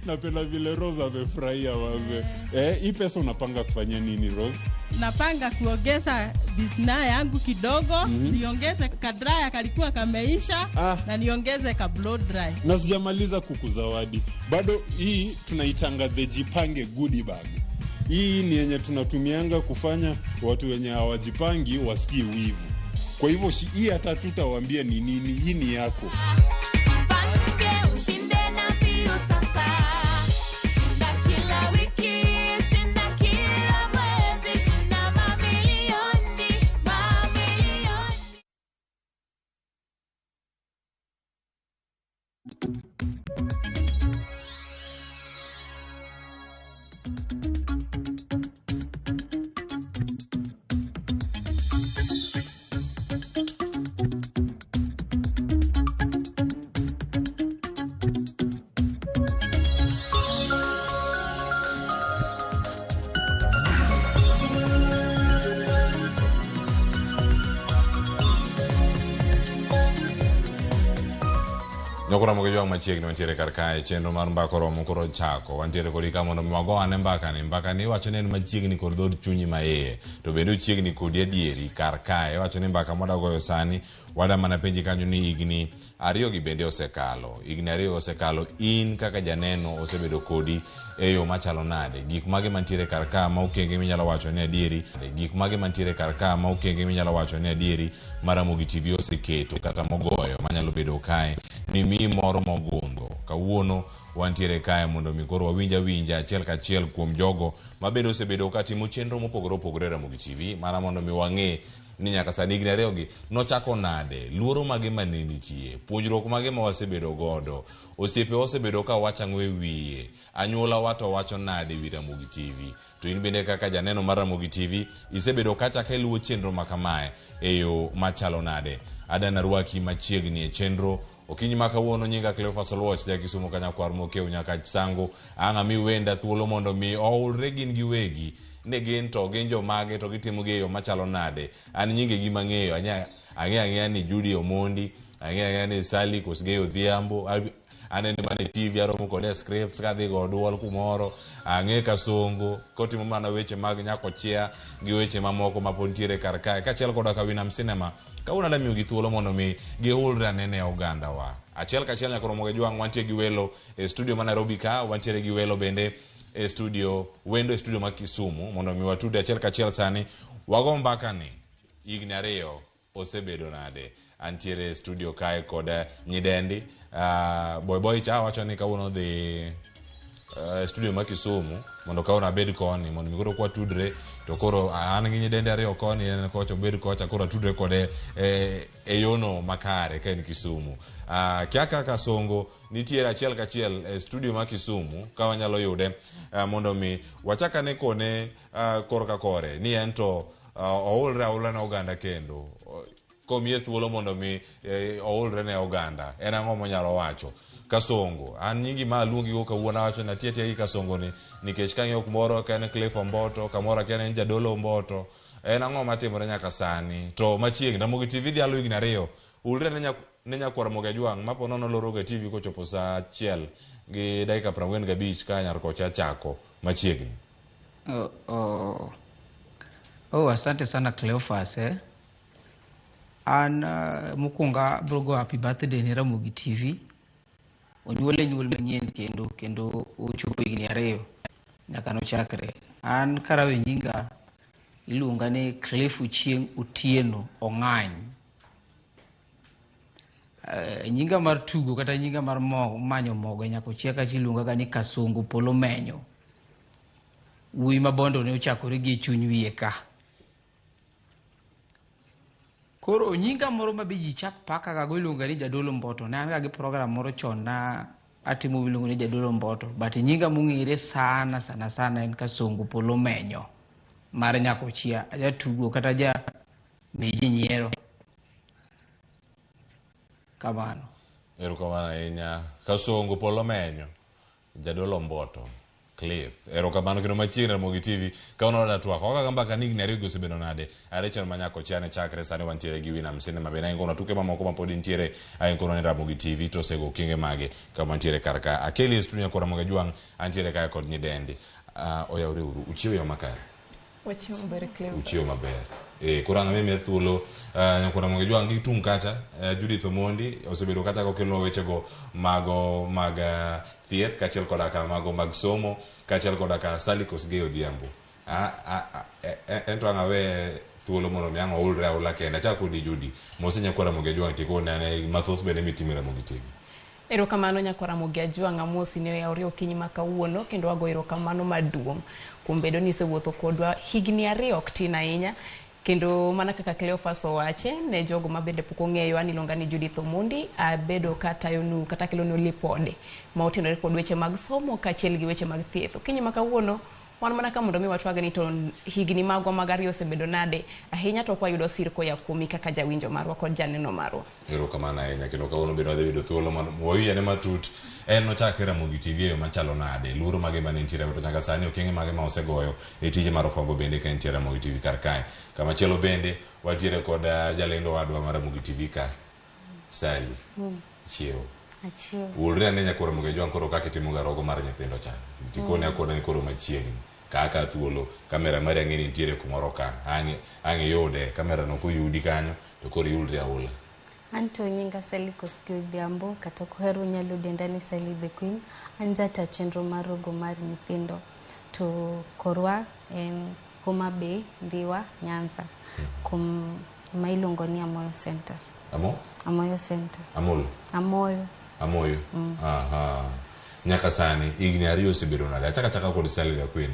Napenda vile Rose amefurahia wazee. Hii pesa unapanga kufanyia nini, Rose? Napanga kuongeza bisna yangu kidogo, niongeze kadraya kalikuwa kameisha, na niongeze ka blow dry. Na sijamaliza kukuzawadi. Bado hii tunaitanga the Jipange goodie bag. Hii ni yenye tunatumianga kufanya watu wenye hawajipangi wasikie wivu. Kwa hivyo hii hata tutawaambia ni nini, hii ni yako. Jipange ushinde na Viusasa. Shinda kila wiki, shinda kila mwezi, shinda mamilioni, mamilioni. Nyokora mogi jwang' machiegni wantiere kar kae chenro mar mbaka oromo koro chako. Wantiere kodi ka mondo mi wago ane mbakani. Mbakani iwacho ni en machiegni kod dhood chunyi ma iye. To bende ochiegni kodi adieri kar kae. Iwacho ni mbaka mwada goyo sani wada mana penji kanyo ni higni 2 gi bende osekalo. Higni 2 osekalo in kaka janeno osebedo kodi e yo machalo nade. Gik mage mantiere kar ka ma okenge minyalo wacho ni adieri. Gik mage mantiere kar ka ma okenge minyalo wacho ni adieri ma Ramogi TV oseketo kata mogoyo manyalo bedo kae ni mi moro mogundho. Kawuono wantiere kae mondo mi koro wawinj awinja achiel kachiel kuom jogo mabende osebedo katimo chenro mopogore opogore e Ramogi TV mana mondo mi wang'e ni nyaka sani higni 2 gi nochako nade, luoro mage mane nitie, puonjruok mage ma wasebedo godo, osiepe osebedo ka wacho ang'o e wiye, anyuola wa to wacho nade e wi Ramogi TV. To in bende kaka janeno mar Ramogi TV isebedo kacha ka iluwo chenro ma kamae e yo machalo nade. Adana rwaki machiegni e chenro okinyi ma kawuono. Nyinga Cleophas Oluoch, ja Kisumu Kanyakwar Mokeu nyaka Sango. Ang' ami wenda thuolo mondo mi oulre gin giwegi ni gin to gin jomage to gitimo gi e yo machalo nade. An nyingegi mang'eyo, ang'eyo ang'eya ni Judy Omondi, ang'eyo ang'eya ni Sally Kosgei Odhiambo, anene mana e TV aromo kode e scripts kadhi go duol kumoro, ang'e Kasongo kotimo mana weche mag nyakochia gi weche mamoko mapod nitiere kar kae, kaachiel koda ka Winam Cinema. Kawuono adwa miyogi thuolo mondo mi giulre anene e ogandawa. Achiel kachiel nyaka romo gi jwang', wantie gi welo e studio ma Nairobi ka, wantiere gi welo bende e studio wendo e studio ma Kisumu mondo mi watude achiel kachiel sani wago mbaka ni higni 2 osebedo nade. Antiere e studio kae kod nyidendi boy boy cha wacho ni kawuono dhi Studio ma Kisumu mondo kawuono abed koni mondo mi koro kwatudre to koro an gi nyidende ariyo koni en kocha obed kocha koro atudre kode e yono makare ka en Kisumu. Kia kaka Songo nitiere achiel kachiel e studio ma Kisumu ka wanyalo yude mondo mi wachak ane kone korka kore ni en to oulre aula ne oganda kendo komiye thuolo mondo mi oulre ne oganda en ang'o monyalo wacho. Kasongo an nyingi ma aluongi go kawuono awacho ni atiyo atiya gi Kasongo ni nikech kang'iyo kumoro ka en Cliff Omboto kamoro akia ni en Jadolo Omboto en ang'o matimore nyaka sani to machiegni Ramogi TV dhialo higni 2 ulre ne nyakwar Ramogi Ajwang' ma po nono loro ga TV kochopo saa 1 gi dakika 45 ka nyar kocha chako machiegni. Oh, asante sana Cleophas. An mokwongo abro go happy birthday ne Ramogi TV. Onyuole nyuol manyien kendo ochopo higni 2 nyaka nochakre. An karawe nyinga iluonga ni Cliff Ochieng' Otieno Ong'any. Nyinga mar tugo kata nyinga mar manyo mogo e Nyakochiya kacha iluonga ga ni Kasongo Polo Menyo. Wuoyi ma Bondo ne ochakore gi e chuny wiye ka. Koro nyinga moro ma be ji chak paka ga go iluonga ni Jadolo Mboto. Ne an ga gi program moro chon na atimo miluongo ni Jadolo Mboto. But nyinga mong'ere sana sana sana en Kasongo Polo Menyo mar Nyakochiya. Ajatugo kata ja mi ji nyiero. Kamano. Erokamano ahinya. Kasongo Polo Menyo, Jadolo Mboto, Cliff. Erokamano kendo machiegni Ramogi TV. Kawuono wadwa twak. Wakaga mbaka ni higni 2 gi osebedo nade. Are chenro ma Nyakochiya ne chakre sani wantiere gi Winam Cinema. Bende ahingo tuke mamoko ma pod nitiere ahingo ni Ramogi TV to osego okenge mage kama wantiere kar ka. Akeli e studio nyakwar Ramogi Ajwang' antiere kae kod nyidendi. Oyawre uru. Uchiewo yo makare. Wachiewo maber Cleophas. Uchiewo maber. Koro ang' amiye thuolo nyakwar Ramogi Ajwang' gi tung' kacha Judith Omondi osebedo kacha kokelonwa wechego mago mag thieth kaachiel koda ka mago mag somo kaachiel koda ka Sally Kosgei Odhiambo. En to ang' awe thuolo mondo mi ang' oulre aula kende. Achak kodi Judy. Mose nyakwar Ramogi Ajwang' tikone ane mathoth bende mitimo e Ramogi TV. Erokamano nyakwar Ramogi Ajwang' amosi ne oyawre okinyi ma kawuono kendo wago erokamano maduong' kuom bedo ni isewuotho kodwa higni 2 ok tin ahinya. Kendo mana kaka Cleophas owache ne jogo ma bende pok ong'eyo an iluonga ni Judith Omondi abedo katayonu kata kelonu lipode ma otenore kod weche mag somo kaachiel gi weche mag thieth. Okinyi ma kawuono wan mana ka mondo mi watwag ni to higni magwa mag 2 osebedo nade ahinya to kwayudo sir koya kuomi kaka jawinjo marwa kod janeno marwa. Erokamano ahinya kendo kawuono bende wadhi yudo thuolo mondo wawinj matut en nochakre Ramogi TV e yo machalo nade luoro mage mane nitiere to nyaka sani okenge mage ma osegoyo e tije mar fwambo bende ka nitiere Ramogi TV kar kae. Kamachielo bende wantiere kod jalendo wadwa mar Ramogi TV ka Sally. Chiewo. Achiewo. Ulre ane nyakwar Ramogi Ajwang' koro kaka itimo ga rogo mar nyithindo cha. Jikoni akona ni koro machiegni. Kaka thuolo kamera mari ang'e ni nitiere kumoro ka. Ang' iyude kamera no koyudi kanyo to koro iulri aula. Anto nyinga Sally Kosgei Odhiambo kata kuhero unyalo denda ni Sally the Queen. An jata chenro mar rogo mar nyithindo. To korwa en Homa Bay, Ndhiwa, Nyanza. Kum ma iluongo ni Amoyo Center. Amo? Amoyo Center. Amolo? Amoyo. Amoyo. Aha. Nyaka sani higni 2 osebedo nade? Achaka chaka kod Sally the Queen.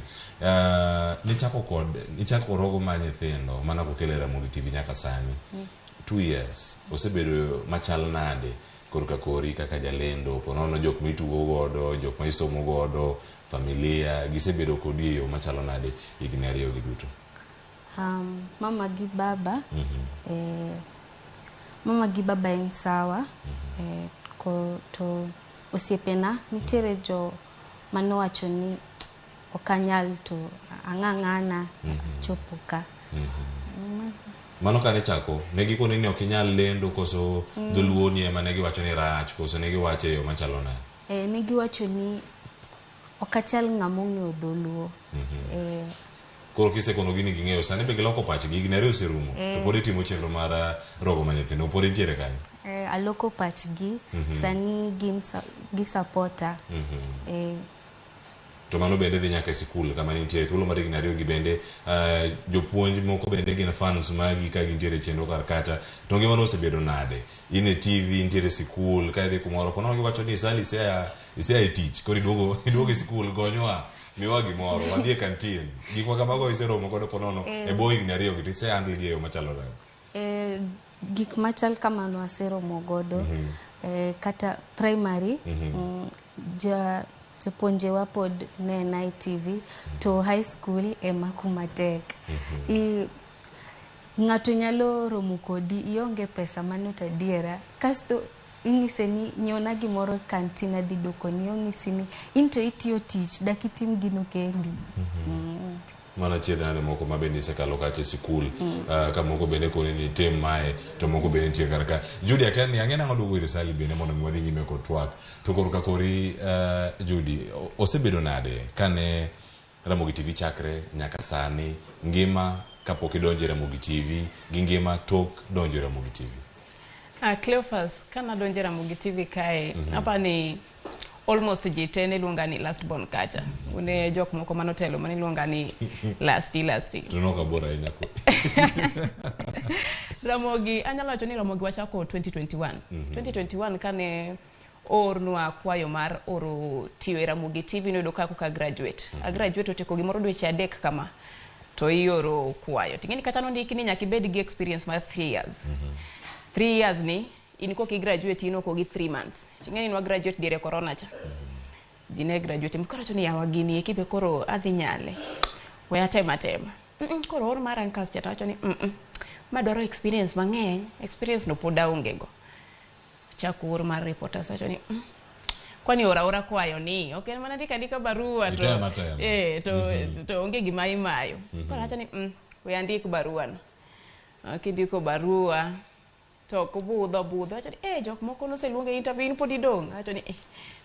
Nichako rogo mar nyithindo mana kokelo e Ramogi TV nyaka sani. 2 years osebedo machal nade korka kori kaka jalendo ponono jok mitugo godo jok ma isomo godo familia gisebedo kodi e yo machalo nade higni 2 gi duto? Mama gi baba mama gi baba en sawa to osiepena nitiere jo manowacho ni ok anyal to ang'ang'ana chopo ka. Mano kane chako ne gikoni ni ok inyal lendo koso dholuo ni ema ne giwacho ni rach koso ne giwacho e yo machalo nade? Ne giwacho ni ok achal ng'ama ong'eyo dholuo. Koro kisekono gini ging'eyo sani be giloko pachgi higni 2 oserumo to pod itimo chenro mar rogo ma nyithindo pod intiere kanyo? Aloko pachgi sani gin gisapota. To mano bende dhi nyaka e sikul kama nintiere thuolo mar higni 2 gi bende jopuonj moko bende gin fans magi ka gintiere e chenro kar kacha. To ngimano osebedo nade? In e TV, intiere e sikul, ka idhi kumoro, ponono giwacho ni Sally isea e tich, koro iduogo e sikul, gonywa, miwa gimoro, wadhi e kantin. Gik ma kamago iseromo godo ponono e bwo higni 2 gi to ise handle gi e yo machalo nade? Gik machal kamano aseromo godo. Kata primary, jopuonjewa pod nena e TV, to high school ema kuma tek. Ng'ato nyalo romo kodi, ionge pesa, mano to adiera. Kasto ing'ise ni nyiewna gimoro e kantin adhi dukoni, ong'isi ni in to itiyo tich, dak itim gino kendi. Mano achiedh nade moko ma bende isekalo kacha e sikul, ka moko bende koni ni tim mae, to moko bende nitie kar ka. Judy, akia ni ang'e nang'o duogo ir Sally bende mondo mi wadhi nyime kod twak. To korka kori, Judy, osebedo nade kane Ramogi TV chakre nyaka sani, ngima kapok idonjo e Ramogi TV gi ngima tok donjo e Ramogi TV? Cleophas, kana donjo e Ramogi TV kae, apani almost ji te ne luonga ni last born kacha. Une jok moko manotelo mane luonga ni lasti. To nok abor ahinya ko. Ramogi, anyalo wacho ni Ramogi wachako 2021. 2021 kane oornwa kwayo mar oro tiyo e Ramogi TV noyudo ka koka graduate. A graduate otieko gimoro dweche 3 kama to ioro kwayo. Ting'eni kata nondiki ni nyaka ibed gi experience mar 3 years. 3 years ni in koki graduate in oko gi 3 months. Ting'eni nwa graduate diere corona cha. Ji ne graduate mkoro wacho ni yawa gini eki be koro adhi nyale. We atema tema. Koro or mar ankas cha to wacho ni ma dwaro experience mang'eny, experience no pod aonge go. Chako or mar reporters wacho ni kwani ora ora kwayo ni ok en mana ndika ndika barua to Itema tema. To onge gima imayo. Koro wacho ni we andik barua no. Kindiko barua to kubudho budho wacho ni jok moko noseluongo e interview in pod idong'. Awacho ni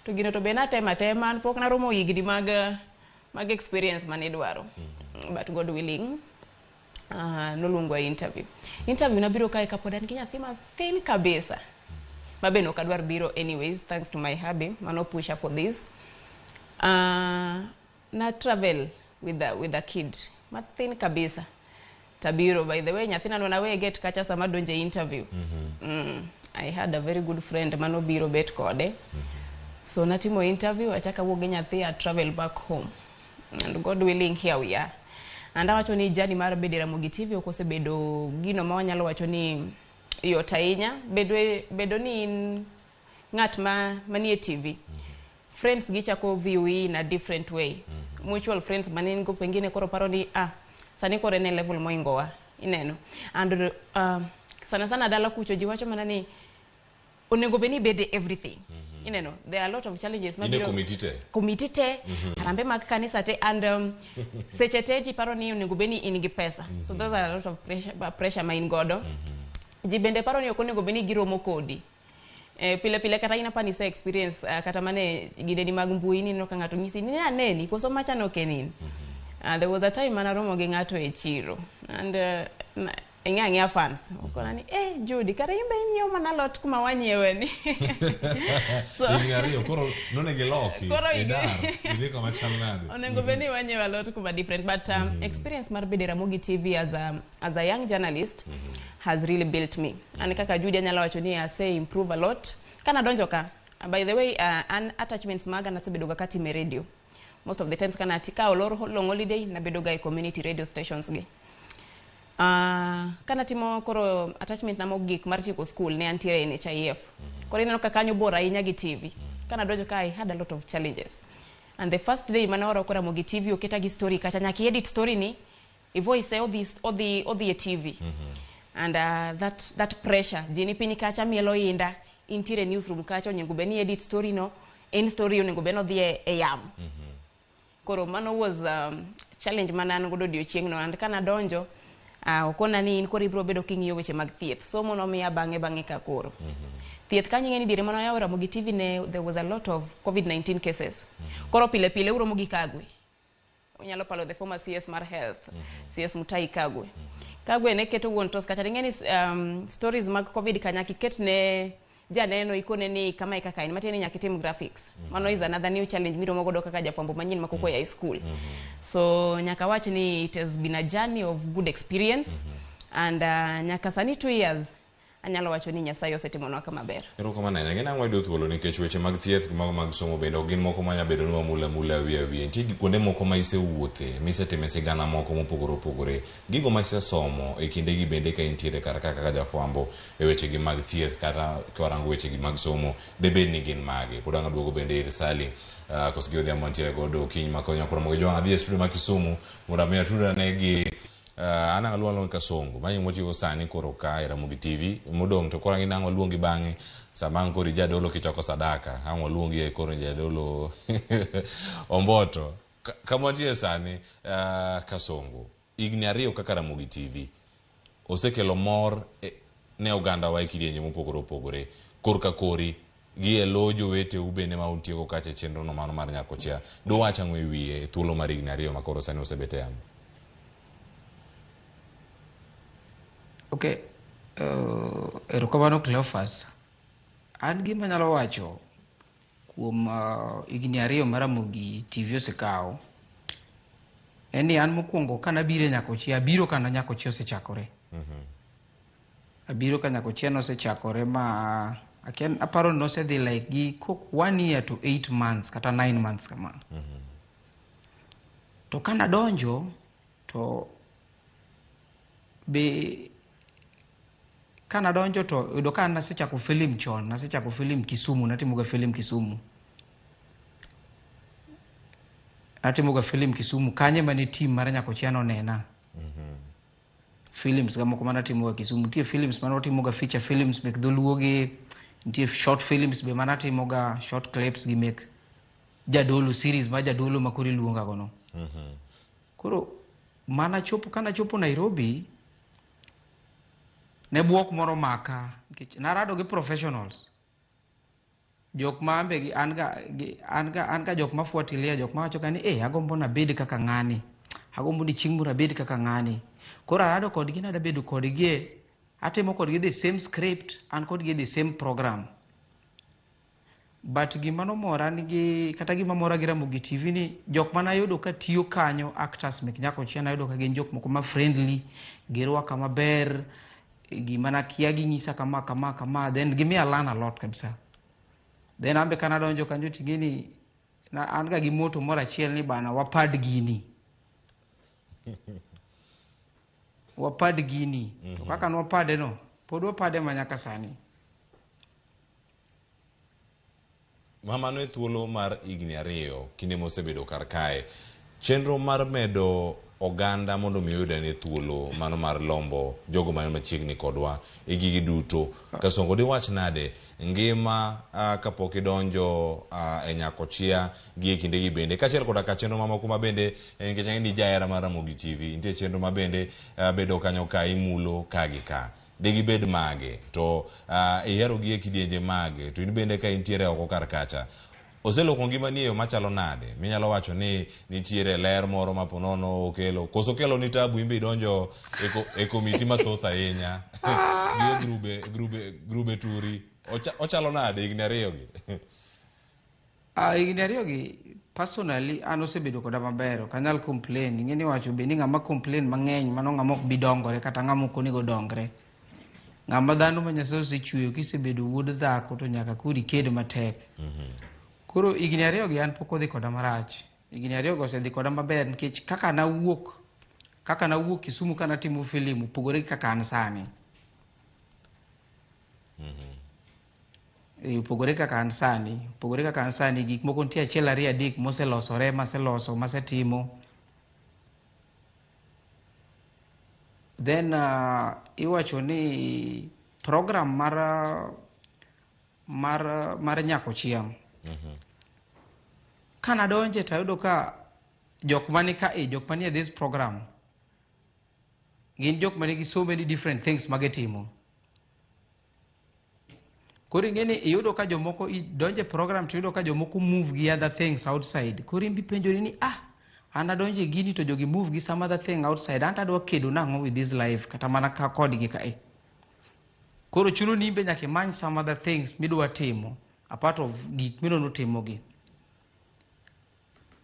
to gino to be natema tema an pok naromo higni mag experience manidwaro. But God willing, noluongwa e interview. Interview nabiro kae kapod an gi nyathi mathin kabisa. Ma be nok adwar biro anyways, thanks to my hubby mano pusha for this. Na travel with a kid mathin kabisa. Tabiro, by the way, nyathina no nawe get kacha sama donje interview. I had a very good friend mano biro bet kode. So natimo interview, achaka wuok gi nyathi, I travel back home. And God willing, here we are. And awacho ni journey mar bedo e Ramogi TV ok osebedo gino ma wanyalo wacho ni yot ahinya. Bedo ni in ng'at ma manie TV. Friends gichako view in a different way. Mutual friends mane go pengine koro paro ni sani koro en e level moingowa ineno. And sana sana dala kucho ji wacho mana ni onego bed ni ibede everything. Ineno, there are a lot of challenges In e mabiro committee te. Committee te, harambe mag kanisa te, and seche te ji paro ni onego bed ni in gi pesa. So those are a lot of pressure ma in godo. Ji bende paro ni ok onego bed ni giromo kodi. Pile pile kata in apani ise experience kata mane gideni mag mbui ni ineno ka ng'ato nyisi ni aneni koso macha no ok en in. There was a time mana romo gi ng'ato e chiro and ing'e ang'eya fans okona ni Judy kare in be inyiewo mana alot kuma wanyiewe ni. So Higni 2 koro nonego iloki Koro idar idhi kama chal nade. Onego bed ni wanyiewo alot kuma different, but experience mar bedo e Ramogi TV as a young journalist has really built me. An kaka Judy anyalo wacho ni ase improve a lot. Kana donjo ka, by the way, an attachments maga nasebedo ga katime radio. Most of the times kana tika olor long holiday nabedo ga e community radio stations gi. Kana timo koro attachment na mogik mar tieko school ne antiere NHIF. Koro ineno ka kanyo bor ahinya gi TV. Kana donjo ka I had a lot of challenges. And the first day mane oro kora Ramogi TV oketa gi story kacha nyaka edit story ni i voice odhi e TV. And that pressure ji ni piny kacha mielo inda intiere newsroom kacha onego bed ni edit story no en story onego bed ni odhi e yamo. Koro mano was challenge mane an godo odiochieng'no, and kana donjo okona ni in koro ibiro bedo king'iyo weche mag thieth. Somo nomiya bang'e ka koro. Thieth kanyo ing'e ni diere mane oyawo Ramogi TV ne there was a lot of COVID-19 cases. Koro pile pile uromo gi Kagwe. Unyalo palo the former CS mar health, CS Mutahi Kagwe. Kagwe ne keto wuon tos kacha ing'e ni stories mag COVID kanyaka iket ne janeno ikone ni kama e kaka en matiende ni nyaka itim graphics. Mano is another new challenge miromo godo kaka jafwambo manyien ma koko ya school. So nyaka wach ni it has been a journey of good experience. And nyaka sani 2 years anyalo wacho ni Nyasaye osetimonwa kama ber. Erokamano ahinya. Gin ang'o mayudo thuolo nikech weche mag thieth gi mago mag somo bende ok gin moko manya bedo ni wamulo amula awiye awiye. Nitie kuonde moko ma isewuothe, misetime sigana moko mopogore opogore. Gigo ma isesomo e kindegi bende ka intiere kar ka kaka jafwambo e wechegi mag thieth kata kwarango wechegi mag somo, debed ni gin mage? Pod ang' aduogo bende ir Sally Kosgei Odhiambo mantiere godo okinyi ma kawuono Ramogi Jowang' adhi e studio ma Kisumu mondo mi atudane gi an ang' aluongo aluonga Kasongo ma motiyo sani koro ka e Ramogi TV modong' to koro ang'e ni ang' waluongi bang'e sama ang' koro ijadolo kichoko sadaka ang' waluongi e koro jadolo Omboto kama wantie sani. Kasongo, higni 2 kaka Ramogi TV osekelo mor ne ogandawa e kidienje mopogore opogore korka kori gi e lo joweteu bende ma untiego kacha e chenro no mano mar Nyakochia. Duwach ang'o e wiye e thuolo mar higni 2 ma koro sani osebet e yamo? Okay, erokamano Cleophas. An gima anyalo wacho kuom higni 2 ma Ramogi TV osekawo en ni an mokwongo kanabiro e Nyakochia, abiro kana Nyakochia osechakore. Abiro ka Nyakochia nosechakore ma akia, aparo ni nosedhi like gi kok 1 year to 8 months kata 9 months kama. To kanadonjo to be kanadonjo to yudo ka nasechako film chon, nasechako film Kisumu, natimoga film Kisumu. Natimoga film Kisumu, kanye mane team mar Nyakochia nonena. Films ga moko manatimoga Kisumu, nitie films mane watimoga feature films mek dholuo gi, nitie short films be manatimoga short clips gi mek jadolo series ma jadolo ma koro iluonga go no. Koro mana chopo kanachopo Nairobi ne buok moro maka nikech narado gi professionals. Jok ma ambe gi an ga gi an ga an ga jok ma fuatilia, jok ma wacho ga ni agombo nabed kaka ng'ani. Agombo ni chieng' moro abed kaka ng'ani. Koro arado kodgi nada bedo kodgi, atimo kodgi the same script, an kodgi the same program. But gima nomora nigi kata gima mora gi Ramogi TV ni jok manayudo ka tiyo kanyo actors mek Nyakochia nayudo ka gin jok moko ma friendly, girwaka maber, gima nakia ginyisa kama kama kama, then gimiya learn a lot kabisa. Then ambe kanadonjo kanyo ting'eni na an ga gi moto moro achiel ni bana wapad gini. Wapad gini. To kaka nwapade no, pod wapade ma nyaka sani. Mano e thuolo mar higni 2 kinde mosebedo kar kae. Chenro mar medo oganda mondo mi oyud ane thuolo mano mar lombo jogo man machiegni kodwa e gigi duto. Kasongo, diwach nade ngima kapok idonjo e Nyakochia gi e kindegi bende kaachiel koda ka chenro mamoko ma bende nikech ang'e ni jahera mar Ramogi TV nitie chenro ma bende bedo kanyo ka imulo ka gi ka. Digibed mage to ihero gi e kidienje mage to in bende ka intiere oko kar kacha oseloko ngimani e yo machalo nade minyalo wacho ni nitiere ler moro ma ponono okelo koso kelo ni tabu in be idonjo e komiti mathoth ahinya gi e grube turi ochalo nade higni 2 gi? Higni 2 gi personally an osebedo koda maber, ok anyal complain. Ing'e ni wacho be ni ng'ama complain mang'eny mano ng'ama ok bi dongore kata ng'ama ok onego dongre. Ng'ama dhano ma Nyasaye osechweyo kisebedo wuod dhako to nyaka koro iked matek. Koro higni 2 gi an pok odhi koda marach. Higni 2 go osedhi koda maber nikech kaka nawuok Kisumu kanatimo film opogore gi kaka an sani. Opogore kaka an sani, opogore kaka an sani, gik moko nitie 1 2 3 moselosore, maseloso, masetimo. Then iwacho ni program mar Nyakochia. Kanadonje tayudo ka jok mani ka e jok manie this program gin jok manigi so many different things magitimo. Koro ing'e ni iyudo ka jomoko donje program to iyudo ka jomoko move gi other things outside. Koro in bipenjori ni an adonje gini to jogi move gi some other thing outside. An to adwa kedo nang'o with this life kata mana ka kodgi kae. Koro chuno ni in be nyaka imany some other things midwa timo apart of gik minono timogi.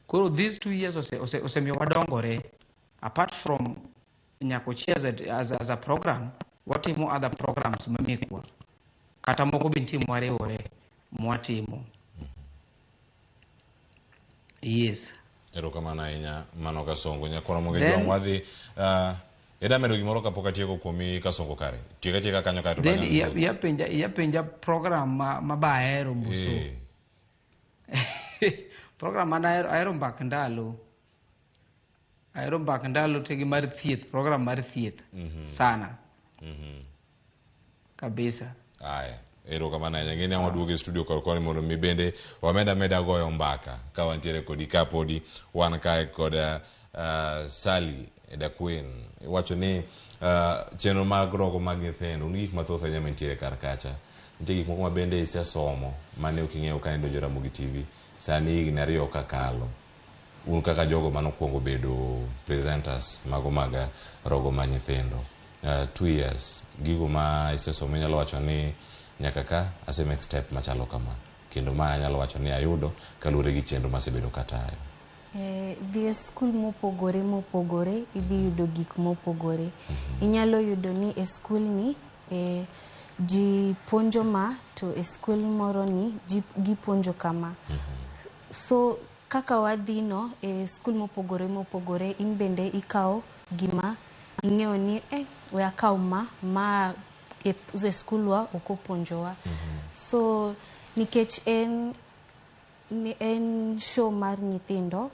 Koro these 2 years osemiyo wadongore. Apart from Nyakochi as a program, watimo other programs mamekwa. Kata moko be nitie mwariwore mwatimo. Yes. Erokamano ahinya mano Kasongo. Nyakwara Moge Then- Jwang' wadhi ida medo gimoro kapok atieko kuomi Kasongo kare. Tiek atieka kanyo kaeto Then bang'e iya penja program ma ba ahero muso. Program man ahero, ahero Mbak Ndalo. Ahero Mbak Ndalo tegi mar thieth, program mar thieth sana kabisa. Aya, erokamano ahinya. Ng'eni ang' waduogo e studio kod koni mondo mi bende wamed ameda goyo mbaka ka wantiere kodi ka podi wan kae kod Sally the Queen. Iwacho ni chenro mag rogo mag nyithindo un gi gik mathoth ahinya mantiere kar kacha. Nitie gik moko ma bende isesomo mane ok ing'eyo kane idonjo Ramogi TV. Sani higni 2 kakalo. Un kaka jogo manokwongo bedo presenters mago mag rogo mar nyithindo. 2 years gigo ma isesomo inyalo wacho ni nyaka ka ase make step machalo kama kendo ma anyalo wacho ni ayudo kaluwore gi chenro masebedo katayo. Dhi e skul mopogore mopogore idhi yudo gik mopogore. Inyalo yudo ni e skul ni ji puonjo ma to e skul moro ni ji gipuonjo kama. So kaka wadhi no e skul mopogore mopogore in bende ikawo gima ing'eyo ni we akaw ma e skulwa ok opuonjowa. So nikech en ni en show mar nyithindo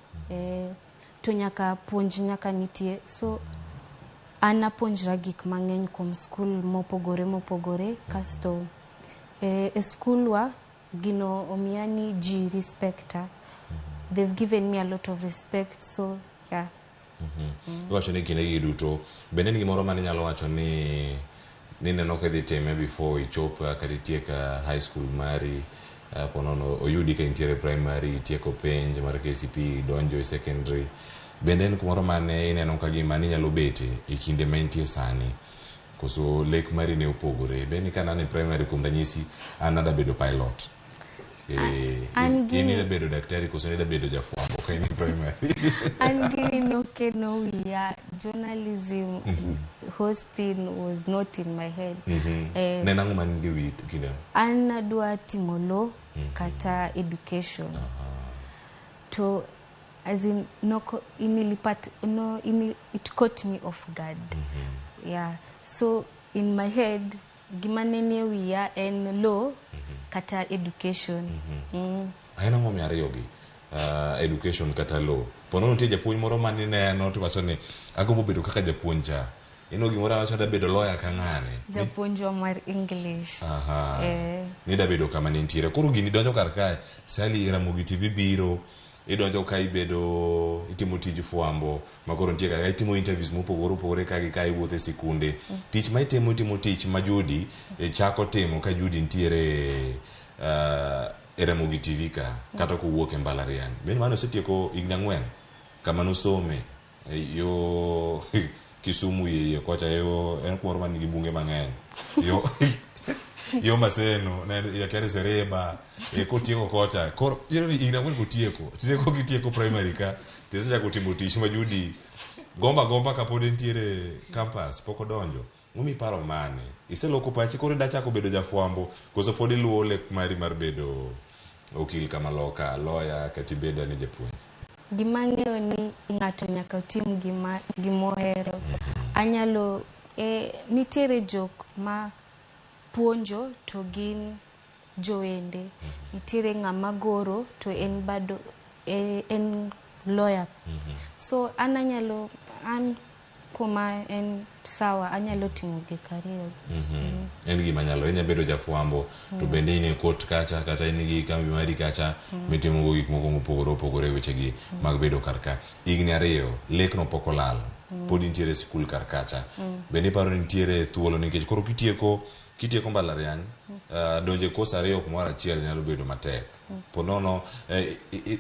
to nyaka puonj nyaka nitie, so an apuonjra gik mang'eny kuom skul mopogore mopogore. Kasto e skulwa gino omiya ni ji respecta. They've given me a lot of respect, so yeah. Iwacho ni kindegi duto bende en gimoro mane inyalo wacho ni nineno kidhi time before ichop kata itiek high school mari ponono oyudi ka intiere primary, itieko penj mar KCPE, idonjo e secondary, bende en kumoro mane ineno ka gima ninyalo bete e kinde ma intie sani, koso lek mari ne opogore? Bende ka nane primary, kuom ranyisi, an nada bedo pilot, An in ida bedo daktari koso nida bedo jafwambo ka in e primary? An gini nokeno wiya journalism. Hosting was not in my head. Ne en ang'o mane nie wiyi kindeno? An nadwa timo law kata education, to as in noko inilipat no ini, it caught me off guard. Yeah, so in my head gima ne nie wiya en law kata education. En ang'o momiyo ariyogi, education kata law? Ponono nitie japuonj moro manineno tiwacho ni agombo bedo kaka japuonj cha, ineno gimoro awacho ada bedo lawyer ka ng'ane. Japuonjwa mar English. Aha. Nida bedo kama nintiere. Koro gini donjo kar kae, Sally, Ramogi TV biro, idonjo ka ibedo itimo tij fwambo ma koro nitie kaka itimo interviews mopogore opogore ka gi ka iwuotho e sikunde. Tich ma itimo, itimo tich ma Judy chako timo ka Judy nitiere e Ramogi TV ka kata kowuok e mbalariany. Bende mano osetieko higni 4 kama nosome yo Kisumu iye kocha, yo en kumoro man nigi bunge mang'eny yo Maseno ne yakiare Seriba kotieko kocha. Koro iyudo ni higni 4 kotieko tine kok primary ka tisechako timo tich ma Judy gomba gomba kapod entiere campus pok odonjo. Omi paro mane iseloko pachi koro ida chako bedo jafwambo koso pod iluwo lek mari mar bedo okil kama loka lawyer kata ibed ane japuonj? Gima ang'eyo ni ng'ato nyaka tim gima gimohero. Anyalo nitiere jok ma puonjo to gin jowende. Nitiere ng'ama goro to en bado en lawyer. So an anyalo an kuma en sawa, anyalo timo gik ariyo. En gima nyalo inya bedo jafwambo to bende in e court kacha kata in gi kambi mari kacha mitimogo gik moko mopogore opogore e wechegi mag bedo kar ka. Higni 2 lekno pok olal, pod intiere e sikul kar kacha. Bende iparo ni nitiere thuolo nikech koro kitieko mbalariany, donjo e course ariyo kumoro achiel nyalo bedo matek. Po nono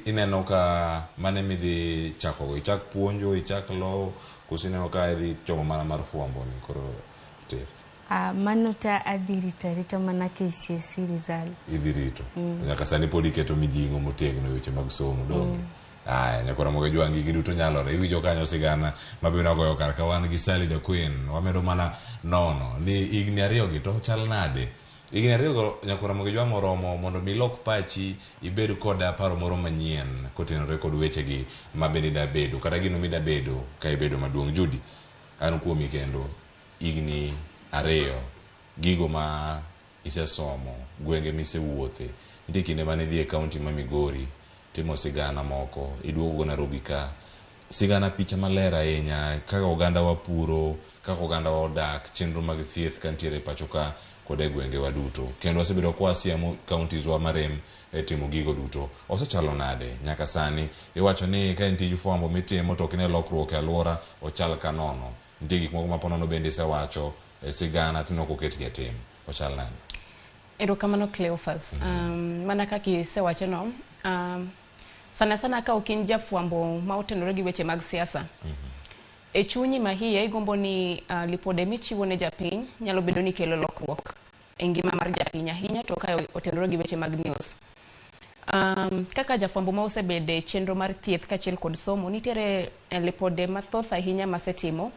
ineno ka mane midhi chakogo, ichak puonjo, ichak law, koso ineno ka idhi chomo mana mar fwambo ni koro tir? Mano ta adhi rito arita mana KCSE results. Idhi rito. Nyaka sani pod iketo mijing'o motegno e weche mag somo donge. Aya, nyakora moge jwangi giduto nyalore. Iwinjo kanyo sigana mabiro nagoyo kar ka wan gi Sally the Queen. Wamedo mana nono ni higni 2 gi to chal nade. Higni 2 go nyakora moge jwang' oromo mondo mi ilok pachi ibed kod paro moro manyien kotenore kod wechegi ma bende dabedo kata gino midabedo ka ibedo maduong'. Judy, an kuomi kendo higni 2 gigo ma isesomo, gwenge misewuothe. Nitie kinde mane idhi e kaunti ma Migori timo sigana moko, iduogo go Nairobi ka. Sigana picha maler ahinya kaka oganda wa puro, kaka oganda wa odak, chenro mag thieth kantiere e pacho ka kod e gwengewa duto. Kendo wasebedo ka wasiemo counties wa marem e timo gigo duto. Osechalo nade nyaka sani? Iwacho ni ka en tij fwambo mitimo to ok ine lokruok e alwora, ochal ka nono. Nitie gik moko ma ponono bende isewacho e sigana to ok oketgi e tim. Ochal nade? Erokamano Cleophas. Mana kaka isewacho no, sana sana ka ok in jafwambo ma otenore gi weche mag siasa. E chunyi mahiye igombo ni lipode michiwo ne japiny nyalo bedo ni kelo lokruok e ngima mar japiny ahinya to ka otenore gi weche mag news. Kaka jafwambo ma osebedo e chenro mar thieth kaachiel kod somo, nitiere lipode mathoth ahinya masetimo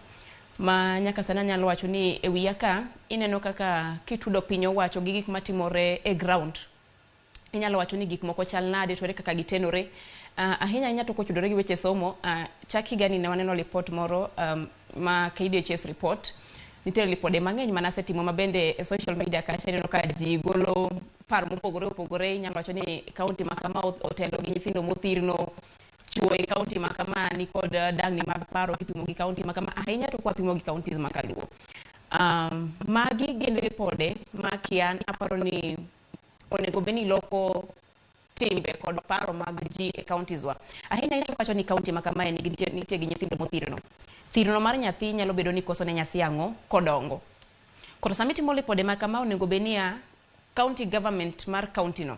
ma nyaka sani anyalo wacho ni e wiya ka ineno kaka kitudo piny owacho gi gik matimore e ground. Inyalo wacho ni gik moko chal nade to ere kaka gitenore. Ahinya ahinya to kochudore gi weche somo, chak higani ne waneno lipot moro ma KDHS report. Nitiere lipode mang'eny manasetimo ma bende e social media kacha ineno ka ji golo paro mopogore opogore. Inyalo wacho ni kaunti ma kama otelo gi nyithindo mothirno, chuo e kaunti ma kama ni kod dangni mag paro kipimo gi kaunti ma kama, ahinya to kwapimo gi counties ma kaluo. Magi gin ripode ma kian aparo ni onego bed ni loko timbe kod paro mag ji e counties wa. Ahinya ahinya to kawacho ni kaunti ma kamae nitie gi nyithindo mothirno. Thirno mar nyathi nyalo bedo ni koso ne nyathi ang'o kodongo. Koro sama itimo lipode ma kama onego bed niya county government mar county no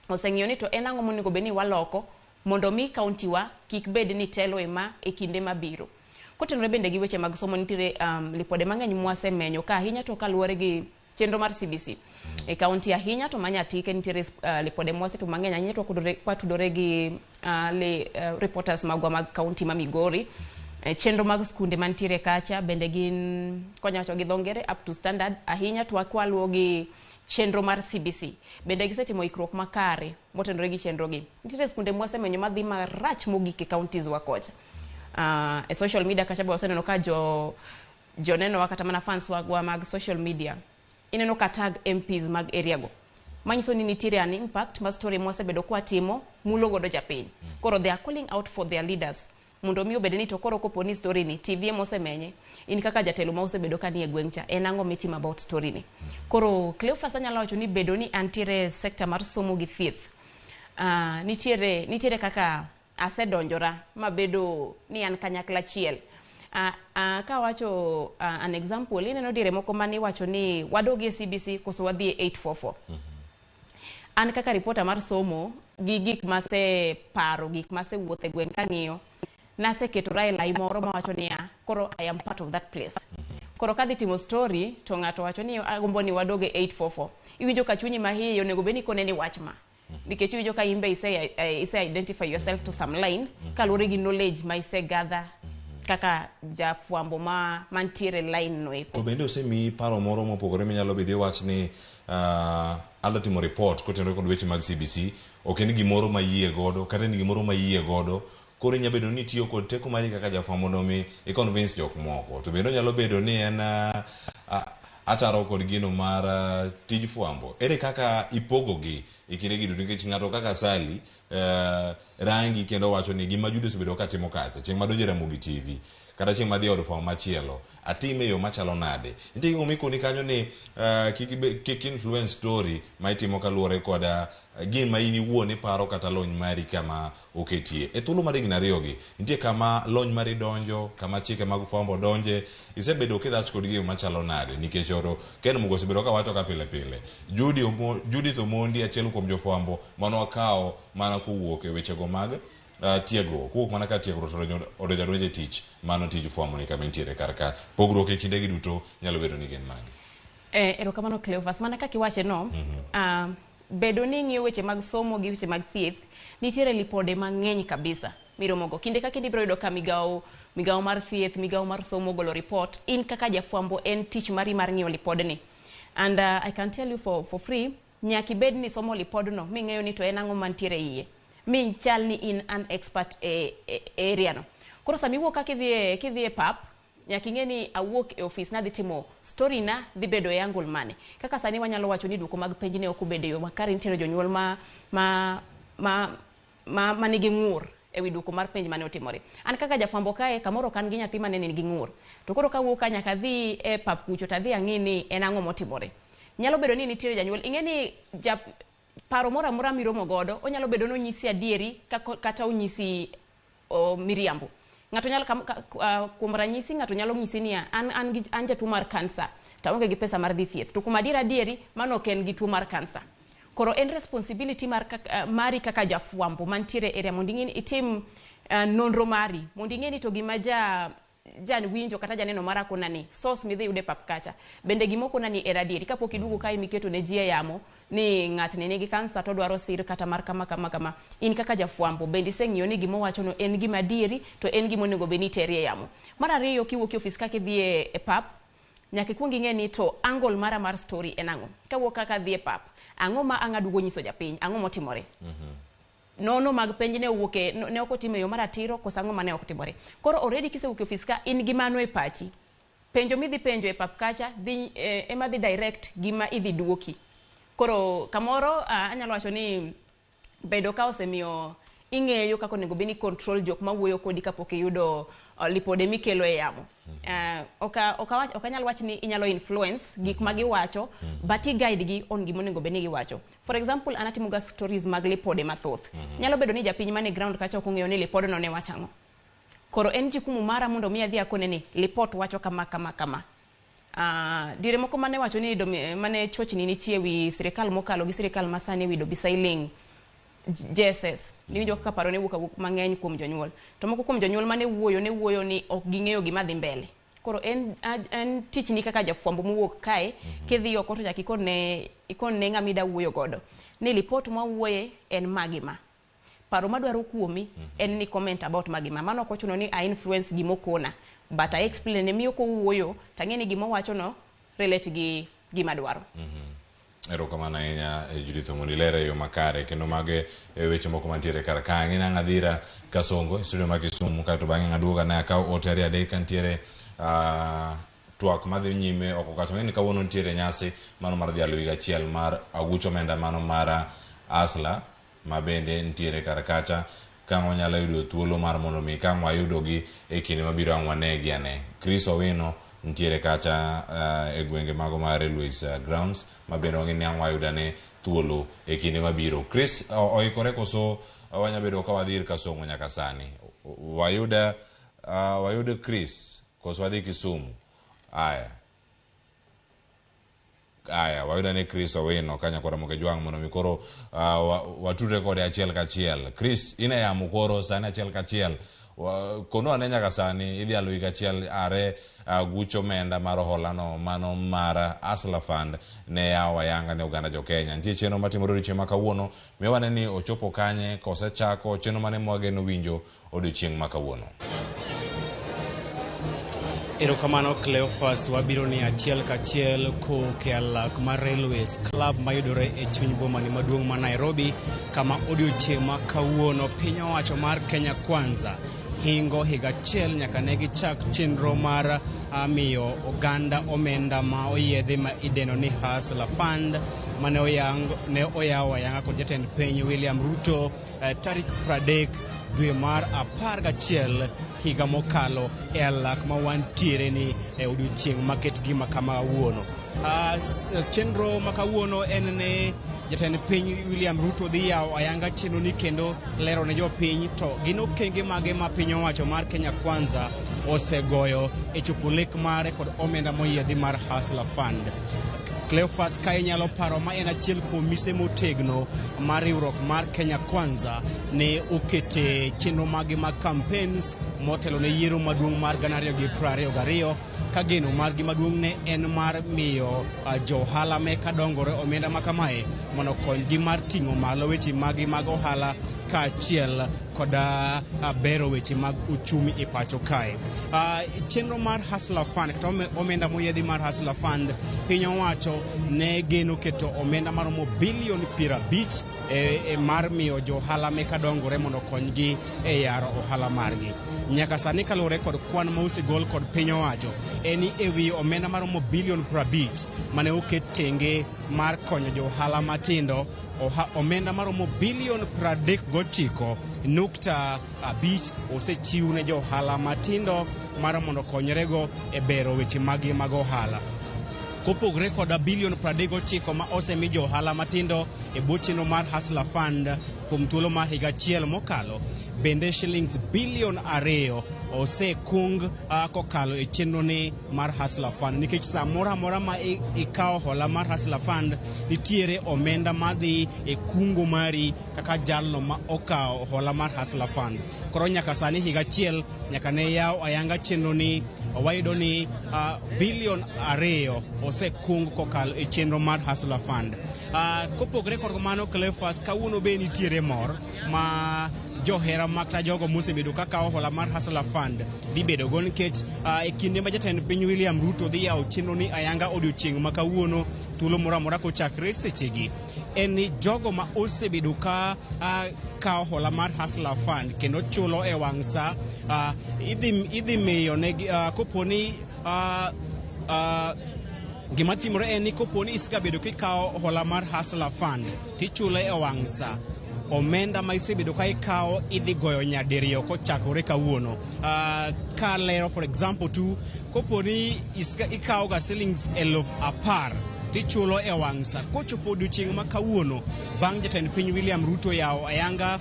oseng'iyo ni to en ang'o monego bed ni waloko mondo mi county wa kik bed ni telo ema e kinde mabiro. Kotenore bende gi weche mag somo nitiere lipode mang'eny mwasemenyo ka ahinya to kaluwore gi chenro mar CBC. E county ahinya to manyatike nitiere lipode mwasetimo mang'eny ahinya to kwatudore gi reporters magwa mag county ma Migori. Chenro mag skunde mantiere kacha bende gin konya wacho gi dho ngere up to standard ahinya to waluwo gi chenro mar CBC. Bende gisetimo ikruok makare motenore gi chenro gi. Nitiere skunde mwasemenyo madhi marach mogik e counties wa kocha. E social media kacha be waseneno ka joneno wa kata mana fans wagwa mag social media ineno ka tag MPs mag area go. Manyiso ni nitiere an impact ma story mwasebedo kwatimo mulo godo japiny. Koro they are calling out for their leaders mondo mi obed ni to koro kopo ni story ni TV ema osemenye, in kaka jatelo ma osebedo ka ni e gweng' cha, en ang'o mitimo about story ni. Koro Cleophas anyalo wacho ni bedo ni antiere sector mar somo gi thieth, nitiere kaka asedonjora mabedo ni an kanyakla achiel. Kawacho an example, ineno diere moko mane iwacho ni wadog e CBC koso wadhi e 844. An kaka reporter mar somo gi gik maseparo, gik masewuotho e gweng' kang'iyo, naseketora e lai moro mawacho niya, koro I am part of that place. Koro kadhi timo story to ng'ato wacho ni agombo ni wadog e 844. Iwinjo ka chunyi mahiye onego bed ni ikone ni wach ma. Nikech iwinjo ka in be ise identify yourself to some line kaluwore gi knowledge ma ise gather kaka jafwambo ma mantiere line no eko. To bende osemiyi paro moro mopogore minyalo bedo iwach ni adwa timo report kotenore kod weche mag CBC, ok en gimoro ma yie godo kata en gimoro ma yie godo. Koro inyalo bedo ni itiyo kod teko mari kaka jafwambo mondo mi i convince jok moko. To bende onyalo bedo ni en ataro kod gino mar tij fwambo. Ere kaka ipogogi e kinde gi duto? Nikech ng'ato kaka Sally rangi kendo wacho ni gima Judy osebedo katimo kacha, chieng' madonjo e Ramogi TV kata chieng' madhi e od fwambo machielo, atime e yo machalo nade? Nitie gigo mikoni kanyo ni kik influence story ma itimo kaluwore kod gima in iwuon iparo kata lony mari kama oketie. E thuolo mar higni 2 gi, nitie kama lony mari donjo, kama chike mag fwambo donje, isebedo kidhach kod gigo machalo nade? Nikech oro Ken Mugo osebedo kawacho ka pile pile. Judith Omondi achiel kuom jofwambo mane wakawo mana kowuok e wechego mag tiegruok, kowuok mana ka tiegruok to odonjo adonja e tich, mano tij fwambo ni kama intiere kar ka. Pogruok e kindegi duto nyalo bedo ni gin mage? Erokamano Cleophas, mana kaka iwache no, bedo ni ing'iyo weche mag somo gi weche mag thieth, nitiere lipode mang'eny kabisa miromogo. Kinde ka kinde ibiro yudo ka migawo mar thieth, migawo mar somo ogolo report, in kaka jafwambo en tich mari mar ng'iyo lipodni. And I can tell you for free, nyaka ibed ni somo lipodno ming'eyo ni to en ang'o mantiere iye. Mi chal ni in an expert e area no. Koro sama iwuok ka kidhi e pap, nyaka ing'e ni awuok e ofis nadhi timo story na dhi bedo e angle mane. Kaka sani wanyalo wacho ni duoko mag penj ne ok obedo e yo makare, nitiere jonyuol ma nigi ng'ur ewi duoko mar penj mane otimore. An kaka jafwambo kae, kamoro ok an gi nyathi mane nigi ng'ur. To koro kawuok ka nyaka adhi e pap kucho to adhi ang'i ni en ang'o motimore. Nyalo bedo ni nitiere janyuol, ing'e ni paro moro amora miromo godo, onyalo bedo ni onyisi adieri kata onyisi miriambo. Ng'ato nyalo kuom ranyisi ng'ato nyalo nyisi niya an jatuo mar kansa to aonge gi pesa mar dhi thieth. To kuom adier adieri mano ok en gi tuo mar kansa. Koro en responsibility mari kaka jafwambo mantiere e area mondo ing'e ni itim nonro mari mondo ing'e ni to gima ja winjo kata janeno mara kona ni source midhi yude pap kacha bende gima okona ni en adieri kapok iduogo kae miketo ne ji e yamo ni ng'atni nigi kansa to odwaro sir kata mar kama kama kama in kaka jafwambo bende iseng'iyo ni gima owachono en gima adieri to en gima onego bed ni iteri e yamo. Mar ariyo, kiwuok e ofis kaka idhi e pap, nyaka ikuong ing'e ni to angle mara mar story en ang'o. Kawuok kaka adhi e pap, ang'o ma ang' aduogo nyiso japiny, ang'o motimore. Nono mag penj ne owuok e ne ok otimo e yo maratiro koso ang'o mane ok otimore. Koro already kisewuok e ofis ka in gi mano e pachi. Penjo midhi penjo e pap kacha dhi ema dhi direct gima idhi duoki. Koro kamoro anyalo wacho ni bedo ka osemiyo ing'eyo kaka onego bed ni control jok mawuoyo kodi kapok iyudo lipode mikelo e yamo. Ok anyal wach ni inyalo influence gik ma giwacho, but i guide gi on gima onego bed ni giwacho. For example, an atimo ga stories mag lipode mathoth. Nyalo bedo ni japiny mane ground kacha ok ong'eyo ni lipodno ne wacho ang'o. Koro en jukumu mara mondo mi adhi akone ni lipot wacho kama kama kama. Dire moko mane wacho ni mane chochni nitie wi sirikal mokalo gi sirikal masani ewi domiciling JSS. Niwinjo kaka paro ne wuok awuok mang'eny kuom jonyuol. To moko kuom jonyuol mane wuoyo ne wuoyo ni ok ging'eyo gima dhi mbele. Koro en tichni kaka jafwambo mowuok kae, kidhi oko to nyaka ikone ng'ama ida wuoyo godo. Ni lipot mwawuoye en magi ma. Paro madwaro kuomi en ni comment about magi ma. Mano ok ochuno ni a influence gimokona. But I explain ne miyo kowuoyo tang'e ni gimowacho no relate gi gima dwaro. Erokamano ahinya, Judith Omondi, lere e yo makare kendo mage e weche moko mantiere kar ka. Ang'e nang' adhira Kasongo e studio ma Kisumu kaeto bang'e aduogo ane akaw ote ariyo adek kantiere twak madhi nyime oko kacha. Ng'e ni kawuono nitiere nyasi mano mar dhialo higa achiel mar aguch omenda mano mar Hustler ma bende nitiere kar kacha ka ang' wanyalo yudo thuolo mar mondo mi ka ang' wayudogi e kinde mabiro ang' wanegi ane. Chris Owino nitiere kacha e gwenge mago mar Railways grounds ma bende wang'e ni ang' wayudo ane thuolo e kinde mabiro. Chris oikore koso wanya bedo ka wadhi ir Kasongo nyaka sani? Wayud Chris koso wadhi Kisumu? Aya. Aya, wayudo ni Chris Owino ka nyakwar Ramogi Jwang' mondo mi koro watudre kode achiel kachiel. Chris, in e yamo koro sani achiel kachiel. Kono ane nyaka sani idhialo higa achiel are guch omenda mar hola no mano mar Hustler Fund ne yawo ayanga ne oganda jo Kenya. Nitie chenro matimore odiochieng' ma kawuono. Miyo wane ni ochopo kanye kosechako chenro mane mwageno winjo odiochieng' ma kawuono. Erokamano Cleophas, wabiro ni achiel kachiel kowuok e alak mar Railways Club mayudore e chuny boma ni maduong' ma Nairobi, kama odiochieng' ma kawuono piny owacho mar Kenya Kwanza hingo higa achiel nyaka ne gichak chenro mar miyo oganda omenda ma oyiedhi ma idendo ni Hustler Fund mane oyang, ne oyawo ayanga kod jatend piny William Ruto tarik 30 dwe mar 11 higa mokalo e alak ma wantiere ni e odiochieng' maket gima kama kawuono. Chenro ma kawuono en ni jatend piny William Ruto dhi yawo ayanga chenro ni kendo lero ne jopiny to gin okenge mage ma piny owacho mar Kenya Kwanza osegoyo e chopo lek mare kod omenda moyiedhi mar Hustler Fund. Cleophas, ka inyalo paro, ma en achiel kuom mise motegno mar riwruok mar Kenya Kwanza ne okete chenro mage mag campaigns motelo ne yiero maduong' mar 2022. Ka geno margi maduong' ne en mar miyo jo ohala meka dongore omenda ma kamae mondo okonygi mar ting'o malo weche magi mag ohala kaachiel koda bero weche mag uchumi e pacho kae. Chenro mar Hustler Fund kata omenda moyiedhi mar Hustler Fund, piny owacho ne geno keto omenda maromo bilion 50 e mar miyo jo ohala meka dongore mondo okonygi e yaro ohala margi. Nyaka sani kaluwore kod kwan ma osegol kod piny owacho en ni ewi omenda maromo bilion 50 mane oket tenge mar konyo jo ohala matindo, omenda maromo bilion 39.5 osechiw ne jo ohala matindo mar mondo okonyrego e bero weche magi mag ohala. Kopogre koda bilion 39 ma osemi jo ohala matindo e bwo chenro mar Hustler Fund kuom thuolo mar higa achiel mokalo, bende shillings bilion 2 osekung kokalo e chenro ni mar Hustler Fund, nikech sa moro amora ma ikawo hola mar Hustler Fund nitiere omenda madhi e kungo mari kaka jalno ma okawo hola mar Hustler Fund. Koro nyaka sani higa achiel nyaka ne yaw ayanga chenro ni, wayudo ni bilion 2 osekung kokalo e chenro mar Hustler Fund. Kopogre kod mano, Cleophas, kawuono be nitiere mor ma johera makta jogo mosebedo ka kawo hola mar Hustler Fund dhi bedo go, nikech e kinde ma jatend piny William Ruto dhi yawo chenro ni ayanga odiochieng' ma kawuono thuolo moro amora kochakre sechegi, en ni jogo ma osebedo ka kawo hola mar Hustler Fund kendo chulo e wang' sa, idhi miyo negi kopo ni gima timore en ni kopo ni isegabedo kikawo hola mar Hustler Fund tichule e wang' sa, omenda ma isebedo ka ikawo idhi goyo nyadiriyo kochakore kawuono. Kalero for example tu, kopo ni ikawo ga shillings 10,000 tichulo e wang' sa, kochopo odiochieng' ma kawuono bang' jatend piny William Ruto yawo ayanga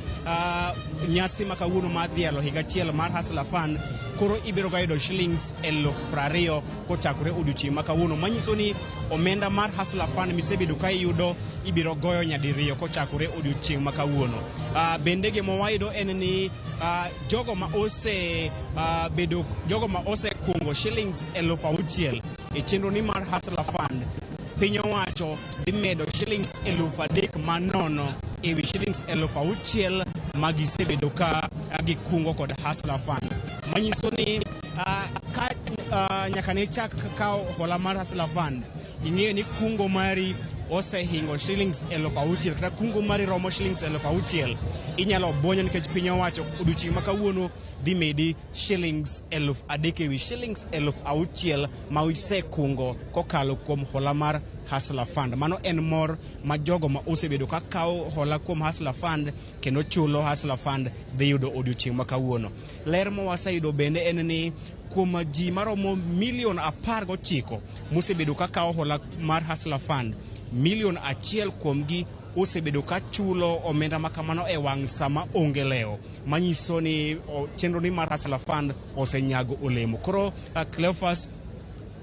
nyasi ma kawuono mar dhialo higa achiel mar Hustler Fund, koro ibiro ga yudo shillings 20,000 kochakore odiochieng' ma kawuono, manyiso ni omenda mar Hustler Fund misebedo ka iyudo ibiro goyo nyadiriyo kochakore odiochieng' ma kawuono. Bende gima wayudo en ni jogo ma ose bedo jogo ma osekungo shillings 6,000 e chenro ni mar Hustler Fund, piny owacho dhi medo shillings 3,000 manono ewi shillings 6,000 ma gisebedo ka gikungo kod Hustler Fund, manyiso ni ka nyaka ne chak kawo hola mar Hustler Fund ing'eyo ni kungo mari osehingo shillings 6,000 kata kungo mari romo shillings 6,000, inyalo bonyo nikech piny owacho odiochieng' ma kawuono dhi medi shillings 3,000 ewi shillings 6,000 ma isekungo kokalo kuom hola mar Hustler Fund. Mano en mor ma jogo ma osebedo ka kawo hola kuom Hustler Fund kendo chulo Hustler Fund dhi yudo odiochieng' ma kawuono. Ler ma waseyudo bende en ni kuom ji maromo milion 19 mosebedo ka kawo hola mar Hustler Fund, milion 1 kuomgi osebedo ka chulo omenda ma kamano e wang' sama onge lewo, manyiso ni chenro ni mar Hustler Fund osenyago olemo. Koro Cleophas,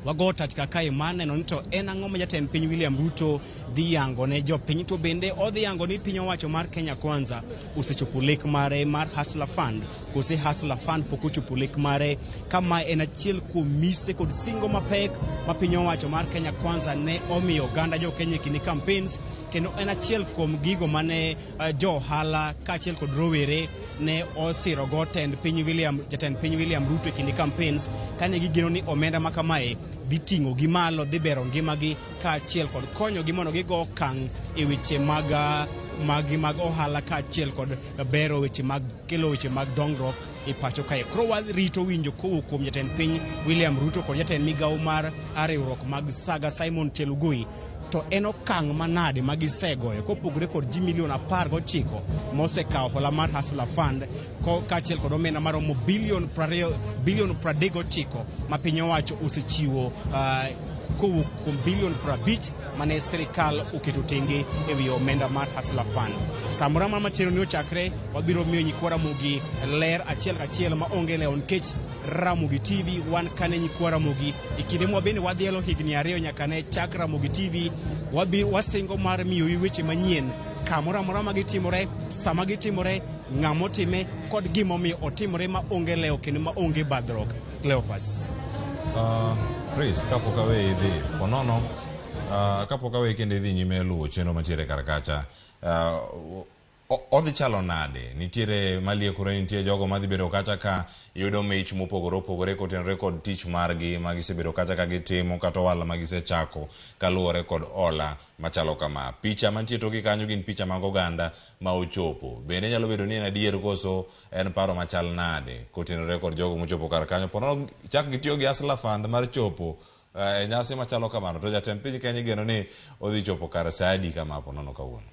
wago tach kakae mar neno ni to en ang'o ma jatend piny William Ruto dhi yango ne jopiny, to bende odhi yango ni piny owacho mar Kenya Kwanza osechopo lek mare mar Hustler Fund kose Hustler Fund pok ochopo lek mare, kama en achiel kuom mise kod singo mapek ma piny owacho mar Kenya Kwanza ne omiyo oganda jo Kenya e kinde campaigns, kendo en achiel kuom gigo mane jo ohala kaachiel kod rowere ne osirogo jatend piny William Ruto e kinde campaigns, kane gigeno ni omenda ma kamae dhi ting'o gi malo, dhi bero ngimagi kaachiel kod konyogi mondo gigo okang' e weche mag ohala kaachiel kod bero weche mag kelo weche mag dongruok e pacho kae. Koro warito winjo kowuok kuom jatend piny William Ruto kod jatend migawo mar riwruok mag Saga Simon Chelugui, to en okang' manade ma gisegoyo kopogore kod ji milion 19 mosekawo hola mar Hustler Fund kaachiel kod omenda maromo bilion 39 ma piny owacho osechiwo kowuok kuom bilion 50 mane sirikal oketo tenge ewi omenda mar Hustler Fund. Samoro amora ma chenro ni ochakre, wabiro miyo nyikwa Ramogi ler achiel kachiel ma onge lewo, nikech Ramogi TV wan kane nyikwa Ramogi e kinde mwa bende wadhialo higni 2 nyaka ne chak Ramogi TV, wasingo mar miyo weche manyien kamoro amora ma gitimore, sama gitimore, ng'ama otime kod gimomiyo otimore ma onge lewo kendo ma onge badhruok. Cleophas. Chris, kapok aweyi idhi, ponono kapok aweyi kendo idhi nyime luwo chenro mantiere kar kacha, odhi chalo nade? Nitiere maliekore, nitie jogo madhi bedo kacha ka yudo mich mopogore opogore kotenore kod tich margi ma gisebedo kacha ka gitimo kata ohala ma gisechako kaluwore kod hola machalo kama. Picha mantie toki kanyo gin picha mag oganda ma ochopo. Bende nyalo bedo ni en adier koso en paro machal nade kotenore kod jogo mochopo kar kanyo. Ponono chak gitiyo gi Hustler Fund mar chopo e nyasi machalo kamano to jatend piny Kenya igeno ni odhi chopo kar sa adi kama ponono kawuono.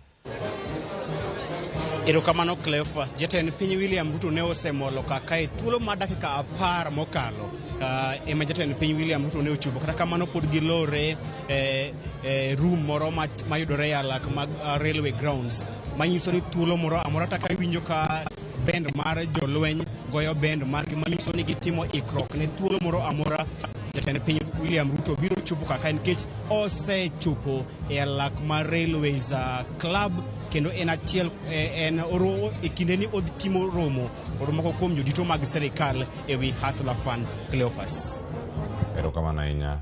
Erokamano Cleophas. Jatend piny William Ruto ne osemolo kaka e thuolo mar dakika 10 mokalo ema jatend piny William Ruto ne ochopo. Kata kamano pod gilore room moro mayudore e alak mag railway grounds, manyiso ni thuolo moro amora kata iwinjo ka bend mar jolweny goyo bend margi, manyiso ni gitimo ikruok ne thuolo moro amora jatend piny William Ruto biro chopo kaka, nikech osechopo e alak mar Railways Club, kendo en achiel en oro e kinde ni odhi timo romo kod moko kuom jodito mag sirikal e wi Hustler Fund. Cleophas. Erokamano ahinya.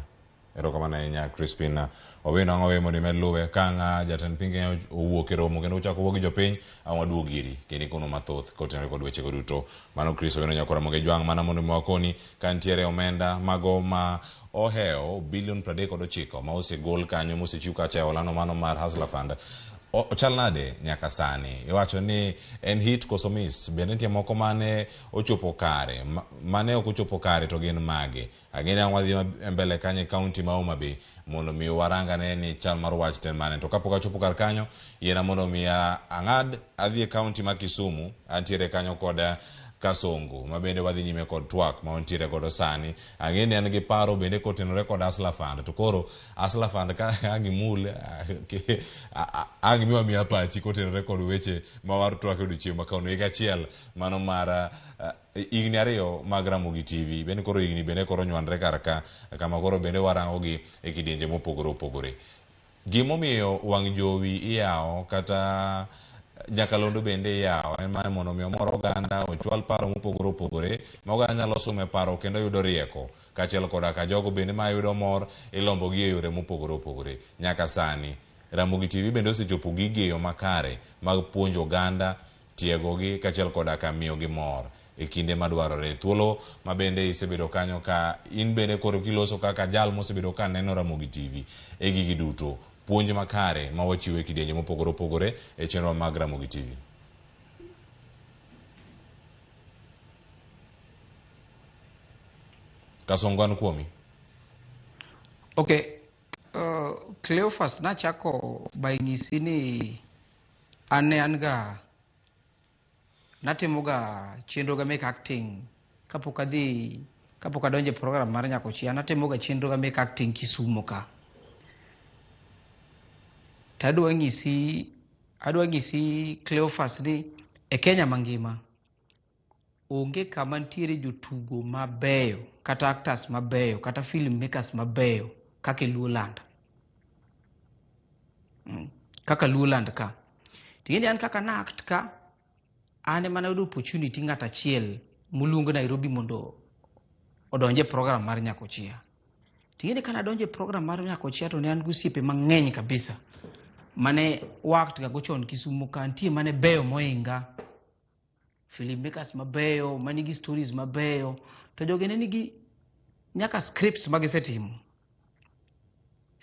Erokamano ahinya Crispin. Owino ang'o we mondo imed luwe ka ang' jatend piny Kenya owuok e romo kendo ochako wuo gi jopiny ang' waduog iri kendo ikono mathoth kotenore kod wechego duto. Mano Chris Owino Nyakora Moge Jwang' mana mondo mi wakoni ka nitiere omenda mago ma ohewo bilion 39 ma osegol kanyo mosechiw kacha e holano mano mar Hustler Fund. Ochal nade nyaka sani? Iwacho ni en hit koso miss? Bende nitie moko mane ochopo kare, mane ok ochopo kare to gin mage? Ang'e ni ang' wadhi mbele kanyo e kaunti ma Homa Bay mondo mi warangane ni chal mar wach to en mane. To kapok achopo kar kanyo, yiena mondo mi ang'ad adhi e kaunti ma Kisumu, antiere kanyo kod Kasongo, ma bende wadhi nyime kod twak ma wantiere godo sani. Ang'e ni en gi paro bende kotenore kod Hustler Fund. To koro Hustler Fund ka ang' imul, ang' miwa miya pachi kotenore kod weche ma war twak e odiochieng' ma kawuono. Higa achiel mano mar higni 2 mag Ramogi TV. Bende koro higni bende koro nywandre kar ka, kama koro bende warango gi e kidienje mopogore opogore. Gimomiyo wang' jowi iyawo kata nyakalondo bende iyawo en mana mondo mi omor oganda, ochwal paro mopogore opogore ma oganda nyalo sume paro kendo yudo rieko, kaachiel koda ka jogo bende mayudo mor ilombo gi e yore mopogore opogore. Nyaka sani Ramogi TV bende osechopo gigi e yo makare mag puonjo oganda, tiegogi kaachiel koda ka miyogi mor e kinde madwarore. Thuolo ma bende isebedo kanyo ka in bende koro kiloso kaka jal mosebedo ka neno Ramogi TV e gigi duto, puonj makare ma wachiwo e kidienje mopogore opogore e chenro mag Ramogi TV. Kasongo an kuomi. Okay. Cleophas nachako by nyisi ni an ne an ga natimoga chenro ga mek acting kapok adhi, kapok adonjo e program mar Nyakochia, natimoga chenro ga mek acting Kisumu ka. To adwa nyisi Cleophas ni e Kenya mangima onge kama nitiere jotugo mabeyo kata actors mabeyo kata film makers mabeyo kaka e Luoland. Kaka Luoland ka. Ting'eni an kaka na act ka, an ema nayudo opportunity ng'at achiel moluong Nairobi mondo odonje e program mar Nyakochia. Ting'eni ka nadonjo e program mar Nyakochia to ne an gi osiepe mang'eny kabisa mane wa act ga go chon Kisumu ka, nitie mane beyo mohinga, film makers mabeyo manigi stories mabeyo, to jogi ne nigi nyaka scripts magisetimo,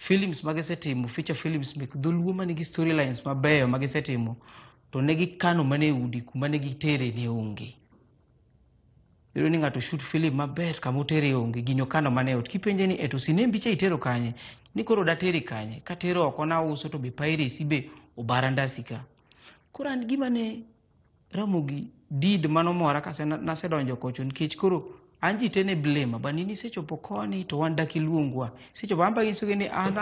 films magisetimo, feature films mek dholuo manigi storylines mabeyo magisetimo, to ne gikano mana e udi kuma ne gitere ne onge. Iyudo ni ng'ato shoot film maber kama otere onge, gino kano mana e ot. Kipenje ni eto sinembi cha itero kanye? Ni koro datere kanye? Katero oko nauso to be piracy be obara ndasi ka. Koro an gima ne Ramogi did mano mora ka nasedonjo kocho, nikech koro an ji te ne blame ba ni nisechopo koni to wan dak iluongwa. Sechopo an ba nyisogi ni an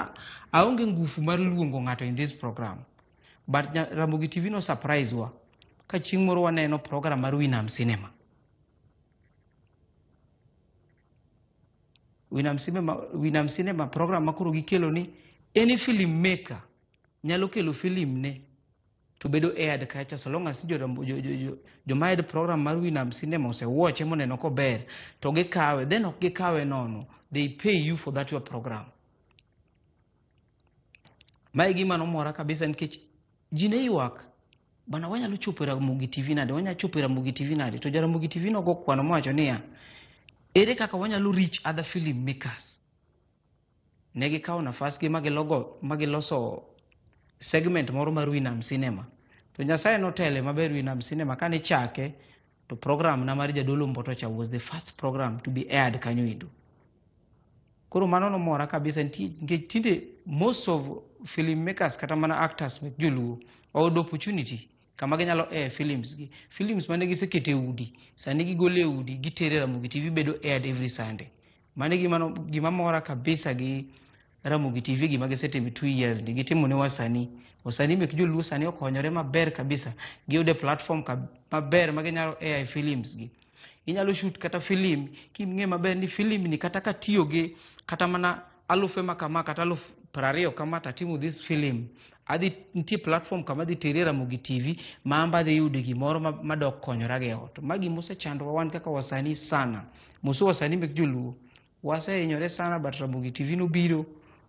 aonge ngufu mar luongo ng'ato in this program. But Ramogi TV no surprise wa ka chieng' moro waneno program mar Winam Cinema. Winam Cinema program ma koro gikelo ni any film maker nyalo kelo film ne to bedo aired kacha so long as joma ed program mar Winam Cinema osewatche moneno kober to gikawe, then ok gikawe nono, they pay you for that your program. Mae gima nomora kabisa nikech ji ne ywak bana, wanyalo chopo e Ramogi TV nade, wanyalo chopo e Ramogi TV nade? To Jaramogi TV nogo kwano mowacho niya, ere kaka wanyalo reach other film makers? Ne gikawo nafas gi magilogo magiloso segment moro mar Winam Cinema. To Nyasaye notele maber. Winam Cinema kane chake to program na mar Jadolo Mbotocha was the first program to be aired kanyo endo. Koro mano nomora kabisa nikech tinde most of film makers kata mana actors mek joluo oyudo opportunity kama ginyalo air films gi. Films mane giseketo e udi sani gigolo e udi, gitere e Ramogi TV, bedo aired every Sunday. Mano e gima mora kabisa gi Ramogi TV, gima gisetimo 2 years ni gitimo ne wasanii. Wasanii mek joluo sani okonyore maber kabisa, giyudo platform maber ma ginyalo air films gi. Inyalo shoot kata film king'e maber ni film ni kata katiyo gi kata mana alufe ma kama kata 20,000 kama tatimo this film, adhi nitie platform kama adhi terie Ramogi TV ma amba adhi yudo gimoro madok konyora go e ot. Ma gima osechandowa wan kaka wasanii sana. Moso wasanii mek joluo wasehinyore sana, but Ramogi TV nobiro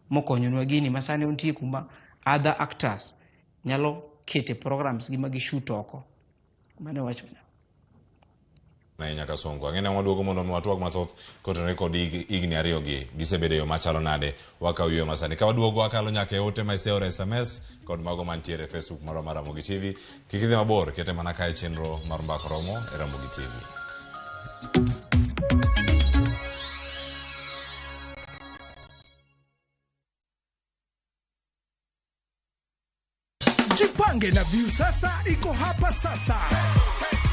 mokonyonwa gini ma sani nitie kuma other actors nyalo kete programs gi ma gishoot oko. Mano e wach. Ahinya Kasongo. Ang'e ni waduogo mondo mi watwag mathoth kotenore kod higni 2 gi gisebedo e yo machalo nade. Wakawo yweyo masani. Ka waduogo wakalo nyaka e ote ma iseoro SMS kod mago mantiere e Facebook marwa mar Ramogi TV. Kik idhi mabor, kete mana kae chenro mar Mbak Romo e Ramogi TV. Jipange na Viusasa iko hapa sasa.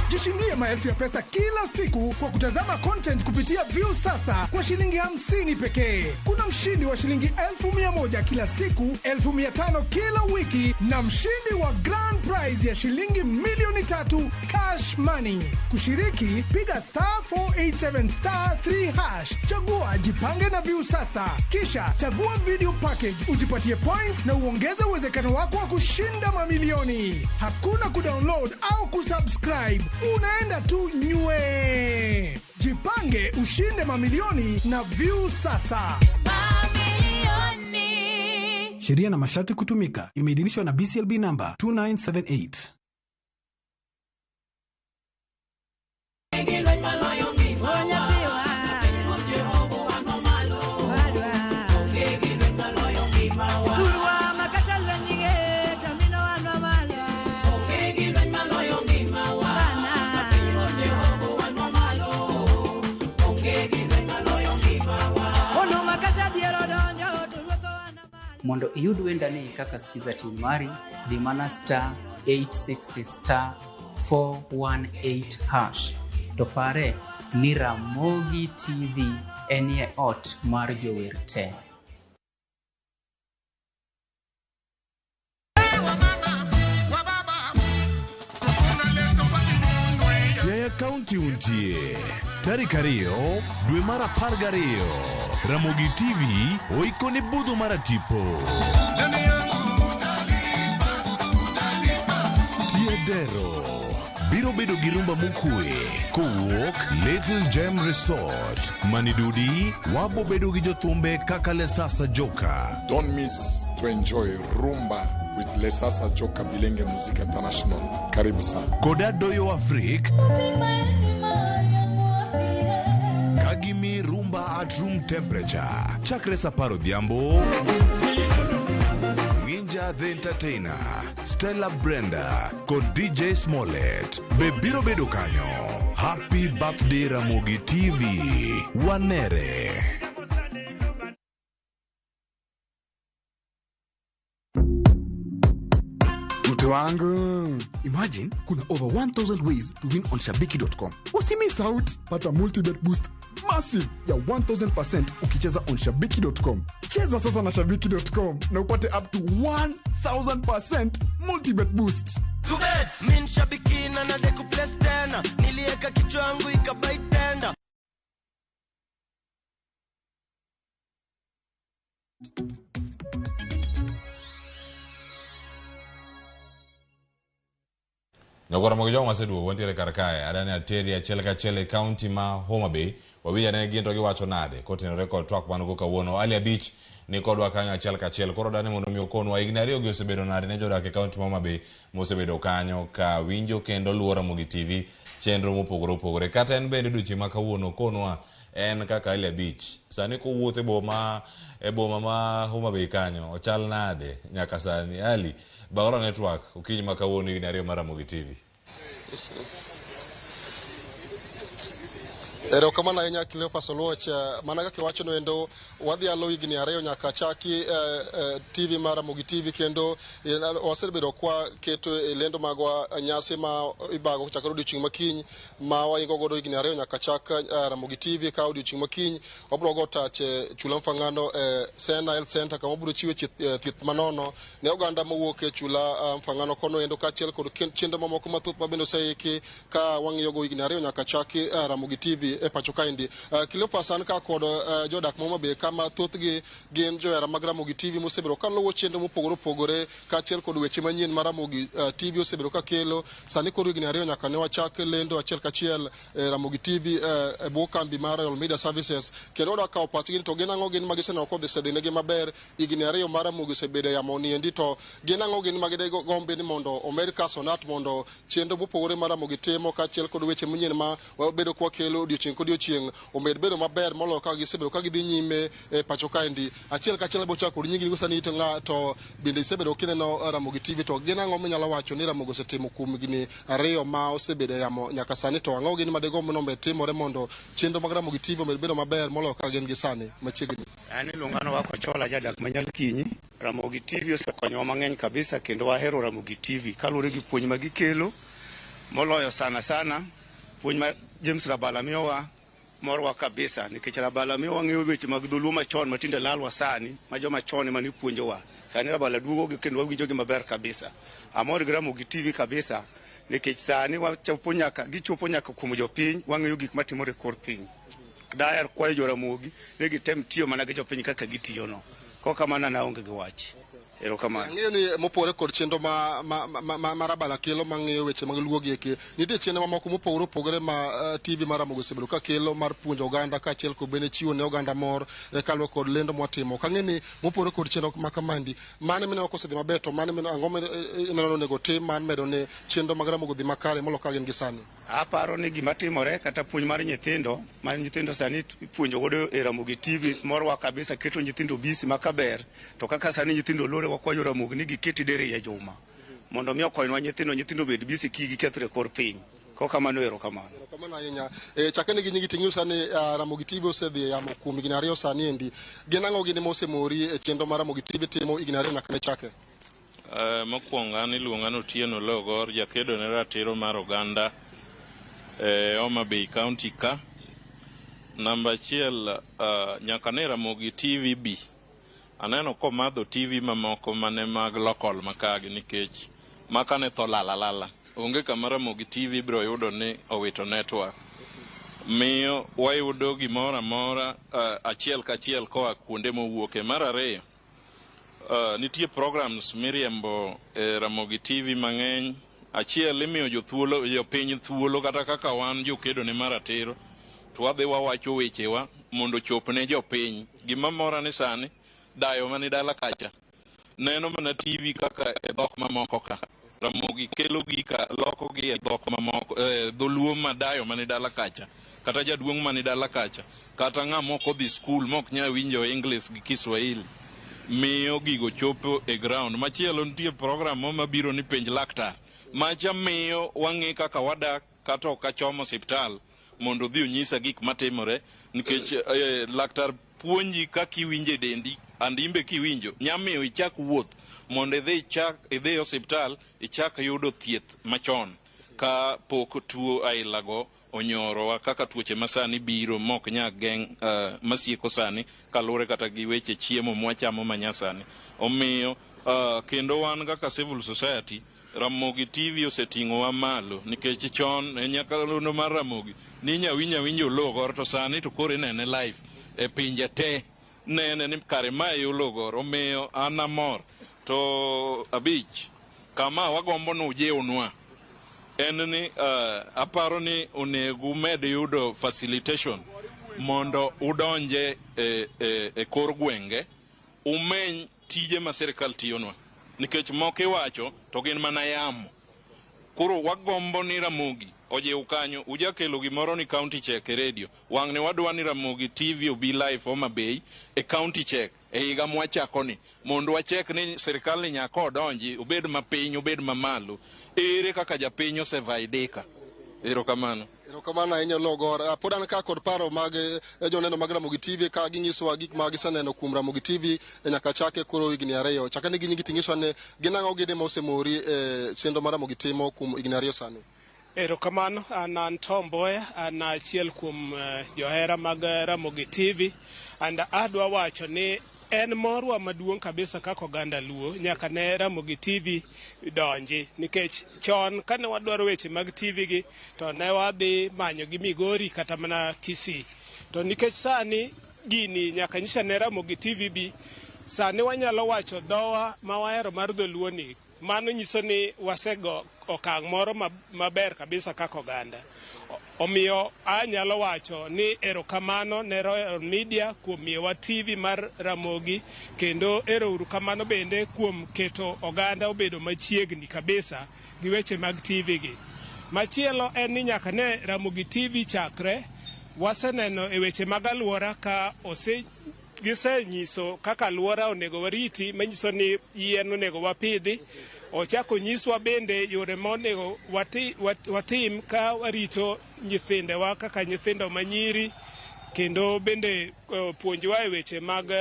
Jishindie maelfu ya pesa kila siku kwa kutazama content kupitia Viusasa kwa shilingi 50 pekee. Kuna mshindi wa shilingi 100,000 kila siku, 500,000 kila wiki na mshindi wa grand prize ya shilingi 3,000,000 cash money. Kushiriki, piga star 487 star 3 hash, chagua Jipange na Viusasa, kisha chagua video package, ujipatie points na uongeze uwezekano wako wa kushinda mamilioni. Hakuna kudownload au kusubscribe, unaenda tu nywe. Jipange ushinde mamilioni na Viusasa. Sheria na masharti kutumika. Imeidhinishwa na BCLB namba 2978. Turwa makata lweny ge tamino wanwa malo. Onge gi lweny maloyo ngimawa. Sana. Jehova wanwa malo. Onge gi lweny maloyo ngimawa. Ono makata dhier odonjo to ruoth wana malo. Mondo iyud wendani kaka Skiza tune mari, dhi mana star 860 star 418 hash. To pare ni Ramogi TV enie ot mar jower te. Siaya County untie tarik 2 dwe mar 12, Ramogi TV oikoni budho mar tipo Tiedero biro bedo gi rumba mokwe kowuok Little Gem Resort Manidudi. Wabo bedo gi jothumbe kaka Lesasa Joka. Don't miss to enjoy Rumba with Lesasa Joka Bilenge Music International. Karibu sana. Koda Doyo Afrik kagimi rumba at room temperature chakre sa 10 odhiambo. Ninja the Entertainer, Stella Brenda kod DJ Smollett be biro bedo kanyo. Happy birthday Ramogi TV, wanere. Mtu wangu, imagine kuna over 1000 ways to win on shabiki.com. Usimiss out, pata multibet boost massive ya 1000% ukicheza on shabiki.com. Cheza sasa na shabiki.com na upate up to 1000% multibet boost. Min shabiki na nadeku place tena, nilieka kichwa yangu ikabai tenda. Nyakwa Ramogi Jwang' waseduogo wantiere kar kae adani ateri achiel kachiel e kaunti ma Homa Bay wawinj ane gin to giwacho nade kotenore kod twak man go kawuono Ali Abich ni kodwa kanyo achiel kachiel koro dani mondo mi okonwa higni ariyo gi osebedo nade ne jodak e kaunti ma Homa Bay mosebedo kanyo ka winjo kendo luwo Ramogi TV chenro mopogore opogore kata en bende odiochieng' ma kawuono okonwa en kaka Ali Abich sani kowuotho e boma e boma ma Homa Bay kanyo ochal nade nyaka sani Ali Baora Network okinyi ma kawuono higni ariyo mar Ramogi TV. Erokamano ahinya Cleophas Oluoch. Mana kaka iwacho no endo wadhialo higni ariyo nyaka chaki TV mar Ramogi TV kendo wasebedo kwa keto e lendo magwa nyasi ma ibago chakre odiochieng' makiny ma waingo godo higni ariyo nyaka chak Ramogi TV ka odiochieng' makiny wabiro go tach e chula Mfangano e Sena Health Center kama wabiro chiwe thieth manono ne oganda mowuok e chula Mfangano kono endo kaachiel kod chenro mamoko mathoth ma bende oseiki ka wang'iyo go higni ariyo nyaka chaki Ramogi TV e pacho kaendi. Cleophas an ka kod jodak ma Homa Bay kama thothgi gin johera mag Ramogi TV mosebedo kaluwo chenro mopogore opogore kaachiel kod weche manyien ma Ramogi TV osebedo kakelo. Sani koro higni ariyo nyaka ne wachak lendo achiel kachiel e Ramogi TV e bwo kambi mar Royal Media Services kendo wadwa kawo pachgi ni to gin ang'o gin ma giseneno kodhi osedhinegi maber higni ariyo mar Ramogi osebedo e yamo niendi to gin ang'o gin ma gidegombi ni mondo omed kaso nat mondo chenro mopogore ma Ramogi timo kaachiel kod weche manyien ma wabedo kwakelo odiochieng' kodiochieng' omed bedo maber moloyo kaka gisebedo ka gidhi nyime e pacho kaendi. Achiel kachiel abiro chako kod nyingi sani to ng'a to bende isebedo kineno Ramogi TV to gin ang'o minyalo wacho ni Ramogi osetimo kuom higni ariyo ma osebedo e yamo nyaka sani to ang'o gin madegomb ni omed timore mondo chenro mag Ramogi TV omed bedo maber moloyo kaka gin gi sani machiegni. An iluonga ni Owako Ochola jadak ma Nyalkinyi. Ramogi TV osekonyowa mang'eny kabisa kendo wahero Ramogi TV kaluwore gi puonj ma gikelo moloyo sana sana puonj ma James Rabala miyowa morwa kabisa nikech Rabala miyo wang'eyo weche mag dholuo machon matinde lalwa sani ma joma chon ema ne puonjowa. Sani Rabala duogo gi kendo wawinjogi maber kabisa. Amor gi Ramogi TV kabisa nikech sani wachopo nyaka gichopo nyaka kuom jopiny wang'eyo gik matimore e kor piny. Daher kwayo joramogi ni gitem tiyo mana gi jopiny kaka gitiyo no. Kok kamano an aonge gi wach. Erokamano. Ang'eyo ni mopogore kod chenro ma, ma, ma, ma, ma Rabala kelo mang'iyo weche mag luo gi eki, nitie chenro mamoko mopogore opogore ma TV mar Ramogi osebedo ka kelo mar puonjo oganda kaachiel kod bende chiwo ne oganda mor kaluwore kod lendo mwatimo. Ok ang'e ni mopogore kod chenro ma kamandi, mane mineno kosedhi maber to mane mineno ang'o mineno onego tim mar medo ne chenro mag Ramogi odhi makare moloyo kaka gin gi sani. Aparo ni gima timore kata puonj mar nyithindo ma nyithindo sani ipuonjo godo e Ramogi TV morwa kabisa keto nyithindo bisi ma kaber to kaka sani nyithindo lore wakwayo Ramogi ni giketi diriyo e juma mondo mi okonywa nyithindo nyithindo obed bisi kik gikethre e kor piny. Kok kamano erokamano. Erokamano ahinya. Chakre ne gi nyingi ting'iyo sani Ramogi TV osedhi e yamo kuom higni ariyo sani endi. Gin ang'o gini mosemori e chenro ma Ramogi TV timo higni ariyo nyaka ne chake? Mokwongo an iluonga ni Otieno Oloo jakedo ne ratiro mar oganda e Homa Bay County ka. Namba achiel nyaka ne Ramogi TV bi. Aneno komadho TV mamoko mane mag local makagi nikech maka ne tho lala lala. Onge kama Ramogi TV biro yudo ni owito network. Miyo wayudo gimoro amora achiel kachiel koa kuonde mowuoke. Mar ariyo, nitie programs miriembo e Ramogi TV mang'eny. Achiel imiyo jothuolo jopiny thuolo kata kaka wan jokedo ne maratiro to wadhi wawacho wechewa mondo ochop ne jopiny. Gima mora ni sani dayo mani dala kacha neno mana TV kaka e dhok mamoko ka. Ramogi kelo gi ka loko gi e dhok mamoko dholuo ma dayo mani dala kacha kata jaduong' mani dala kacha kata ng'ama ok odhi skul mok nyal winjo English gi Kiswahili miyo gigo chopo e ground. Machielo nitie program mo mabiro ni penj laktar. Macha miyo wang'e kaka wadak kata ok achomo osiptal mondo odhi onyisa gik matimore nikech laktar puonji kaka iwinjo e dendi and imbe kiwinjo nyamiyo ichak wuoth mondo idhi ichak idhi osiptal ichak yudo thieth machon ka pok tuo ailago onyorowa kaka tuoche masani biro mok nyal geng' masieko sani kaluwore kata gi weche chiemo mwachamo manyasani. Omiyo kendo wan kaka civil society Ramogi TV oseting'owa malo nikech chon e nyakalondo mar Ramogi ninya winjo awinja Oloo Gor to sani to koro inene live e pinje te nene ni kare mae e Oloo Gor. Omiyo an amor. To abich, kama wagombo ni ujiwnwa En ni aparo ni onego umed yudo facilitation mondo udonje e kor gwenge umeny tije ma sirikal tiyonwa nikech moko iwacho to gin mana yamo. Koro wagombo ni Ramogi ojiw kanyo ujakelo gimoro ni county check e radio wang'ni wadwa ni Ramogi TV obi live Homa Bay e county check e higa mwachako ni mondo wachek ni sirikal ni nyaka odonji obed mapiny obed mamalo ere kaka japiny osefaidika. Erokamano. Erokamano ahinya Ologor. Pod an ka kod paro mag joneno mag Ramogi TV ka ginyisowa gik ma giseneno kuom Ramogi TV nyaka chake koro higni 2. Chaka ne ginyingi tinyisowa ni gin ang'o gini ma osemori e chenro mar Ramogi timo kuom higni 2 sani. Erokamano, an Tom Mboya, an achiel kuom johera mag Ramogi TV and adwa wacho ni en morwa maduong' kabisa kaka oganda Luo nyaka ne Ramogi TV donji nikech chon kane wadwaro weche mag TV gi to ne wadhi manyo gi Migori kata mana Kisii. To nikech sani gini nyaka nyicha ne Ramogi TV bi sani wanyalo wacho dhowa ma wahero mar dholuo ni mano nyiso ni wasego okang' moro maber kabisa kaka oganda. Omiyo anyalo wacho ni erokamano ne Royal Media kuom miyowa TV mar Ramogi kendo ero uru kamano bende kuom keto oganda obedo machiegni kabisa gi weche mag TV gi. Machielo en ni nyaka ne Ramogi TV chakre waseneno e weche mag alwora ka ose gisenyiso kaka alwora onego wariti manyiso ni yien onego wapidhi. Ochako nyiswa bende yore ma onego watim ka warito nyithindewa kaka nyithindo manyiri kendo bende puonjwa e weche mag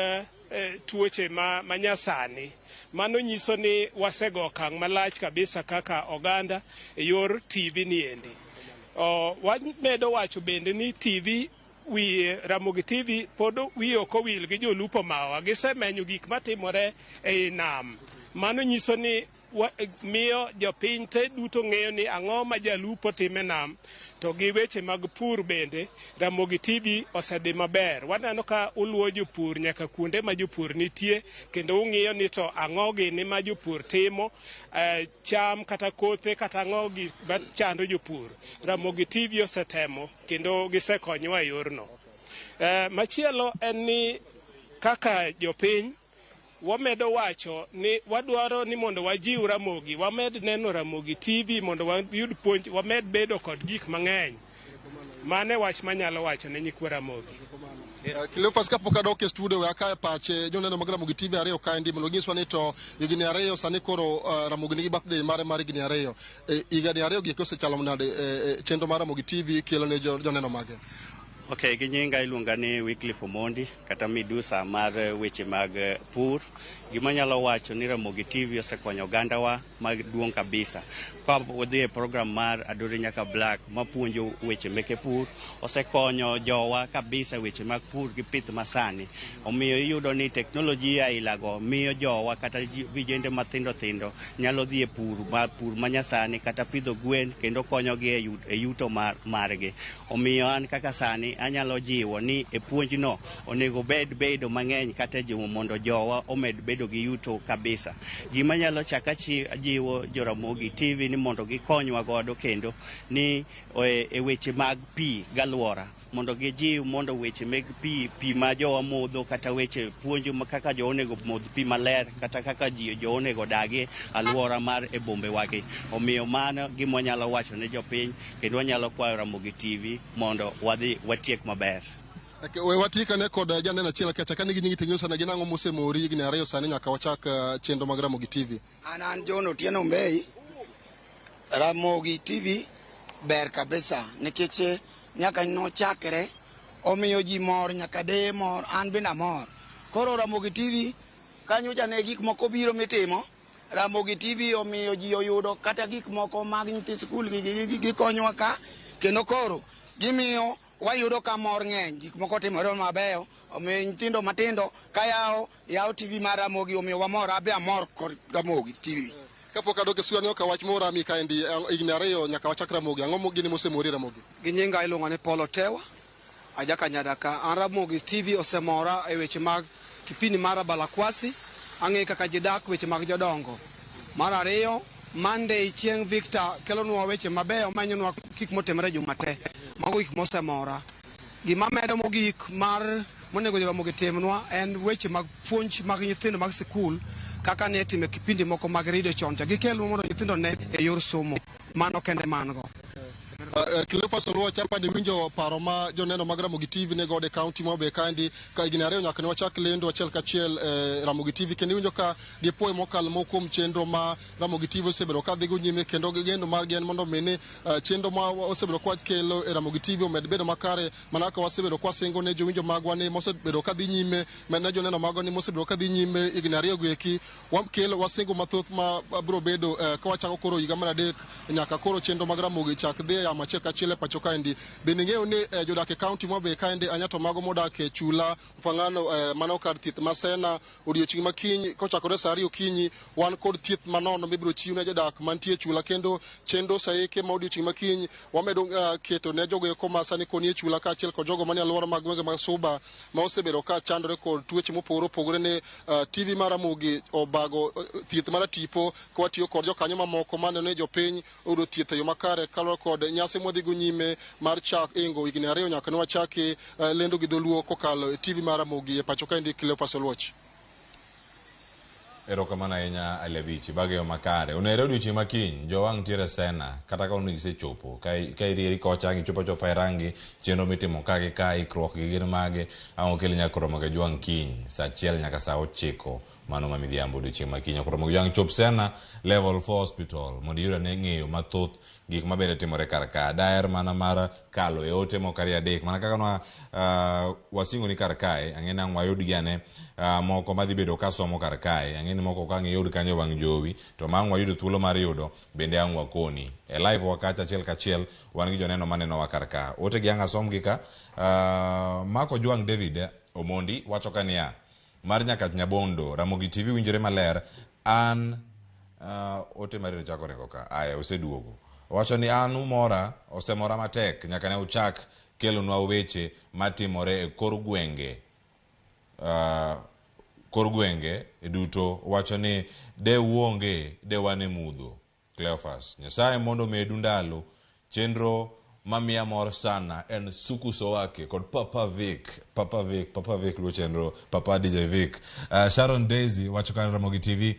tuoche manyasani. Mano nyiso ni wasego okang' malach kabisa kaka oganda e yor TV ni endi. Wamedo wacho bende ni TV wi Ramogi TV pod wiye ok owil gi jolupo mawa. Gisemenyo gik matimore ei nam. Mano nyiso ni miyo jopiny te duto ng'eyo ni ang'o ma jalupo timo e nam. To gi weche mag pur bende Ramogi TV osedhi maber. Waneno ka uluwo jopur nyaka kuonde ma jopur nitie kendo ung'iyo ni to ang'o gini ma jopur timo, cham kata kothe kata ang'o gik machando jopur. Ramogi TV osetemo kendo gisekonyowa e yorno. Machielo en ni kaka jopiny wamedo wacho ni wadwaro ni mondo wajiw Ramogi, wamed neno Ramogi TV mondo wayud puonj, wamed bedo kod gik mang'eny. Mano e wach manyalo wacho ne nyikwa Ramogi. Cleophas kapok adok e studio we akae pache joneno mag Ramogi TV 2 kaendi mondo ginyiswa ni to higni 2 sani koro Ramogi nigi birthday mare mar higni 2. Higni 2 gi osechalo nade chenro mar Ramogi TV kelo ne joneno mage? Ok, gi nyinga iluonga ni Wycliffe Omondi kata midusa mar weche mag pur. Gima anyalo wacho ni Ramogi TV osekonyo ogandawa maduong' kabisa. Ka wadhi e program mar Adore Nyaka Black mapuonjo weche meke pur, osekonyo jowa kabisa weche mag pur gi pith masani. Omiyo iyudo ni teknolojia ailago miyo jowa kata vijende mathindo thindo nyalo dhi e pur, pur manyasani kata pidho gwen kendo konyogi e yuto margi. Omiyo an kaka sani anyalo jiwo ni e puonjno onego bed bedo mang'eny kata jiwo mondo jowa omed bedo gi yuto kabisa. Gima nyalo chaka jiwo Joramogi TV ni mondo gikonywa godo kendo ni e weche mag pi galwora mondo gijiw mondo weche meg pi, pi ma jowa modho kata weche puonjo kaka jowa onego modh pi maler kata kaka ji jowa onego dagi alwora mar e bombe wagi. Omiyo mano gima wanyalo wacho ne jopiny kendo wanyalo kwayo Ramogi TV mondo wadhi watiek maber. We watiek ane kod janeno achiel kacha ka nigi nyingi tinyiso na gin ang'o mosemori higni 2 sani nyaka wachak chenro mag Ramogi TV. An John Otieno Mbei. Ramogi TV ber kabisa nikech nyaka nochakre omiyo ji mor nyaka deye mor an bende amor. Koro Ramogi TV kanyo ne gik moko biro mitimo. Ramogi TV omiyo ji oyudo kata gik moko mag nyithi skul gikonyowa ka kendo koro gimiyo wayudo ka mor ng'eny gik moko timore mabeyo omiyo nyithindo matindo ka yawo TV mar Ramogi omiyo wamor abe amor kod Ramogi TV. Kapok adok e sura ni ok wach moro ami kaendi higni 2 nyaka wachak Ramogi ang'o gini mosemori Ramogi? Gi nyinga iluongo ni Paul Otewa ajaka Nyadaka. An Ramogi TV osemora e weche mag kipindi mar Balakwasi ang'e kaka ji dak weche mag jodongo. Mar ariyo Monday chieng' Victor kelonwa weche mabeyo manyonwa gik motimore juma te. Mago gik mosemora. Gima medo mogik mar monego Jaramogi timnwa en weche mag puonj mag nyithindo mag sikul kaka ne itime kipindi moko mag redio chon cha. Gikelnwa mondo nyithindo ne e yor somo. Mano kende man go. Cleophas Oluoch, hapa ni winjo paro ma joneno mag Ramogi TV ne godo e kaunti ma Homa Bay kaendi ka higni 2 nyaka ne wachak lendo achiel kachiel Ramogi TV kendo iwinjo ka gipuoyo mokalo moko kuom chenro ma Ramogi TV osebedo ka dhigo nyime kendo geno margi en mondo mi ni chenro ma osebedo ka wakelo e Ramogi TV omed bedo makare mana kaka wasebedo ka wasingo ne jowinjo magwa ni mosebedo ka dhi nyime ne joneno magwa ni mosebedo ka dhi nyime higni 2 go eki wakelo wasingo mathoth ma biro bedo ka wachako koro higa mar 3 nyaka koro chenro mag Ramogi chak dhi e yamo achiel kachiel e pacho kaendi. Bende ing'eyo ni jodak e kaunti ma Homa Bay kaendi anya to mago modak e Chula, Mfangano, mano kar thieth ma Sena odiochieng' ma kiny kochakore saa 2 okinyi wan kod thieth manono mibiro chiw ne jodak mantie Chula kendo chenro saeke ma odiochieng' ma kiny wamedo keto ne jogo eko ma sani koni e Chula kaachiel kod jogo manie alwora mag gwenge mag Suba ma osebedo ka chandore kod tuoche mopogore opogore ne TV mar Ramogi obago thieth mar tipo ka watiyo kod jokanyo mamoko maneno ni jopiny oyudo thieth e yo makare kaluwore kod nyasi mwadhigo nyime mar chak ingo higni 2 nyaka ne wachaki lendo gi dholuo kokalo e TV mar Ramogi e pacho kaendi. Cleophas Oluoch. Erokamano ahinya Alevichi, bageyo makare. Onere odiochieng' ma kiny, jowang' nitiere Sena, kata ka onego isechopo, ka irieri kocha, ang' ichopo achopa e rangi, chenro mitimo ka gi ka, ikruok gi gin mage, ang' okel nyaka Ramogi Ajwang' kiny, saa 1 nyaka saa 9, mano ma midhiambo odiochieng' ma kiny. Ramogi Ajwang' chop Sena Level 4 Hospital, mondo iyud ane ng'eyo mathoth gik mabende timore kar ka. Daher mana mar kalo e ote moko 2 3, mana kaka nwa wasingo ni kar kae, ang'e ni ang' wayud gi ane moko madhi bedo ka somo kar kae, ang'e ni moko ka ang' iyud kanyo e wang' jowi, to ma ang' wayudo thuolo mar yudo, bende ang' wakoni. E live wa kacha achiel kachiel, wan gi joneno manenowa kar ka. Ote gi ang' asom gi ka, Mark Ojwang' David Omondi wacho ka niya, mar Nyakach Nyabondo, Ramogi TV winjore maler, an ote mari nochako ringo ka, aya oseduogo. Owacho ni an umora, osemora matek nyaka ne uchak kelonwa weche matimore e kor gwenge. Kor gwenge duto wacho ni de uonge de wan e mudho. Cleophas, Nyasaye mondo omedu ndalo. Chenro mamiya mor sana en Suku Sowake kod Papa Vic. Papa Vic, Papa Vic luwo chenro, Papa DJ Vic. Sharon Daisy wacho ka Ramogi TV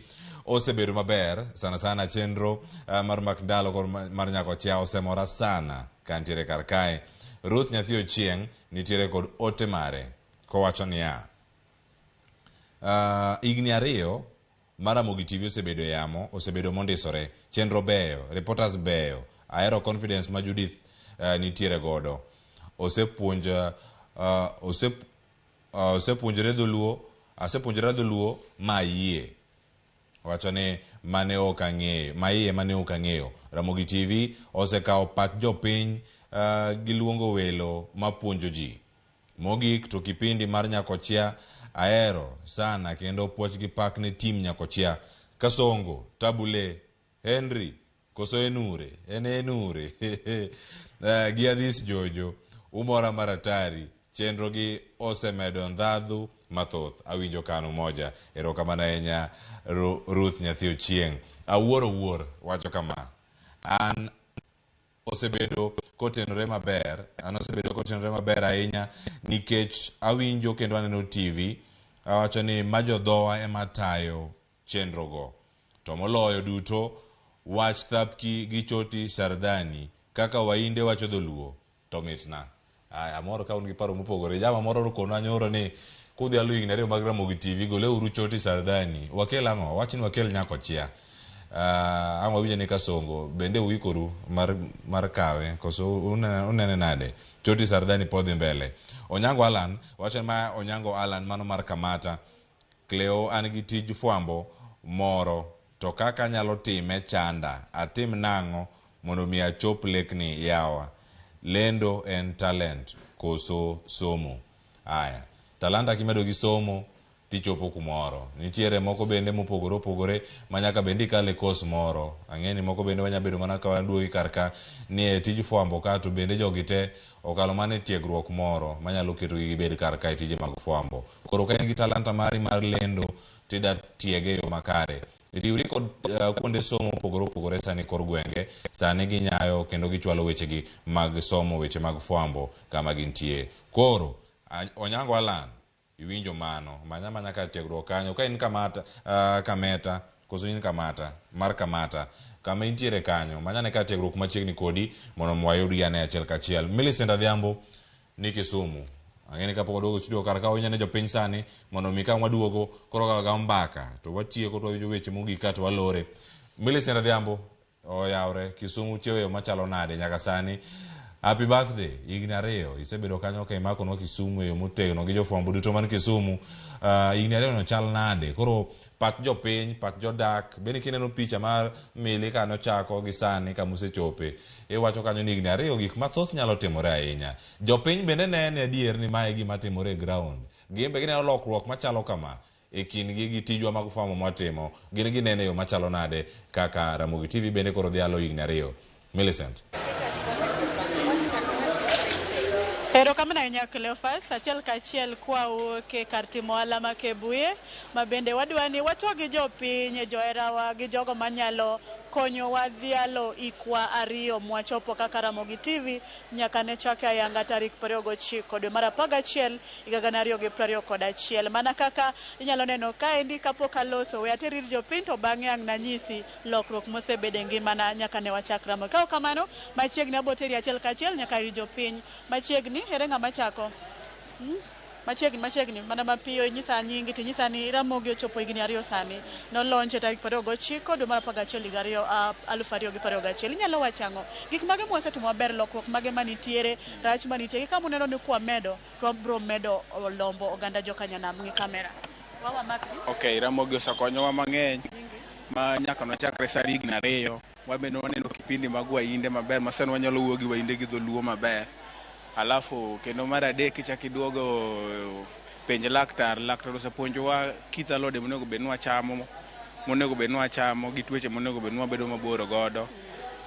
osebedo maber sana sana chenro mar Mak Ndalo kod mar Nyakochia osemora sana ka nitiere kar kae. Ruth Nyathi Ochieng' nitiere kod ote mare kowacho niya, higni 2 mar Ramogi TV osebedo e yamo, osebedo mondisore, chenro beyo, reporters beyo, ahero confidence ma Judith nitiere godo. Osepuonjore dholuo, asepuonjora dholuo ma ayie. Wacho ni mane ok ang'eyo, ma iye mane ok ang'eyo. Ramogi TV osekawo pach jopiny gi luongo welo mapuonjo ji. Mogik to kipindi mar Nyakochia ahero sana kendo puoch gi pak ne tim Nyakochia. Kasongo, Tabule, Henry, koso Enure, en Enure. Gi Adhis Jojo, umora maratari, chenro gi osemedo ndhadhu mathoth. Awinjo kanu moja. Erokamano ahinya Ruth Nyathi Ochieng'. Awuoro wuor wacho kama. An osebedo kotenore maber, an osebedo kotenore maber ahinya nikech awinjo kendo aneno TV, awacho ni ma jodhowa ema tayo chenrogo. To moloyo duto, wach Thapki gi Choti Sardani kaka Wainde wacho dholuo to mitna. Aya, amor ka un gi paro mopogore. Jama moro nokonwa nyoro ni kudhi aluwo higni 2 mag Ramogi TV, goleuru Choti Sardani. Wakel ang'o? Wach ni wakel Nyakochia. Ang' wawinjo ni Kasongo bende uikoru mar kawe koso unene nade? Choti Sardani pod dhi mbele. Onyango Alan wacho ma Onyango Alan mano mar Kamata. Cleo an gi tij fwambo moro to kaka anyalo time chanda. Atim nang'o mondo mi achop lekni yawa? Lendo en talent koso somo? Aya, talanta kimedo gi somo tichopo kumoro. Nitiere moko bende mopogore opogore ma nyaka bende ikal e kos moro. Ang'e ni moko bende wanya bedo mana ka waduogi kar ka ni e tij fwambo ka to bende jogi te okalo mana e tiegruok moro manyalo ketogi gibed kar ka e tije mag fwambo. Koro ka in gi talanta mari mar lendo tida tiege e yo makare, Riwri kod kuonde somo mopogore opogore sani kor gwenge, sani ginyayo kendo gichwalo wechegi mag somo weche mag fwambo kama gintie. Koro, Onyango Alan, iwinjo mano, manya manya kar tiegruok kanyo, ka in Kamata, Kameta, koso in Kamata, mar Kamata, kama intiere kanyo, manyane kar tiegruok machiegni kodi mondo wayudgi ane achiel kachiel. Millicent Adhiambo ni Kisumu. Ang'e ni kapok waduogo studio kar ka wawinjo ne jopiny sani mondo mi ka waduogo koro ka mbaka to watieko to wawinjo weche mogik ka to walore. Millicent Adhiambo oyawre Kisumu chiewo yo machalo nade nyaka sani. Happy birthday, higni 2 isebedo kanyo ka imakonwa Kisumu e yo motegno gi jofwambo duto man Kisumu. Higni 2 no chal nade? Koro pach jopiny, pach jodak, bende kineno picha mar Mili ka nochako gi sani kama osechope, iwacho kanyo ni higni 2 gik mathoth nyalo timore ahinya. Jopiny bende nene adier ni mae gima timore e ground. Gin be gineno lokruok machalo kama e kindgi gi tijwa mag fwambo mwatimo. Gin ginene yo machalo nade kaka Ramogi TV bende koro dhialo higni 2. Millicent. Erokamano ahinya Cleophas, achiel kachiel kwawuok e kar timo ohala ma Kebuye, ma bende wadwa ni watwa gi jopiny, joherawa gi jogo manyalo konyowa dhialo hikwa 2 mwachopo kaka Ramogi TV nyaka ne chake ayanga tarik 29 dwe mar 11 higa 2021. Mana kaka inyalo neno kaendi kapok aloso, we ater ir jopiny to bang'e ang' nanyisi lokruok mosebedo e ngimana nyaka ne wachak Ramogi. Ka ok kamano, machiegni abo teri achiel kachiel nyaka ir jopiny. Machiegni, ere ng'ama chako? Machiegni, machiegni, mana mapiyo inyisa nyingi to inyisa ni Ramogi ochopo higni 2 sani. Nolonche tarik 29 dwe mar 11 higa 2021. Inyalo wacho ang'o? Gik mage mwasetimo maber, lokruok mage manitiere, rach manitie, gi kama uneno ni kwamedo, to wabro medo lombo oganda jokanyanam. Ng'i kamera. Wawa makni. Okay, Ramogi osekonyowa mang'eny ma nyaka nochakre sani higni 2. Wabende waneno kipindi mag wainde maber, ma sani wanyalo wuoyo gi wainde gi dholuo maber. Alafu kendo mar adek ichak iduogo penj laktar, laktar osepuonjowa kit alode monego bed ni wachamo, monego bed ni wachamo gi tuoche monego bed ni wabedo mabor godo.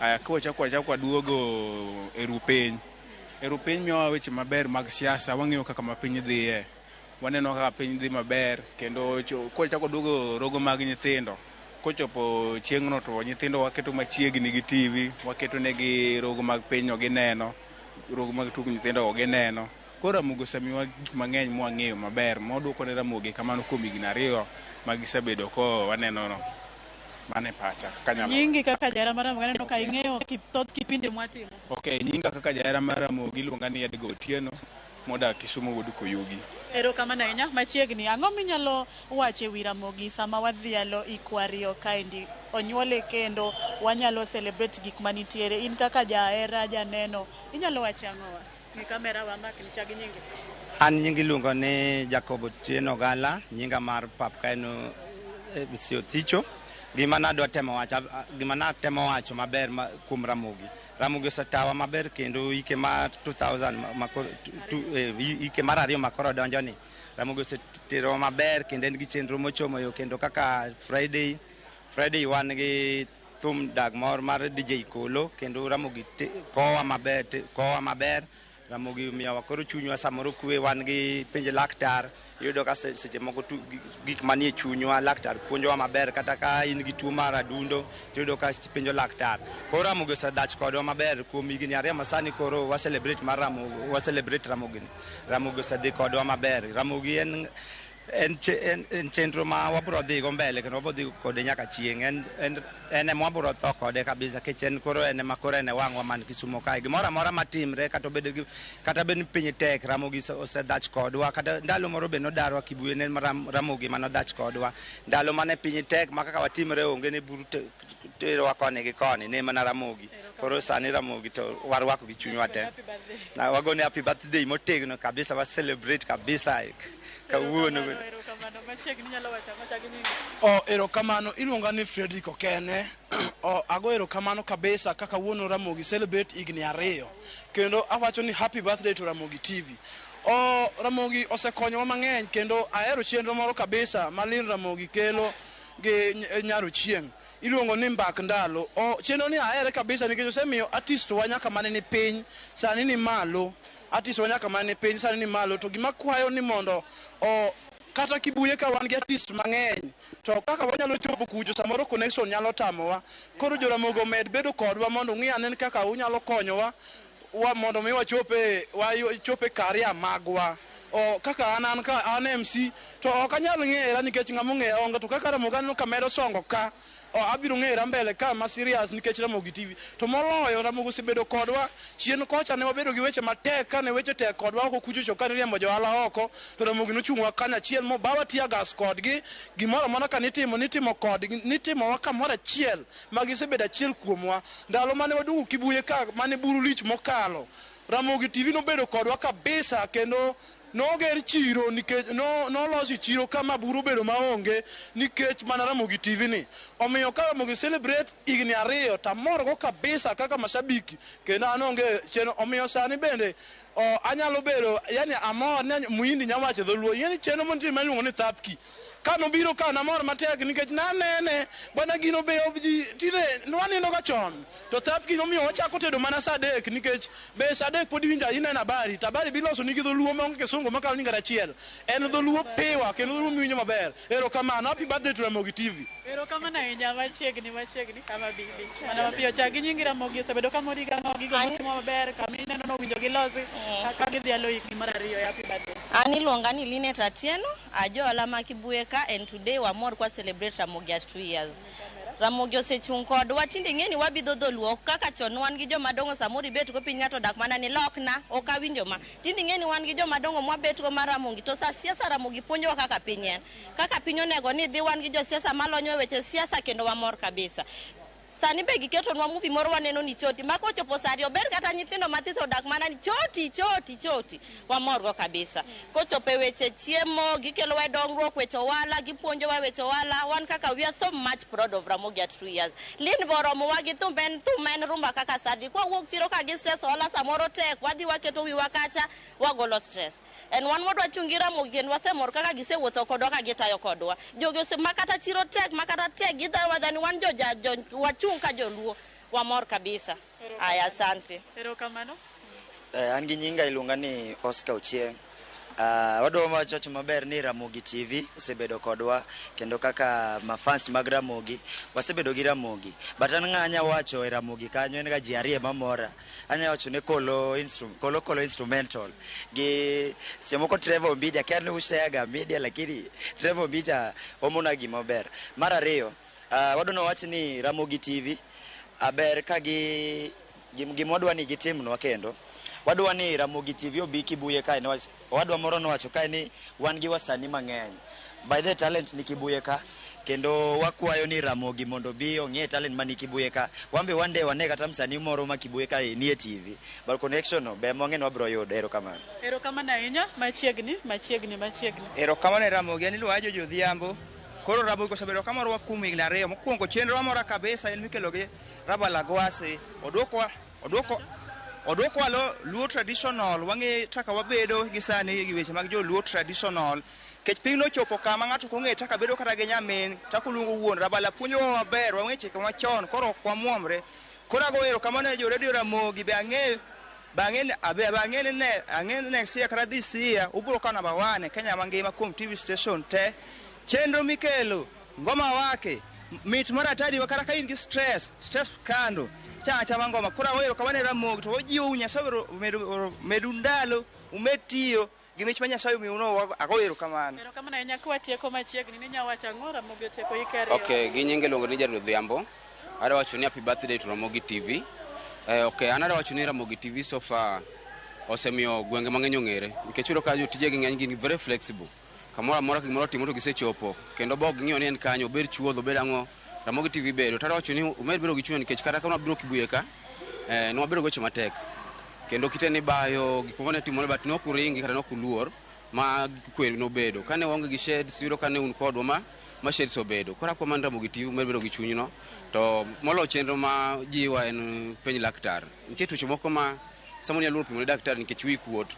Aya kwachako wachako waduogo e ru piny. E ru piny miyowa weche maber mag siasa, wang'eyo kaka ma piny dhiye. Waneno kaka piny dhi maber kendo kwachako waduogo rogo mag nyithindo. Kochopo chieng'no to nyithindo waketo machiegni gi TV, waketo negi rogo mag piny no gineno, rogo mag tuk nyithindo go gineno. Koro Ramogi osemiyowa gik mang'eny mwang'eyo maber, mwaduoko ne Ramogi kamano kuom higni 2 ma gisebedo ko waneno no. Mano e pacha kanyalo. Nyingi kaka jahera mar Ramogi aneno ka ing'eyo thoth kipindi mwatimo. Okay, nyinga kaka jahera mar Ramogi iluonga ni Edgar Otieno modak Kisumu wuod Koyugi. Erokamano ahinya. Machiegni, ang'o minyalo wacho e wi Ramogi sama wadhialo hikwa 2 kaendi? Onyuole kendo wanyalo celebrate gik manitiere. In kaka jahera, janeno, inyalo wacho ang'o wa? Ng'i kamera wa makni, chak gi nyingi. An nyingi iluongo ni Jacob Otieno Gala, nyinga mar pap ka en Siothicho. Gima nadwa temo wacho, gima natemo wacho maber kuom Ramogi. Ramogi osetawa maber kendo hike mar 2000 hike mar 2 ma koro donjo ni. Ramogi oseterowa maber kendo en gi chenro mochomo yo kendo kaka Friday wan gi thum dag mor mar DJ Kolo kendo Ramogi kowa maber, kowa maber. Ramogi miyowa koro chunywa samoro kwe, wan gi penj laktar, iyudo ka seche moko gik manie chunywa laktar puonjowa maber, kata ka in gi tuo mar adundo tiyudo ka penjo laktar. Koro Ramogi osedhach kodwa maber kuom higni 2 ma sani koro wa celebrate mar Ramogi, wa celebrate Ramogi ni. Ramogi osedhi kodwa maber. Ramogi en chenro ma wabro dhi go mbele kendo wabro dhi kode nyaka chieng'. En ema wabro tho kode kabisa, nikech en koro en ema koro en e wang'wa man Kisumo kae. Gimoro amora matimre, kata obed gi, kata bed ni piny tek, Ramogi osedhach kodwa. Kata ndalo moro be nodarwa Kibuye, ne Ramogi manodhach kodwa. Ndalo mane piny tek ma kaka watimre onge ne buru terowa koni gi koni, ne mana Ramogi. Koro sani Ramogi to warwako gi chunywa te. Na wagone happy birthday motegno kabisa, wa celebrate kabisa kawuono. O erokamano, iluonga ni Frederick Okene. O ago erokamano kabisa kaka wuono Ramogi celebrate higni 2. Kendo awacho ni happy birthday to Ramogi TV. O Ramogi osekonyowa mang'eny kendo ahero chenro moro kabisa ma Lin Ramogi kelo gi Nyar Ochieng'. Iluongo ni Mbak Ndalo. O chenro ni ahere kabisa nikech osemiyo artist wa nyaka mane ni piny sani ni malo. Artist wa nyaka mane ni piny sani ni malo. To gima kwayo ni mondo o Kata Kibuye ka wan gi artist mang'eny, to kaka wanyalo chopo kucho samoro connection nyalo tamowa. Koro Joramogi omed bedo kodwa mondo ung'i ane kaka unyalo konyowa wa mondo mi wachope career magwa. O kaka an ka an MC to ok anyal ng'era nikech ng'ama ong'eya onge, to kaka Ramogi aneno ka medo songo ka o abiro ng'era mbele ka ma serious nikech Ramogi TV. To moloyo Ramogi osebedo kodwa chien kocha, ne wabedo gi weche matek kane weche tek kodwa oko kuchocho, kane riembo johala oko, to Ramogi nochung'wa kanyachiel mobawa tear gas kodgi. Gimoro amora ka nitimo nitimo kodgi, nitimowa kamoro achiel ma gisebedo achiel kuomwa. Ndalo mane waduogo Kibuye ka mane buru lich mokalo, Ramogi TV nobedo kodwa kabisa, kendo noger chiro nikech nolosi chiro kama buru obedo maonge nikech mana Ramogi TV ni. Omiyo ka Ramogi celebrate higni 2 tamorgo kabisa kaka mashabiki, kendo an onge chenro. Omiyo sani bende anyalo bedo yani amor ni Muhindi nyawacho dholuo, yani chenro mantie ma iluongo ni Thapki. Ka nobiro ka namor matek nikech nanene bwana gino be ji tinde nwanindo ga chon, to Thapki nomiyo wachako tedo mana saa 3, nikech be saa 3 pod iwinjo ineno habari, to habari biloso nigi dholuo maonge kisungu makalo nyingar achiel, en dholuo piwa kendo dholuo miwinjo maber. Erokamano, happy birthday to Ramogi TV. Erokamano ahinya. Machiegni machiegni kama bibi mana mapiyo chak gi nyingi. Ramogi osebedo ka mori gang'o gigo motimo maber kama ineno nowinjo gilosi ka gidhialo higni mar 2? Happy birthday. An iluonga ni Linet Atieno, ajohala ma Kibuye ka, and today wamor kwa celebrate Ramogi at 2 years. Ramogi osechung' kodwa, tinde ing'e ni wabidho dholuo kaka chon wan gi joma dongo, samoro ibet go piny ng'ato odak mana ni lokna, ok awinjo ma. Tinde ing'e ni wan gi joma dongo mwabet go mar Ramogi, to sa siasa Ramogi puonjowa kaka piny en. Kaka piny onego ni dhi, wan gi josiasa malonyo e weche siasa kendo wamor kabisa. Sani be giketonwa movie moro waneno ni choti, ma kochopo sa 2 ober kata nyithindo mathiso odak mana ni choti choti choti, wamor go kabisa. Kochopo e weche chiemo, gikelowa e dongruok, weche ohala, gipuonjowa weche ohala, wan kaka we are so much proud of Ramogi at 2 years. Lin be oromowa gi thum, en thum en rumba kaka sadi. Kwawuok chiro ka gi stress, ohala samoro tek, wadhi waketo wiwa kacha, wagolo stress. En wan wadwa chung' gi Ramogi kendo wasemor kaka gisewuotho kodwa ka gitayo kodwa. Jogi ose makata chiro tek, makata tek, gidhayo wadhani wan jo wachung' ka joluo, wamor kabisa. Aya, asante. Erokamano. An gi nyinga iluonga ni Oscar Ochieng'. Wadwa wacho maber ni Ramogi TV osebedo kodwa, kendo kaka mafans mag Ramogi wasebedo gi Ramogi. But an ng'a anya wacho e Ramogi kanyo en ga ji ariyo mamora. Anya wacho ne Kolo Kolo Kolo instrumental gi seche moko Trevor Ombija, kia ni ushare ga media, lakini Trevor Ombija omona gima ber. Mar ariyo, wadwa wach ni Ramogi TV aber ka gi gima wadwa ni gitimnwa, kendo wadwa ni Ramogi TV obi Kibuye kae, niwach owadwa moro nowacho kae ni wan gi wasanii mang'eny. By the talent ni Kibuye ka, kendo wakwayo ni Ramogi mondo bi ong'e talent mani Kibuye ka. Wan be one day wane kata msanii moro ma Kibuye ka nie TV. But connection no be mwang'e ni wabiro yudo. Erokamano. Erokamano ahinya. Machiegni machiegni machiegni. Erokamano e Ramogi, an iluonga Jojo Odhiambo. Koro Ramogi osebedo kamorowa kuom higni 2. Mokwongo chenro mora kabisa en mikelo gi Rabalagwasi. Odwokwa Luo traditional, wang'e kaka wabedo gi sani gi weche mag jo Luo traditional. Kech piny nochopo kama ng'ato ok ong'e kaka bedo kata gi nyamin, kaka oluongo wuon. Rabala puonjowa maber, wang'e chike machon, koro ok wamuomre. Koro ago erokamano ne jo Radio Ramogi, be ang'eyo bang'e ni ang'e ni next year kata this year ubiro kawo namba 1 e Kenya mangima kuom TV station te. Chenro mikelo, ngoma wake, mit mar atari kata ka in gi stress kando, chama chama ngoma. Koro ago erokamano ne Ramogi, to wajiwou Nyasaye omedu ndalo, umed tiyo gi mich ma Nyasaye omiyou, ago erokamano. Erokamano ahinya. Kwatieko machiegni, ninya wacho ang'o Ramogi otieko hike 2? Okay, gi nyinge iluongo ni Jared Odhiambo. Adwa wacho ni happy birthday to Ramogi TV. Okay, an adwa wacho ni Ramogi TV so far osemiyo gwenge mang'eny ong'ere, nikech iyudo ka jotijegi ng'eny gin very flexible. Kamoro amora gimoro otimo to gisechopo, kendo bok ging'iyo ni en kanyo, obed chuodho, obed ang'o, Ramogi TV bedo. To adwa wacho ni umed bedo gi chuny, nikech kata ka nwabiro Kibuye ka, ne wabedo gi weche matek. Kendo kite ni bayo, gik moko ne timore, but ne ok uringi kata ne ok uluor, ma kwe nobedo. Kane waonge gi sheds, iyudo ka ne un kodwa ma sheds obedo. Koro akwa mana Ramogi TV umed bedo gi chunyno. To moloyo chenro ma jiwa en penj laktar. Nitie tuoche moko ma samoro inyalo luoro pimo ne daktari nikech wiyi kuot.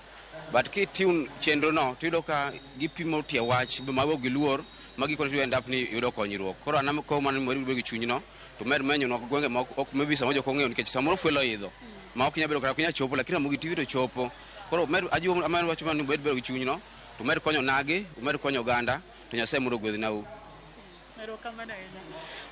But kitune chenro no, tiyudo ka gipimo tie wach ma ok giluor, ma gikone to end up ni yudo konyruok. Koro an akwayo mana ni umed bedo gi chunyno, to med menyonwa gwenge ma ok maybe samoro jok ong'eyo, nikech samoro fuel oidho ma ok inyal bedo kata ok inyal chopo, lakini Ramogi TV to chopo. Koro med ajiwo amedo wacho mana ni umed bedo gi chunyno, To umed konyo nagi, umed konyo oganda, to Nyasaye mondo ogwedhnau. Erokamano ahinya.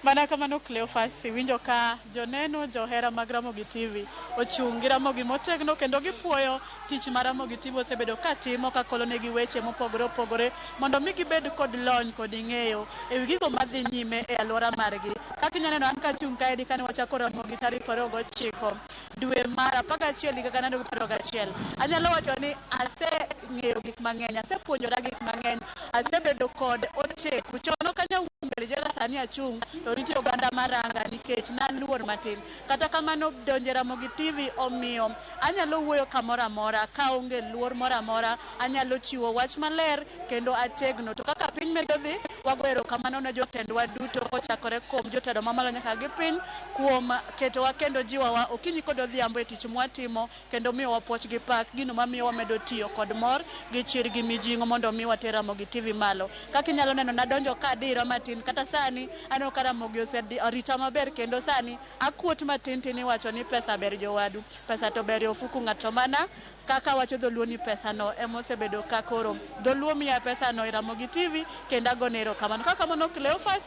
Mana kamano Cleophas, iwinjo ka joneno johera mag Ramogi TV ochung' gi Ramogi motegno kendo gipuoyo tich ma Ramogi TV osebedo ka timo ka kolonegi weche mopogore opogore mondo mi gibed kod lony kod ng'eyo e wi gigo madhi nyime e alwora margi. Kaka inyalo neno an kachung' kaendi kane wachako Ramogi tarik 29 dwe mar 11 higa 2021. Anyalo wacho ni aseng'eyo gik mang'eny, asepuonjora gik mang'eny, asebedo kod oteku. Chon ok anyal wuok mbele jela sani achung' to nitie oganda maranga nikech naluor matin. Kata kamano donjo e Ramogi TV omiyo anyalo wuoyo kamoro amora kaonge luor moro amora, anyalo chiwo wach maler kendo ategno. To kaka piny medo dhi, wago erokamano ne jotendwa duto kochakore kuom jotelo mamalo nyaka gi piny kuom ketowa kendo jiwowa okinyi kod odhiambo e tich mwatimo kendo miyowa puoch gi pak, gino mamiyo wamedo tiyo kod mor gi chir gi mijing'o mondo mi water Ramogi TV malo. Kaka inyalo neno nadonjo ka adira matin kata sani aneno ka Ramogi oserita maber kendo sani akuot matin tin iwacho ni pesa ber jowadu, pesa to ber e ofuku ng'ato mana kaka wacho dholuo ni pesa no ema osebedo ka koro dholuo miya pesa no e Ramogi TV kendo agone erokamano. Kaka kamano Cleophas,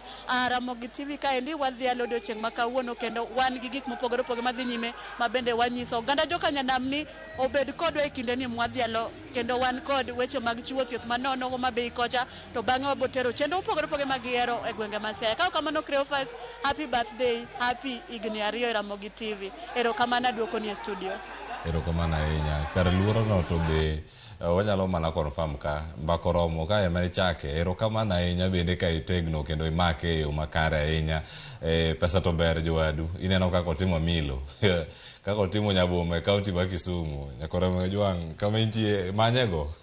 Ramogi TV kaendi wadhialo odiochieng' ma kawuono kendo wan gi gik mopogore opogore madhi nyime ma bende wanyiso oganda joka nyanam ni obed kodwa e kinde ni mwadhialo kendo wan kod weche mag chiwo thieth manono Homa Bay kocha to bang'e wabotero chenro mopogore opogore ma gihero e gwenge ma Siaya. Ka ok kamano Cleophas, happy birthday, happy higni 2 e Ramogi TV. Erokamano aduokoni e studio. Erokamano ahinya. Kar luorono to be wanyalo mana confirm ka mbaka oromo ka ema ichake. Erokamano ahinya bende ka itegno kendo imake e yo makare ahinya. Pesa to ber jowadu. Ineno kaka otimo Milo. Kaka otimo Nyaboma e kaunti ma Kisumu. Nyakoro Jwang' kama intie manyego.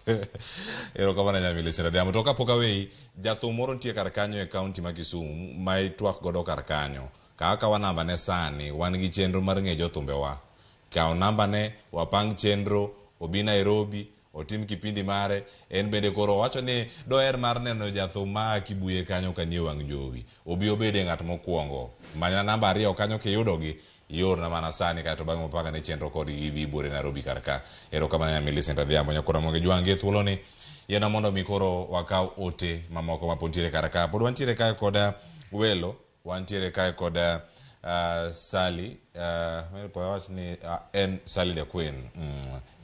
Erokamano ahinya Millicent Adhiambo. To kapok aweyi, jathum moro nitie kar kanyo e kaunti ma Kisumu ma itwak godo kar kanyo. Kaw akawa namba ne sani, wan gi chenro mar ng'e jothumbewa. Kaw namba ne, wapang chenro, obi Nairobi, otim kipindi mare. En bende koro owacho ni doher mar neno jathum ma a Kibuye kanyo kanie wang' jowi. Obi obede ng'at mokwongo. Manyna namba 2 kanyo kiyudogi, iorna mana sani kaeto bang'e wapang ne chenro kodgi gibi buore Nairobi kar ka. Erokamano ahinya Millicent Adhiambo. Nyakoro Ramogi Jwang' gi thuoloni yiena mondo mi koro wakaw ote mamoko ma pod nitiere kar ka. Pod wantiere kae kod welo, wantiere kae kod Sally, wach ni en Sally the Queen,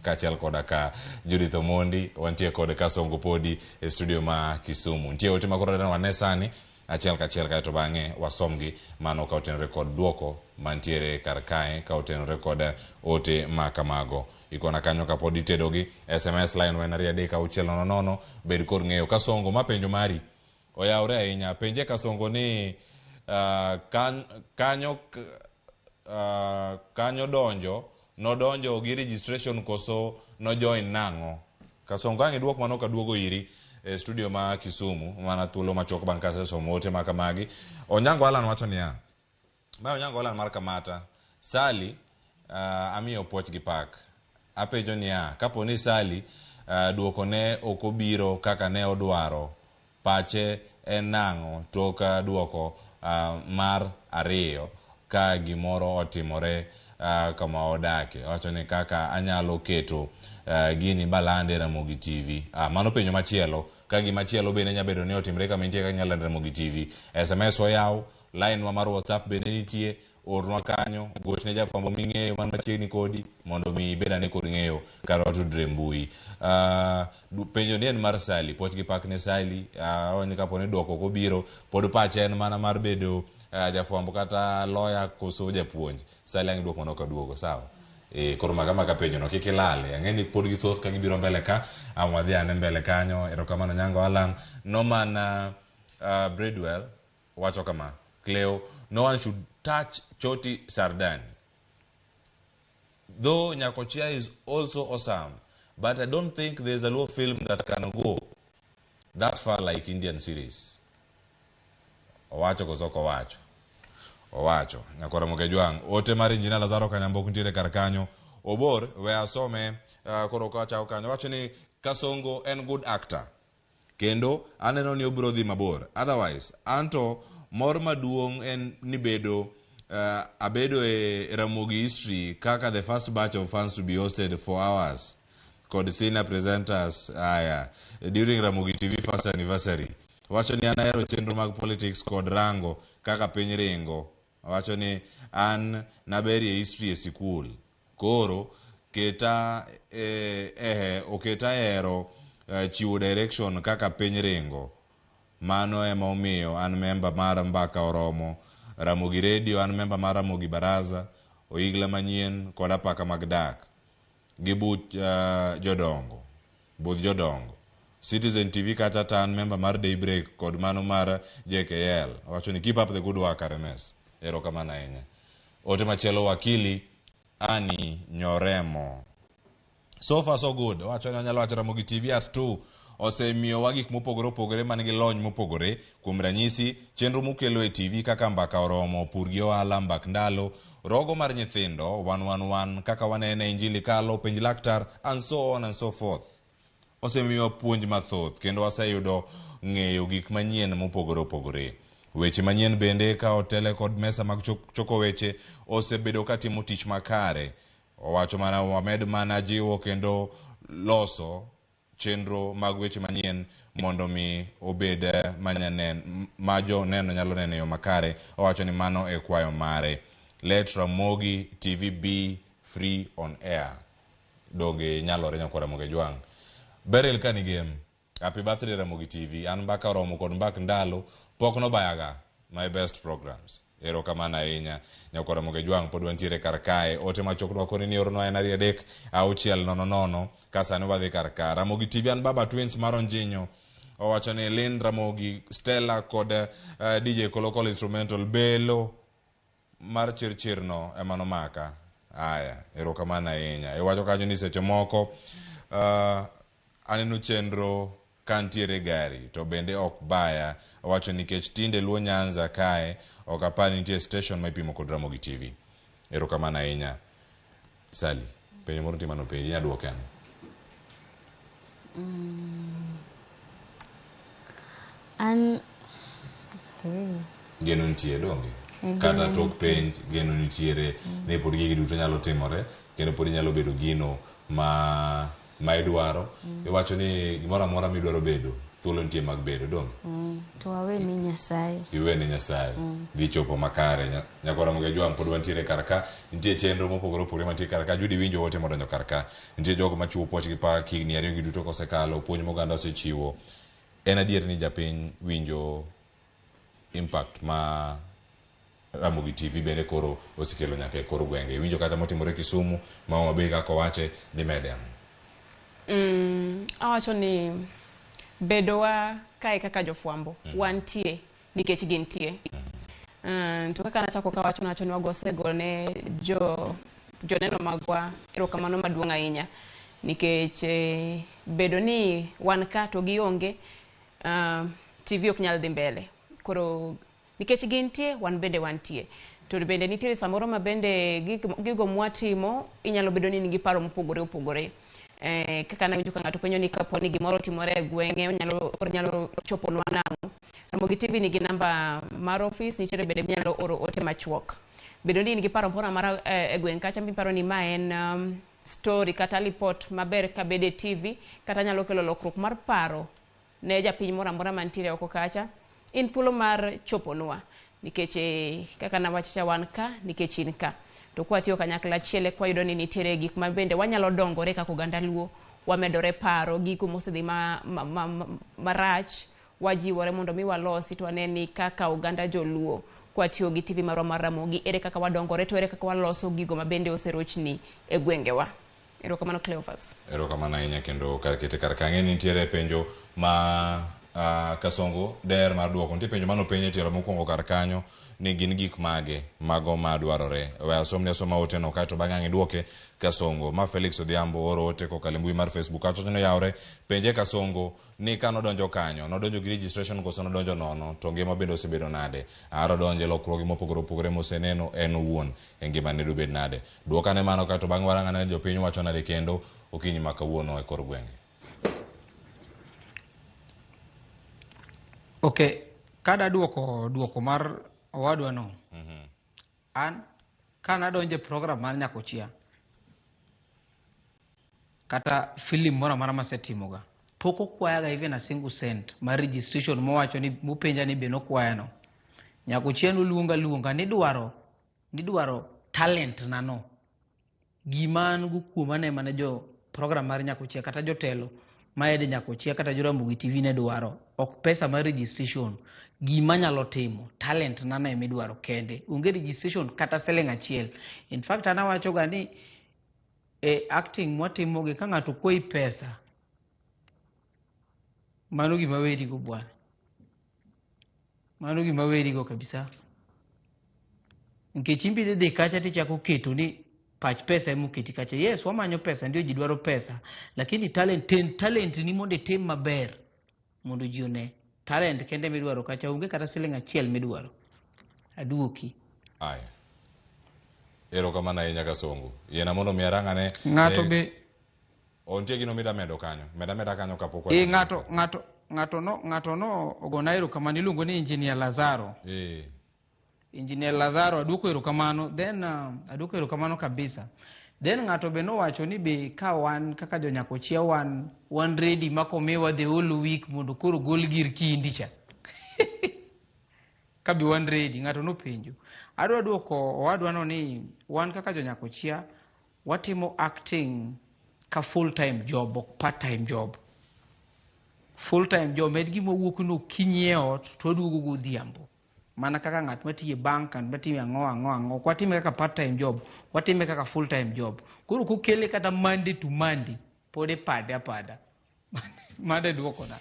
kaachiel koda ka Judith Omondi, wantie kod Kasongo podi e studio ma Kisumu. Nitie ote ma koro wane sani achiel kachiel kaeto bang'e wasomgi mano ka otenore kod duoko mantiere kar kae ka otenore kod ote ma kamago. Ikona kanyo kapod itedogi, SMS line en 2 3 6 0 0, bed kod ng'eyo. Kasongo, ma penjo mari oyawre ahinya. Penje Kasongo ni kanyo donjo, nodonjo gi registration koso nojoin nang'o? Kasongo ang' iduok mano kaduogo iri e studio ma Kisumu mana thuolo machuok bang' kasesomo ote ma kamagi. Onyango Alan wacho niya, mae Onyango Alan mar Kamata, Sally amiyo puoch gi pak. Apenjo niya, kapo ni Sally duoko ne ok obiro kaka ne odwaro, pache en nang'o tok duoko mar 2 ka gimoro otimore kama odake? Owacho ni kaka anyalo keto gini balande e Ramogi TV. Mano penjo machielo. Ka gimachielo bende nyalo bedo ni otimre kama intie kaka inyalo lando e Ramogi TV. SMS oyaw, line wa mar WhatsApp bende nitie, ornwa kanyo, gochne jafwambo ming'eyo man machiegni kodi mondo mi ibed ane kod ng'eyo kaka watudre e mbui. Penjo ni en mar Sally, puoch gi pak ne Sally, awacho ni kapo ni duoko ok obiro, pod pache en mana mar bedo jafwambo kata lawyer koso japuonj. Sally ang' iduok mano kaduogo, sawa? Koro maka maka penjo no kik ilale. Ang'e ni pod githoth ka gibiro mbele ka, ang' wadhi ane mbele kanyo. Erokamano Nyango Alan. Norman Bridwell wacho kama, Cleo, no one should touch Choti Sardani. Though Nyakochia is also awesome, but I don't think there's a Luo film that can go that far like Indian series. Owacho koso ok owacho? Owacho. Nyakoro Mokejwang'. Ote mar Injinia Lazaro Kanyambok nitiere kar kanyo. Obor, we asome koro kachako kanyo. Owacho ni Kasongo en good actor. Kendo aneno ni obiro dhi mabor. Otherwise, anto mor maduong' en ni bedo abedo e Ramogi history kaka the first batch of fans to be hosted for hours. kod senior presenters aya during Ramogi TV first anniversary. Wacho ni an ahero chenro mag politics kod rango kaka piny ringo. Wacho ni an naberie history e sikul. Koro keta oketa hero chiwo direction kaka piny ringo. Mano ema omiyo an member mar Mbaka Oromo, Ramogi Radio, an member mar Ramogi Baraza, Oigla Manyien kod Apaka mag Dak gi buch jodongo, budh jodongo. Citizen TV kata ta an member mar Daybreak kod mano mar JKL. Owacho ni keep up the good work RMS. Erokamano ahinya. Ote machielo wakili Ani Nyoremo. So far so good. Owacho ni onyalo wacho Ramogi TV at 2 osemiyowa gik mopogore opogore man gi lony mopogore. Kuom ranyisi, chenro mukelo e TV kaka Mbaka Oromo, Pur gi Ohala, Mbak Ndalo, Rogo mar Nyithindo, 111, kaka wanene Injili Kalo, Penj Laktar, and so on and so forth. Osemiyowa puonj mathoth kendo waseyudo ng'eyo gik manyien mopogore opogore. Weche manyien bende ka otele kod mesa mag choko weche osebedo katimo tich makare. Owacho mana wamed mana jiwo kendo loso chenro mag weche manyien mondo mi obed ma joneno nyalo neno e yo makare. Owacho ni mano e kwayo mare. Let Ramogi TV be free on air. Donge nyalore nyakwar Ramogi Ojwang'. Beryl Kanigem, happy birthday Ramogi TV. An Mbaka Oromo kod Mbak Ndalo pok nobayaga my best programs. Erokamano ahinya nyakwar Ramogi Ojwang', pod wantiere kar kae. Ote machuok dwako ni ornwa en 2 3 6 0 0 ka sani wadhi kar ka. Ramogi TV an Baba Twins mar Onjinyo. Owacho ni Lynn Ramogi, Stella kod DJ Kolokol Instrumental Belo mar chirchirno ema nomaka. Aya, erokamano ahinya. Iwacho kanyo ni seche moko aneno chenro ka ntiere gari to bende ok baya. Owacho nikech tinde Luo Nyanza kae ok apar ni nitie station ma ipimo kod Ramogi TV. Erokamano ahinya. Sally, penjo moro nitie mano penji, inya duoke ang'o? An hey. Geno nitie donge? Geno Kata tok nitie. penj geno nitiere ni pod gigi duto nyalo timore kendo pod inyalo bedo gino ma idwaro. Iwacho ni gimoro amora midwaro bedo thuolo nitie mag bedo donge? To wawe ni Nyasaye. Iwe ni Nyasaye. Dhi chopo makare. Nyakwar Ramogi Ojwang' pod wantiere kar ka. Nitie chenro mopogore opogore mantie kar ka. Judy winjo ote modonjo kar ka. Nitie jogo machiwo puoch gi pak higni 2 gi duto kosekalo, puonj moganda osechiwo. En adier ni japiny winjo impact ma Ramogi TV bende koro osekelo nyaka e kor gwenge. Iwinjo kata motimore Kisumu, ma Homa Bay kaka owache, dimede ang'o? Awacho ni bedowa kae kaka jofwambo wantie nikech gintie. To kaka nachako kawacho nawacho ni wagosegone joneno magwa erokamano maduong' ahinya nikech bedo ni wan ka to gionge, TV ok nyal dhi mbele. Koro nikech gintie, wan bende wantie. To bende nitiere samoro ma bende gigo mwatimo inyalo bedo ni nigi paro mopogore opogore. Kaka nawinjo ka ng'ato penjo ni kapo ni gimoro otimore e gweng'e onyalo choponwa nang'o. Ramogi TV nigi namba mar ofis, nitiere bende minyalo oro ote machuok. Bedo ni in gi paro moro amora e gweng' kacha miparo ni ma en story kata report maber kabede TV kata nyalo kelo lokruok mar paro ne japiny moro amora mantiere oko kacha, in thuolo mar choponwa nikech kaka nawacho cha wan ka nikech in ka. To kwatiyo kanyakla achiel eka wayudo ni nitiere gik ma bende wanyalo dongore kaka oganda Luo, wamedore paro gigo mosedhi marach, wajiwore mondo mi walosi to wane ni kaka oganda joluo kwatiyo gi TV marwa mar Ramogi ere kaka wadongore to ere kaka waloso gigo ma bende oserochni e gwengewa. Erokamano Cleophas. Erokamano ahinya kendo kar kete kar kang'e ni nitiere penjo ma Kasongo der mar duoko. Nitie penjo manopenj e tielo mokwongo kar kanyo ni gin gik mage mago madwarore. We asomni asoma ote no kaeto bang'e ang' iduoke Kasongo. Ma Felix Odhiambo oro ote kokalo e mbui mar Facebook. Kawacho ni noyawre, penje Kasongo ni ka nodonjo kanyo, nodonjo gi registration koso nodonjo nono, to ngima bende osebedo nade? Aro donjo e lokruoge mopogore opogore moseneno en owuon e ngimane dobed nade? Duok ane mano kaeto bang'e warang ane jopiny wacho nade kendo okinyi ma kawuono e kor gwenge. Okay, kada duoko mar owadwa no. An kana donje program mar Nyakochia. Kata film moro amora masetimoga. Pok okwayaga even a single cent mar registration mowacho ni mopenja ni be nokwayano. Nyakochia noluonga luonga nidwaro nidwaro talent na no. Gima an go kuoma ne mana jo program mar Nyakochia kata jotelo maede Nyakochia kata jo Ramogi TV ne dwaro. Ok pesa mar registration. Gima nyalo timo, talent na no emidwaro kende. Onge registration kata siling achiel. In fact an awacho ga ni e acting mwatimo gi ka ng'ato kwayi pesa, mano gima weri go bwana. Mano gima weri go kabisa. Nikech in be idhi kacha tichako keto ni pach pesa emoketi kacha. Yes, wamanyo pesa, ndio ji dwaro pesa. Lakini talent, ten talent ni mondo itim maber mondo ji one. Talent kende midwaro kacha, onge kata siling achiel midwaro. Aduoki. Aya. Erokamano ahinya Kasongo. Yiena mondo mi arang ane. Ng'ato be Ontie gino mida medo kanyo. Meda meda kanyo kapok e ng'ato ng'ato ng'ato no ng'ato no ogona erokamano iluongo ni Engineer Lazaro. Engineer Lazaro aduoko erokamano then aduoko erokamano kabisa. Then ng'ato be nowacho ni be ka wan kaka jonyakochia wan wan ready makomiwa the whole week mondo koro gol gir kindi cha. Ka be wan ready ng'ato nopenjo. Adwa duoko owadwa no ni wan kaka jonyakochia watimo acting ka full time job ok part time job. Full time job en gima wuok no okinyi e ot to waduogo godhiambo. Mana kaka ng'at matiyo e bank, ng'at matiyo ang'o ang'o ang'o. Ok watime kaka part time job, watime kaka full time job. Koro kokele kata Monday to Monday, pod ipade apada. Mano e duokona.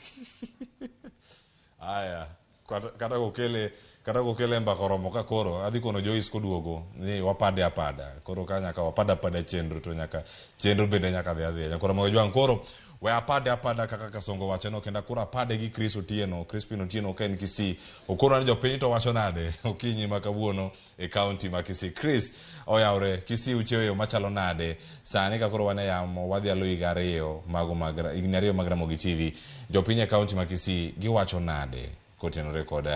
Aya. Kata kokele kata kokele mbaka oromo ka koro adhi kono Joyce koduogo ni wapade apada. Koro ka nyaka wapada apada chenro to nyaka chenro bende nyaka dhi adhiya. Nyakoro Moga Jwang' koro we apade apada kaka Kasongo wacho no kendo koro apade gi Chris Otieno, Crispin Otieno ka en Kisii. Okoro ni jopiny to wacho nade okinyi ma kawuono e county ma Kisii. Chris oyawre Kisii uchiewo e yo machalo nade sani ka koro wan e yamo wadhi alo higa ariyo mago mag higni ariyo mag Ramogi TV. Jopiny e county ma Kisii giwacho nade kotenore kod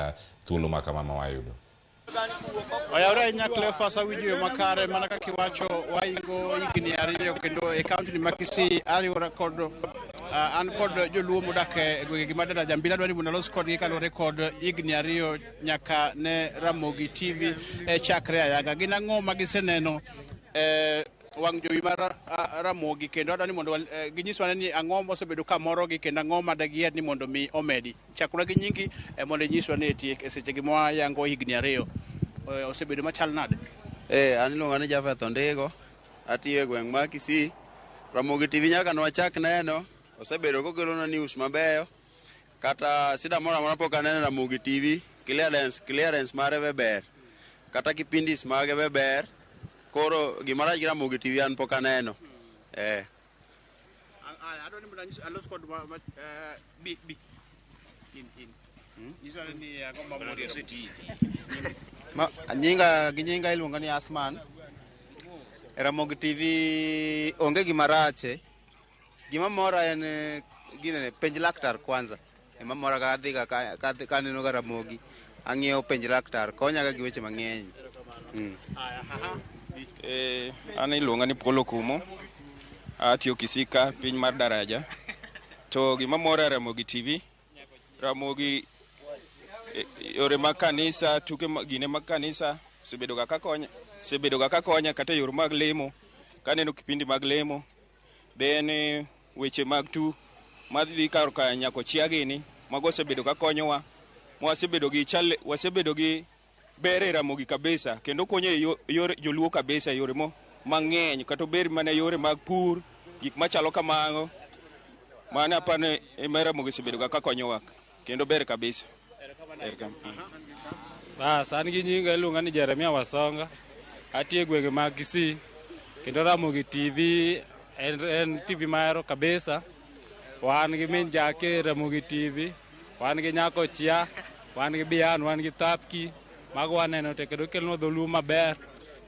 thuolo ma kama ma wayudo. Oyawre ahinya Cleophas, awinjo yo makare mana kaka iwacho waingo higni ariyo kendo e kaunti ni ma Kisii ariwora kod an kod joluo modak e gwenge gi ma Daraja Mbili adwa ni mondo alos kodgi kaluwore kod higni ariyo nyaka ne Ramogi TV chakre ayanga. Gin ang'o ma giseneno wang' jowi mar Ramogi kendo adwa ni mondo ginyiswa ni ang'o mosebedo ka morogi kendo ang'o ma dagiher ni mondo mi omedi. Chakna gi nyingi mondo inyiswa ni e seche gi mwayango higni ariyo osebedo machal nade? An iluonga ni Japheth Ondigo, atiyo e gweng' ma Kisii. Ramogi TV nyaka nwachak neno, osebedo kokelonwa news mabeyo. Kata sida moro amora pok aneno Ramogi TV, clearance mare be ber. Kata kipindis mage be ber. Koro gimarach gi Ramogi TV an pok aneno. Adwa ni mondo alos kod bi bi. In. Nyiswa ni ang'o ma mori e Ramogi. Ma, nyinga gi nyinga iluonga ni Asman. E Ramogi TV onge gima rache. Gima mora en ginene penj laktar kwanza. Ema mora ka adhi ga ka aneno ga Ramogi. Ang'iyo penj laktar konya ga gi weche mang'eny. An iluonga ni Polo Kumo. Atiyo Kisii ka piny mar Daraja. To gima mora e Ramogi TV, Ramogi yore mag kanisa, tuke gine mag kanisa osebedo ga kakonya, osebedo ga kakonya kata e yore mag lemo. Kaneno kipindi mag lemo. Then weche mag tu madhi kar ka Nyakochia gini, mago osebedo ka konyowa. Wasebedo gi chal, wasebedo gi ber e Ramogi kabisa kendo konyo e yor joluo kabisa e yore mo mang'eny kata ober mana yore mag pur gik machalo kamago mano apani ema Ramogi osebedo ga kakonyowa kendo ber kabisa. Erokamano. Bas, an gi nyinga iluonga ni Jeremia Wasonga. Atiyo e gwenge mag Kisii. Kendo Ramogi TV en TV mahero kabisa. Wan gi min Jake Ramogi TV, wan gi Nyako Chia, wan gi Bian, wan gi Thapki. Mago waneno te kendo kelonwa dholuo maber.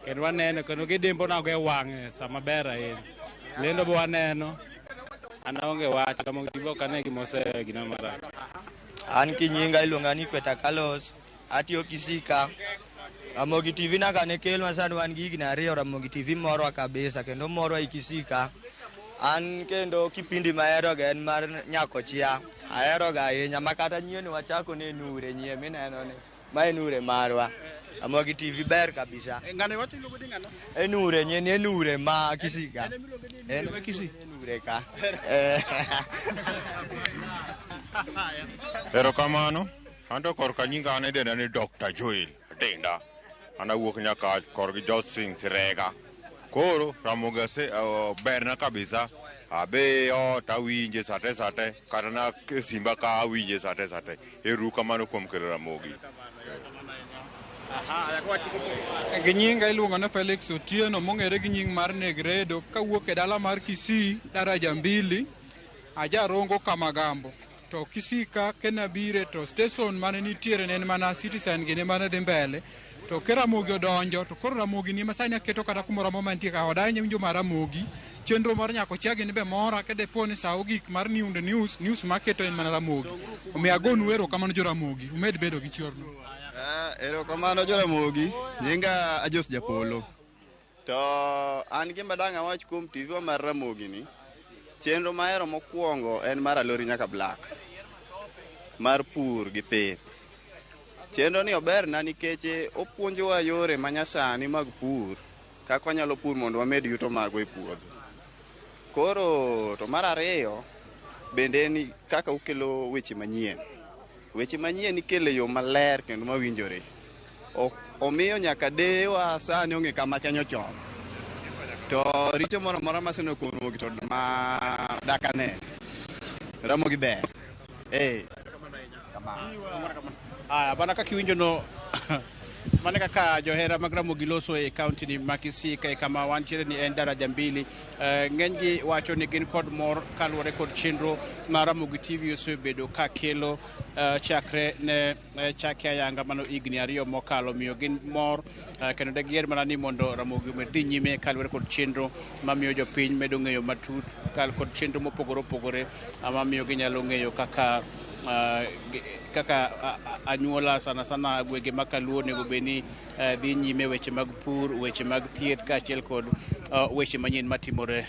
Kendo waneno kendo gidimbonago e wang'e sama ber ahinya. Lendo be waneno. An aonge wach, Ramogi TV ok ane gima gino marach. An kinyinga iluonga ni Kweta Carlos, atiyo Kisii ka. Ramogi TV nyaka ne kelwa sani wan gi higni ariyo Ramogi TV morwa kabisa kendo morwa i Kisii ka. An kendo kipindi maheroga en mar Nyakochia. Aheroga ahinya ma kata nyien wachako ne Nure nyie mineno ni. Ma en Nure marwa. Ramogi TV ber kabisa. Ng'ano iwacho iluongo ni ng'ano? En Nure nyie ni en Nure ma Kisii ka. En Nure Kisii. Nure ka. Erokamano. Anto korka nyinga an idenda ni Dr. Joel Denda. An awuok nyaka korgi Josing Sirega. Koro Ramogi ase berna kabisa. Abe ot awinje sate sate kata na e simba ka awinje sate sate. Ero kamano kuom kelo Ramogi. Gi nyinga iluongo ni Felix Otieno mong'ere gi nying mar Negredo kawuok e dala mar Kisii daraja mbili ajarongo Kamagambo. To Kisii ka kenabire to station mane nitiere ne en mana Citizen gini mane dhi mbele. To ke Ramogi odonjo to koro Ramogi ni masani aketo kata kumoro amora mantie ka oda ahinya winjo mar Ramogi. Chenro mar Nyakochia gini be mora kadepo ni sa ogik mar news news maketo en mana Ramogi. Omiyo agonu erokamano jo Ramogi, umed bedo gi chiorno. Erokamano Joramogi, nyinga Ajos Japolo. To an gima dang' awach kuom TV wa mar Ramogi ni, chenro mahero mokwongo en mar Alori Nyaka Black, mar pur gi pith. Chenro ni oberna nikech opuonjowa yore manyasani mag pur, kaka wanyalo pur mondo wamed yuto magwa e puodho. Koro to mar ariyo, bende en kaka ukelo weche manyien. Weche manyien ikelo e yo maler kendo mawinjore. Omiyo nyaka dewa sani ong'e kama Kenya ochomo. To richo moro amora maseneno kuom Ramogi to ma dak ane. Ramogi ber. Aya, bana kaka iwinjo no mane kaka johera mag Ramogi loso e kaunti ni ma Kisii ka kama wantiere ni en daraja mbili. Ng'enygi wacho ni gin kod mor kaluwore kod chenro ma Ramogi TV osebedo ka kelo chakre ne chake ayanga mano higni 2 mokalo, miyo gin mor kendo de giyier mana ni mondo Ramogi omed dhi nyime kaluwore kod chenro mamiyo jopiny medo ng'eyo matut kal kod chenro mopogore opogore mamiyo ginyalo ng'eyo kaka kaka anyuola sana sana gwenge ma Kaluo onego bed ni dhi nyime weche mag pur, weche mag thieth kaachiel kod weche manyien matimore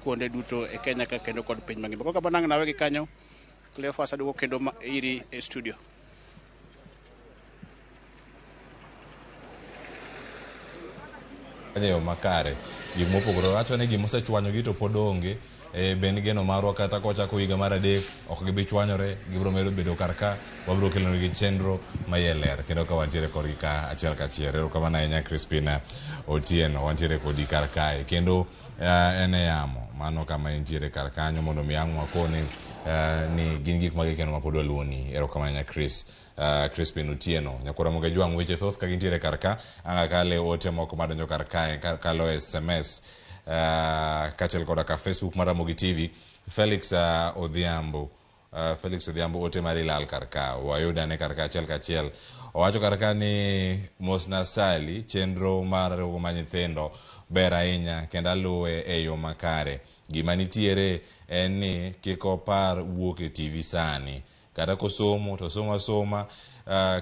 kuonde duto e Kenya ka kendo kod piny mangima. Koro kamano ang' nawe gi kanyo, Cleophas aduogo kendo iri e studio. E yo makare gik mopogore wacho ni gimosechwanyogi to pod onge. Ben geno marwa kata kochako higa mar 3 ok gibi chwanyore, gibiro medo bedo kar ka, wabiro kelonegi chenro ma iye ler kendo ka wantiere kodgi ka achiel kachiel. Erokamano ahinya Crispina Otieno, wantiere kodi kar kae kendo en e yamo mano kama intiere kar kanyo mondo mi ang' wakoni ni gin gik mage kendo mapod waluoni. Erokamano ahinya Chris. Crispin Otieno, nyakwara Ramogi Ajwang' weche thoth ka gintiere kar ka, ang' akale ote moko madonjo kar kae kalo SMS kaachiel koda ka Facebook mar Ramogi TV. Felix Odhiambo, Felix Odhiambo ote mari lal kar ka, wayudane kar ka achiel kachiel. Owacho kar ka ni mosna Sally, chenro mar riwruok mar nyithindo ber ahinya kendo aluwe e yo makare. Gima nitiere en ni kik opar wuok e TV sani. Kata kosomo to somo asoma,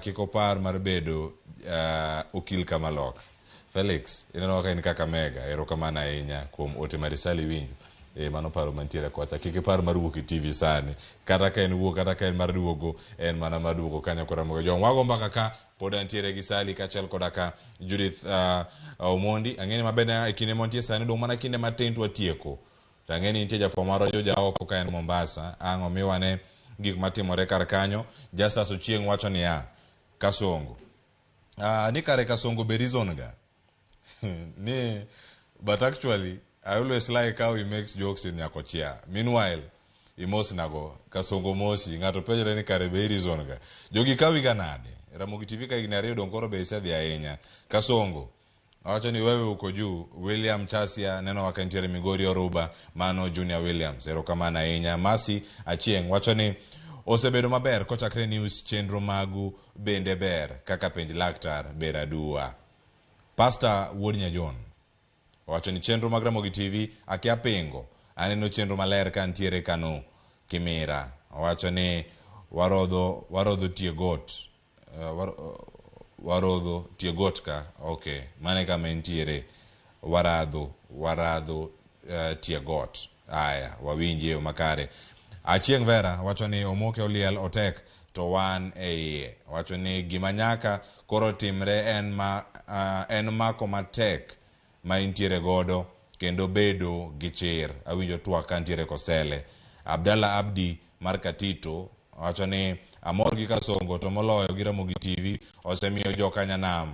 kik opar mar bedo okil kamaloka. Felix, ineno ka in Kakamega, erokamano ahinya kuom ote mari. Sally winjo. Mano paro mantiere kocha. Kik ipar mar wuok e TV sani. Kata ka en wuok, kata ka en mar duogo, en mana mar duogo kanyo kod Ramogi Ajwang'. Wago mbaka ka pod antiere gi Sally kaachiel koda ka Judith Omondi. Ang'e ni maber e kinde mantie sani dong' mana kinde matin to watieko. To ang'e ni nitie jafwambo marwa Joja oko ka en Mombasa. Ang' omiwa ne gik matimore kar kanyo. Justus Ochieng' wacho niya, Kasongo. Ni kare Kasongo be reason ga. Ni, but actually, I always like how he makes jokes in Nyakochia. Meanwhile, imos nago, Kasongo mosi, ng'ato penjore ni kare be reason ga. Jogi kawi ga nade? Ramogi TV ka higni 2 dong' koro be isedhi ahinya. Kasongo, awacho ni wewe uko juu. William Chasia, neno waka nitiere Migori Oruba, mano Junior Williams. Erokamano ahinya. Masi Achieng' wacho ni osebedo maber kochakre news chenro magu bende ber kaka penj laktar ber aduwa. Pastor Wuod Nyajon owacho ni chenro mag Ramogi TV akia pingo, aneno chenro maler ka nitiere Kano Kimira. Owacho ni warodho tie got, warodho tie got ka, okay, mane kama entiere, waradho tie got. Aya, wawinji e yo makare. Achieng' Vera wacho ni omoke oliel otek to wan e iye. Wacho ni gima nyaka koro timre en, ma, en mako matek ma intiere godo kendo bedo gi chir. Awinjo twak kantiere Kosele. Abdalla Abdi mar Katito wacho ni amor gi Kasongo to moloyo gi Ramogi TV osemiyo jokanyanam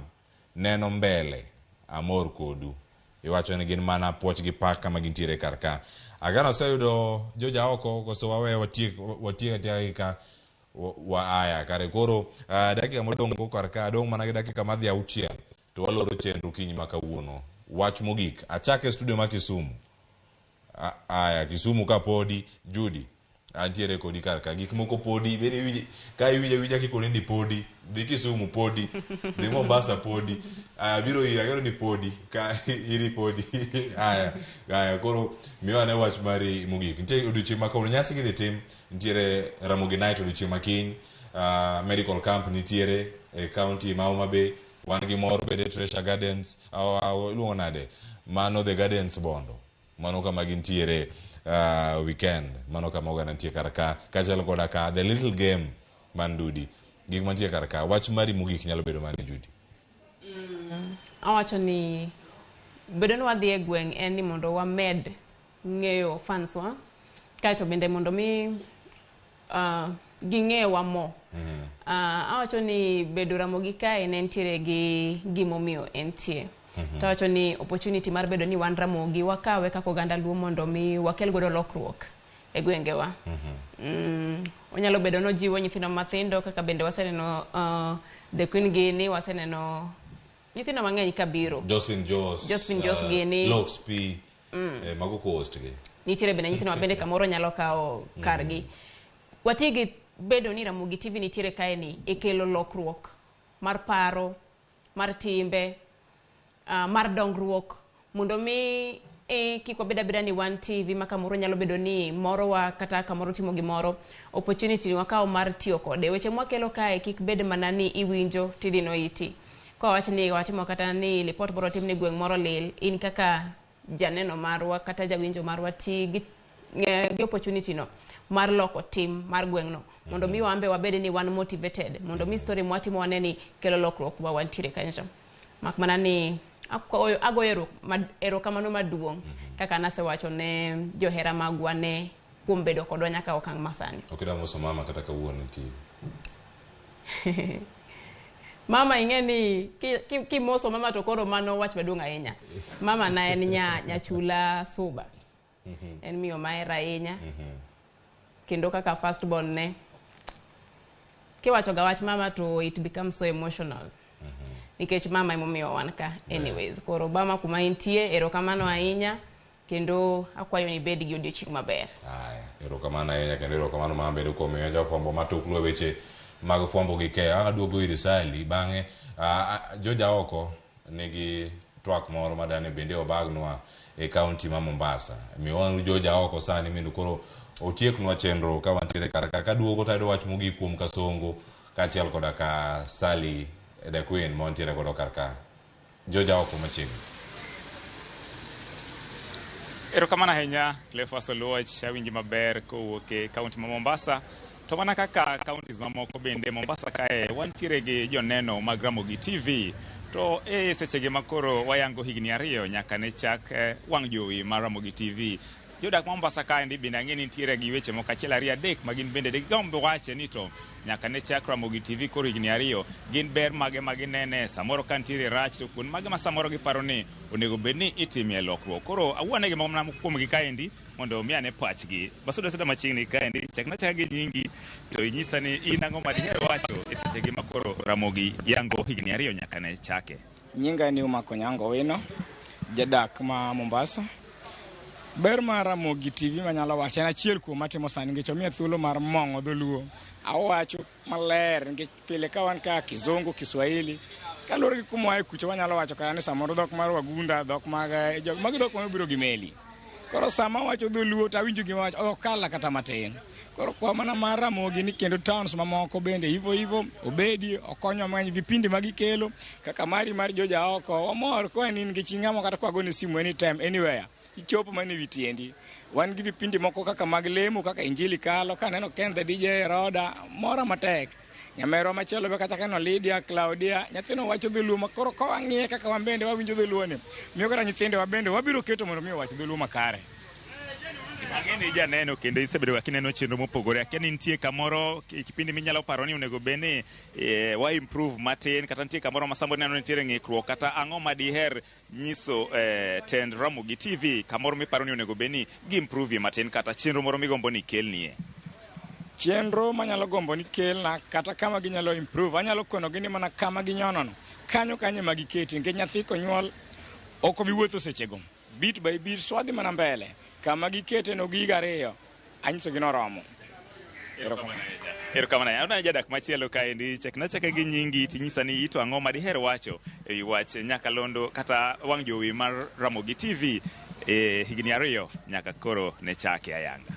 neno mbele. Amor kodu. Iwacho ni gin mana puoch gi pak kama gintiere kar ka. Agano aseyudo joja oko koso wawe watiek watiek atieka gi ka wa aya kare koro dakika modong' go kar ka dong' mana gi dakika madhi auchiel to waloro chenro kinyi ma kawuono. Wach mogik achake studio ma Kisumu. Aya Kisumu ka podi Judy antiere kodi kar ka gik moko podi bende iwinjo ka iwinjo awinja kikoni ni podi dhi Kisumu podi dhi Mombasa podi aya biro ira ageno ni podi ka iri podi aya aya koro miwa ane wach mari mogik nitie odiochieng' ma kawuono nyasi gidhi tim nitiere Ramogi Night odiochieng' ma kiny medical camp nitiere e county ma Homa Bay wan gi moro bende Treasure Gardens iluongo nade mano The Gardens Bondo mano kama gintiere weekend mano kama oganda nitie kar ka kaachiel koda ka The Little Game man Dudi gik mantie kar ka wach mari mogik nyalo bedo mane Judy Awacho ni bedo ni wadhi e gweng' en ni mondo wamed ng'eyo fans wa kaeto bende mondo mi ging'ewa mo. Awacho ni bedo Ramogi kae ne nitiere gi gimomiyo entie. To awacho ni opportunity mar bedo ni wan Ramogi wakawe kaka oganda Luo mondo mi wakel godo lokruok e gwengewa. Onyalo bedo nojiwo nyithindo mathindo kaka bende waseneno The Queen gini waseneno nyithindo mang'eny kabiro. Josephine Jos Josephine Jos gini. Lox P mago co-host gi Nitiere bende nyithindo ma bende kamoro nyalo kawo kargi. Wati gi bedo ni Ramogi TV nitiere kae ni e kelo lokruok mar paro, mar timbe, mar dongruok mondo mi kik wabed abeda ni wan TV ma kamoro nyalo bedo ni morowa kata kamoro timo gimoro opportunity wakawo mar tiyo kode weche mwakelo kae kik bed mana ni iwinjo tidino iti ka wawach ni watimo kata ni lipot moro otim ni gweng' moro lil in kaka janeno marwa kata jawinjo marwa ti gi, gi opportunity no mar loko tim mar gweng'no mondo mi wan be wabed ni wan motivated mondo mi story mwatimo wane ni kelo lokruok ma wantiere kanyo cha mak mana ni agoyo erokamano maduong' kaka nasewacho ne johera magwa ne kuom bedo kodwa nyaka okang' masani. Ok idwa moso mama kata kawuono e TV Mama ing'e ni kimoso mama to koro mano wach maduong' ahinya. Mama na en nyachula Suba. En miyo mahero ahinya. Kendo kaka first born ne. Kiwacho ga wach mama to it becomes so emotional. Nikech mama emomiyo wan ka anyways. Koro mama kuma intie erokamano ahinya kendo akwayo ni ibed gi odiochieng' maber. Aya, erokamano ahinya kendo erokamano mama bende kuom miyo jofwambo matuklu e weche mag fwambo gi keyo. Ang' aduogo ir Sally bang'e joja oko nigi twak moro madani bende obagnwa e kaunti ma Mombasa. Miwa joja oko sani mondo koro otieknwa chenro ka wantiere kar ka. Kaduogo to ayudo wach mogik kuom Kasongo kaachiel koda ka Sally the Queen ma wantiere godo kar ka. Joja oko machiegni. Erokamano ahinya Cleophas Oluoch, awinji maber kowuok e kaunti ma Mombasa. To mana kaka counties mamoko bende Mombasa kae wantiere gi joneno mag Ramogi TV. To e sechegi ma koro wayango higni 2 nyaka ne chak wang' jowi mar Ramogi TV. Jodak ma Mombasa kaendi bende ang'e ni nitiere gi weche moko 1 2 3 ma gin bende digomb wache ni to nyaka ne chak Ramogi TV koro higni 2 gin ber mage ma ginene samoro ka nitiere rach to kuond mage ma samoro giparo ni onego bed ni itimie lokruok. Koro awuone gi moko kuomgi kaendi mondo mi ane pachgi. Basuda suda machiegni kaendi, chakna chaka gi nyingi to inyisa ni in ang'o ma diher wacho e sechegi ma koro Ramogi yango higni 2 nyaka ne chake. Nyinga ni Umako Nyango Wino, jadak ma Mombasa. Ber mar Ramogi TV manyalo wacho en achiel kuom matimo sani nikech omiya thuolo mar mong'o dholuo. Awacho maler nikech pile ka wan ka Kizungu, Kiswahili, kaluwore gi kuma wae kucho wanyalo wacho kata ni samoro dhok mar Wagunda, dhok mag magi dhok mabiro gi meli. Koro sama awacho dholuo to awinjo gima wacho, ok kala kata matin. Koro kwa mana mar Ramogi ni kendo towns mamoko bende hivyo hivyo obedi okonyo mang'eny vipindi magikelo kaka mari mar joja oko wamor kwa ni nikech ing'amo kata kwa gone simu anytime anywhere. Ichopo mana ewi tiendi. Wan gi vipindi moko kaka mag lemo kaka Injili kalo, kaneno Ken the DJ Roda, mora matek. Nyamerwa machielo be kata kaneno Lydia, Claudia, nyathino wacho dholuo ma koro ka wang'iye kaka wan bende wawinjo dholuo ni, miyo kata nyithindewa bende wabiro keto mondo mi owach dholuo makare. Ang'e ni ijaneno kendo isebedo ga kineno chenro mopogore. Akia ni nitie kamoro kipindi minyalo paro ni onego bed ni wa improve matin kata nitie kamoro ma samoro ineno ni nitiere ng'ikruok kata ang'o ma diher nyiso tend Ramogi TV kamoro miparo ni onego bed ni gi improve matin kata chenro moro migombo ni kelnie. Chenro manyalo gombo ni kelna kata kama ginyalo improve, anyalo konogi ni mana kama ginyonono, kanyo kanyo ema giketi, nikech nyathi konyuol ok obi wuotho sechego. Bit by bit so wadhi mana mbele. Kama gikete no gi higa 2, anyisogi noromo. Erokamano ahinya. Aneno jadak machielo kaendi, chakna chaka gi nyingi tinyisa ni ito ang'o ma diher wacho ewi wach nyakalondo kata wang' jowi mar Ramogi TV e higni 2 nyaka koro ne chake ayanga.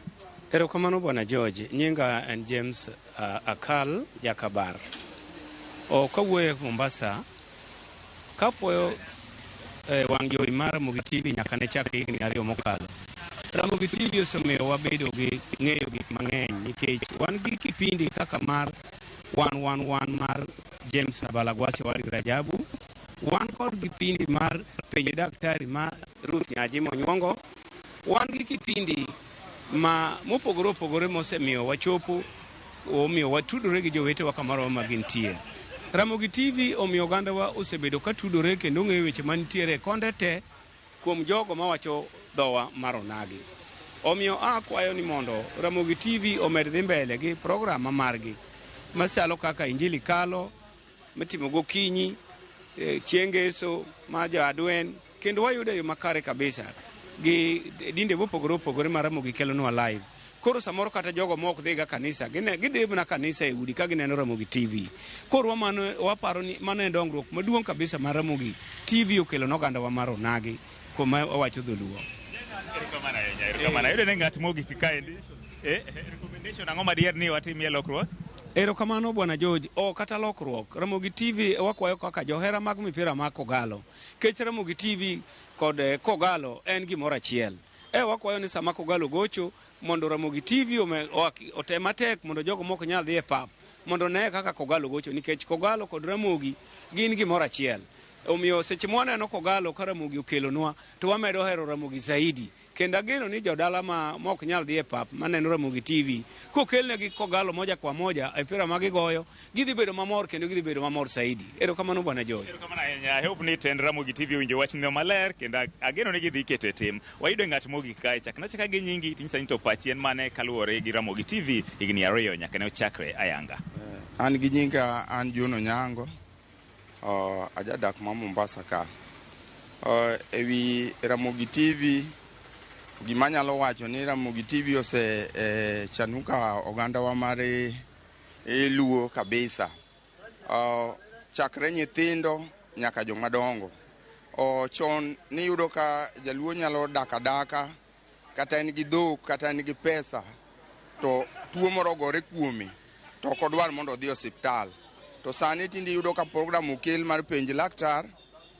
Erokamano Bwana George, nyinga en James Akal Jakabar. Kawuoyo Mombasa, kapuoyo wang' jowi mar Ramogi TV nyaka ne chak higni 2 mokalo. Ramogi TV osemiyo wabedo gi ng'eyo gik mang'eny nikech wan gi kipindi kaka mar 111 mar James Abalagwasi Wadgi Rajabu, wan kod kipindi mar Penj Daktari ma Ruth Nyaji Monyuongo, wan gi kipindi ma mopogore opogore mosemiyo wachopo, omiyo watudore gi jowetewa kamoro ma gintie. Ramogi TV omiyo ogandawa osebedo ka tudore kendo ng'eyo weche mantiere e konde te kuom jogo mawacho dhowa mar onagi. Omiyo akwayo ni mondo Ramogi TV omed dhi mbele gi program margi machalo kaka Injili Kalo mitimo gokinyi, chieng' ngeso ma jo adwen, kendo wayudo e yo makare kabisa gi dinde mopogore opogore ma Ramogi kelonwa live. Koro samoro kata jogo ma ok dhiga kanisa, gidhi mana kanisa e udi ka gineno Ramogi TV. Koro waparo ni mano en dongruok maduong' kabisa mar Ramogi TV okelo ne ogandawa mar onagi kuom ma wawacho dholuo. Erokamano ahinya, erokamano. Ayudo ni ng'at mogik kaendi. Recommendation ang'o ma diher ni watimie lokruok? Erokamano Bwana George, o kata lokruok. Ramogi TV wakwayo kaka johera mag mipira mag Kogalo. Kech Ramogi TV kod Kogalo en gimoro achiel. Wakwayo ni sama Kogalo gocho mondo Ramogi TV otem matek mondo jogo mok nyal dhi e pap mondo ne kaka Kogalo gocho, nikech Kogalo kod Ramogi gin gimoro achiel. Omiyo seche mwaneno Kogalo ka Ramogi okelonwa to wamedo hero Ramogi zaidi. Kendo ageno ni jodala ma mok nyal dhi e pap maneno Ramogi TV kokelnegi Kogalo moja kwa moja e pira ma gigoyo, gidhi bedo mamor kendo gidhi bedo mamor zaidi. Erokamano Bwana George. Erokamano ahinya. I hope ni tend Ramogi TV owinjo wachno maler kendo ageno ni gidhi keto e tim. Wayudo ng'at mogik kae, chakna chaka gi nyingi tinyisa ni to pachi en mane kaluwore gi Ramogi TV higni 2 nyaka ne ochakre ayanga. An gi nyinga an John Onyango, ajadak ma Mombasa ka. Ewi Ramogi TV, gima anyalo wacho ni Ramogi TV ose chanuka ogandawa mar Luo kabisa. Chakre nyithindo nyaka joma dongo. Chon niyudo ka jaluo nyalo dak adaka, kata en gi dhok, kata en gi pesa, to tuo moro ogore kuome, to ok odwar mondo odhi osiptal. To sani tinde iyudo ka program okel mar penj laktar,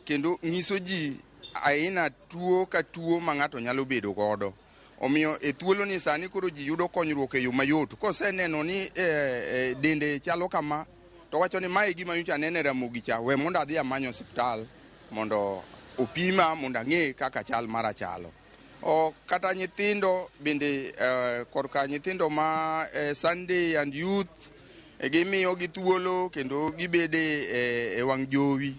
kendo nyiso ji aina tuo ka tuo ma ng'ato nyalo bedo godo. Omiyo e thuolo ni sani koro ji yudo konyruok e yo mayot. Koseneno ni dende chalo kama, to wacho ni mae gima nyocha aneno e Ramogi cha, we mondo adhi amany osiptal mondo opima mondo ang'e kaka chal mara chalo. Kata nyithindo bende, korka nyithindo ma Sunday and youth, gimiyo gi thuolo kendo gibede e wang' jowi,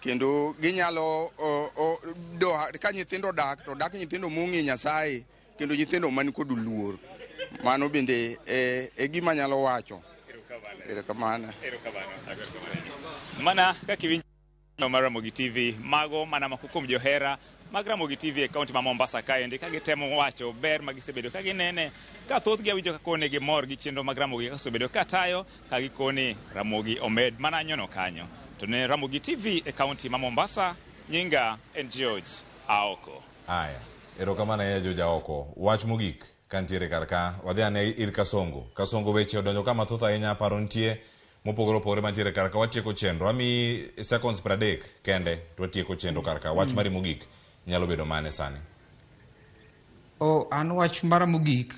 kendo ginyalo ka nyithindo dak to dak nyithindo mong'e Nyasaye kendo nyithindo man kod luor. Mano bende e gima anyalo wacho. Erokamano. Mana kaka iwinjo mar Ramogi TV, mago mana moko kuom johera mag Ramogi TV e kaunti ma Mombasa kaendi, ka gitemo wacho ber ma gisebedo ka ginene, ka thothgi awinjo ka kone gimor gi chenro mag Ramogi ka osebedo ka tayo, ka gikone Ramogi omed mana nyono kanyo. To ne Ramogi TV e kaunti ma Mombasa, nyinga en George Aoko. Aya, erokamano ahinya George Aoko. Wach mogik kantiere kar ka, wadhi ane ir Kasongo. Kasongo, weche odonjo ka mathoth ahinya, paro nitie mopogore opogore mantiere kar ka. Watieko chenro, amiyi seconds 30 kende to watieko chenro kar ka. Wach mari mogik nyalo bedo mane sani? O an wach mara mogik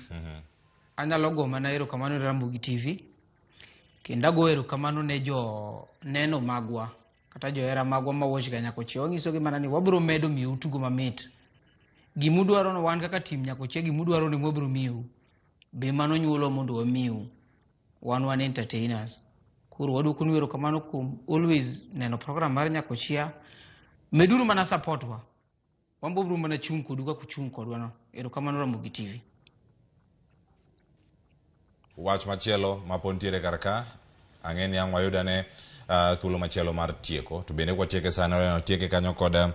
anyalo go mana erokamano ne Ramogi TV kendo ago erokamano ne jo neno magwa kata johera magwa ma watch ga Nyakochiya. Wanyisogi mana ni wabiro medo miyou tugo mamit. Gimudwaro no wan kaka team Nyakochiya gimudwaro ni wabiro miyou. Be mano nyuolo mondo wamiu. Wan entertainers. Koro waduokonu erokamano kuom always neno program mar Nyakochiya. Meduru mana support wa. Wan bo biro mana chung' kodu kaka uchung' kodwa no. Erokamano Ramogi TV. Wach machielo ma pod nitiere kar ka, ang'e ni ang' wayud ane thuolo machielo mar tieko. To bende kwatieke sani, waneno tieke kanyo kod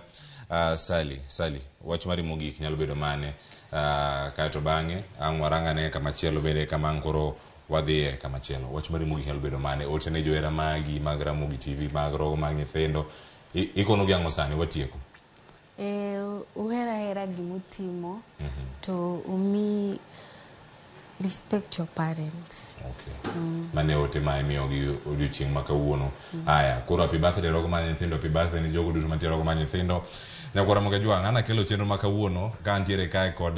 Sally. Sally, wach mari mogik nyalo bedo mane? Kaeto bang'e ang' warang ane kamachielo bende kama ang' koro wadhiye kamachielo. Wach mari mogik nyalo bedo mane? Ote ne johera magi mag Ramogi TV, mag rogo mag nyithindo. Ikonogi ang'o sani? Watieko. Uhera hera gimutimo to umi respect your parents. Okay. Mane ote ma imiyogi odiochieng' ma kawuono. Aya, koro happy birthday rogo mar nyithindo, happy birthday ne jogo duto mantie rogo mar nyithindo. Nyakwara Ramogi Ajwang', an akelo chenro ma kawuono ka antiere kae kod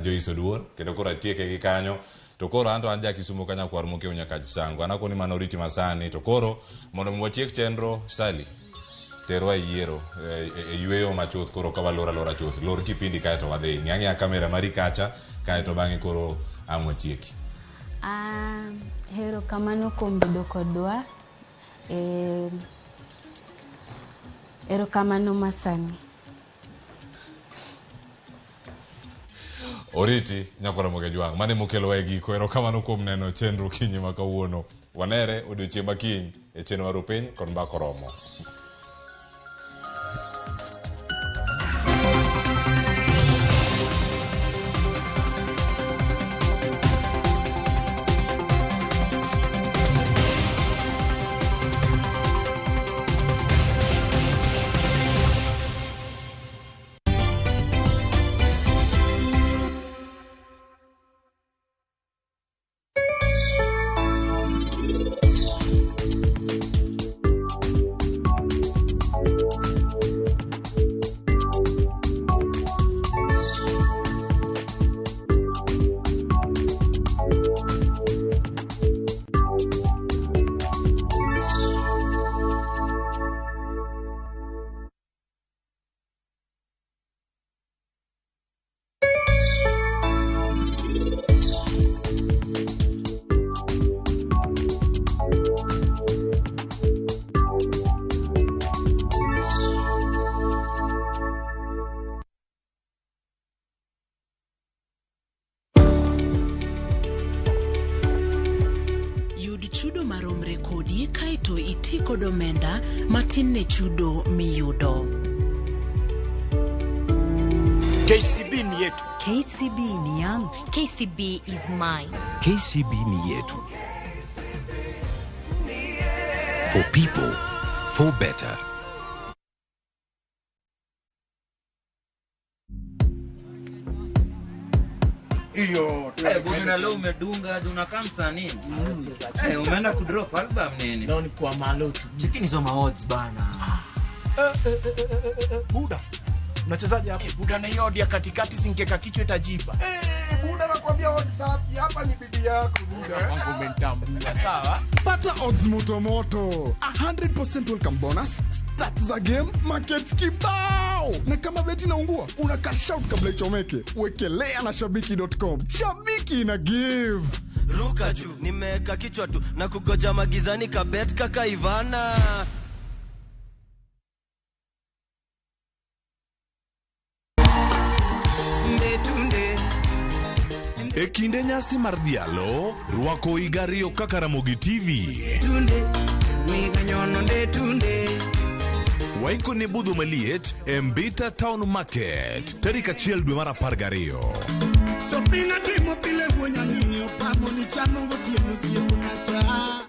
Joyce Oduor, kendo koro atieke gi kanyo. To koro anto an ja Kisumo ka nyakwar Mokeo nyaka Chango. An akoni mano oriti masani. To koro mondo mi watiek chenro, Sally, terwa e yiero, e yweyo machuth koro ka walor alora chuth. Lor kipindi kae to wadhi. Ng'i ang'iya kamera mari kacha, kae to bang'e koro ang' watieki. Erokamano kuom bedo kodwa. Erokamano masani. Oriti nyakwar Ramogi Ajwang', mano emokelowa e giko. Erokamano kuom neno chenro kinyi ma kawuono. Wanere odiochieng' ma kiny e chenro mar Upiny kod Mbaka Oromo. Yud chudo maromre kodi kaeto iti kod omenda matin ne chudo miyudo. KCB ni yetu. KCB ni yangu. KCB is mine. KCB ni yetu. For people, for better. Hiyo Buda leo umedunga unakaa msanii. Umeenda kudrop album nini? Leo ni kwa malotu. Cheki nizo ma odds bana. Buda. Unachezaje hapa? Buda na hiyo odi ya katikati singeka kichwa itajipa. Buda nakwambia odds safi hapa ni bidii yako Buda. Wangu umenitambua sawa? Pata odds moto moto. 100% welcome bonus, stats za game, markets kibao. Na kama beti inaungua, una cash out kabla ichomeke. Wekelea na shabiki.com. Shabiki ina give. Ruka juu, nimeweka kichwa tu na kugoja magizani kabet kaka Ivana. E kinde nyasi mar dhialo, rwako higa ariyo kaka Ramogi TV. Waiko ne budho maliet e Mbita Town Market, tarik 1 dwe mar 12.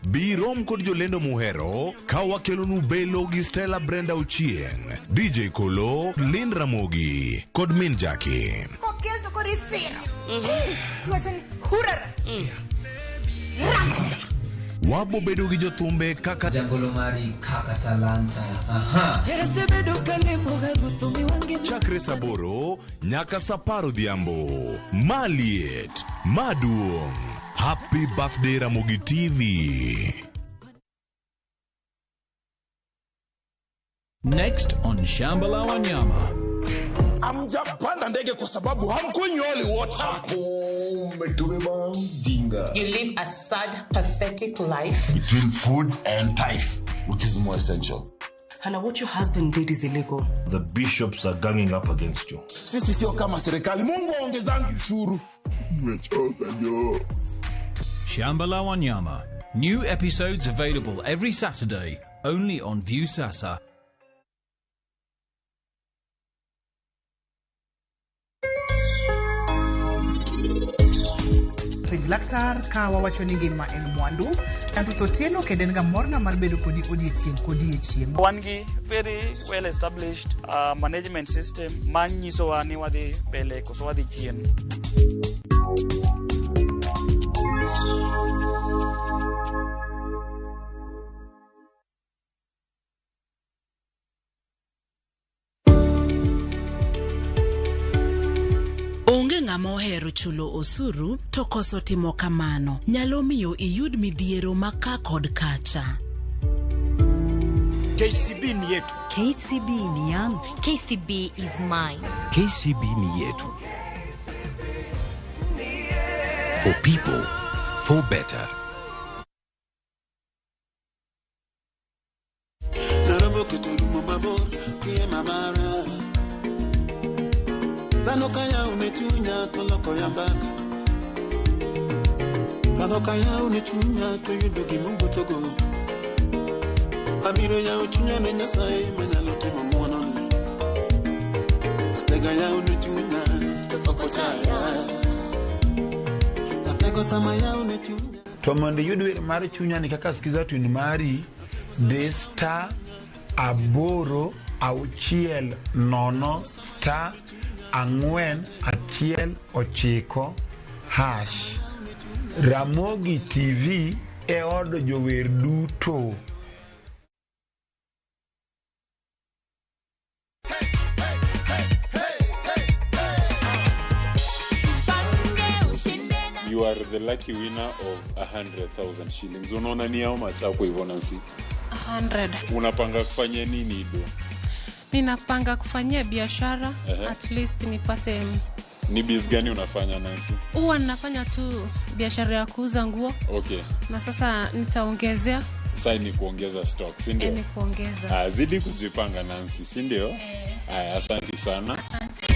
Bi rom kod jolendo muhero ka wakelonu Belo gi Stella Brenda Ochieng, DJ Kolo, Lynn Ramogi kod Min Jackie. Kokel to koro isiro. Tiwacho ni hurara. Wabo bedo gi jothumbe kaka Jagolo mari kaka talanta. Aha. Chakre saa 8 nyaka saa 10 odhiambo. Maliet, maduong'. Happy birthday Ramogi TV. Next on Shamba la Wanyama. Hamjapanda ndege kwa sababu hamkunywi holy water. Umetubeba mjinga. You live a sad, pathetic life. Between food and tithe, which is more essential? Hannah, what your husband did is illegal. The bishops are ganging up against you. Sisi sio kama serikali. Mungu aongezangi ushuru. Nimechoka jo. Shamba la Wanyama. New episodes available every Saturday, only on Viusasa. Penj laktar ka wawacho ni ngima en mwandu Anto Otieno kendo en ga morna mar bedo kodi odiechieng' kodiechieng'. Wan gi very well established management system manyisowa ni wadhi mbele koso wadhi chien. Onge ng'ama ohero chulo osuru to koso timo kamano nyalo miyo iyud midhiero ma ka kod kacha. KCB ni yetu. KCB ni yangu. KCB is mine. KCB ni yetu. For people, for better. Narobo keto mabor kiema mara. Dhano kaya unechunya to loko ya mbaka. Dhano kaya unechunya to yudo gima wuothogo. Abiro yawo chunya ne Nyasaye manyalo timo ng'wonone. Atega yawo ne chunya to ok ochaya. Atego sama yawo ne chunya. To mondo iyud wer mar chunya ni kaka skiza tune mari, di star 8 6 0 star 4 1 9 hash. Ramogi TV e od jower duto. You are the lucky winner of 100,000 shillings. Unaona ni how much hapo hivyo Nancy? 100. Unapanga kufanya nini do? Ninapanga kufanyia biashara. At least nipate. Ni biz gani unafanya Nancy? Huwa ninafanya tu biashara ya kuuza nguo. Okay. Na sasa nitaongezea. Sasa ni kuongeza stock, si ndio? Ni kuongeza. Zidi kujipanga Nancy, si ndio? Haya, asante sana. Asante.